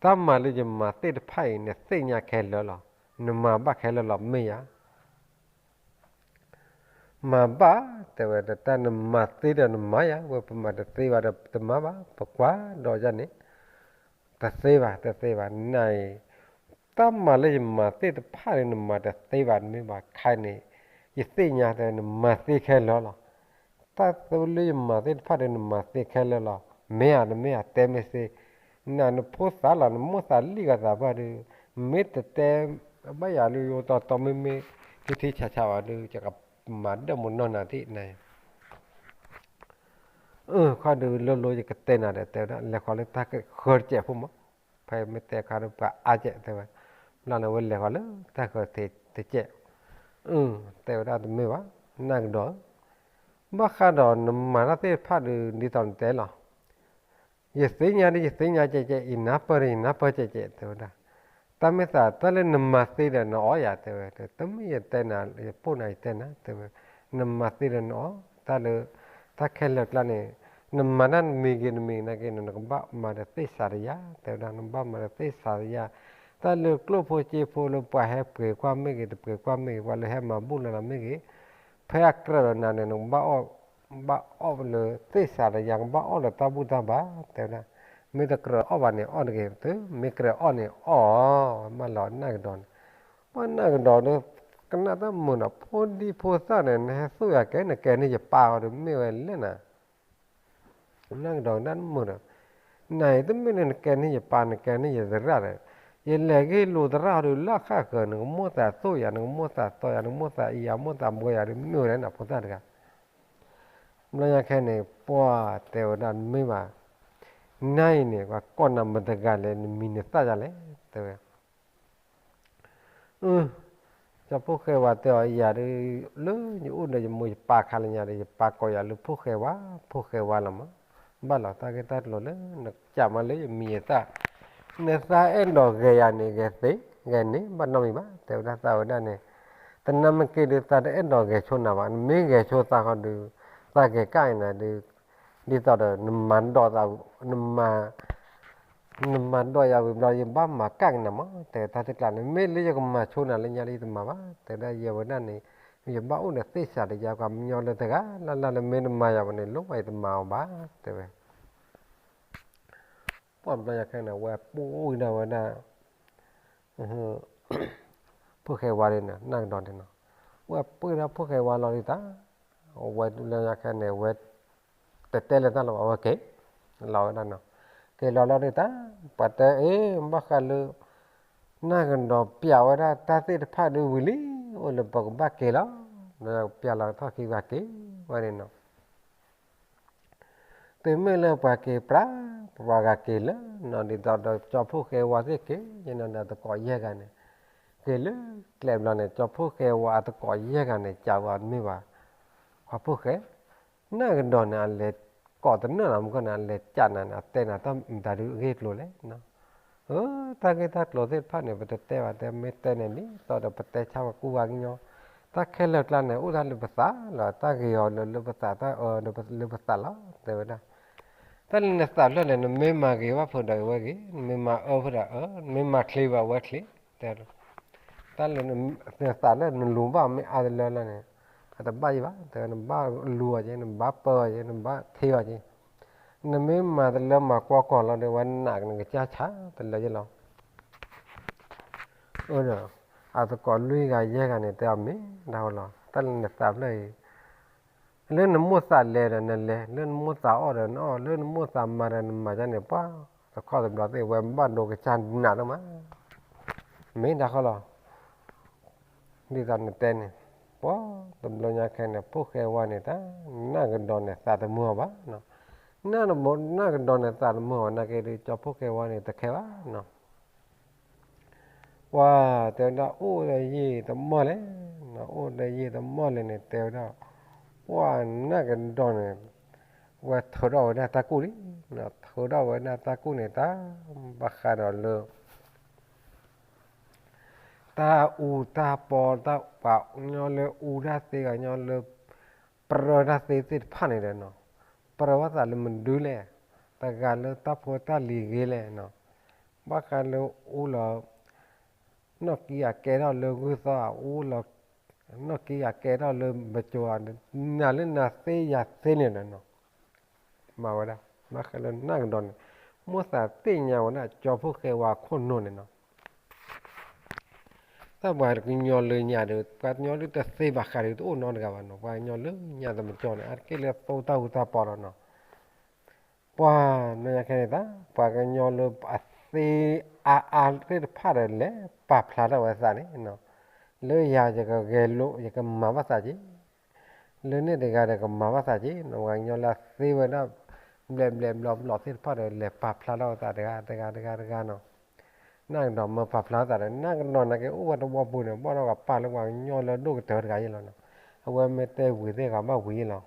တၢ်မၤလၢယမၤသ့ၣ်တဖၣ်အံၤ နသ့ၣ်ညါခဲလၢာ်လီၤ, နမၤဘၣ်ခဲလၢာ်လီၤ မ့ၢ်ဧါ. မၤဘၣ်, တဲဝဲ, တၢ်နမၤသ့ဒီးနမၤယၤ, ဝဲပမၤတသ့ဘၣ်ဒီးတမၤဘၣ်, ပကွၢ်ဒီးယၤန့ၣ် တသ့ဘၣ် တသ့ဘၣ်, နၤအံၤ တၢ်မၤလၢယမၤသ့ၣ်တဖၣ်ဒီး နမၤတသ့ဘၣ် တမ့ၢ်ဘၣ်, ခဲအံၤန့ၣ် ယသ့ၣ်ညါတဲ နမၤသ့ခဲလၢာ်လီၤ. တၢ်သ့လၢယမၤသ့ၣ်တဖၣ်ဒီး နမၤသ့ခဲလၢာ်လီၤ, မ့ၢ်ဧါ တမ့ၢ်ဧါ တဲမ့ၢ်သ့, နၤနဖိသၣ်လီၤ နမိၣ်သးလံၣ်ဂၤသးပှၢ်ဒီး, မ့ၢ်တတဲဘၣ်ယၤလၢယိတီတီမ့မ့ၢ် ထံထံဆးဆးဘၣ်ဒီး ယကမၤဒၢၣ်မူနီၢ်နၤသ့ၣ်နၤ အၢ ခီဒုးလိၤလိၤယကတဲနၤဒီး တဲဝဲဒၣ် လဲၤဃီၤလၢတၢ်ဃၢၤတစဲးဖိမး, ဖဲမ့ၢ်တဲခါဒီးပှၤအါစဲးတဲဝဲ, ဘျီန့ၣ်ဝဲလဲၤဃီၤလၢတၢ်ဃၢၤတစဲး, အၢ တဲဝဲဒၣ်တမ့ၢ်ဘၣ်, နၢ်ကဒီးဧၢ, ဘၣ်ဃးဒီးနမၤတၢ်သ့ၣ်တဖၣ်ဒီး ဒ်သိးနတဲလီၤ. ယသ့ၣ်ညါဒီးယသ့ၣ်ညါကဲကဲ, ယနၢ်ပၢၢ်ဒီးယနၢ်ပၢၢ်ကဲကဲ တဲဝဲဒၣ်, တၢ်မ့ၢ်သးတၢ်လၢနမၤသ့ဒီးနအီၣ်ယၤ တဲဝဲ, တမ့ၢ်ယတဲနၤ ယပိာ်နၤယတဲနၤ တဲဝဲ, နမၤသ့ဒီးနအီၣ်, တၢ်လၢ တၢ်ခဲလၢာ်ကျါန့ၣ် နမၤတၢ်နမံၤဂ့ၤနမံၤနာ်က့န့ၣ် နကဘၣ်မၤဒီးသ့ၣ်စးတယၤ တဲဝဲဒၣ်, နဘၣ်မၤဒီးသ့ၣ်စးတယၤ, တ တၢ်လၢကျိၣ်ဖိစ့ဖိလၢပှၤဟဲပှ့ၤကွၢ်မ့ၢ်ဂ့ၤ တပှ့ၤကွၢ်မ့ၢ်ဂ့ၤ ပှၤလၢဟဲမၤဘူၣ်လီၤနၤမ့ၢ်ဂ့ၤ, ဖဲအကြၢးဒီးနၤန့ၣ် နကဘၣ်အီၣ်, ဘၣ်အီၣ်လၢသ့ၣ်စးဒီးယၤ ကဘၣ်အီၣ်လၢတၢ်ဘူၣ်တၢ်ဘါ တဲဝဲဒၣ်, မ့ၢ်တကြၢးအီၣ်ဘၣ်န့ၣ် အီၣ်တဂ့ၤသု, မ့ၢ်ကြၢးအီၣ်န့ၣ်အီၣ်, ဘၣ်လီၤနၢ်ကဒီးန့ၣ်, ပှၤနၢ်ကဒီးဒီး ကနၣ်တၢ်မုာ်နီၤ ဖိဒံဖိသၣ်န့ၣ် နဟဲသိၣ်ယၤကဲ နကဲန့ၢ်ယပၢ်အီၤဒီး မ့ၢ်ဝဲလဲၣ်နၤ နၢ်ကဒီးကနၣ်တၢ်မုာ်ဒီး, နၤအံၤတမ့ၢ်လၢနကဲန့ၢ်ယပၢ် နကဲန့ၢ်ယသရၣ်ဒီး, ယလဲၤဂ့ၢ်လိာ်သရၣ်အီၤဒီး လၢဃၣ်ဃၢၤ နကမိၣ်သးသိၣ်ယၤ နကမိၣ်သးသီယၤ နကမိၣ်သးအံၤယၤ မိၣ်သးဘှဲယၤဒီး မ့ၢ်ဝဲလဲၣ်နဖိသၣ်တဂၤ, ဘျီညါခဲန့ၣ် ပှၤတဲဝဲဒၣ်မ့ၢ်ဘၣ်, နၤအံၤန့ၣ် ပှၤကိးနၤမတၤတဂၤလဲၣ် နမံၤနသၣ်ယၤလဲၣ် တဲဝဲ ကၠီဖိၣ်ဃဲဝါတဲအီၤ ယၤဒုး လၢယအိၣ်ဒီးယမိၢ်ယပၢ်ခါလၢညါဒီး ယပၢ်ကိးယၤလၢဖိၣ်ဃဲဝါ, ဖိၣ်ဃဲဝါလီၤမး, ဘၣ်လီၤတၢ်ဂ့ၢ်တၢ်ကျိၤလၢနကးမးလၢယမံၤယသၣ်, နသးအဲၣ်ဒိးဂဲၤယၤန့ၣ် ဂဲၤသ့, ဂဲၤန့ၣ် ဘၣ်နီတမံၤဘၣ် တဲဝဲဒၣ်သးဝဲဒၣ်န့ၣ်, တနၢ်မ့ၢ်က့ၤဒုးသးတအဲၣ်ဒိးဂဲၤဆိနၤဘၣ်, နမ့ၢ်ဂဲၤဆိသးဃီဒုး, သးဂဲၤကၣ်အံၤနၤဒုး, ဒ်သိးဒီး နမၤဒိးသး, နမၤ နမၤဒိးယၤဝံၤဘျီ ယဘၣ်မၤကၣ်က့ၤနၤမး, တဲတၢ်တကျါန့ၣ် မ့ၢ်လၢယကမၤဆိနၤလၢညါလၢယတမၤဘၣ်, တဲဒၣ်ယဲဝဲဒၣ်န့ၣ်, ယဘၣ်အိၣ်ဒီးသ့ၣ်စးဒီးယၤ ပှၤကညီလၢတဂၤလၢ်လၢ်လၢမ့ၢ်တမၤယၤဘၣ်န့ၣ် လိၣ်ဘၣ်ယတမၤအီၤဘၣ်, တဲဝဲ, ပှၢ်ဘျီယၤခဲန့ၣ် ဝဲပူၤဝံၤဒၣ်ဝဲဒၣ် ဖိၣ်ဃဲဝါဒ်န့ၣ် နၢ်ကဒီးန့ၣ်နီၤ, ဝဲပှ့ၤဒၣ်ဖိၣ်ဃဲဝါလီၤဒ်တၢ်, ဝဲလၢညါခဲန့ၣ် ဝဲ တတဲလၢတၢ်လီၤဘၣ် ဝဲက့ၤလီၤဝဲဒၣ်နီၤ, က့ၤလီၤလီၤဒ်တၢ်, ပှၤတဲအ့ၣ် ဘၣ်ဃးလၢ နၢ်ကဒီးပျးဝဲဒၣ်တၢ်သ့ၣ်တဖၣ်ဒုးဝံၤလံ, အိၣ်လၢပကဘၣ်က့ၤလီၤ, ပျးလီၤထီၣ်ခံဂၤက့ၤဝဲန့ၣ်နီၤ တုၤမ့ၢ်လၢပှၤက့ၤပြး, ပှၤဂၤက့ၤလၢနီၤ ဒ်သိးဒီးကၠီဖိၣ်ဃဲဝါသ့ၣ်က့ၤ ယနီၤန့ၣ် အသကိးယဲၢ်ဂၤန့ၣ်, က့ၤလၢကျဲဘျီန့ၣ် ကၠီဖိၣ်ဃဲဝါအသကိးယဲၢ်ဂၤန့ၣ် ကးဝဲမ့ၢ်ဘၣ်, ပှၤဖိၣ်ဃဲ, နၢ်ကဒီးန့ၣ် အလဲၤကိးတနၢၣ်လီၤမူကီၢ်န့ၣ် အလဲၤကးနၤန့ၣ် အတဲနၤတၢ်မတၤဒုးအဂ့ၢ်ကျိၤလဲၣ် တၢ်ဂ့ၢ်တၢ်ကျိၤသ့ၣ်တဖၣ်န့ၣ် ပတတဲဘၣ်တဲ မ့ၢ်တဲန့ၣ်ဒ်သိးဒီးပတဲဆါပှၤကူပှၤကညီ, တၢ်ခဲလၢာ်ကျါန့ၣ် အိၣ်တၢ်လၢပသးလီၤ, တၢ်ဂ့ၤအီၤလၢလၢပသး တၢ်အၢလၢပသးလီၤ တဲဝဲဒၣ်, တၢ်လၢနသးဖျၢၣ်လဲၣ် နမ့ၢ်မၤဂ့ၤဘၣ်ဖုးဒီးဝဲဂ့ၤ, နမ့ၢ်မၤအၢဖုးဒီးအၢ, နမ့ၢ်မၤချ့ဘၣ်ဝဲချ့, တဲ တၢ်လၢနသးလၢနလူၤဘၣ်မ့ၢ်အါတလၢလီၤန့ၣ်, အတဘၣ်ယံၤဘၣ်, တဲ နဘၣ်လူၤအီၤက့ၤ, နဘၣ်ပၢအီၤက့ၤ, နဘၣ်ထ့အီၤက့ၤ, နမ့ၢ်မၤတလၢမၤကွီၢ်ကွီၢ်လီၤဒီး ဝဲနးနကစၢ်ဆါတလၢယဲလီၤ. အၢ အသကိးလွံၢ်ဂၤယဲၢ်ဂၤန့ၣ် တဲအီၤမ့ၢ်ဒၣ်ဝဲလီၤ, တၢ်လၢနသးဖျၢၣ်အံၤ လၢနမိၣ်သးလဲၤဒီးနလဲၤ, လၢနမိၣ်သးအီၣ်ဒီးနအီၣ်, လၢနမိၣ်သးမၤဒီးနမၤဒ်န့ၣ် ပှၤတခီတဘျီသ့ၣ် ဝဲဘၣ်ဒိကစၢ်နးဒိၣ်မး, မ့ၢ်ဒၣ်ဃီလီၤ. ဒ်သိးနတဲန့ၣ်, ပှၤတဘျီညါခဲန့ၣ် ဖိၣ်ဃဲဝါန့ၣ် တၢ်နၢ်ကဒီးန့ၣ် သးတမုာ်အီၤဘၣ်, နၢ်ကဒီးန့ၣ် သးတမုာ်အီၤ နာ်က့ဒီး ကၠီဖိၣ်ဃဲဝါန့ၣ် တခဲဘၣ်နီၤ ပှၤတဲဝဲဒၣ် အိၣ်ဒီးယံာ်တမီၢ်လဲၣ်, အိၣ်ဒီးယံာ်တမီၢ်လဲၣ်န့ၣ် တဲဝဲဒၣ်, ပှၤနၢ်ကဒီးန့ၣ် ဝဲထုးထီၣ်ဝဲဒၣ်တၢ်ကူၣ်လံ, ထုးထီၣ်ဝဲဒၣ်တၢ်ကူၣ်န့ၣ် တၢ်ဘၣ်ဃးဒီးလၢ တၢ်အူတၢ်ပီ တၢ်ပှၤကညီလၢအူတၢ်သ့ ပှၤကညီလၢ ပြၢတၢ်သ့သ့ၣ်တဖၣ်န့ၣ်ဒီးနီၤ, ပြၢဘၣ်သးလၢမနုၤလဲၣ်, တဂၤလၢတၢ်ဖိတၢ်လံၤဂ့ၤလဲၣ်နီၤ, ဘၣ်ဃးလၢအူလီၤ နီၢ်ကံအကဲထီၣ်လၢဂုၢ်သီၣ်အူလီၤ, နီၢ်ကံအကဲထီၣ်လၢဘကၠိၤ, နၤလၢနၤသ့ယၤသ့န့ၣ်ဒီးနီၤ မၤဝဲဒၣ် ဘၣ်ဃးလၢနၢ်ကဒီးန့ၣ်, မိၣ်သးသ့ၣ်ညါဝဲဒၣ် ကၠီဖိၣ်ဃဲဝါခိၣ်နူာ်န့ၣ်နီၤ, တၢ်ပှၤကညီလၢညါဒီး ပှၤကညီဒုးတသ့ဘၣ်ဃးဒီးတအိၣ်နီတဂၤဘၣ်နီၤ, ပှၤကညီလၢညါသမကၠီန့ၣ် အါတက့ၢ်လၢသိတၢ်အူတၢ်ပီလီၤနီၤ, ပှၤမ့ၢ်ခဲန့ၣ်တၢ် ပှၤကညီလၢအသ့အါအါသ့ၣ်တဖၣ်ဒီး လဲၤပာ်ဖျါထီၣ်ဝဲသးန့ၣ်နီၤ, လၢယၤယကဂဲၤလိာ် ယကမၤဘၣ်သးက့ၤ လၢန့ၣ်တဂၤဒီးကမၤဘၣ်သးက့ၤနီၤ, ပှၤကညီလၢအသ့ဝဲဒၣ် ဘျဲးဘျဲးဘျီဘျီသ့ၣ်တဖၣ်ဒီး လဲၤပာ်ဖျါထီၣ်ဝဲသးတဂၤတဂၤတဂၤတဂၤနီၤ, နၢ်ကဒီးမၢပာ်ဖျါထီၣ်သးဒီး နၢ်ကဒီးနာ်က့ အိၣ်ဝဲတဝီပူၤန့ၣ် ဘၣ်ဒီးပာ်လၢပှၤကညီလၢအဒိၣ်ကတၢၢ်တဂၤယဲလီၤနီၤ, အဝဲမ့ၢ်တဲဝံၤသ့ၣ်ဂၤဘၣ်ဝံၤယဲလီၤ တဘျီန့ၣ်တ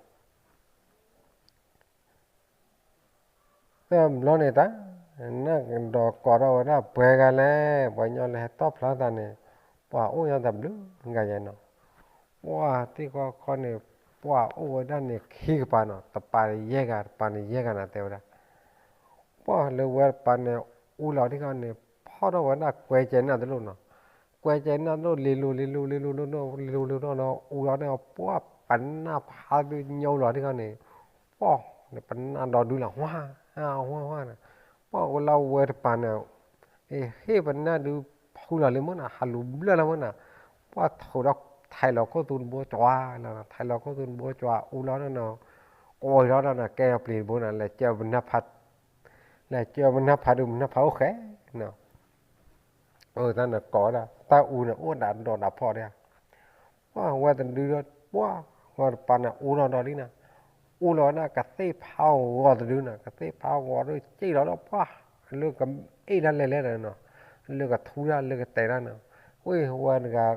ၢ် နၢ်ကဒီးကိးထီၣ်ဝဲဒၣ်ပှဲၤဂၤလဲၣ်, ပှၤကညီလၢဟဲတီၣ်ဖျါသးန့ၣ် ပှၤအိၣ်ညါတဘျုးဂၤယဲနီၤ, ပှၤတံၢ်ဃီခီန့ၣ် ပှၤအိၣ်ဝဲဒၣ်န့ၣ်ခံကပၤနီၤ, တပၤန့ၣ်ယဲၢ်ဂၤ တပၤန့ၣ်ယဲၢ်ဂၤနၤတဲဝဲဒၣ်, ပှၤလၢဝဲတပၤန့ၣ် အူလီၤတံၢ်ဃီန့ၣ် ထီၣ်ထီၣ်ဝဲဒၣ်ကွဲကဲနၢ်တလိၣ်နီၤ, ကွဲကဲနၢ်တလိၣ် လ့လိၤလ့လိၤလ့လိၤလ့လိၤလ့လိၤလီၤဒီး အူလီၤန့ၣ် ပှၢ်ပနၢ်ဖးဒုးညိလီၤဒ်ခီန့ၣ်, ပှၢ်န့ၣ် ပနၢ်ဒီဒုလီၤ ဝါ ဝါဝါန့ၣ်, ပှၢ်အိၣ်လၢဝဲတပၤန့ၣ် ဟ့ၣ်ပနၢ်ဒုးဖုလီၤလံမ့ၢ်နီၤ ဟးလူၤဘျၢၣ်လီၤမ့ၢ်နီၤ, ပှၢ်ထိးဒီးထဲးလီၤခိၣ်သူတဘိကွၢ်လီၤနီၤ, ထဲးလီၤခိၣ်သူတဘိကွၢ်အူလီၤနီၤ, ကွၢ်လီၤဒီးနီၤ ကဲအပျံၤတဘိနီၤ လဲၤကၢပနၢ်ဖး လဲၤကၢပနၢ်ဖးဒုးပနၢ်ဖးအိၣ်ဃဲနီၤ, အတၢ်န့ၣ်ကိးဝဲဒၣ် တၢ်အူန့ၣ် အိၣ်ဒၣ်ဒီးဒၣ်ဖီၣ်ဒၣ် ပှၢ်ဝဲတဒုဒီး ပှၢ်ဝဲတပၤန့ၣ် အူလီၤဒီးလံနီၤ, အူလီၤဝဲဒၣ်ကသ့ၣ်ဖးဂီၤတဒုနီၤ, ကသ့ၣ်ဖးဂီၤဒုးစ့ၣ်လီၤဒီးပှၢ်, လၢကအ့ၣ်ဒၣ်လဲၣ်လဲၣ်ဒီးနီၤ, လၢကထူဒၣ်လၢကတဲာ်ဒၣ်နီၤ, ဝ့ၢ်ဝဲတဂၤ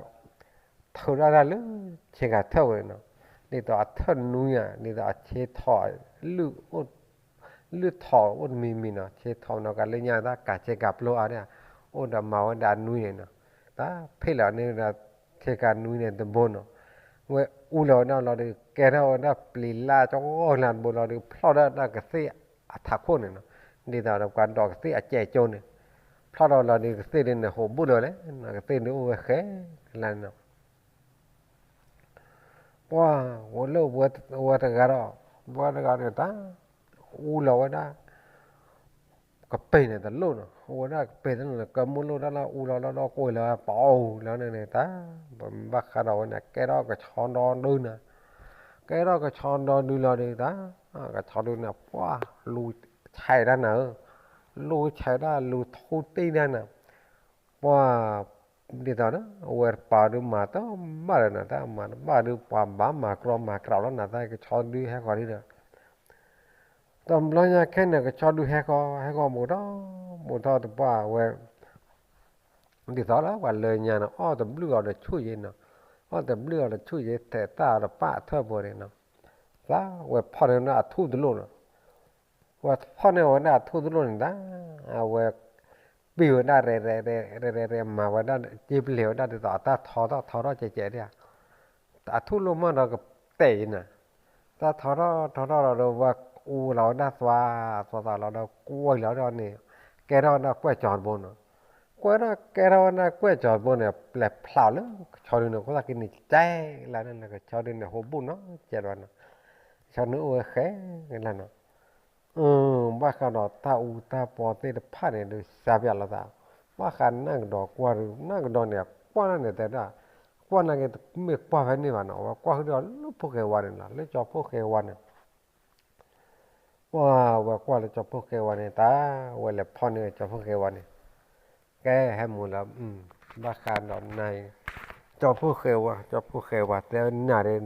ထုးဒၣ်တၢ်လၢ ဆ့ကၤထၢၣ်ဝဲနီၤ, ဒ်သိးအထၢၣ်နွံဧါ, ဒ်သိးအဆ့ထီၣ် လုၢ်အိၣ် လုၢ်ထီၣ်အိၣ်တမံၤမံၤနီၤ, ဆ့ထီၣ်နီၤ ကလၢညါတၢ်ကးဆ့ကၤပျိအါဒၣ်, အိၣ်ဒီးမၤဝဲဒၣ်အနွံန့ၣ်နီၤ, တၢ်ဖ့ၣ်လီၤန့ၣ်ဒီး ဆ့ကၤနွံန့ၣ်တဘိနီၤ, ဝဲအူလီၤဝဲဒၣ်လီၤဒီး ကဲထီၣ်ဝဲဒၣ်ပျံၤလၢကီလၢတဘိလီၤဒီး ဖျီၣ်ဒၣ်တၢ်ကသ့ၣ်အထးခိၣ်န့ၣ်နီၤ, ဒ်သိးဒီးပှၤဒိးကသ့ၣ်အကဲးကၠိန့ၣ်, ဖျီၣ်ဒီးလီၤဒီးကသ့ၣ်ဒုးန့ၣ် ဟိးဘူးလၢာ်လဲၣ်, ကသ့ၣ်ဒုးအိၣ်ဝဲဃဲလၢာ်နီၤ ပှၢ် အိၣ်လၢဝဲတဂၤဒီး ဝဲတဂၤန့ၣ်တၢ် အူလီၤဝဲဒၣ် ကပ့ၤန့ၣ်တလိၣ်နီၤ, အိၣ်ဝဲဒၣ်ကပ့ၤတလိၣ်နီၤ, ကမူၣ်လိၣ်တၢ်လၢအူလီၤလီၤဒီးကွံာ်လီၤပအိၣ်လီၤန့ၣ်န့ၣ်တၢ်, ဘၣ်ဃးဒီးဝဲန့ၣ် ကဲထီၣ်ကဆီဒီဒုနီၤ, ကဲထီၣ်ကဆီဒီဒုလီၤဒီးတၢ်, ကဆီဒုန့ၣ် ပှၢ်လူၤဆဲးတၢ်နၤဧၢ, လူၤဆဲးတၢ်လူၤထူတ့ၢ်တၢ်နၤ ပှၢ် ဒ်သိးဒီး အဝဲတပၤဒုးမၤတဘၣ်ဒီးနၤ, တၢ်မၤတဘၣ်ဒုးပှၤဘၣ်မၤကြီမၤကြီလီၤနၤ, တၢ်ကဆီဒုးဟဲဃီၤဒုဒီး တဘျီညါခဲန့ၣ် ကဆီဒုးဟဲဃီၤ ဟဲဃီၤဘူးထီၣ် ဘူးထီၣ်တပှၢ်ဝဲ ဒ်သိးလၢပှၤလၢညါန့ၣ် အီၣ်တဘျုးအီၤဒီးဆူၣ်ယ့နီၤ, အီၣ်တဘျုးအီၤဒီးဆူၣ်ယ့ ထဲးတၢ်အီၤတပၢ်အထၢၣ်ဖိန့ၣ်နီၤ, သးဝဲဖီၣ်န့ၢ်ဝဲဒၣ်အထူၣ်တလိၣ်နီၤ, ဝဲဖီၣ်န့ၢ်ဝဲဒၣ်အထူၣ်တလိၣ်န့ၣ်ဒၣ်, အဝဲ ပံာ်ဝဲဒၣ်ရဲၣ်ရဲၣ်ရဲၣ်ရဲၣ် မၤဝဲဒၣ် က့ပလ့ၤဝဲဒၣ်ဒ်သိးအတၢ်ထီထီၣ်ထီထီၣ်ကဲးကဲးဒၣ်, အထူၣ်လိၣ်မၢ်ဒီးကတဲာ်အံၤနၤ, တၢ်ထီထီၣ်ထီထီၣ်လီၤဒီးဝဲအူလီၤဝဲဒၣ်သွါသွါသွါလီၤဒီးကွံာ်လီၤဒီးန့ၣ်, ကဲထီၣ်ဝဲဒၣ်ကွဲၢ်ကၠီၤတဘိနီၤ, ကွဲၢ်ထီၣ်ကဲထီၣ်ဝဲဒၣ်ကွဲၢ်ကၠီၤတဘိန့ၣ် ပျဲဖျါလၢကဆီဒုန့ၣ် အဃိသတးက့န့ၣ် ကဲလၢန့ၣ် ကဆီဒုန့ၣ် ဟိးဘူးနီၤ ကဲလီၤနီၤ, ကဆီဒုန့ၣ်အိၣ်ဝဲဃဲလၢနီၤ ဘၣ်ဃးဒီးတၢ်အူတၢ်ပီသ့ၣ်တဖၣ်န့ၣ် ဒုးစၢ်ပျးလိာ်သး, ဘၣ်ဃးနၢ်ကဒီးကွၢ်ဒုး နၢ်ကဒီးန့ၣ် ကွၢ်ဒၣ်န့ၣ်တဲဒၣ်, ကွၢ်နာ်က့ မ့ၢ်ကွၢ်ဖဲန့ၣ်ဘၣ်နီၤ, အဝဲကွၢ်ဟုၣ်ဒီးလၢဖိၣ်ဃဲဝါန့ၣ်လီၤ, လၢကၠီဖိၣ်ဃဲဝါန့ၣ် ပှၢ်ဝဲကွၢ်လၢကၠီဖိၣ်ဃဲဝါန့ၣ် တၢ်ဝဲလဲၤဖီၣ်န့ၢ်ကၠီဖိၣ်ဃဲဝါန့ၣ်, ကဲဟဲမူလၢ, ဘၣ်ဃးဒီးနၤအံၤ, ကၠီဖိၣ်ဃဲဝါ ကၠီဖိၣ်ဃဲဝါတဲနၤဒီး,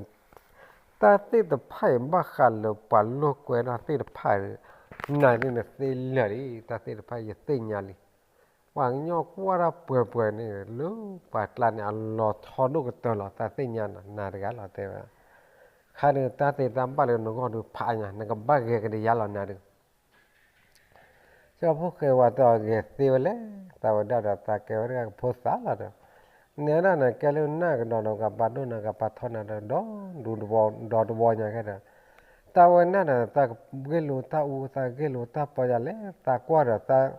တၢ်သ့ၣ်တဖၣ်အံၤ ဘၣ်ဃးလၢပှၤလိာ်ကွဲဒၣ်သ့ၣ်တဖၣ်, နၤဒ်န့ၣ်သ့လၢာ်လံ, တၢ်သ့ၣ်တဖၣ်ယသ့ၣ်ညါလံ ပှၤကညီကွၢ်တၢ်ပှဲၤပှဲၤန့ၣ် လၢပှၤကျါန့ၣ် အလီၤဆီဒိၣ်ကတၢၢ်လီၤ, တၢ်သ့ၣ်ညါနၤတဂၤလီၤတဲဝဲ, ခါဒုးတၢ်သ့တၢ်ဘၣ်လၢနဂီၢ်ဒုးဖးညါ နကဘၣ်ဂဲၤကဒီးယၤလီၤနၤဒုး, ကၠီဖိၣ်ဃဲဝါတဲအီၤဂဲၤသ့ဝဲလဲၣ်, တၢ်ဝဲဒၣ်ဒီးတၢ်ကဲဝဲဒၣ်ကဖိသၣ်လီၤဒီး, နဲဒၣ်နကဲလၢနၢ်ကဒီးနကပာ်ဒိၣ်နကပာ်ထီနၤဒီး ဒီဒူဒီဝီညါခဲဒီး တၢ်ဝဲန့ၣ်ဒီး တၢ်ဂ့ၢ်လိာ်တၢ်အူ တၢ်ဂ့ၢ်လိာ်တၢ်ပီယၤလဲၣ် တၢ်ကွၢ်ဒီးတၢ်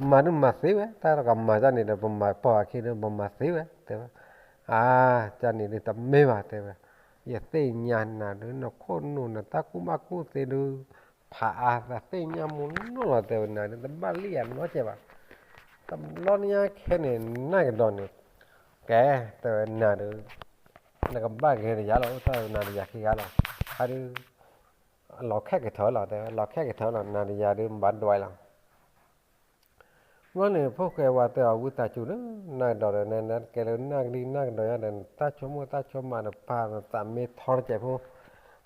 မၤဒုးမၤသ့ဝဲ တၢ်တကမၤဒ်န့ၣ်ဒီး ပမၤပၢၢ်အခံဒီး ပမၤသ့ဝဲ တဲဝဲ. အါ တၢ်န့ၣ်ဒုးတမ့ၢ်ဘၣ် တဲဝဲ. ယသ့ၣ်ညါနၤဒုး နခိၣ်နူာ်နတၢ်ကူၣ်ဘၣ်ကူၣ်သ့ဒုး ဖးအါ သးသ့ၣ်ညါမူနီၢ်လီၤ တဲဝဲ နၤဒုး တဘၣ်လံၣ်ယၤနီတစဲးဘၣ်. တဘျီညါခဲန့ၣ် နၢ်ကဒီးန့ၣ် ကဲ တဲဝဲ နၤဒုး နကဘၣ်ဂဲၤဒီးယၤလီၤ အိၣ်တၢ်နၤဒီးယၤခံဂၤလီၤ. ခါဒုး လီၤခဲကထၢလီၤ တဲဝဲ လီၤခဲကထၢလီၤ နၤဒီးယၤဒုး ဘၣ်ဒွဲလီၤ. ဘျီန့ၣ် ဖိၣ်ဃဲဝါတဲအီၤ ဝံသးစူၤဒီး နၢ်ကဒီးဒီး နကဲလၢနၢ်ကလံနၢ်ကဒီးယၤဒီး တၢ်ဆိကမိၣ်တၢ်ဆိကမးဒီး ပာ်သးမ့ၢ်ထီတစဲးဖိ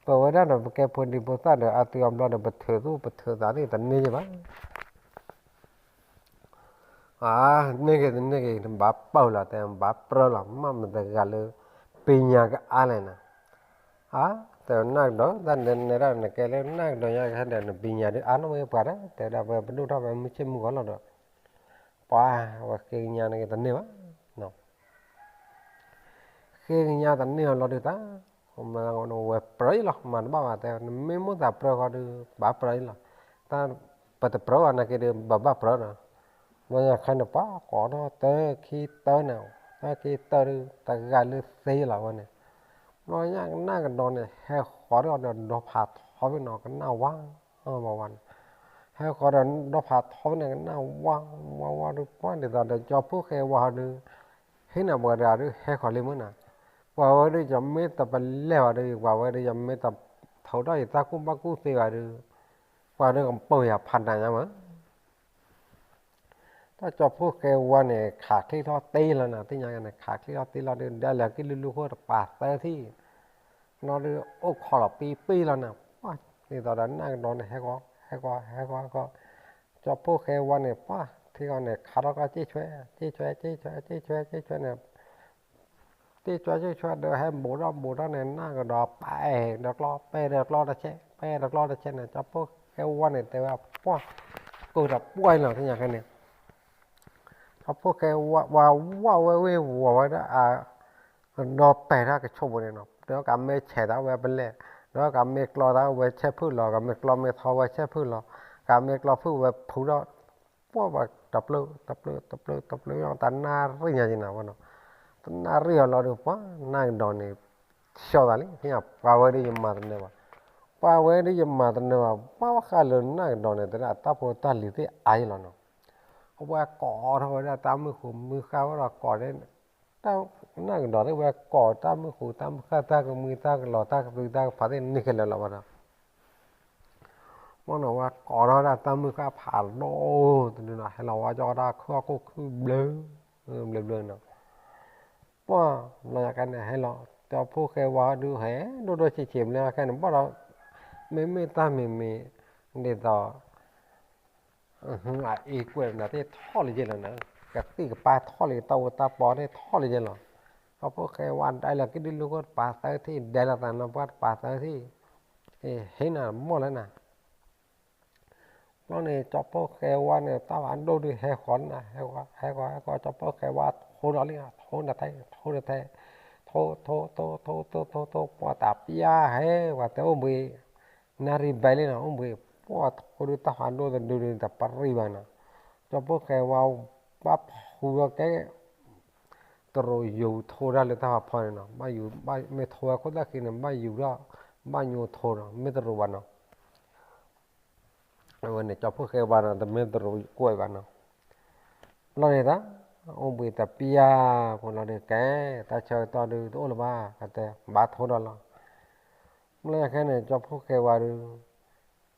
ပဝဲဒၣ်ဒီး ပကဲဖိဒံဖိသၣ်ဒီး အါသုအဘျီဒီး ပထုးသူၣ်ပထုးသးသ့ၣ်တန့ၢ်ယဘၣ်. အါ န့ၢ်ဂ့ၤတန့ၢ်ဂ့ၤ ဘၣ်ပၢၢ်လီၤ တဲ ဘၣ်ပြၢလီၤ မ့ၢ်မတဂၤလၢ ပညါကအါလဲၣ်နၤ. အါ တဲဝဲ နၢ်ကဒီး တၢ်နၤဒီး နကဲလၢနၢ်ကဒီးညါကဟဲဒီး နပညါဒုးအါနီၢ်ဝဲပှၤဒီး တဲဝဲဒၣ် ပဝဲပဒိၣ်ထီၣ်ဝဲမုၢ်ဆ့ၣ်မုၢ်ဂီၤလီၤဒီး ပှၤဝဲဃ့ကညးန့ၣ်တန့ၢ်ဘၣ် ဃ့ကညးတန့ၢ်အီၤလီၤဒုးတၢ် ဝဲပြၢအံၤလီၤ မၤတဘၣ်ဘၣ်တဲ နမ့ၢ်မိၣ်သးပြၢဃီဒုး ဘၣ်ပြၢအံၤလီၤ. တၢ်ပတပြၢဘၣ်နာ်က့ဒုး ဘၣ်ဘၣ်ပြၢဒီး ဘျီညါခဲန့ၣ် ပှၤကိးထီၣ်တၢခံတၢန့ၣ်, တၢခံတၢဒုး တဂၤလၢသ့လီၤဝဲန့ၣ်, ဘျီညါကနၣ်ကဒီးန့ၣ် ဟဲဃီၤဒီးဒီဖးထီဖဲနီၤ ကနၣ်ဝါဝါဝါန့ၣ်, ဟဲဃီၤဒီးဒီဖးထီဖဲန့ၣ် ကနၣ်ဝါဝါဝါဒုး ပှၤဒ်သိးဒီးကၠီဖှိၣ်ဃဲဝါဒုး ဟ့ၣ်နၤပှၤတဂၤဒုး ဟဲဃီၤလံမုၢ်နၤ, ပှၤဝဲဒုး ယမ့ၢ်တပလဲၢ်ဘၣ်ဒုး ပှၤဝဲဒုး ယမ့ၢ်တထိးထီၣ်ယတၢ်ကူၣ်ဘၣ်ကူၣ်သ့ဘၣ်ဒုး ပှၤဒုးကပိာ်ယၤဖးနးညါမး တၢ်ကၠီဖှိၣ်ဃဲဝါန့ၣ် ခးချံထီၣ်တ့လီၤနၤ သ့ၣ်ညါန့ၣ် ခးချံထီၣ်တ့လီၤဒုး ဒဲလၢကံၣ်လူၢ်လူၢ်ဃိတပာ်သၢထံၣ်, ဘျီဒုး အိၣ်ခိးလီၤပံပံလီၤနၤ, ပှၤဒ်သိးဒီးနၢ်ကဒီးန့ၣ် ဟဲဃီၤ ဟဲဃီၤ ဟဲဃီၤ ဟဲဃီၤ, ကၠီဖှိၣ်ဃဲဝါန့ၣ် ပှၤထံဃီန့ၣ် ခးထီၣ်ကီၢ်က့ၢ်ဆွဲ က့ၢ်ဆွဲ က့ၢ်ဆွဲ က့ၢ်ဆွဲ က့ၢ်ဆွဲန့ၣ် တ့ၢ်ကၠီကၠီဆွဲဒီး ဟဲဘူးထီၣ်ဘူးထီၣ်န့ၣ် နၢ်ကဒီး ပဲဒီးကျီ ပဲဒီးကျီတဆဲး ပဲဒီးကျီတဆဲးန့ၣ် ကၠီဖှိၣ်ဃဲဝါန့ၣ် တဲဝဲပှၢ် ကိၢ်ဒီးပှၢ်လီၤ သ့ၣ်ညါခဲန့ၣ်, ကၠီဖှိၣ်ဃဲဝါ ဝါဝဲဝ့ၢ်ဝီၤဝဲဒၣ်အ ဒီးပဲာ်တၢ်ကဆိးပူၤန့ၣ်နီၤ ဒီးကမ့ၢ်ဆဲးတၢ်ဝဲပလဲၣ်, ဒီးကမ့ၢ်ကျီတၢ်ဝဲဆဲးဖုၣ်လီၤ, ကမ့ၢ်ကျီမ့ၢ်ထီဝဲဆဲးဖုၣ်လီၤ, ကမ့ၢ်ကျီဖုၣ်ဝဲဖုးထီၣ် ပှၢ်ဝဲတပျုာ် တပျုာ် တပျုာ် တပျုာ် တနၣ်ရံၣ်ညါက့ၤနၤဝဲနီၤ, တနၣ်ရံၣ်အလီၤဒီး ပှၤနၢ်ကဒီးန့ၣ် ဆှီသးလံ သ့ၣ်ညါ ပှၤဝဲဒၣ်ယမၤတနၢၤဘၣ်, ပှၤဝဲဒၣ်ယမၤတနၢၤဘၣ် ပှၤဘၣ်ဃးလၢနၢ်ကဒီးန့ၣ် တဲဒၣ်တၢ်ဖိတၢ်လံၤသ့ၣ်အါယလီၤနီၤ, အဝဲကိးထီၣ်ဝဲဒၣ်တၢ်မုၢ်ဃူမုၢ်ဃၢ်ဝဲဒီးကိးန့ၣ် တၢ်နၢ်ကဒီးသ့ၣ်ဝဲကိးတၢ်မုၢ်ဃူတၢ်မုၢ်ဃၢ် တၢ်ကမှံတၢ်ကလီၤ တၢ်ကသုတၢ်ကဖးသ့ၣ်န့ၣ်ခဲလၢာ်လီၤဘၣ်ဒီး မ့ၢ်နီၤဝဲကိးထီၣ်ဒၣ်တၢ်မုၢ်ဃၢ်ဖးဒိၣ်တဒုနီၤ ဟဲလီၤဝဲကၠီတၢ်ခုၣ်အခိၣ်ခုၣ်ဘျၢ ဘျၢဘျၢနီၤ, ပှၢ်ဘျီညါခဲန့ၣ် ဟဲလီၤ ကၠီဖှိၣ်ဃဲဝါဒုးဟဲ ဒိၣ်ဒိၣ်ဆံးဆံး ဘျီညါခဲန့ၣ် ဘၣ်ဒီး မ့မ့ၢ်တၢ်မံၤမံၤ ဒ်သိး အအံၤကွဲးနၤသ့ၣ်ထီၣ်လံယဲလီၤနၤ, ကသံၣ်ကပၤထီၣ်လံ တၢ်အိၣ်တၢ်ပီသ့ၣ်ထီၣ်လံယဲလီၤ, ကၠီဖှိၣ်ဃဲဝါဒဲလီၤကံၣ်ဒုၣ်လူၢ်ခိၣ်တပာ်သၢထံၣ် ဒဲလီၤသးနီၤ ပှၤတပာ်သၢထံၣ်, ဟ့ၣ်နၤမီၢ်လၢနၤ ဘျီန့ၣ် ကၠီဖှိၣ်ဃဲဝါန့ၣ် တၢ်ဖးဒိၣ်ဒုးဟဲဃီၤနၤ ဟဲဃီၤ ဟဲဃီၤ ဟဲဃီၤ ကၠီဖှိၣ်ဃဲဝါထိဒီးလံ ထိနထဲ ထိနထဲ ထိ ထိ ထိ ထိ ထိ ထိ ထိ ပှၤတၢ်ပျၢ်ဟဲ ပှၤတဲအိၣ်ဘှံး နၣ်ရံၣ်ဘဲလံနီၤ အိၣ်ဘှံး ပှၤထိဒုးတၢ်ဖးဒိၣ်တဒုဒုးတပရံၣ်ဘၣ်နီၤ, ကၠီဖှိၣ်ဃဲဝါ ဘၣ်ဖူထီၣ်ကဲ တရူးယူၤထိတၢ်လၢတၢ်ဖးဖီန့ၣ်နီၤ, ဘၣ်ယူၤ ဘၣ်မ့ၢ်ထိဝဲခိၣ်သၣ်ဃံန့ၣ် ဘၣ်ယူၤထီၣ် ဘၣ်ညိထိနီၤ မ့ၢ်တရူးဘၣ်နီၤ, အဝဲန့ၣ် ကၠီဖှိၣ်ဃဲဝါနီၤ တမ့ၢ်တရူးကွဲးဘၣ်နီၤ, ဘျီန့ၣ်တၢ် အိၣ်ဘှံးတပျၢ်ဖိလီၤဒုးကဲ တၢ်ဆၢကတီၢ်ဒုးတအိၣ်လၢၤဘၣ် ကတဲ ဘၣ်ထိဒီးလီၤ, ဘျီညါခဲန့ၣ် ကၠီဖှိၣ်ဃဲဝါဒုး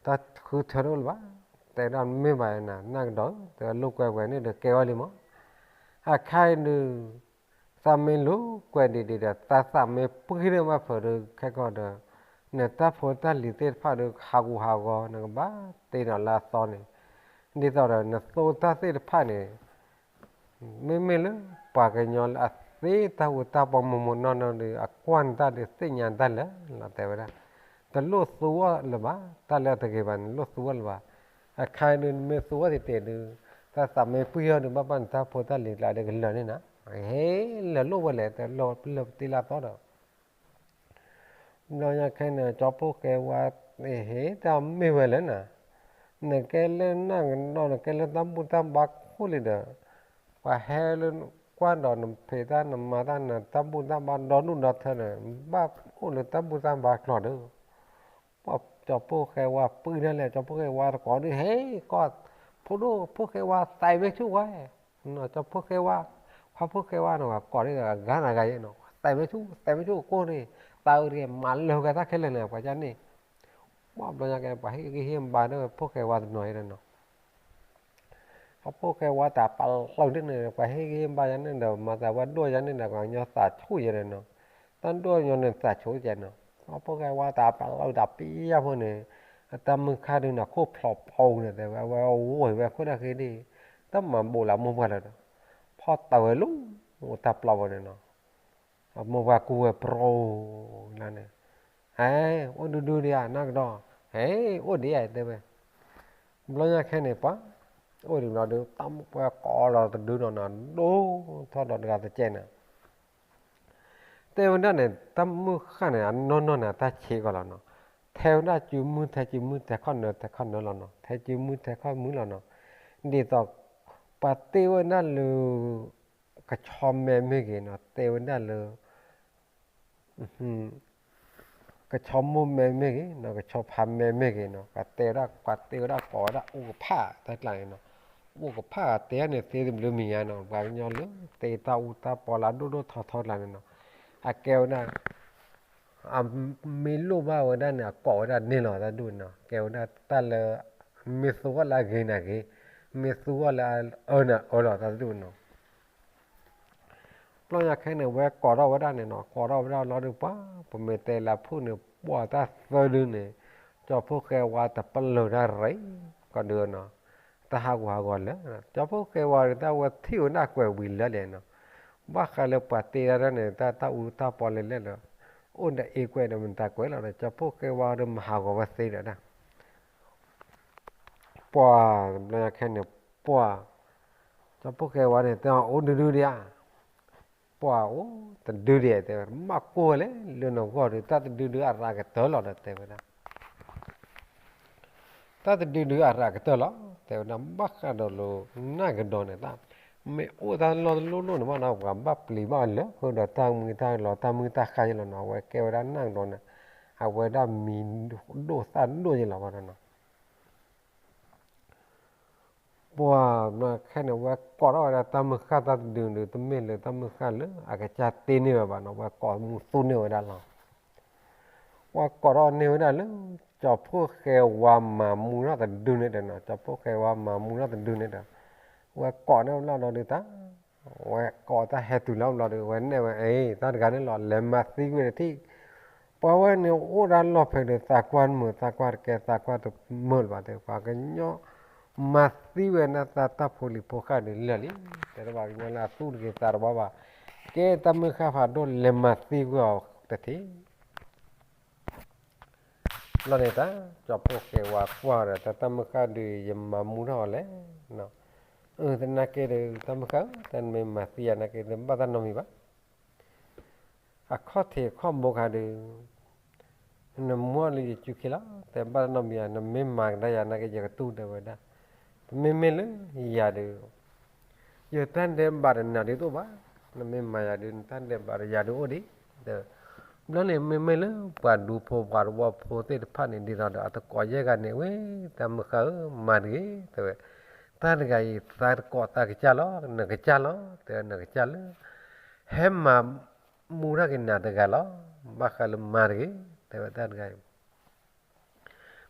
တၢ်ဃုထၢတအိၣ်လၢၤဘၣ်, တဲဒၣ်မ့ၢ်ဘၣ်နၤ နၢ်ကဒီး တဲလိာ်ကွဲဝဲန့ၣ်ဒီးကဲဝဲလံမး, အခါအံၤဒုး သးမ့ၢ်လိာ်ကွဲဒံးဒံးဒီး သးသးမ့ၢ်ပှံၢ်န့ၢ်ဘၣ်ဖုးဒီး ခဲကီၢ်ဒီး နတၢ်ဖိတၢ်လံၤသ့ၣ်တဖၣ်ဒီး ဟးဂူာ်ဟးဂီၤ နကဘၣ်တ့ဒီးလၢအသီန့ၣ်, ဒ်သိးဒီး နသိတၢ်သ့ၣ်တဖၣ်န့ၣ် မ့မ့ၢ်လၢပှၤကညီလၢအသ့တၢ်ဟူးတၢ်ပီးမိၢ်မိၢ်နီၢ်နီၢ်ဒီး အကွၢ်နတၢ်ဒီးသ့ၣ်ညါနတၢ်လၢာ်လီၤ တဲဝဲဒၣ်, တလိၣ်သူအီၤလၢၤဘၣ်, တၢ်လၢအတဂ့ၤဘၣ်န့ၣ် လိၣ်သူအီၤလၢၤဘၣ်, အခါဒုးနမ့ၢ်သူအီၤတံၢ်တံၢ်ဒုး တၢ်သးမ့ၢ်ပှံၢ်အီၤဒုး ဘၣ်ဘၣ်နတၢ်ဖိတၢ်လံၤကျါဒီးကလၢာ်န့ၣ်နၤ, ဟ့ၣ်လၢာ်လိၣ်ဝဲလဲၣ် တလိၣ်လၢပတ့လၢအသီဒီး ဘျီညါခဲန့ၣ် ကၠီဖှိၣ်ဃဲဝါ ဟ့ၣ်တၢ်မ့ၢ်ဝဲလဲၣ်နၤ, နကဲလၢနၢ်ကဒီး နကဲလၢတၢ်ဘူၣ်တၢ်ဘါခိၣ်လံဒီး ပှၤဟဲလၢကွၢ်ဒီးနဖံးတၢ်နမၤတၢ် နတၢ်ဘူၣ်တၢ်ဘါဒီဒူၣ်ဒီထၢဒီး ဘၣ်အိၣ်လၢတၢ်ဘူၣ်တၢ်ဘါကျိၤဒီး ပှၤကၠီဖှိၣ်ဃဲဝါပှံၢ်ဒၣ်လဲာ် ကၠီဖှိၣ်ဃဲဝါတကိးဒုး ဟ့ၣ်ကီၢ် ဖိဒိၣ်ဖှိၣ်ဃဲဝါ သးမ့ၢ်ဆူၣ်ဝဲ ကၠီဖှိၣ်ဃဲဝါ ဖှိၣ်ဃဲဝါန့ၣ် ပှၤကိးဒ်သိးအဂၤနၤဂၤယဲနီၤ သးမ့ၢ်ဆူၣ် သးမ့ၢ်ဆူၣ်အကိၢ်န့ၣ် သးအုးတဂ့ၤ မၤလၢာ်က့ၤတၢ်ခဲလၢာ်န့ၣ် ပှၤကန့ၣ် ဘၣ်ဘျီညါကဲ ပှၤဟ့ၣ်ဂံၢ်ဟ့ၣ်ဘါဒီးဖှိၣ်ဃဲဝါတနီၤယဲဒီးနီၤ ဖှိၣ်ဃဲဝါတၢ်ပာ်လီၤဒ်န့ၣ် ပှၤဟ့ၣ်ဂံၢ်ဟ့ၣ်ဘါယၤန့ၣ်ဒီး မၤသးဝဲဒိၣ်ယၤန့ၣ်ဒီး ပှၤကညီသးဆူၣ်ယဲဒီးနီၤ တၢ်ဒိၣ်ညီန့ၣ်သးဆူၣ်ယဲနီၤ ဖှိၣ်ဃဲဝါတၢ်ပာ်လီၤတၢ်ပံယၢ်ဖိန့ၣ် အတၢ်မုၢ်ခါဒုးန့ၣ် ခိၣ်ဖျိးဖီန့ၣ် တဲဝဲ အဝဲအိၣ်ဝဲခိၣ်ဒၣ်ဃ့ဒ် တၢ်မၤဘူးလၢမိၢ်ပှၢ်လၢၤဒီး ဖီၣ်တၢ်ဝဲလူၤ တၢ်ပျီဝဲန့ၣ်နီၤ မိၢ်ပှၢ်ကူဝဲပြိလၢန့ၣ် ဟဲ အိၣ်ဒုဒုဒံးဧါ နၢ်ကဒီး ဟဲ အိၣ်ဒံးဧါ တဲဝဲ ဘျီညါခဲန့ၣ်ပှၤ အိၣ်ဒံးဘျီဒုး တၢ်မုၢ်ပှၢ်ကိးလီၤတဒုနီၤနီၤ ဒိၣ်ထီၣ်ဒီးတဂၤတကဲးန့ၣ် တဲဝဲဒၣ်န့ၣ် တၢ်မုၢ်ဃၢ်န့ၣ် အနီၢ်နီၢ်န့ၣ် တၢ်ဆံးကီးလီၤနီၤ ထဲဝဲဒၣ်စုမုၢ်ထဲစုမုၢ် ထဲခီၣ်နၢၤထဲခီၣ်နၢၤလီၤနီၤ ထဲစုမုၢ်ထဲခီၣ်မုၢ်လီၤနီၤ ဒ်သိး ပှၤတ့ဝဲဒၣ်လၢ ကဆီမဲမ့ၢ်ဂ့ၤနီၤ, တ့ဝဲဒၣ်လၢ ကဆီမိၢ်မဲမ့ၢ်ဂ့ၤနီၤ, ကဆီဖါမဲမ့ၢ်ဂ့ၤနီၤ, ပှၤတ့ဝဲဒၣ်, ပှၤတ့ဝဲဒၣ်ကိးဝဲဒၣ်အိၣ်ကဖၣ်တၢ်ကျါန့ၣ်နီၤ, အိၣ်ကဖၣ်တ့န့ၣ်သ့တဘျုးမံၤညါနီၤ, ပှၤကညီလၢတ့တၢ်အူတၢ်ပီလၢအဒိၣ်ဒိၣ်ထီထီကျါန့ၣ်နီၤ, အကဲဝဲဒၣ် အမ့ၢ်လိၣ်ဘၣ်ဝဲဒၣ်န့ၣ် အကိးဝဲဒၣ်န့ၣ်လီၤ တၢ်ဒူၣ်န့ၣ်နီၤ, ကဲဝဲဒၣ်တၢ်လၢ မ့ၢ်သူအီၤလၢအဂ့ၤန့ၣ်ဂ့ၤ, မ့ၢ်သူအီၤလၢအအၢန့ၣ်အၢလီၤ တၢ်ဒူၣ်နီၤ. ဘျီညါခဲန့ၣ် ဝဲကိးထီၣ်ဝဲဒၣ်န့ၣ်နီၤ, ကိးထီၣ်ဝဲဒၣ်လီၤဒီးပှၤ, ပမ့ၢ်တဲလၢဖုၣ်န့ၣ် ပှၤတၢ်သၢဒုန့ၣ်, ကၠီဖီၣ်ဃဲဝါတပလၢၢ်တၢ်ရ့ ကီးဒုနီၤ, တၢ်ဟးဂူာ်ဟးဂီၤလၢာ်, ကၠီဖီၣ်ဃဲဝါဒီးတၢ်ဝဲထံၣ်ဝဲဒၣ်ကွဲးဝံၤလၢာ်လဲၣ်နီၤ, ဘၣ်ဃးလၢပှၤတ့တၢ်န့ၣ် တၢ်တၢ်အူတၢ်ပီလဲၤလဲၣ်ဒီး, အိၣ်ဒီးအ့ကွဲးဒီးမတၤကွဲးလီၤဒီး ကၠီဖီၣ်ဃဲဝါဒီးမၤဟးဂီၤဝဲသ့ဒီးဒၣ် ပှၤ, ဘျီညါခဲန့ၣ် ပှၤ, ကၠီဖီၣ်ဃဲဝါန့ၣ် တဲအီၤအိၣ်တဒုဒံးဧါ, ပှၤအိၣ်တဒုဒံး တဲဝဲ, မၤကိၢ်ဝဲလဲၣ် လၢနဂီၢ်ဒီး တၢ်တဒုဒုအရၤကတၢၢ်လီၤဒီး တဲဝဲဒၣ်, တၢ်တဒုဒုအရၤကတၢၢ်လီၤ တဲဝဲဒၣ်, ဘၣ်ဃးဒီးလၢ နၢ်ကဒီးန့ၣ် တၢ်မ့ၢ်အိၣ်တၢ်လီၢ်တလီၢ်လီၢ်န့ၣ်ဘၣ်နီၤ ပှၤဘၣ်ပျံၤဘၣ်လၢ ဃုာ်ဒီးတၢ်မုၢ်တၢ်လီၤ တၢ်မုၢ်တၢ်ဃၢ်ယဲလီၤနီၤ, အဝဲကဲဝဲဒၣ်နၢ်ကဒီးန့ၣ် အဝဲဒၣ်မံၤဒိၣ်သၣ်ဒိၣ်ယဲလီၤဘၣ်နီၤ ပှၤခဲန့ၣ် ဝဲကိးထီၣ်ဝဲဒၣ်တၢ်မုၢ်ဃၢ်တၢ်တဒုန့ၣ် တမ့ၢ်လၢတၢ်မုၢ်ဃၢ်လၢအကစၢ်တ့န့ၢ်ဝဲဘၣ်နီၤ, ဝဲကိးမူသူန့ၢ်ဝဲဒၣ်လီၤ, ဝဲကိးထီၣ်န့ၢ်ဝဲဒၣ်လၢ ကၠီဖီၣ်ဃဲဝါမၤမူထီၣ်တဒုန့ၣ်ဒီးနီၤ, ကၠီဖီၣ်ဃဲဝါမၤမူထီၣ်တဒုန့ၣ်ဒီး ဝဲကိးန့ၢ်လီၤဒီးတၢ် ဝဲကိးတၢ်ဟဲတုၤလီၤဘျီဒီး ဝဲနဲၣ်ဝဲ အ့ တၢ်တဂၤန့ၣ်လီၤ လဲၤမၤသံကွံာ်တထံၣ်, ပှၤဝဲန့ၣ်အိၣ်ဒၣ်လီၢ်ဖဲဒီး သးကွၢ်တမုာ် သးကွၢ်တကဲ သးကွၢ်တမုာ်လၢၤဘၣ်တဲ ပှၤကညီ မၤသံဝဲဒၣ်တၢ်ဖိလံၤဖိဃၢ်ဒီးလၢာ်လံ, တဲတဘၣ်ကညီလၢအသူၣ်တဂ့ၤသးတဘၣ်ဘၣ်, ကဲတၢ်မုၢ်ဃၢ်ဖးဒိၣ်လဲၤမၤသံကွံာ်အီၤတထံၣ် ဘျီန့ၣ်တၢ် ကၠီဖီၣ်ဃဲဝါကွၢ်ဒီး တၢ်တၢ်မုၢ်ဃၢ်ဒုး ယမၤမူထီၣ်အီၤလဲၣ်, အၢ သနာ်က့ဒီး တၢ်မုၢ်ဃၢ်ဧၢ တၢ်နမ့ၢ်မၤသံယၤနာ်က့ တဘၣ်တၢ်နီတမံၤဘၣ်, အခီၣ်ထံးအခီၣ်ဘိခါဒီး နမူအီၤလၢယစုခံလီၤ, တဲဘၣ်တၢ်နီတမံၤဧါ, နမ့ၢ်မၤကဒါယၤနာ်က့ ယကတူၢ်တဲဝဲဒၣ်, တမ့မ့ၢ်လၢယၤဒီး ယတၢ်ဒဲးဘးတနၤဒ်တအိၣ်ဘၣ်, နမ့ၢ်မၤယၤဒုး နတၢ်ဒဲးဘးဒီးယၤဒုးအိၣ်ဒံး, ဒီး ဘျီန့ၣ်မ့မ့ၢ်လၢပှၤဒူဖိပှၤတဝီဖိသ့ၣ်တဖၣ်န့ၣ် ဒ်သိးဒီးအတကိးယဲၢ်ဂၤန့ၣ် ဝဲ တၢ်မုၢ်ဃၢ်ဧၢ မၤတဂ့ၤ တဲဝဲ, တၢ်တဂၤအံၤ သးတကိးသးကစၢ်လီၤ, နကစၢ်လီၤ, တဲဝဲနကစၢ်လၢ ဟဲမၤမူထီၣ်က့ၤနၤတဂၤလီၤ, ဘၣ်ဃးလၢမၤတဂ့ၤ, တဲဝဲတၢ်တဂၤအံၤ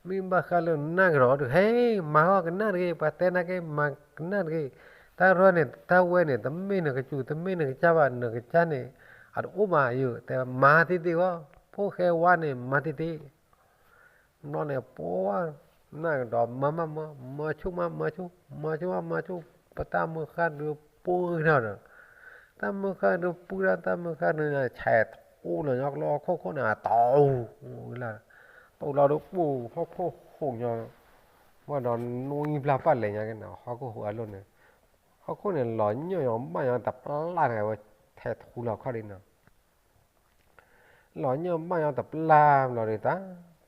မ့ၢ်ဘၣ်ဃးလၢနၢ်ကဒီးဒီး ဟဲ မၤဟီၣ်ကနၣ်တဂ့ၤ, ပှၤတဲနာ်က့ မၤကနၣ်တဂ့ၤ, တၢ်ရဲၣ်န့ၣ် တၢ်ဝဲန့ၣ် တမ့ၢ်နကစူၢ် တမ့ၢ်နကစၢ်ဘၣ်, နကစၢ်န့ၣ် အတအိၣ်မးယိၤ, တဲမၤတ့ၢ်တ့ၢ်ဂီၢ်, ဖိၣ်ဃဲဝါန့ၣ် မၤတ့ၢ်တ့ၢ်, ဘျီန့ၣ် ပှၤ နၢ်ကဒီးမၤမးမၤ, မၤဆူၣ်မးမၤဆူၣ်, မၤဆူၣ်မးမၤဆူၣ်, ပတၢ်မုၢ်ဃၢ်ဒုးပှၢ်ထီၣ်ဒီး တၢ်မုၢ်ဃၢ်ဒုးပှၢ်ထီၣ် တၢ်မုၢ်ဃၢ်ဒုးန့ၣ် ဆဲးထူလီၤညီကျိဟီၣ်ခိၣ်ခိၣ်န့ၣ် အတီၢ်, လၢ တီၢ်လီၤဒီးပှၢ်ဟီၣ်ခိၣ်ဟူးညီ, ဝဲဒီးနွံဘျါပၢ်လဲၤညါက့ၤန့ၣ် ဟီၣ်ခိၣ်ဟူးအလိၤန့ၣ်, ဟီၣ်ခိၣ်န့ၣ် လီၤညၣ်ညီဘၣ်ညီတပျၢ်တဂၤဝဲ ဆဲးထူလီၤခီၣ်ဒ်န့ၣ် လီၤညၣ်ဘၣ်ညီတပျၢ်ဘျီဒီးတၢ်,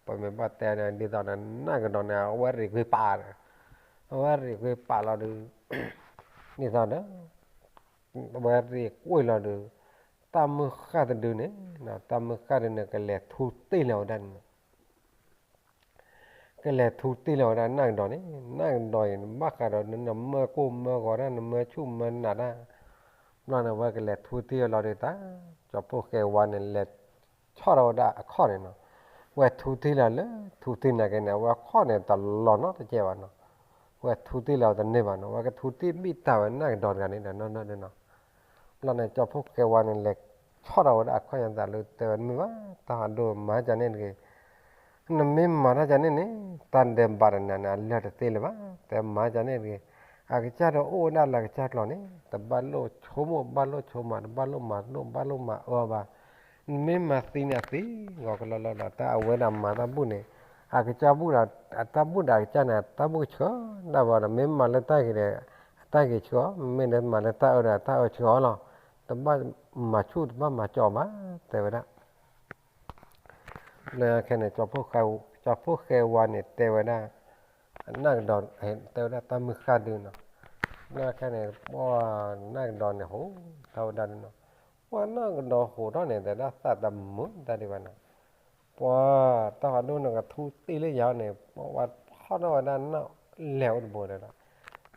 ပမ့ၢ်ဘၣ်တဲန့ၣ် ဒ်သိးဒီးနၢ်ကဒီးန့ၣ် အဝဲရ့ၣ်ကွံာ်ပာ်ဒီး, အဝဲရ့ၣ်ကွံာ်ပာ်လီၤဒီး, ဒ်သိးဒီး အဝဲရ့ၣ်ကွံာ်လီၤဒီး, တၢ်မုၢ်ဃၢ်တဒုန့ၣ်, တၢ်မုၢ်ဃၢ်ဒုန့ၣ် ကလဲၤထူတ့ၢ်လီၤဝဲဒၣ်န့ၣ် ကလဲၤထူတ့ၢ်လီၤဝဲဒၣ်နၢ်ကဒီးန့ၣ်, နၢ်ကဒီးအံၤ ဘၣ်ဃးဒီး နမၢကိၢ်မၢဂီၤတၢ် နမၢဆူၣ်မၢနးတၢ်, ဘျီန့ၣ် ဝဲကလဲၤထူတ့ၢ်လီၤဒီးတၢ်, ကၠီဖီၣ်ဃဲဝါန့ၣ် လဲၤဆီၣ်ထီၣ်ဝဲဒၣ်အခီၣ်န့ၣ်နီၤ, ဝဲထူတ့ၢ်လီၤလၢ ထူတ့ၢ်နာ်က့န့ၣ် အဝဲအခီၣ်န့ၣ် တလီၤနီတကဲဘၣ်နီၤ, ဝဲထူတ့ၢ်လီၤတန့ၢ်ဘၣ်နီၤ, ဝဲကထူတ့ၢ်ဘံၣ်တၢ်ဝဲနၢ်ကဒီးတဂၤန့ၣ်ဒီးနီၤ, ဘျီန့ၣ် ကၠီဖီၣ်ဃဲဝါန့ၣ် လဲၤဆီၣ်ထီၣ်ဝဲဒၣ်အခီၣ်ညါသးလၢတဲဝဲမ့ၢ်ဘၣ် တၢ်ဟးဒိၣ်မၤကန့ၣ်တဂ့ၤ နမ့ၢ်မၤတၢ်ကန့ၣ်န့ၣ် တၢ်ဒဲးဘးတနၤန့ၣ် အလၢာ်တသ့လၢၤဘၣ်, တဲမၤကန့ၣ်တဂ့ၤ, အကစၢ်ဒီးအိၣ်ဝဲဒၣ်လၢအကစၢ်ကျိာ်န့ၣ် တဘၣ်လိၣ်ဆိကမိၣ် ဘၣ်လိၣ်ဆိမး တဘၣ်လိၣ်မၤဒိၣ် ဘၣ်လိၣ်မၤအၢဘၣ်, နမ့ၢ်မၤသံန့ၣ်အသံ, ဂီၤကလီလီၤဒီး တၢ်အဝဲဒၣ်မၤတၢ်ဘူၣ်န့ၣ်, အကစၢ်ဘူၣ်ဒီး အတၢ်ဘူၣ်ဒီးအကစၢ်န့ၣ် တၢ်ဘူၣ်ဆှၢ, ဒၣ်ဝဲဒီး မ့ၢ်မၤလၢတၢ်ဂ့ၤဒီး အတၢ်ဂ့ၤဆှၢအီၤ, မ့ၢ်မၤလၢတၢ်အၢဒီး အတၢ်အၢဆှၢအီၤလီၤ, တဘၣ်မၤဆူၣ် တဘၣ်မၤကၠီဘၣ်, တဲဝဲဒၣ် လၢခဲန့ၣ် ကၠီဖီၣ်ဃဲဝါန့ၣ် တဲဝဲဒၣ် နၢ်ကဒီး တဲဝဲဒၣ်တၢ်မုၢ်ဃၢ်ဒုနီၤ, နာ်က့န့ၣ် ပှၤနၢ်ကဒီးန့ၣ်ဟူးထီၣ်ဝဲဒၣ်ဒုနီၤ, ပှၤနၢ်ကဒီးဟူးထီၣ်န့ၣ် တဲဒၣ်သးတမုာ်တၢ်ဒံးဘၣ်နီၤ, ပှၤတၢ်ဟးဒိၣ်န့ၣ်ကထူတ့ၢ်လၢယၤန့ၣ် ပှၤဖီၣ်ထီၣ်ဝဲဒၣ်နီၣ်လဲၢ်အိၣ်တဘိတဲဒၣ်,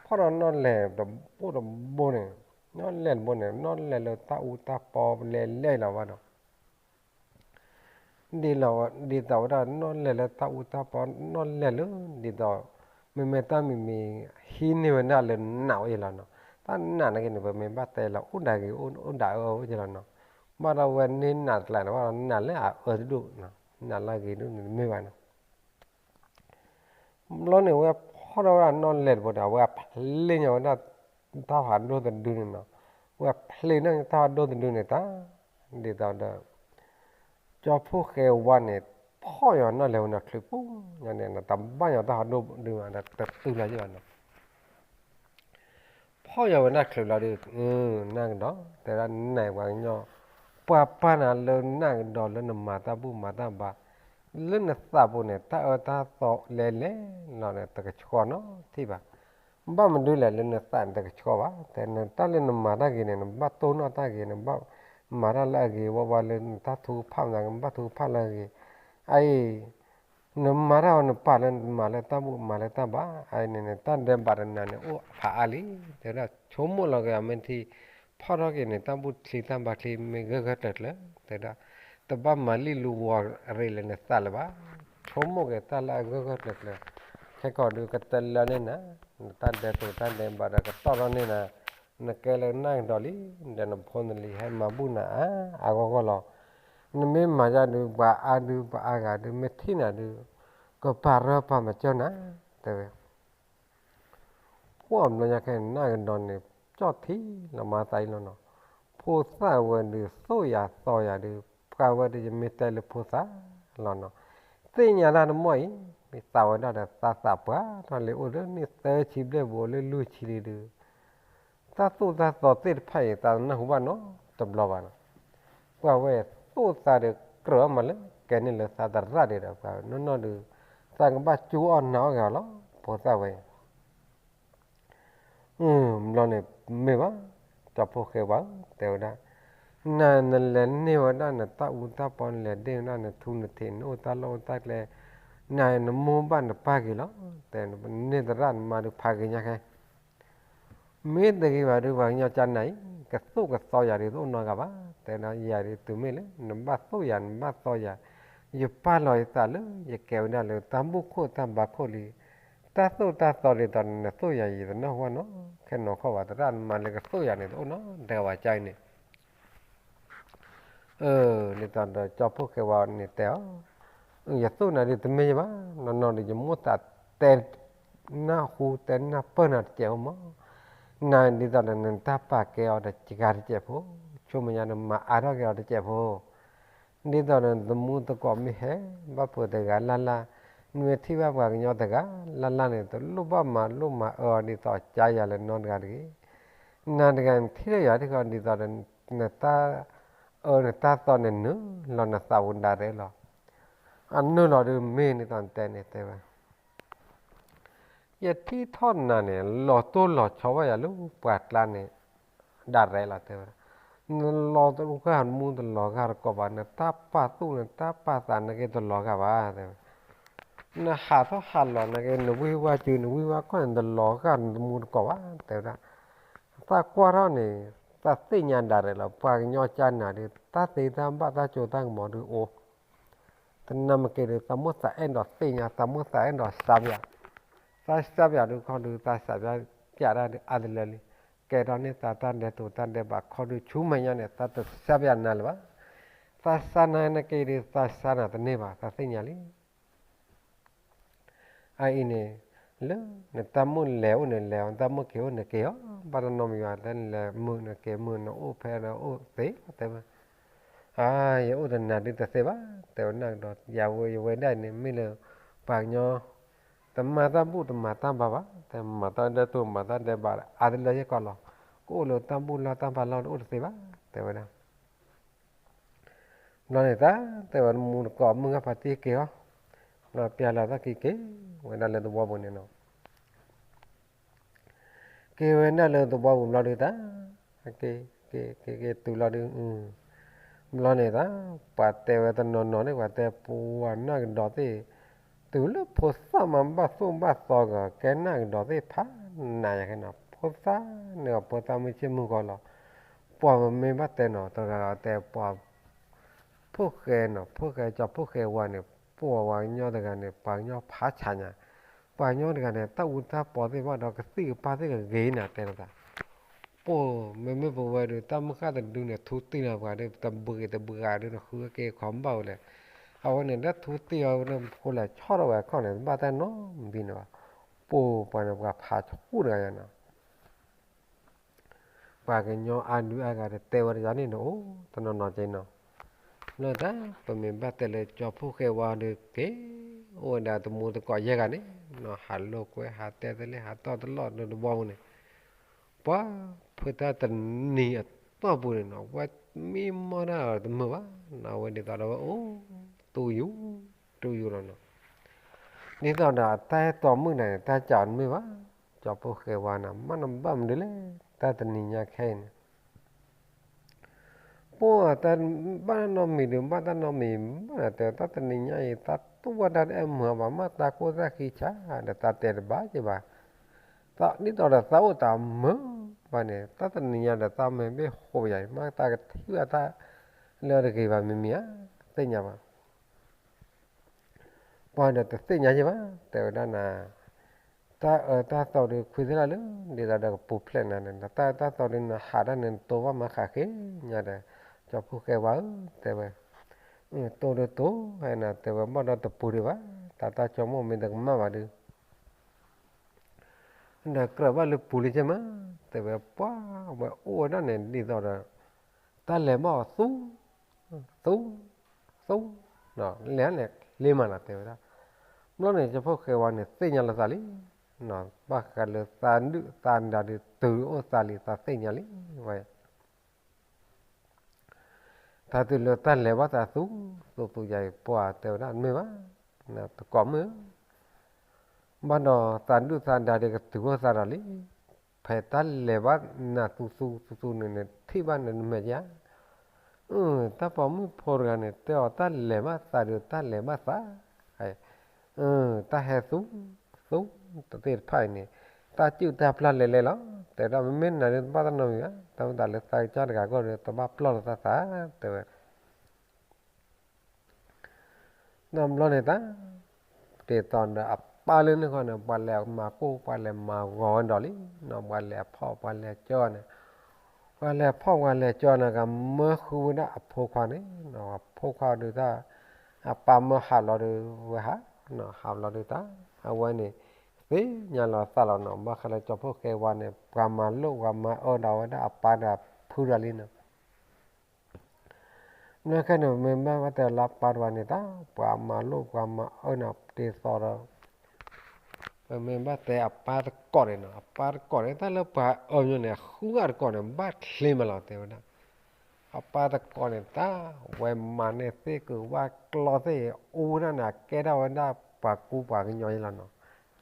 ဖီၣ်ထီၣ်နီၣ်လဲၢ်တဘိတဘိန့ၣ်, နီၣ်လဲၢ်တဘိန့ၣ် နီၣ်လဲၢ်လၢတၢ်အူတၢ်ပီလဲၤလဲၤလီၤဘၣ်ဒီး ဒ်လီၤ ဒ်သိးဝဲဒၣ်နီၣ်လဲၢ်လၢတၢ်အူတၢ်ပီနီၣ်လဲၢ်လၢ ဒ်သိး မ့မ့ၢ်တၢ်မံၤမံၤ ဟံးန့ၢ်ဝဲဒၣ်လၢနးအိၣ်ယဲလီၤနီၤ, တၢ်နးနာ်က့န့ၣ် ပမ့ၢ်ဘၣ်တဲလီၤ အိၣ်ဒၣ်ဂ့ၤအိၣ်ဒၣ်အၢအိၣ်ယဲလီၤနီၤ, ဘၣ်ဒီးဝဲန့ၢ်နးတကျါန့ၣ် ဘၣ်ဒီးနးလၢအအၢတဒူၣ်, နးလၢအဂ့ၤဒူၣ်န့ၣ်တမ့ၢ်ဘၣ်နီၤ ဘျီန့ၣ် ဝဲဖီၣ်ထီၣ်ဝဲဒၣ်နီၣ်လဲၢ်တဘိဒီး အဝဲဖျ့ညါဝဲဒၣ် တၢ်ဖးဒိၣ်တဒုန့ၣ်နီၤ, ဝဲဖျ့န့ၢ်တၢ်ဖးဒိၣ်တဒုန့ၣ်တၢ်, ဒ်သိးဒီး ကၠီဖှိၣ်ဃဲဝါန့ၣ် ဖီၣ်ယီၤနီၣ်လဲၢ်ဝဲန့ၣ်ချုးပူၤညါန့ၣ် တဘၣ်ယီၤတၢ်ဖးဒိၣ်ဒုမးဒီး တတုၤလီၤယဲဘၣ်နီၤ ဖီၣ်ယီၤဝဲဒၣ်ချုးလီၤဒီး နၢ်ကဒီး တဲဒၣ်နၤပှၤကညီ, ပှၤပာ်နၤလၢနၢ်ကဒီးလၢနမၤတၢ်ဘူၣ်မၤတၢ်ဘါ, လၢနသးပူၤန့ၣ် တၢ်အၢတၢ်သီလဲၤလဲၤလီၤန့ၣ် တကဆှီနီတထံၣ်ဘၣ်. ဘၣ်မနုၤလဲၣ် လၢနသးန့ၣ်တကဆှီဘၣ်, တဲနတၢ်လၢနမၤတၢ်ဂ့ၤန့ၣ် နဘၣ်တိၢ်နီၣ်တၢ်ဂ့ၤ, နဘၣ်မၤတၢ်လၢအဂ့ၤဝဲဝဲလၢနတၢ်ထုကဖၣ်မနုၤ နဘၣ်ထုကဖၣ်လၢအဂ့ၤ, အအံၤ နမၤတၢ်အီၤနပာ်လၢနမၤလၢတၢ်ဘူၣ်မၤလၢတၢ်ဘါ, အအံၤန့ၣ်န့ၣ် တၢ်ဒဲးဘးတနၤန့ၣ်အိၣ်ဖးအါလံ, တဲဝဲဒၣ် ဆိကမိၣ်လီၤက့ၤအမ့ၢ်ထံ ဖီၣ်ထီၣ်က့ၤန့ၣ် တၢ်ဘူၣ်ချံတၢ်ဘါချံမ့ၢ်ဂၢၢ်ဂၢၢ်ကျၢၤကျၢၤ, တဲဝဲဒၣ် တဘၣ်မၤလံၣ်လူဝီၤရ့းလၢနသးလၢၤဘၣ်, ဆိကမိၣ်က့ၤတၢ်လၢအဂၢၢ်ဂၢၢ်ကျၢၤကျၢၤ, ခဲကီးဒုးကတလၢန့ၢ်နၤ, နတၢ်ဒဲးတိာ်တၢ်ဒဲးဘးဒီးကတီၢ်ထီၣ်န့ၢ်နၤ, နကဲလၢနၢ်ကဒီးလံ, ဒီးနဖိနလံၤဟဲမၤဘူၣ်နၤအါ အါဂီၢ်ဂီၢ်လီၤ. နမ့ၢ်မၤယါဒုး ပှၤအါဒုး ပှၤအါဂၤဒုး မ့ၢ်ထံၣ်နၤဒုး ကပာ်ရၢပာ်မၤစၢၤနၤ, တဲဝဲ ပှၢ်ဘျီညါခဲအံၤ နၢ်ကဒီးန့ၣ် ကၠီၣ်ထံလီၤမၤသးအံၤလီၤနီၤ, ဖိသၣ်ဝဲဒုး သိၣ်ယၤသီယၤဒုး ပှၤဝဲဒုး ယမ့ၢ်တဲလၢဖိသၣ်လီၤနီၤ, သ့ၣ်ညါတၢ်တမီၢ်အံၤ မ့ၢ်သးဝဲဒၣ်ဒီး သးသးပှၢ်ထီၣ်လံ အိၣ်လၢနံၣ်သၢဆံဘျဲၣ် ဘူးလၢလွံၢ်ဆံလံဒုး တၢ်သိၣ်တၢ်သီသ့ၣ်တဖၣ်အံၤ သးနၢ်ဟူဘၣ်နီတဘျီဘၣ်နီၤ, ပှၤဝဲသိၣ်သးဒီးကြၢးအီၣ်မးလၢ ကဲန့ၣ်လၢသးသရၣ်ဒံးဒီး ပှၤနီၢ်နီၢ်ဒုး သးကဘၣ်ကၠူအီၣ်နၤအီၣ်ဂ့ၤအီၤလီၤ ဖိသၣ်ဝဲအံၤ ဘျီန့ၣ်မ့ၢ်ဘၣ်, ကၠီဖှိၣ်ဃဲဝါဧၢ တဲဝဲဒၣ်, နၤနလဲၤန့ၢ်ဝဲဒၣ်နတၢ်အူတၢ်ပီ နလဲၤဒ့ၣ်ဝဲဒၣ်နထူနထံး နအိၣ်တၢ်လီၢ်အိၣ်တၢ်ကျဲ, နၤနမိၢ်ဘၣ်နပၢ်ဂ့ၤလီၤ, တဲနန့ၢ်သရၣ်နမါဒုးဖးဂ့ၤညါခဲ မ့ၢ်တဂ့ၤဘၣ်ဒုး ပှၤကညီကၠါနၤအံၤ ကသိၣ်ကသီယၤဒုးတအိၣ်နီတဂၤဘၣ်, တဲဒၣ်ယၤဒုးတုၤမ့ၢ်လၢ နဘၣ်သိၣ်ယၤ နဘၣ်သီယၤ, ယပာ်လီၤယသးလၢ ယကဲဝဲဒၣ်လၢတၢ်ဘူၣ်ခိၣ်တၢ်ဘါခိၣ်လံ, တၢ်သိၣ်တၢ်သီဒ်သိးနသိၣ်ယၤ ယတနၢ်ဟူဘၣ်နီၤ, ခဲနီၢ်ခီၣ်ဘၣ် သရၣ်နမါလၢကသိၣ်ယၤန့ၣ် တအိၣ်နီတဂၤဘၣ်ကၠါအံၤန့ၣ် ဒ်သိးဒီးကၠီဖှိၣ်ဃဲဝါန့ၣ်တဲအီၤ, ယသိၣ်နၤဒုးတမ့ၢ်ယဘၣ်, နီၢ်နီၢ်ဒုး ယမိၣ်သးတဲနၢ်ဟူတဲနၢ်ပၢၢ်နၤတစဲးဖိမး, နၤဒ်သိးဒီးနတၢ်ပာ်ကဲအီၤဒီးယဂၤတစဲးဖိ, ဆိမယါဒီး မၤအါထီၣ်က့ၤအီၤတစဲးဖိ, ဒ်သိးဒီးသမူသကိးမ့ၢ်ဟဲဘၣ်ပှၤတဂၤလၢ်လၢ်, နမ့ၢ်ထံၣ်ဘၣ်ပှၤကညီတဂၤလၢ်လၢ်န့ၣ် တလိၣ်ဘၣ်မၤလိၣ်မၤအၢအီၤဒ်သိးကၠါယၤလၢနီတဂၤတဂ့ၤ, နၤတဂၤနထံၣ်ထီၣ်ယၤတခီ ဒ်သိးဒီး နတၢ်အၢနတၢ်သီန့ၣ် နုာ်လီၤနသးပူၤဒၣ်ရဲၣ်လီၤ, အနုာ်လီၤဒုးမ့ၢ်ဒ်သိးနတဲန့ၣ်တဲဝဲ ယထံၣ်ထီၣ်နၤန့ၣ် လီၤတိၢ်လီၤဆီဘၣ်ယၤလၢပှၤကျါန့ၣ် ဒၣ်ရဲၣ်လီၤတဲဝဲဒၣ်, နလီၤတဂၢ်မူတလီၤဂာ်တကိးဘၣ်, နတၢ်ပာ်သူၣ်နတၢ်ပာ်သးနာ်က့တလီၤဂာ်ဘၣ်တဲဝဲ, နဟးထီၣ်ဟးလီၤနာ်က့ နဝံၢ်ဝါစု နဝံၢ်ဝါခီၣ်န့ၣ် တလီၤဂာ်နတမူတကိးဘၣ် တဲဝဲဒၣ်, သးကွၢ်ထီၣ်န့ၣ် သးသ့ၣ်ညါဒၣ်ရဲၣ်လီၤ ပှၤကညီကၠါနၤဒုး တၢ်သ့တၢ်ဘၣ်တၢ်စိတၢ်ကမီၤဒုးအိၣ် တနၤမ့ၢ်က့ၤဒီး သးမိၣ်သးအဲၣ်ဒိးသ့ၣ်ညါ သးမိၣ်သးအဲၣ်ဒိးစးပၠး, သးစးပၠးဒုးခီဒုး သးစးပၠးပၠးတၢ်ဒုးအါတလၢလံ, ကဲထီၣ်န့ၢ်သးတၢ်ဒဲးတိာ်တၢ်ဒဲးဘးခီဒုး ဆူမဲာ်ညါန့ၣ် သးတစးပၠးနၤလၢၤဘၣ်, သးစးနၤနာ်က့ဒီး သးစးနၤတန့ၢ်ဘၣ် သးသ့ၣ်ညါလံ အအံၤန့ၣ် လၢနတၢ်မိၣ်လဲၤအိၣ်န့ၣ်လဲၤအီၤ နတၢ်မိၣ်က့ၤအိၣ်န့ၣ်က့ၤအီၤ, ဘၣ်တနီၤမံၤယွၤတဲလဲၤမုာ်န့ၣ်က့ၤမုာ် နအိၣ်ဖဲနအိၣ်သ့တဲဝဲ, အါ ယအိၣ်တနၤဒုးတသ့ဘၣ် တဲဝဲနၢ်ကဒီး ယဝဲယဝဲဒၣ်အံၤန့ၣ် မ့ၢ်လၢ ပှၤကညီ တမၤတၢ်ဘူၣ်တမၤတၢ်ဘါဘၣ်, တမၤတၢ်ဒဲးတိာ်မၤတၢ်ဒဲးဘးအါတလၢယဲၢ်ကီးလီၤ, ကအိၣ်လၢတၢ်ဘူၣ်လီၢ်တၢ်ဘါလီၢ်တအိၣ်တသ့ဘၣ် တဲဝဲဒၣ် ဘျီန့ၣ်တၢ်တဲဝဲမူတကိးမုၢ်ဂၢ်ဖါတံၢ်က့ၤအီၤ, ဘျီပျၢ်လီၤတၢ်ခံက့ၤဝဲဒၣ်လၢသဝီပူၤန့ၣ်နီၤ, က့ၤဝဲဒၣ်လၢသဝီပူၤဘျီဒုးတၢ်, က့ၤ က့ၤ က့ၤ က့ၤတုၤလီၤဒုး, ဘျီန့ၣ်တၢ်, ပှၤတဲဝဲတနီၤနီၤန့ၣ် ပှၤတဲပှၤနၢ်ကဒီးသ့ၣ်, တုၤလၢဖိသၣ်မၤဘၣ်သိၣ်ဘၣ်သီကီး ကဲနၢ်ကဒီးသ့ၣ်ဖးနးယၤခဲနီၤ, ဖိသၣ်န့ၣ်အဖိသၣ်မုၢ်ဆ့ၣ်မုၢ်ဂီၤလီၤ, ပှၤမ့ၢ်ဘၣ်တဲနီၤ တဂၤတဲပှၤ ဖိၣ်ဃဲနီၤ, ဖိၣ်ဃဲ ကၠီဖိၣ်ဃဲဝါန့ၣ်, ပှၤဝၤကညီတဂၤန့ၣ် ပှၤကညီဖးဆါညါ, ပှၤကညီတဂၤန့ၣ် တၢ်အူတၢ်ပီသ့ၣ်ဘၣ်ဒီးကသံၣ်ကပၢ်သ့ၣ်ကဂ့ၤနၤတဲလီၤသး, ပိၢ် မ့မ့ၢ်ပဝဲဒုး တၢ်မုၢ်ဃၢ်တဒုန့ၣ် ထူတံၢ်လီၤပှၤဒီး တဘုးဂ့ၤတဘုးဂ့ၤဒုး နဃုက့ၤခီဘၣ်ဝဲလဲၣ်, အဝဲန့ၣ် တၢ်ထူတံၢ်အီၤန့ၣ်ဖိလဲၤဆီၣ်ထီၣ်ဝဲအခီၣ်န့ၣ် တဘၣ်တၢ်နီတမံၤန့ၣ်ဘၣ်, ပိၢ် ပှၤန့ၣ်ပှၤဖးဆူၣ်တဂၤယၤနီၤ ပှၤကညီအါဒုအါဂၤတတဲဝဲတယၤန့ၣ် နအိၣ်တနီၤနီၤက့နီၤ, လၢတၢ် ပမ့ၢ်ဘၣ်တဲလၢကၠီဖိၣ်ဃဲဝါဒီးက့ၤ, အိၣ်ဝဲဒၣ်တမူသကိးယဲၢ်ဂၤန့ၣ်နီၤ, ဟးလိာ်ကွဲ ဟးတဲသလဲ ဟးတီၢ်တလီၢ်ဒီးတဝီပူၤန့ၣ်, ပှၤ ဖုတၢ်တနံၤအတီၢ်ပူၤန့ၣ်နီၤ ဝဲမံမီၢ်တၢ်တမုာ်ဘၣ်နီၤ, အဝဲဒ်သိးဒီးဝဲအိၣ် တူၢ်ယူၤ တူၢ်ယူၤလီၤနီၤ, ဒ်သိးဒီးအတၢ်အဲၣ်တီမုၣ်နၤန့ၣ် တၢ်စးတမုာ်ဘၣ်, ကၠီဖိၣ်ဃဲဝါနၤ မ့ၢ်နဘၣ်မနုၤလဲၣ် တၢ်တနံၤညါခဲအံၤန့ၣ် ပှၤတၢ်ဘၣ်တၢ်နီတမံၤဒုး ဘၣ်တၢ်နီတမံၤဘၣ်နၤတဲ တၢ်တနံၤညါအံၤ တၢ်တူၢ်ဘၣ်တၢ်တအဲၣ်မုာ်ဘၣ် မ့ၢ်တၢ်ကိၢ်တၢ်ခံဆါဒီး တၢ်တဲတဘၣ်က့ၤဘၣ်, ဒ်သိးဒီးသးအိၣ်တၢ်မုာ်ဘၣ်န့ၣ် တၢ်တနံၤညါဒီး သးမ့ၢ်ဘ့ၣ်ဃိးယၤ မ့ၢ်တၢ်ကထံၣ်ဘၣ်တၢ်လၢတဂ့ၤဘၣ်မံၤမံၤဧါ, သ့ၣ်ညါဘၣ် ပှၤဒီးတသ့ၣ်ညါယဲၢ်ဘၣ် တဲဝဲဒၣ်နၤ, တၢ်အၢတၢ်သီဒုး ခွံသ့ၣ်လၢ်လၢ ဒ်သိးဒီးကပူၤဖျဲးနၤန့ၣ် တၢ်အၢတၢ်သီဒုး နဟးတၢ်န့ၣ် နတိၢ်ဘၣ်မၤဃးဃ့ညါဒီး ကၠီဖိၣ်ဃဲဝါဧၢ တဲဝဲ, တိၢ်ဒုးတိၢ် ဟဲနၤ တဲဝဲ ဘၣ်ဒီးတပူၤဒံးဘၣ်, တၢ်တၢ်ဆိကမိၣ်မ့ၢ်တကမၣ်ဘၣ်ဒုး ဒီးကြၢးဘၣ်လၢပူၤလံကဲမး, တဲဝဲပှၤဝဲအိၣ်ဝဲဒၣ်န့ၣ် ဒ်သိးဒီး တၢ်လဲၤဘၣ်အီၤသူ သူ သူ လဲၤန့ၣ် လ့မးလီၤ တဲဝဲဒၣ်, ဘျီန့ၣ် ကၠီဖိၣ်ဃဲဝါန့ၣ် သ့ၣ်ညါလီၤသးလံ, ဘၣ်ဃးလၢသးဒုၣ်သးဒါဒုး တုၤအိၣ်သးလံ သးသ့ၣ်ညါလံဝဲ တၢ်တုၤလၢတၢ်လဲၤဘၣ်သးသူ သူသူယၤအံၤ ပှၤတဲဝဲဒၣ်မ့ၢ်ဘၣ်, တကိးမုၣ်ဧၢ, ဘၣ်ဒီးသးဒုၣ်သးဒါဒုးကတုၤအိၣ်သးဒီးလံ, ဖဲတၢ်လဲၤဘၣ်နၤသူသူသူသူန့ၣ်န့ၣ် ထံၣ်ဘၣ်နမဲာ်ဧါ, တၢ်ပိာ်မုၣ်ဖိတဂၤန့ၣ် တဲအီၤတၢ်လဲၤဘၣ်သးဒုး တၢ်လဲၤဘၣ်သး တၢ်ဟဲသူ သူ တသ့ၣ်တဖၣ်အံၤန့ၣ် တၢ်စုၣ်တၢ်ပျၢ်လဲၤလဲၤလီၤ, တဲဒၣ်မ့မ့ၢ်နၤဒုးတဘၣ်တၢ်နီတမံၤဘၣ်, တၢ်မ့ၢ်သးလၢကစၢ်တဂၤကီၢ်ဒီး တဘၣ်ပျၢ်လီၤသးသး တဲဝဲ ဒီးဘျီန့ၣ်တၢ် ဒ်သိးဒီးအပၢ်လၢန့ၣ်ဃီန့ၣ် ပှၤလဲၤမၤကိၢ် ပှၤလဲၤမၤဂီၤဝဲဒီးလံ, ပှၤလဲၤဖီၣ် ပှၤလဲၤကၠီန့ၣ်, ပှၤလဲၤဖီၣ် ပှၤလဲၤကၠီန့ၣ် ကမၢဃုဝဲဒၣ်အဖိခွါန့ၣ်, အဖိခွါဒုးတၢ် အပၢ်မၢဟးလီၤဒုးဝဲဟး, ဟးလီၤဒုးတၢ် အဝဲန့ၣ် သ့ၣ်ညါလီၤသးလီၤနီၤ, ဘၣ်ဃးလၢကၠီဖိၣ်ဃဲဝါန့ၣ် ပှၤမၤလိာ် ပှၤမၤအၢဒီးဝဲဒၣ်အပၢ်ဒီးအဖုဒီးလံနီၤ မ့ၢ်ခဲန့ၣ် ပမ့ၢ်ဘၣ်တဲလၢအပၢ်တဂၤန့ၣ် တၢ်ပှၤမၤလိာ် ပှၤမၤအၢန့ၣ် ဒ်သိးဒီး ပမ့ၢ်ဘၣ်တဲအပၢ်တကိးန့ၣ်နီၤ, အပၢ်တကိးန့ၣ် တၢ်လၢပှၤအၢမ့ၢ်န့ၣ် ဃုဂၤတကိးန့ၣ် ဘၣ်ချ့မးလီၤ တဲဝဲဒၣ်, အပၢ်တကိးန့ၣ် တၢ်ဝဲမၤန့ၢ်သ့ၣ် ကုၤဝၣ်ကျီသ့ၣ် အူဝဲဒၣ်န့ၣ် အကဲထီၣ်ဝဲဒၣ်ပှၤကူပှၤကညီအံၤလီၤနီၤ,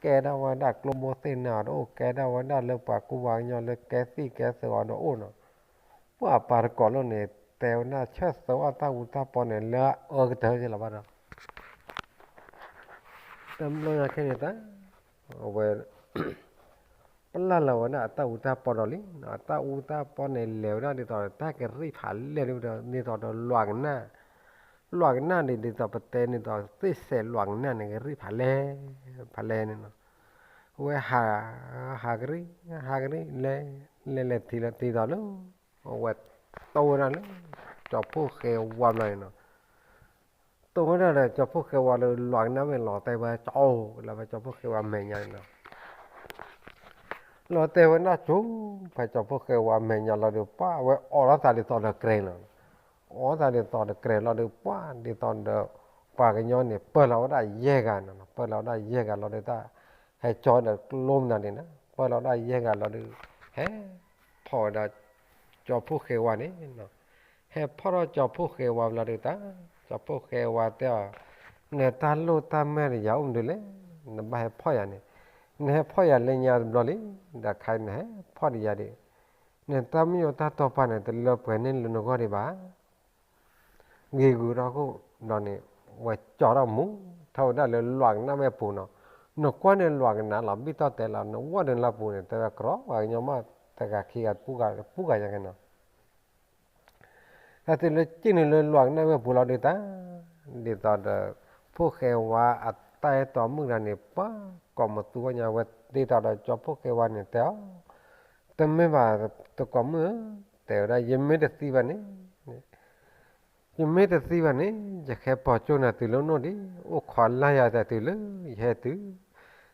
ကဲထီၣ်ဝဲဒၣ်ကျိမိၢ်သ့ၣ်နါအီၤတအိၣ် ကဲထီၣ်ဝဲဒၣ်လၢပှၤကူပှၤကညီလၢကဲသံၣ်ကဲသုးအီၤတအိၣ်နီၤ ပှၤအပၢ်တကိးလိာ်န့ၣ် တဲဝဲဒၣ်ဆၢသးအီၣ်တၢ်အူတၢ်ပီန့ၣ် လၢအအၢကတၢၢ်က့လီၤဘၣ်ဒီး တဘျီညါခဲန့ၣ်တၢ် အဝဲ ပျၢ်လီၤဝဲဒၣ်အတၢ်အူတၢ်ပီဒီးလံ, တၢ်အူတၢ်ပီန့ၣ် လဲၤဝဲဒၣ်ဒ်သိးတၢ်ကရံၣ်ဖးလဲၢ်ဒ်သိးဒီးလွးကနၣ်, လွးကနၣ်န့ၣ် ဒ်သိးပတဲန့ၣ်ဒီး သ့ၣ်စဲးလွးကနၣ်န့ၣ် ကရံၣ်ဖးလဲၢ်, ဖးလဲၢ်န့ၣ်လီၤ, အဝဲဟး, ဟးကရံၣ်, ဟးကရံၣ်လဲၤ, လဲၤလဲၤထံၣ်လီၤထံၣ်ဒီးလၢ အဝဲတိၢ်ဝဲဒၣ်လၢ ကၠီဖိၣ်ဃဲဝါဘျီန့ၣ်လီၤ, တိၢ်ဝဲဒၣ်ဒီးကၠီဖိၣ်ဃဲဝါလၢလွးကနၣ်ဝဲလီၤတဲာ်ဝဲကၠီ, လၢကၠီဖိၣ်ဃဲဝါမဲာ်ညါန့ၣ်လီၤ, လီၤတဲာ်ဝဲဒၣ်ကၠီ, ဖဲကၠီဖိၣ်ဃဲဝါမဲာ်ညါလီၤဒီး ပှၤအဝဲအိးထီၣ်သးဒ်သိးဒီးတြဲၤလီၤ, အိးထီၣ်သးဒ်သိးဒီးတြဲၤလီၤဒီး ပှၤဒ်သိးဒီး ပှၤကညီန့ၣ် ပၢၢ်လီၤဝဲဒၣ်ယဲၢ်ဂၤန့ၣ်လီၤ, ပၢၢ်လီၤဝဲဒၣ်ယဲၢ်ဂၤလီၤဒီးတၢ် ဟဲကၠီဒီးကျိမနုၤန့ၣ်နီၤ, ပၢၢ်လီၤဝဲဒၣ်ယဲၢ်ဂၤလီၤဒီး ဟဲဖီၣ်ဝဲဒၣ်ကၠီဖိၣ်ဃဲဝါန့ၣ်နီၤ, ဟဲဖီၣ်ထီၣ်ကၠီဖိၣ်ဃဲဝါဘျီဒီးတၢ် ကၠီဖိၣ်ဃဲဝါတဲအီၤ, နတၢ်လိၣ်တၢ်မဲာ်ဒီးယၤအိၣ်မနုၤလဲၣ်, နဘၣ်ဟဲဖီၣ်ယၤန့ၣ်, နဟဲဖီၣ်ယၤလၢညါတဘျီလံ, ဒီးခါအံၤနဟဲဖီၣ်ဒံးယၤဒံး, နတၢ်မ့ၢ်ယိၤတၢ်တီပာ်န့ၣ် တလၢပှဲၤန့ၢ်လၢနဂီၢ်ဒံးဘၣ်. ဂ့ၤဂုာ်ထီၣ်ခိၣ်ဘျီန့ၣ် ဝဲကၠီထီၣ်မူ ထီၣ်ဝဲဒၣ်လၢလွးကနၣ်ဝဲပူၤနီၤ, နကွၢ်န့ၣ်လွးကနၣ်လီၤ ဘံၣ်တီၢ်တဲလီၤ နဝီၢ်ဒၢးလၢပူၤန့ၣ် တဲဝဲကြီ ပှၤကညီမ့ၢ်တဂၤခံဂၤ ပူၤဂၤညါကဲနီၤ တၢ်တုၤလၢက့ၣ်နုာ်လၢလွးကနၣ်ဝဲပူၤလီၤဒုးတၢ်, ဒ်သိးဒီး ဖိၣ်ဃဲဝါအတၢ်အဲၣ်တီမုၣ်တဂၤန့ၣ် ပှၤကိးမသူဝဲညါဝဲ ဒ်သိးဒီးကၠီဖိၣ်ဃဲဝါန့ၣ်တဲအီၤ, တမ့ၢ်ဘၣ် တကိးမုၣ်ဧၢ, တဲဝဲဒၣ် ယမ့ၢ်တသံဘၣ်န့ၣ် ယမ့ၢ်တသံဘၣ်န့ၣ် ယကဟဲပိာ်ကၠိနၤတုၤလၢနအိၣ်ဒံး, အိၣ်ခိးလၢယၤတၢ်တုၤလၢယဟဲတုၤ,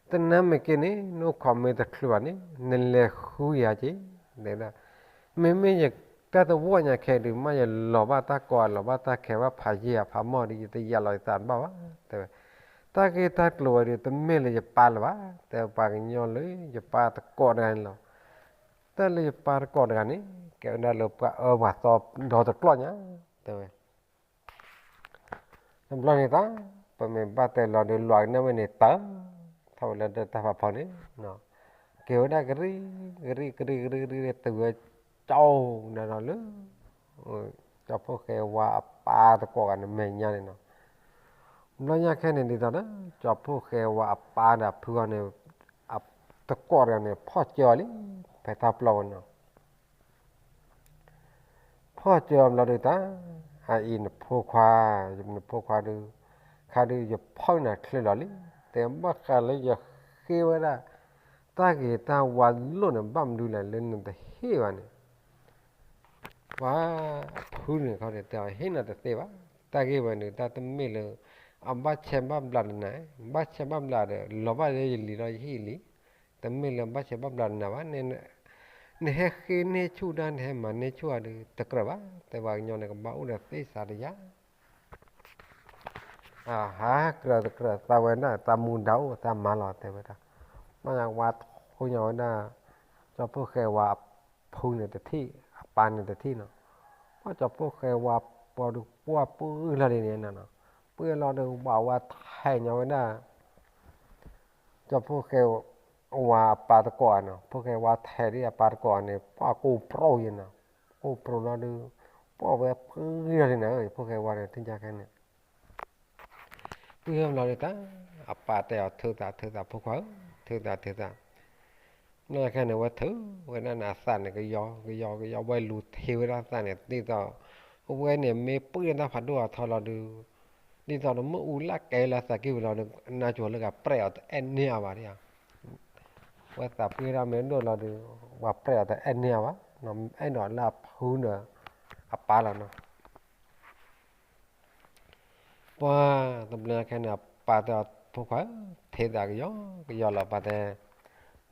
တနၤမ့ၢ်က့န့ၣ် နအိၣ်ခိးမ့ၢ်တချုးဘၣ်န့ၣ် နလဲၤဃုယၤက့ၤ, တဲဒၣ်, မ့မ့ၢ်ယတၢ်တဝီၢ်ညါခဲဒုး မ့ၢ်ယလီၤဘၣ်တၢ်ကီ လီၤဘၣ်တၢ်ခဲ ဘၣ်ဖးယံာ်အဖးမီၢ်ဒီး ယတယၤလီၤယသးတဘၣ်ဘၣ်, တဲဝဲ, တၢ်ဂ့ၢ်တၢ်ကျိၤဝဲဒုး တမ့ၢ်လၢယပၢ်လၢၤဘၣ်, တဲပှၤကညီလၢယပၢ်တကိးတဂၤန့ၣ်လီၤ. တၢ်လၢယပၢ်တကိးတဂၤန့ၣ် ကဲဝဲဒၣ်လၢပှၤအၢပှၤသီဒီတကျီၢ်ညါ, တဲဝဲ. တဘျီန့ၣ်တၢ် ပမ့ၢ်ဘၣ်တဲလီၤဒီး လွးကနၣ်ဝဲန့ၣ်တၢ် ထီၣ်ဝဲလၢတၢ်ဖးဖီန့ၣ် က့ၤဝဲဒၣ်ကရံၣ် ကရံၣ် ကရံၣ် ကရံၣ် ကရံၣ် တုၤဝဲကၠီနၤဒီးလၢ ကၠီဖိၣ်ဃဲဝါအပၢ်တကိးဂၤန့ၣ် မဲာ်ညါန့ၣ်နီၤ. ဘျီညါခဲန့ၣ် ဒ်သိးဒီး ကၠီဖိၣ်ဃဲဝါအပၢ်ဒီးအဖုအီၤန့ၣ် တကိးတဂၤန့ၣ် ဖီၣ်စၢၤအီၤလံ ဖဲတၢ်ပျီဝဲနီၤ. ဖီၣ်စၢၤအီၤဘျီဒုးတၢ် အအံၤနဖိခွါ နဖိခွါဒုး ခါဒုးယဖီၣ်နၤချ့လီၤလံ, တဲဘၣ်ဃးလၢယဃ့ဝဲဒၣ် တၢ်ဂ့ၤတၢ်ဝါလိၣ်န့ၣ် ဘၣ်မနုၤလဲၣ်လၢနတဟ့ၣ်ဘၣ်န့ၣ် ပှၤဖုန့ၣ်ခီန့ၣ် တဲအီၤဟ့ၣ်နၤတသ့ဘၣ်, တၢ်ဂ့ၢ်ဝဲန့ၣ် တၢ်တမ့ၢ်လၢ အဘၣ်ဆဲးဘၣ်ဘျးဒီးနၤ, ဘၣ်ဆဲးဘၣ်ဘျးဒီး လီၤဘၣ်လၢယလံၤဒီးယဟ့ၣ်လံ, တမ့ၢ်လၢဘၣ်ဆဲးဘၣ်ဘျးဒီးနၤဘၣ်, နဟဲဃ့န့ၢ်ဆူၣ်တၢ် နဟဲမၤန့ၢ်ဆူၣ်အီၤဒီး တကြၢးဘၣ်, တဲပှၤကညီန့ၣ် ကဘၣ်အိၣ်ဒီးသ့စးတယၤ အဟးကြၢးတကြၢး သးဝဲဒၣ် သးမူဒါအိၣ် သးမၤလီၤ တဲဝဲဒၣ်, မ့ၢ်ဝါထူညါဝဲဒၣ် ကၠီဖိၣ်ဃဲဝါအဖုန့ၣ်တထံၣ် အပၢ်န့ၣ်တထံၣ်နီၤ, ပှၤကၠီဖိၣ်ဃဲဝါပှၤဒုးပှၢ်ပှၢ်လီၤဒ်န့ၣ်နီၤ, ပှၢ်လီၤဒီး ဝးဝါထဲးညါဝဲဒၣ် ကၠီဖိၣ်ဃဲဝါအပၢ်တကိးဧါနီၤ, ဖိၣ်ဃဲဝါထဲးဒ်အပၢ်တကိးဧါန့ၣ် ပှၤကိၢ်ပြိယဲနီၤ, ကိၢ်ပြိလီၤဒုး ပှၢ်ဝဲပှၢ်လီၤဒ်န့ၣ် ဖိၣ်ဃဲဝါန့ၣ် ထံၣ်ညါခဲန့ၣ် ပှၢ်လီၤဒ်တၢ် အပၢ်တဲအီၤ ထုးသး ထုးသး ဖိခွါဧၢ, ထုးသး ထုးသး, နခဲန့ၣ် ဝဲထုးဝဲဒၣ်န့ၣ် အသးန့ၣ် ကယီ ကယီ ကယီ ဝဲလူၤထံဝဲဒၣ်သးန့ၣ် ဒ်သိး အဝဲန့ၣ် မ့ၢ်ပှၢ်တၢ်ဖးဒိၣ်အထီလီၤဒုး ဒ်သိးဒီးမ့ၣ်အူလၢကဲလၢသးကံၢ်ပူၤလီၤဒီး နါစိၤလၢကပြဲးအီၤတအဲၣ်န့ၢ်အါဘၣ်ဒ်ဧါ, ဝဲသးပှၢ်တၢ်မ့ၢ်ဒိၣ်လီၤဒီး ပှၤပြဲးအီၤတအဲၣ်န့ၢ်အါဘၣ်, အဲၣ်ဒိးလၢအဖုဒီး အပၢ်လီၤနီၤ. ပှၤတဘျီခဲန့ၣ် အပၢ်တဲအီၤ ဖိခွါ ထံသးကယီကယီလီၤ ပၢ်တဲ,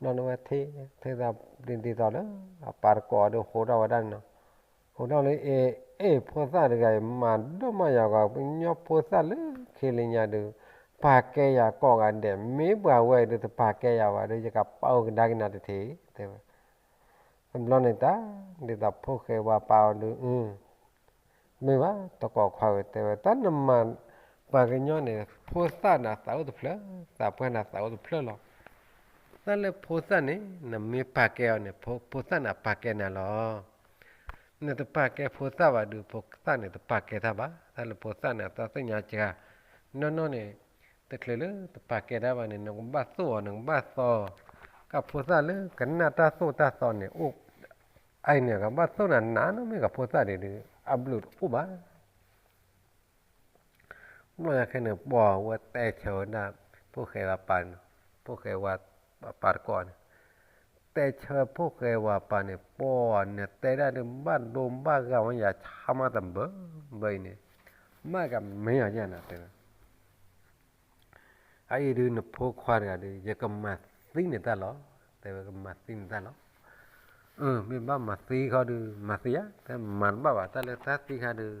နီၢ်နဝဲထံ ထံသးဒ်သိးလၢ အပၢ်တကိးအီၤဒီး ဟူးထီၣ်ဝဲဒၣ်န့ၣ်နီၤ, ဟူးထီၣ်လၢ အ့ၣ် အ့ၣ် ဖိသၣ်တဂၤအံၤ မၤဒိၣ်မးယၤဂီၤ ကညီဖိသၣ်လၢခံလၢညါဒီး ပာ်ကဲယၤကိးဂၤဒဲး မ့ၢ်ပှၤဝဲအံၤဒီးတပာ်ကဲယၤဘၣ်ဒီး ယကပာ်အိၣ်ကဒါက့ၤနၤတထံး တဲဝဲ. တဘျီန့ၣ်တၢ် ဒ်သိးဖိၣ်ဃဲဝါပၢ်အီၤဒုး အ မ့ၢ်ဘၣ် တကိးခွါဧၢ တဲဝဲ တၢ်နမၤ ပှၤကညီန့ၣ် ဖိသၣ်န့ၣ် သးအိၣ်တဖျၢၣ်, သးပှၢ်န့ၣ် သးအိၣ်တဖျၢၣ်လီၤ. တၢ်လၢဖိသၣ်န့ၣ် နမ့ၢ်ပာ်ကဲအီၤန့ၣ် ဖိသၣ်န့ၣ် အပာ်ကဲနၤလီၤ. နတပာ်ကဲဖိသၣ်ဘၣ်ဒီး ဖိသၣ်န့ၣ် တပာ်ကဲတၢ်ဘၣ်. တၢ်လၢဖိသၣ်န့ၣ် တၢ်သ့ၣ်ညါစှၤ, နီၢ်နီၢ်န့ၣ် တချုးလၢတပာ်ကဲတၢ်ဘၣ်န့ၣ် နကဘၣ်သိၣ်အီၤ နကဘၣ်သီအီၤ, ကဖိသၣ်လၢကနၣ်တၢ်သိၣ်တၢ်သီန့ၣ်အိၣ် အအံၤန့ၣ် ကဘၣ်သိၣ်နၤနၤနီၢ်မ့ၢ်ကဖိသၣ်ဒ်ဒီး အဘျုးတအိၣ်ဘၣ်. ဘျီညါခဲန့ၣ် ပှၤဝဲတဲဆၢဝဲဒၣ် ဖိၣ်ဃဲဝါပၢ်န့ၣ်, ဖိၣ်ဃဲဝါပၢ်တကိးန့ၣ်, တဲဆၢဖိၣ်ဃဲဝါပၢ်န့ၣ် ပှၤန့ၣ်တဲဒၣ်ဒုး ဘၣ်ဒိဘၣ်ဂာ်ဝဲယၤဆါမးတဘၢဘၢအံၤန့ၣ်, မ့ၢ်ကမ့ၢ်အီၤယဲၢ်နၤတဲဝဲ အအံၤဒုးနဖိခွါတဂၤဒီး ယကမၤသံနတၢ်လီၤ, တဲဝဲကမၤသံနတၢ်လီၤ. မ့ၢ်ဘၣ်မၤသံခီဒုး မၤသံဧါ, တမၤတဘၣ်ဘၣ် တၢ်လၢတၢ်သံခါဒုး,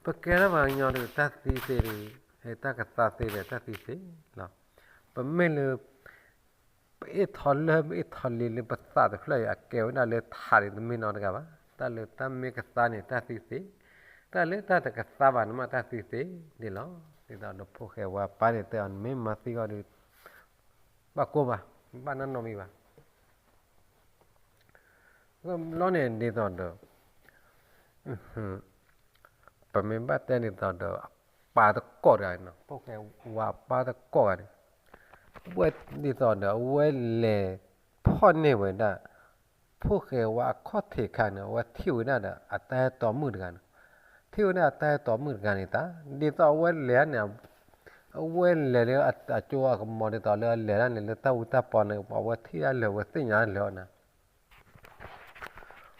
ပကဲထီၣ်ပှၤကညီဒီး တၢ်သံသ့ဒီး တၢ်ကသါသ့ဒီး တၢ်သံသ့လီၤ. ပမ့ၢ်လၢ ပအ့ၣ်ထီၣ်လၢ ပအ့ၣ်ထီၣ်လံလၢပသးတဖျၢၣ်အံၤ အကဲဝဲဒၣ်လၢထးဒ်တမ့ၢ်နီတဂၤဘၣ်. တၢ်လၢတၢ်မ့ၢ်ကသါန့ၣ် တၢ်သံသ့, တၢ်လၢတၢ်တကသါဘၣ်န့ၣ်မး တၢ်သံသ့န့ၣ်လီၤ. ဒ်သိးနဖိၣ်ဃဲဝါပၢ်န့ၣ်တဲအီၤ နမ့ၢ်မၤသံခီဒီး ဘၣ်ကိၢ်ဘၣ်, ဘၣ်နီတမံၤဘၣ်. ဘျီန့ၣ်ဒ်သိးဒီး ပမ့ၢ်ဘၣ်တဲဒ်သိးဒီး အပၢ်တကိးတဂၤန့ၣ်နီၤ, ဖိၣ်ဃဲဝါအပၢ်တကိးတဂၤန့ၣ်, ဝဲဒ်သိးဒီး အဝဲလဲၤဖီၣ်န့ၢ်ဝဲဒၣ် ဖိၣ်ဃဲဝါအခီၣ်ထံးအခါန့ၣ် အဝဲထံၣ်ဝဲဒၣ်ဒီးအတၢ်အဲၣ်တီမုၣ်တဂၤန့ၣ်, ထံၣ်ဝဲဒၣ်အတၢ်အဲၣ်တီမုၣ်တဂၤန့ၣ်တၢ်, ဒ်သိးအဝဲလဲၤန့ၣ် အဝဲလဲၤလၢအကၠိအကမီၤ ဒ်သိးလၢအလဲၤဒၣ်န့ၣ် လၢတၢ်အူတၢ်ပီန့ၣ် အဝဲထံၣ်ဒၣ်လၢာ် အဝဲသ့ၣ်ညါလၢာ်အီၤန့ၣ်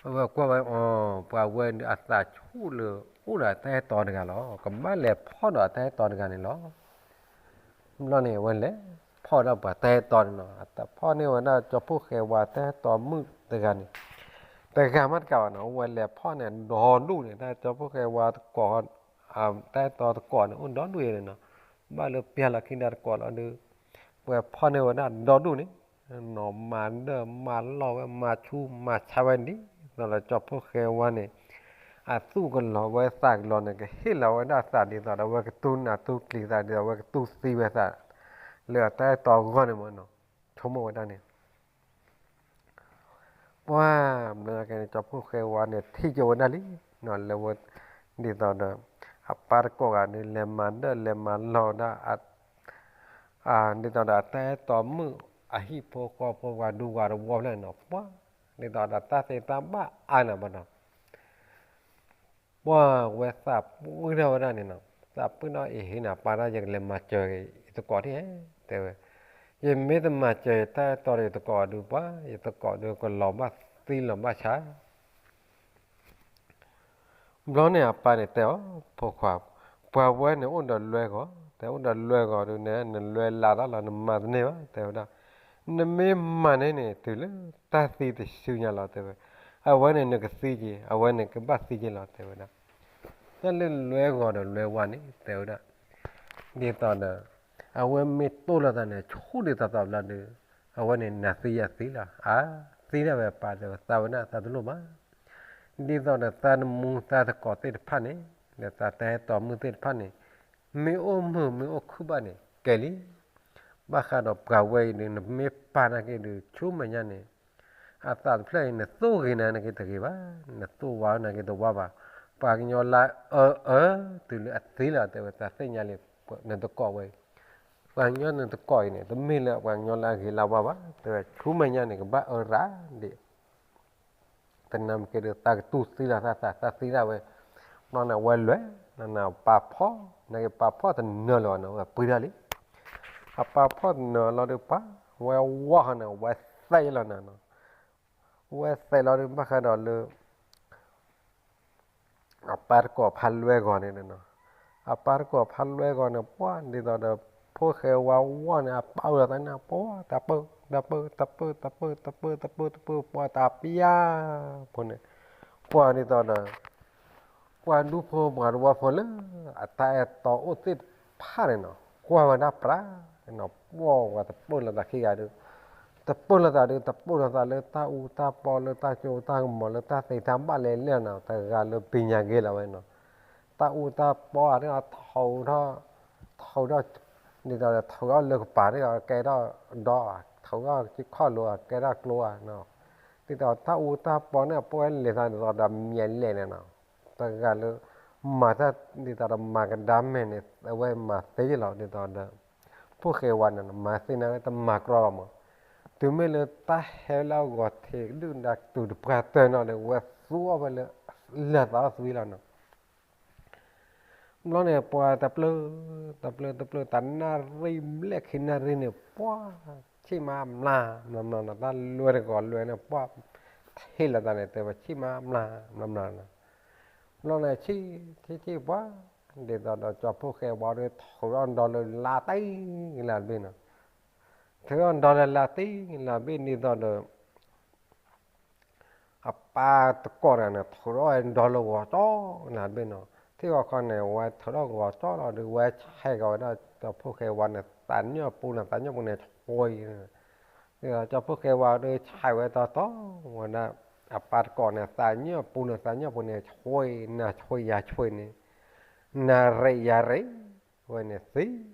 အဝဲကွၢ်ဝဲ အီၤ ပှၤဝဲအသးဆူၣ်လၢ အိၣ်ဒီးတၢ်အဲၣ်တီတဂၤလီၤ. ကဘၣ်လဲၤဖီၣ်ဒီးအတၢ်အဲၣ်တီတဂၤန့ၣ်လီၤ. ဘျီန့ၣ် အဝဲလဲၤဖီၣ်ဝဲဒၣ်ပှၤတၢ်အဲၣ်တီန့ၣ်နီၤ, အတၢ်ဖီၣ်န့ၢ်ဝဲဒၣ်ကၠီဖိၣ်ဃဲဝါတၢ်အဲၣ်တီမုၣ်တဂၤန့ၣ်, တဂၤမးတကးဘၣ်နီၤ, အဝဲလဲၤဖီၣ်န့ၣ် ဒီဒူၣ်န့ၣ် တၢ်ကၠီဖိၣ်ဃဲဝါတကိး တၢ်အဲၣ်တီတကိးန့ၣ် အိၣ်ဒီဒူၣ်အံၤန့ၣ်နီၤ, ဘၣ်လၢပျၢ်လီၤခံဒၢတကိးလီၤဒီး ပှၤဖီၣ်န့ၢ်ဝဲဒၣ်ဒီဒူၣ်န့ၣ်, နီၢ်မၤဒၢၣ်မၤလီၢ်ဝဲ မၤဆူးမၤဆါဝဲဒ်သိးဒီးကၠီဖိၣ်ဃဲဝါန့ၣ် အသူၣ်ကလီၤဝဲသးကလီၤန့ၣ် ကဟ့ၣ်လီၤဝဲဒၣ်သးဒ်သိးဒီး အဝဲကတူၢ်နးတူၢ်ကျံၤသးဒ်သိး အဝဲကတူၢ်သံဝဲသး လၢအတၢ်အဲၣ်တီအဂီၢ်န့ၣ်မးနီၤ, ဆိကမိၣ်ဝဲဒၣ်န့ၣ် ပှၢ်ဘျီကဲန့ၣ် ကၠီဖိၣ်ဃဲဝါန့ၣ် ထံၣ်က့ၤဝဲဒၣ်လံနီၤ, လၢဝဲ ဒ်သိးဒီး အပၢ်တကိးဂၤဒီး လဲၤမၤဒၢၣ်လဲၤမၤလီၢ်ဝဲဒၣ် ဒ်သိးဒီးအတၢ်အဲၣ်တီမုၣ်အဟံၣ်ဖိဃီဖိ ပှၤဒူပှၤသဝီဖျၢၣ်န့ၣ်နီၤ, ပှၢ် ဒ်သိးဒီးတၢ်သ့တၢ်ဘၣ်အါန့ၣ်ဘၣ်နီၤ ပှၢ်ဝဲသးပှၢ်ထီၣ်ဝဲဒၣ်န့ၣ်နီၤ, သးပှၢ်ထီၣ်အံၤဟ့ၣ်န့ၣ် ပၢ်ဒၣ် ယကလဲၤမၤစၢၤယသကိးဒ်ဟဲ တဲဝဲ, ယမ့ၢ်တမၤစၢၤယတၢ်အဲၣ်တီဒီးယသကိးဒုးပှၢ် ယသကိးဒုးကလီၤဘၣ်သံလီၤဘၣ်ဆါ ဘျီန့ၣ်အပၢ်န့ၣ်တဲအီၤ, ဖိခွါ, ပှၤဝဲန့ၣ်အိၣ်ဒီးလွဲၢ်ဂီၤ, တဲအိၣ်ဒီးလွဲၢ်ဂီၤဒုးန့ၣ် နလွဲၢ်လၢ်တၢ်လီၤ နမၤတန့ၢ်ဘၣ် တဲဝဲဒၣ်, နမ့ၢ်မၤန့ၢ်န့ၣ် တုၤလၢတၢ်သံတစုညါလီၤ တဲဝဲ, အဝဲန့ၣ်နကသံက့ၤ အဝဲန့ၣ်ကဘၣ်သံက့ၤလီၤ တဲဝဲဒၣ်, တၢ်လၢလွဲၢ်ဂီၤဒီးလွဲၢ်ဝါန့ၣ် တဲဝဲဒၣ်, ဒ်သိးဒီး အဝဲမ့ၢ်တိၢ်လိာ်သးန့ၣ် ဆူၣ်ဒ်သိးသိးဘျီဒီး အဝဲန့ၣ်နၤသံယၤသံလီၤ, အါ သံဒၣ်ဝဲပၢ် တဲဝဲ သးဝဲဒၣ်သးတလိၣ်ဘၣ် ဒ်သိးဒီးသးနမူသးသကိးသ့ၣ်တဖၣ်န့ၣ် ဒီးသးတၢ်အဲၣ်တီမုၣ်သ့ၣ်တဖၣ်န့ၣ် မ့ၢ်အိၣ်မုာ်မ့ၢ်အိၣ်ခုၣ်ဘၣ်န့ၣ် ကဲလံ, ဘၣ်ဃးဒီးပှၤဝဲအံၤဒီး နမ့ၢ်ပာ်နာ်က့ဒီး ဆူမဲာ်ညါန့ၣ် အသးတဖျၢၣ်အံၤ နသိၣ်ဂ့ၤနာ်က့တဂ့ၤဘၣ်, နသိၣ်ဝါနာ်က့တဝါဘၣ်, ပှၤကညီလၢအအၢ တုၤလၢအသံလီၤ တဲဝဲ သးသ့ၣ်ညါလံ, နတကိးဝဲ ပှၤကညီနတကိးအံၤန့ၣ် တမ့ၢ်လၢပှၤကညီလၢအဂ့ၤလၢဝါဘၣ်, တဲဝဲ ဆူမဲာ်ညါန့ၣ် ကဘၣ်အၢရၣ်ဒံး တနၤမ့ၢ်ကဲဒီး သးကတူၢ်သံလီၤသးသး သးသံဒၣ်ဝဲ, ဘျီန့ၣ် အဝဲလဲၤ နနပၢ်ဖီၣ် နာ်က့ပၢ်ဖီၣ်တနၢၤလၢၤဘၣ်န့ၣ် အဝဲပှ့ၤဒၣ်လံ, အပၢ်ဖီၣ်တနၢၤလီၤဒီးပှၢ် ဝဲဝီၢ်ဃီန့ၣ် ဝဲသဲးလီၤနၤနီၤ, ဝဲသဲးလီၤဒီး ဘၣ်ဃးဒီးလၢ အပၢ်တကိးဖးလွဲၢ်ဂီၤန့ၣ်နီၤ, အပၢ်တကိးဖးလွဲၢ်ဂီၤန့ၣ် ပှၢ်ဒ်သိးဒီး ဖိၣ်ဃဲဝါဝီၢ်န့ၣ် အပၢ်အိၣ်လီၤသးန့ၣ် ပှၢ် တၢ်ပၢၢ် တၢ်ပၢၢ် တၢ်ပၢၢ် တၢ်ပၢၢ် တၢ်ပၢၢ် တၢ်ပၢၢ် တၢ်ပၢၢ် ပှၢ် တၢ်ပၢၢ်ဖိန့ၣ်, ပှၢ်ဒ်သိးဒီး ပှၤဒူဖိပှၤတဝီဖိလၢ အတၢ်အဲၣ်တီအိၣ်သ့ၣ်တဖၣ်န့ၣ်နီၤ ကွၢ်ဝဲဒၣ်ပြးနီၤ ပှၢ်ဝဲတပၢၢ်လိာ်သးခံဂၤဒီး တပၢၢ်လိာ်သးဒီး တပၢၢ်လိာ်သးလၢတၢ်အူတၢ်ပီ လၢတၢ်ကၠိတၢ်ကမီၤ လၢတၢ်သ့တၢ်ဘၣ်လဲၣ်လဲၣ်နီၤ တဂၤလၢပညါဂ့ၤလီၤဝဲနီၤ, တၢ်အူတၢ်ပီဧါ ထိးထီၣ် ထိးထီၣ် ဒ်သိးဒီး ထိးထီၣ်လၢကပၤ ဒ်သိးကဲထီၣ်ဒီး ထိးထီၣ်ခီၣ်လိၤ ကဲထီၣ်ကျိဧါနီၤ, ဒ်သိးတၢ်အူတၢ်ပီန့ၣ် ပဝဲလဲၤသးဒ်သိးဒီးမံၤလဲၣ်န့ၣ်နီၤ, တဂၤလၢ မၤတၢ်ဒ်သိးဒီးမၤကဒါမဲာ်န့ၣ် အဝဲမၤသ့လီၤ ဒ်သိးဒီး ဖိၣ်ဃဲဝါန့ၣ် မၤသ့န့ၣ် တမၤကြီဘၣ်မး, တုၤမ့ၢ်လၢတၢ်ဟဲလၢအဂီၤထံးဒုၣ်ဒါတုၤတပှၢ်တၢၢ်နီၤဒီး ဝဲသူအီၣ်ဝဲလၢ လၢာ်သးအီၣ်သွံလီၤနီၤ ဘျီန့ၣ် ပှၤတပျၢၢ် တပျၢၢ် တပျၢၢ် တၢ်နၣ်ရံၣ်ဘျဲၣ်ခံနၣ်ရံၣ်န့ၣ် ပှၢ် ဆံၣ်မးမျး မျး မျး တၢ်လွဲတဂီၤလွဲန့ၣ် ပှၢ် ဟ့ၣ်လီၤသးန့ၣ် တဲဝဲဆံၣ်မးမျး မျး မျး ဘျီန့ၣ် ဆံၣ် ဆံၣ် ဆံၣ် ပှၢ် ဒ်သိးဒီး ကၠီဖိၣ်ဃဲဝါဒီး ထုးထီၣ်ဒီလၢလါတံၢ်လၢ်တဘ့ၣ်နီၤ, ထုးထီၣ်ဒီလၢလါတံၢ်လၢ်တဘ့ၣ် ဒ်သိးဒီး အပၢ်တကိးတဂၤန့ၣ် ထုးထီၣ်ဒီလၢဂီၤကၠီလၢ်တဘ့ၣ်နီၤ, ထံၣ်ဂီၤခီန့ၣ် ဝဲထုးထီၣ်ဂီၤကၠီလီၤဒီး ဝဲဆဲးကီးဝဲဒၣ် ကၠီဖိၣ်ဃဲဝါန့ၣ် သးညီပူၤန့ၣ် သးညီပူၤန့ၣ် ဆှံ ကၠီဖိၣ်ဃဲဝါဒီး ဆဲးဝဲတီတီ ဝဲဒၣ် အပၢ်တကိးန့ၣ် သးညီပူၤန့ၣ် သးညီပူၤန့ၣ် ဆှံ နၤဆှံယၤဆှံန့ၣ် နၤရ့းယၤရ့း ဝဲန့ၣ်သံ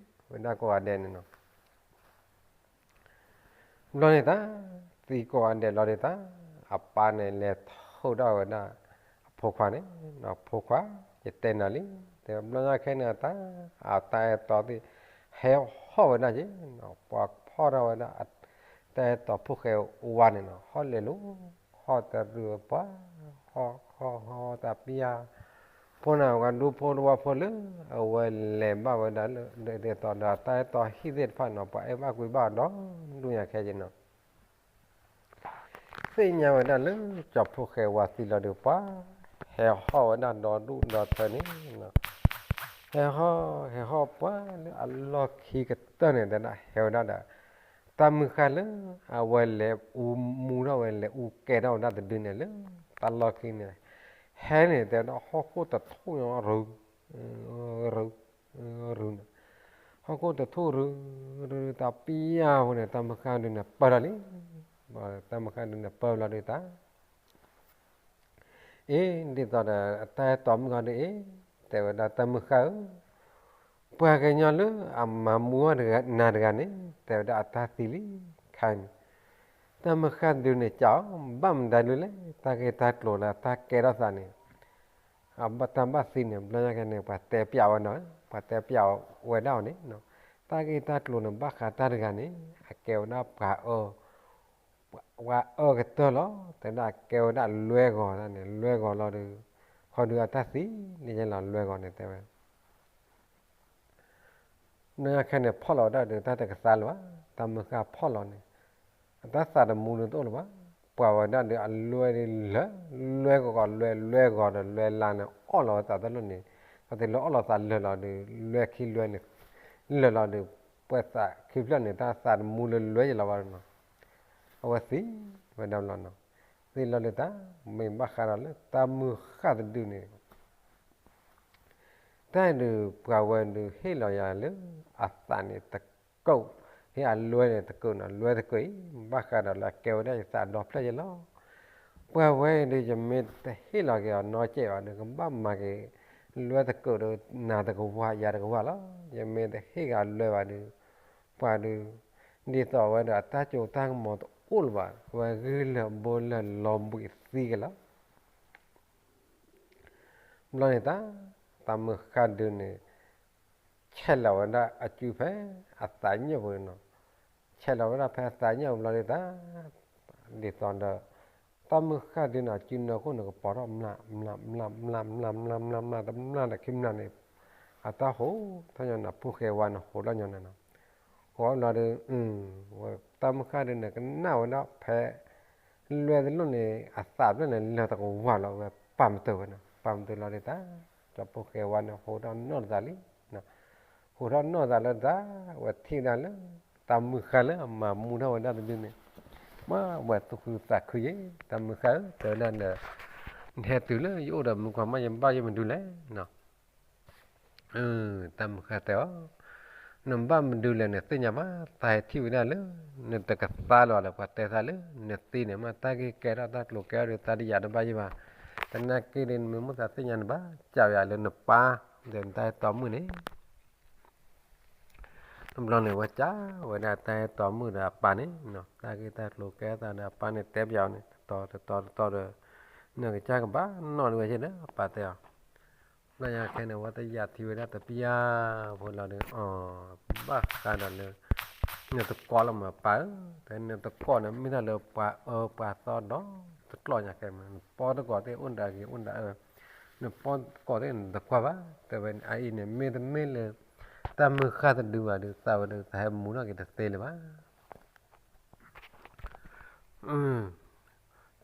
ဝဲဒၣ်ကိးဂၤဒဲးန့ၣ်နီၤ. ဘျီန့ၣ်တၢ် သံကိးဂၤဒဲးလီၤဒုးတၢ်, အပၢ်န့ၣ်လဲၤထိၣ်ထီၣ်ဝဲဒၣ် အဖိခွါန့ၣ်, ဖိခွါ, ယတဲနၤလံ, တဲဘျီညါခဲန့ၣ်တၢ်, အတၢ်အဲၣ်တီသ့ၣ် ဟဲဟီၣ်ဝဲဒၣ်က့ၤ, ပှၤဖီၣ်ထီၣ်ဝဲဒၣ် တၢ်အဲၣ်တီဖိၣ်ဃဲဝါန့ၣ်နီၤ, ဟီၣ်လဲၤလိၤ, ဟီၣ်တရူးပှၤ, ဟီၣ်ဟီၣ်ဟီၣ်တၢ်ပျၢ်, ဖိန့ၣ် ပှၤဒူဖိတဝီဖိလၢ အဝဲလဲၤဘၣ်ဝဲဒၣ်လၢ ဒ်သိးဒီးတၢ်အဲၣ်တီဟံၣ်သ့ၣ်တဖၣ်နီၤ, ပှၤအဲၣ်ဘၣ်ကွံဘၣ်ဒီဒူၣ်ညါခဲက့ၤနီၤ, သ့ၣ်ညါဝဲဒၣ်လၢကၠီဖိၣ်ဃဲဝါသံလီၤဒုးပှၤ, ဟဲဟီၣ်ဝဲဒၣ်ဒီဒူၣ်ဒီထၢန့ၣ်, ဟဲဟီၣ် ဟဲဟီၣ်ပှၤလၢအလီၢ်ခံကတၢၢ်န့ၣ် တဲဒၣ်ဟဲဝဲဒၣ်ဒီး တၢ်မုၢ်ဃၢ်လၢ အဝဲလဲၤအူမူထီၣ်ဝဲ လဲၤအူကဲထီၣ်ဝဲဒၣ်တဒုန့ၣ်လၢ တၢ်လီၢ်ခံန့ၣ်, ဟဲန့ၣ် တဲဝဲဒၣ်ဟီၣ်ခိၣ်တထူၣ်ရူၤ ရူၤ ရူၤန့ၣ်, ဟီၣ်ခိၣ်တထူၣ်ရူၤ ရူၤ တၢ်ပျၢ်ဖိန့ၣ် တၢ်မုၢ်ဃၢ်ဒုန့ၣ်ပၢၢ်လီၤလံ, တၢ်မုၢ်ဃၢ်ဒုန့ၣ်ပၢၢ်လီၤဒုးတၢ် အ့ ဒ်သိးဒီး တၢ်အဲၣ်တီမုၣ်ဂီၤဒုးအ့ တဲဝဲဒၣ်တၢ်မုၢ်ဃၢ်ဧၢ, ပှၤကညီလၢအမၤမူထီၣ်နၤတဂၤန့ၣ် တဲဝဲဒၣ်အတၢ်သံလံ, ခဲအံၤန့ၣ် တၢ်မုၢ်ဃၢ်ဒုန့ၣ် ကးအီၤ ဘၣ်မတၤဒုလဲၣ်, တၢ်ဂ့ၢ်တၢ်ကျိၤလၢတၢ်ကဲထီၣ်သးန့ၣ် အတၢ်ဘၣ်သံန့ၣ် ဘျီညါကဲန့ၣ် ပှၤတဲပျးဝဲနီၤ, ပှၤတဲပျးဝဲဒၣ်အီၤန့ၣ်, တၢ်ဂ့ၢ်တၢ်ကျိၤန့ၣ် ဘၣ်ဃးတၢ်တဂၤန့ၣ် အကဲဝဲဒၣ်ပှၤအၢ ပှၤအၢကတၢၢ်လီၤ, တဲဒၣ်ကဲဝဲဒၣ်လွဲၢ်ဂီၤန့ၣ်, လွဲၢ်ဂီၤလီၤဒီး ဃီဒုးအတၢ်သံန့ၣ်လီၤ လွဲၢ်ဂီၤန့ၣ် တဲဝဲ နခဲန့ၣ် ဖီၣ်လီၤဝဲဒၣ်ဒီး တၢ်တကသါလၢၤဘၣ်, တၢ်မုၢ်ဃၢ်ဖီၣ်လီၤန့ၣ် အတၢ်သးတမူဒီးတအိၣ်လၢၤဘၣ်, ပှၤဝဲဒၣ်ဒီးအလွဲၢ်ဒီးလၢာ်, လွဲၢ်ဂီၤဂီၤလွဲၢ်, လွဲၢ်ဂီၤဒီးလွဲၢ်လါန့ၣ် အီၣ်လီၤဝဲသးတလိၣ်န့ၣ်, ပှၤသ့ၣ်လၢအီၣ်လီၤသးလၢာ်လီၤဒီး လွဲၢ်ခံလွဲၢ်န့ၣ် လၢာ်လီၤဒီး ပှၤသးခံဖျၢၣ်န့ၣ် တၢ်သးတမူလၢလွဲၢ်ယလီၤဘၣ်နီၤ, အဝဲသံဝဲဒၣ်ဘျီနီၤ, သ့ၣ်လီၤလၢတၢ် မ့ၢ်ဘၣ်ဃးဒီးလၢတၢ်မုၢ်ဃၢ်တဒုန့ၣ် တၢ်ဒုးပှၤဝဲဒုးဟ့ၣ်လီၤယၤလၢ အသးန့ၣ်တကိး, ဟ့ၣ်အလွဲၢ်န့ၣ်တကိးနီၤ, လွဲၢ်တကိးအံၤ ဘၣ်ဃးဒီးလၢအကဲဝဲဒၣ်ယသးဒီဖျၢၣ်ယလီၤ, ပှၤဝဲဒုး ယမ့ၢ်တဟ့ၣ်လီၤက့ၤအီၤနီတစဲးဘၣ်ဒီး ကဘၣ်မၤက့ၤ လွဲၢ်တကိးဒီးနၤတကဝၢ်ယၤတကဝၢ်လီၤ, ယမ့ၢ်တဟ့ၣ်က့ၤအလွဲၢ်ဘၣ်ဒီး ပှၤဒုး ဒ်သိးဝဲဒီးအတၢ်စိတၢ်ကမီၤတအိၣ်လၢၤဘၣ်, ဝဲဂ့ၢ်လၢာ်ဘိလၢာ်လီၤဘှံးသံက့ၤလီၤ ဘျီန့ၣ်တၢ် တၢ်မုၢ်ဃၢ်ဒုန့ၣ် ဆဲးလီၤဝဲဒၣ်အစုဖဲအသးညၣ်ပူၤနီၤ, ဆဲးလီၤဝဲဒၣ်ဖဲအသးညၣ်ပူၤဘျီဒုးတၢ် ဒ်သိးဒီး တၢ်မုၢ်ဃၢ်ဒုန့ၣ် အစုနၢခိၣ်န့ၣ် ကပီၤထီၣ်မျး မျး မျး မျး မျး မျး မျး မျး တမျးဒီးခံမျးန့ၣ် အတၢ်ဟိးထီၣ်ညီန့ၣ် ဖိၣ်ဃဲဝါန့ၣ် ဟိးထီၣ်ညီန့ၣ်နီၤ, ဟိးထီၣ်ဘျီဒီး တၢ်မုၢ်ဃၢ်ဒုန့ၣ် ကနၣ်ဝဲဒၣ်ဖဲ လွဲၢ်တလိၣ်န့ၣ် အသးဖျၢၣ်န့ၣ် လၢာ်တကဝၢ်လီၤဝဲ ပာ်မတုာ်ဝဲနီၤ, ပာ်မတုာ်လီၤဒုးတၢ် ကၠီဖိၣ်ဃဲဝါန့ၣ် ဟိးထီၣ်နီၢ်တသးလံ, ဟိးထီၣ်နီၢ်သးလၢတၢ် ဝဲထံၣ်ဝဲဒၣ်လၢ တၢ်မုၢ်ဃၢ်လၢအမၤမူထီၣ်ဝဲဒၣ်တဒုန့ၣ်, မ့ၢ်ဝဲသူၣ်ခုသးခုယဲ, တၢ်မုၢ်ဃၢ်ဧၢ တဲဝဲဒၣ်ဒီး နဟဲတုၤလၢယအိၣ်ဒီးမုၢ်ကွၢ်မး ယဘၣ်ယိၣ်မနုၤလဲၣ်နီၤ တၢ်မုၢ်ဃၢ်တဲအီၤ, နဘၣ်မနုၤလဲၣ် နသ့ၣ်ညါဘၣ်, သးဟဲထံၣ်ဝဲဒၣ်လၢ နတကသါလီၤဒီး ပှၤတဲသးလၢ နသံန့ၣ် မ့ၢ်တၢ်ဂ့ၢ်ကဲထီၣ်တၢ်ကျိၤကဲထီၣ်ဒီး သးတယာ်တဘၣ်ယိၣ်ဘၣ်, သနာ်က့ဒီး နမ့ၢ်မိၣ်သးသ့ၣ်ညါန့ၣ်ဘၣ် ကးယၤလၢနပၢ် ဒီးနတၢ်အဲၣ်တီမုၣ်န့ၣ် တဘျီန့ၣ် ဝဲကးဝဲဒၣ်တၢ်အဲၣ်တီမုၣ်ဒီးအပၢ်န့ၣ်, တၢ်ဂ့ၢ်တၢ်ကျိၤကဲထီၣ်သးဒီးအပၢ်န့ၣ် တဲပျးအီၤန့ၣ် တတီၤတတီၤတတီၤဒီး နကစၢ်ကဘၣ်နီၣ်ဒံးဝဲက့ဒီး အပၢ်တဲအီၤ, ဘျီညါခဲန့ၣ် ဝဲတယာ်ထံဝဲဒၣ်တပျၢ်ဖိလီၤဒီး အီၤ ဘၣ်ဃးဒီးလၢ နတကိးလီၤမးပၢ်ဧၢ, တဲနတကိးန့ၣ် မ့ၢ်တၢ်လၢပှၤအၢပှၤသီဒီးတကျီၢ်ညါခဲမး, နပီတကိးသ့ၣ်အိၣ်ဒၣ်ဂ့ၤအိၣ်ဒၣ်အၢ, နပီတကိးသ့ၣ်နတကွၢ်ဘၣ်, တဲဝဲအအံၤန့ၣ် မ့တမ့ၢ်လၢ တၢ်မုၢ်ဃၢ်တဒုဘၣ်ဒီး သးဝဲဒီး သးဟဲမူထီၣ်က့ၤတသ့လၢၤဘၣ်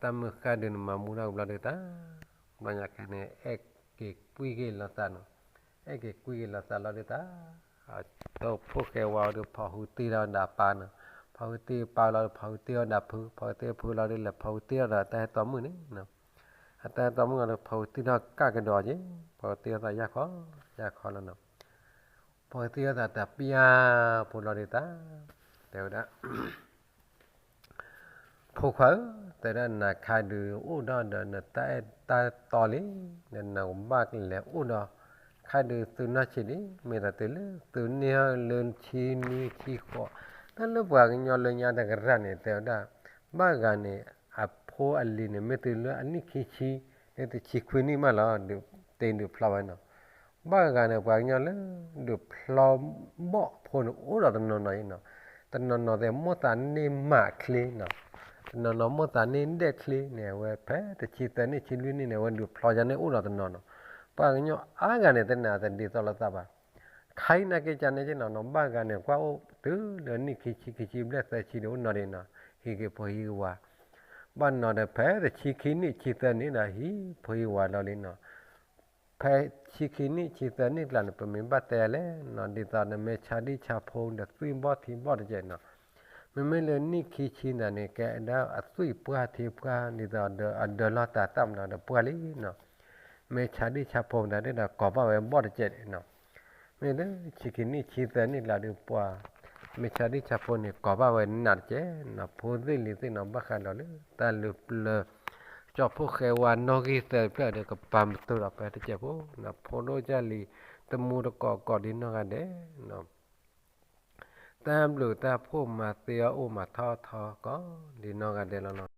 တၢ်မုၢ်ဃၢ်ဒုန့ၣ် မၤမူထီၣ်ကဘျီဒုးတၢ်, ဘျီညါခဲန့ၣ် အဲၣ်က့ၤကွံက့ၤလိာ်သးနီၤ, အဲၣ်က့ၤကွံက့ၤလိာ်သးလီၤဒုးတၢ်, အတၢ်ဖိၣ်ဃဲဝါဒီး ဖီၣ်ဟုတ့ၢ်ထီၣ်ဒီးအပၢ်နီၤ, ဖီၣ်ဟုတ့ၢ်ပၢ်လီၤဒီး ဖီၣ်ဟုတ့ၢ်ထီၣ်ဒီးဖု, ဖီၣ်ဟုတ့ၢ်ဖုလီၤဒီး လဲၤဖီၣ်ဟုတ့ၢ်ထီၣ်ဒီးတၢ်အဲၣ်တီမုၣ်န့ၣ်, အတၢ်အဲၣ်တီမုၣ်လီၤဒီး ဖီၣ်ဟုတ့ၢ်ထီၣ်ကၢ်ကဒီးက့ၤ, ဖီၣ်ဟုတ့ၢ်ထီၣ်သးယၢ်ခီ, ယၢ်ခီလီၤနီၤ ဖီၣ်ဟုတ့ၢ်ထီၣ်သးတပျၢ်ဖိလီၤဒုးတၢ်, တဲဝဲဒၣ် ဖိခွါဧၢ, တဲဒၣ်နၤခါဒုး အိၣ်ဒီးဒီးနတၢ်အဲၣ်တၢ်တီလံ, ဒီးနကဘၣ်လဲၤအိၣ်ဒီး ခါဒုးသုနီၢ်ဆံးလံ, မ့ၢ်တၢ်တုၤလၢသုန့ၢ်လၢဆံနွံဆံဃိး, တၢ် လၢပှၤကညီလၢညါတကရၢၢ်န့ၣ် တဲဝဲဒၣ် ဘၣ်ဂၤန့ၣ် အဖိအလံၤန့ၣ် မ့ၢ်တုၤလၢအနံၣ်ခံဆံ လၢတဆံခွံနံၣ်မးလီၤ ဒုးတ့ဒုးဖျီဝဲနီၤ. ဘၣ်ဂၤန့ၣ် ပှၤကညီလၢ ဒုးဖျီဘီၣ်အဖိန့ၣ် အိၣ်ဒီးတနီၤနီၤအံၤနီၤ. တနီၤနီၤသ့ၣ် မိၢ်သးန့ၢ်မၤချ့နီၤ. တနီၤနီၤ မိၢ်သးန့ၢ်ဒဲၣ်ချ့န့ၣ် အဝဲဖဲတဆံသၢနံၣ် ဆံလွံၢ်နံၣ်န့ၣ် အဝဲဒုးဖျီယါန့ၣ် အိၣ်ဒီးတနီၤနီၤ. ပှၤကညီအါဂၤန့ၣ် သနာ်သဒ်သိးလိာ်သးဘၣ် ခါအံၤနာ်က့ကန့ၣ်နီၤ ဘၣ်ဂၤန့ၣ် ကွၢ်အိၣ်တုၤလၢနံၣ်ခံဆံ ခံဆံဘျဲၣ်သၢဆံဒီး အိၣ်နီၤဒံးနီၤ ဟံးက့ၤဖိဟံးက့ၤဝၤ. ဘၣ်နီၤဒီး ဖဲတဆံခံနံၣ် ဆံသၢနံၣ်ဒီး ဟံးဖိဟံးဝၤလီၤလံနီၤ. ဖဲဆံခံနံၣ် ဆံသၢနံၣ်ကျါန့ၣ် ပမ့ၢ်ဘၣ်တဲလဲၣ်နီၤ ဒ်သိးနမ့ၢ်ဆါဒံၣ်ဆါဖိဒီး သွံၣ်ဘီၣ်ထံဘီၣ်တကဲးနီၤ. မ့မ့ၢ်လၢနံၣ်ခံဆံန့ၣ် ကဲဒၣ်အသွံၣ်ပှၢ်ထံပှၢ် ဒ်သိးဒီးအဒၢးလီၢ်တၢ်သၣ်မနုၤဒီးပှၢ်လံနီၤ. မ့ၢ်ဆါဒံၣ်ဆါဖိမနုၤဒီး ကိးဘၣ်ဝဲဘီၣ်တကဲးနီၤ. မ့ၢ်လၢဆံခံနံၣ် ဆံသၢနံၣ်ကျါဒီး ပှၤ မ့ၢ်ဆါဒံၣ်ဆါဖိန့ၣ် ကိးဘၣ်ဝဲနးတကဲးနီၤ. ဖိသ့ၣ်လံၤသ့ၣ်နီၤ ဘၣ်ဃးဒီးလၢတၢ်လုၢ်ပျၢၤ ကၠီဖှိၣ်ဃဲဝါနီၣ်ဂံၢ်သၢဖျၢၣ်ဒီး ကပၤမတူဒီးပတကဲးဖိနီၤ. ဖိဒိၣ်ကၢ်လံၤ တမူတကိးကိးဒ်နီၢ်ဂၤဒဲးနီၤ. တၢ်ဘျုးတၢ်ဖှိၣ်မၤသ့အီၣ်အိၣ်မၤထီၣ်ထီကိးဒ်နီၢ်ဂၤဒဲးလီၤနီၤ.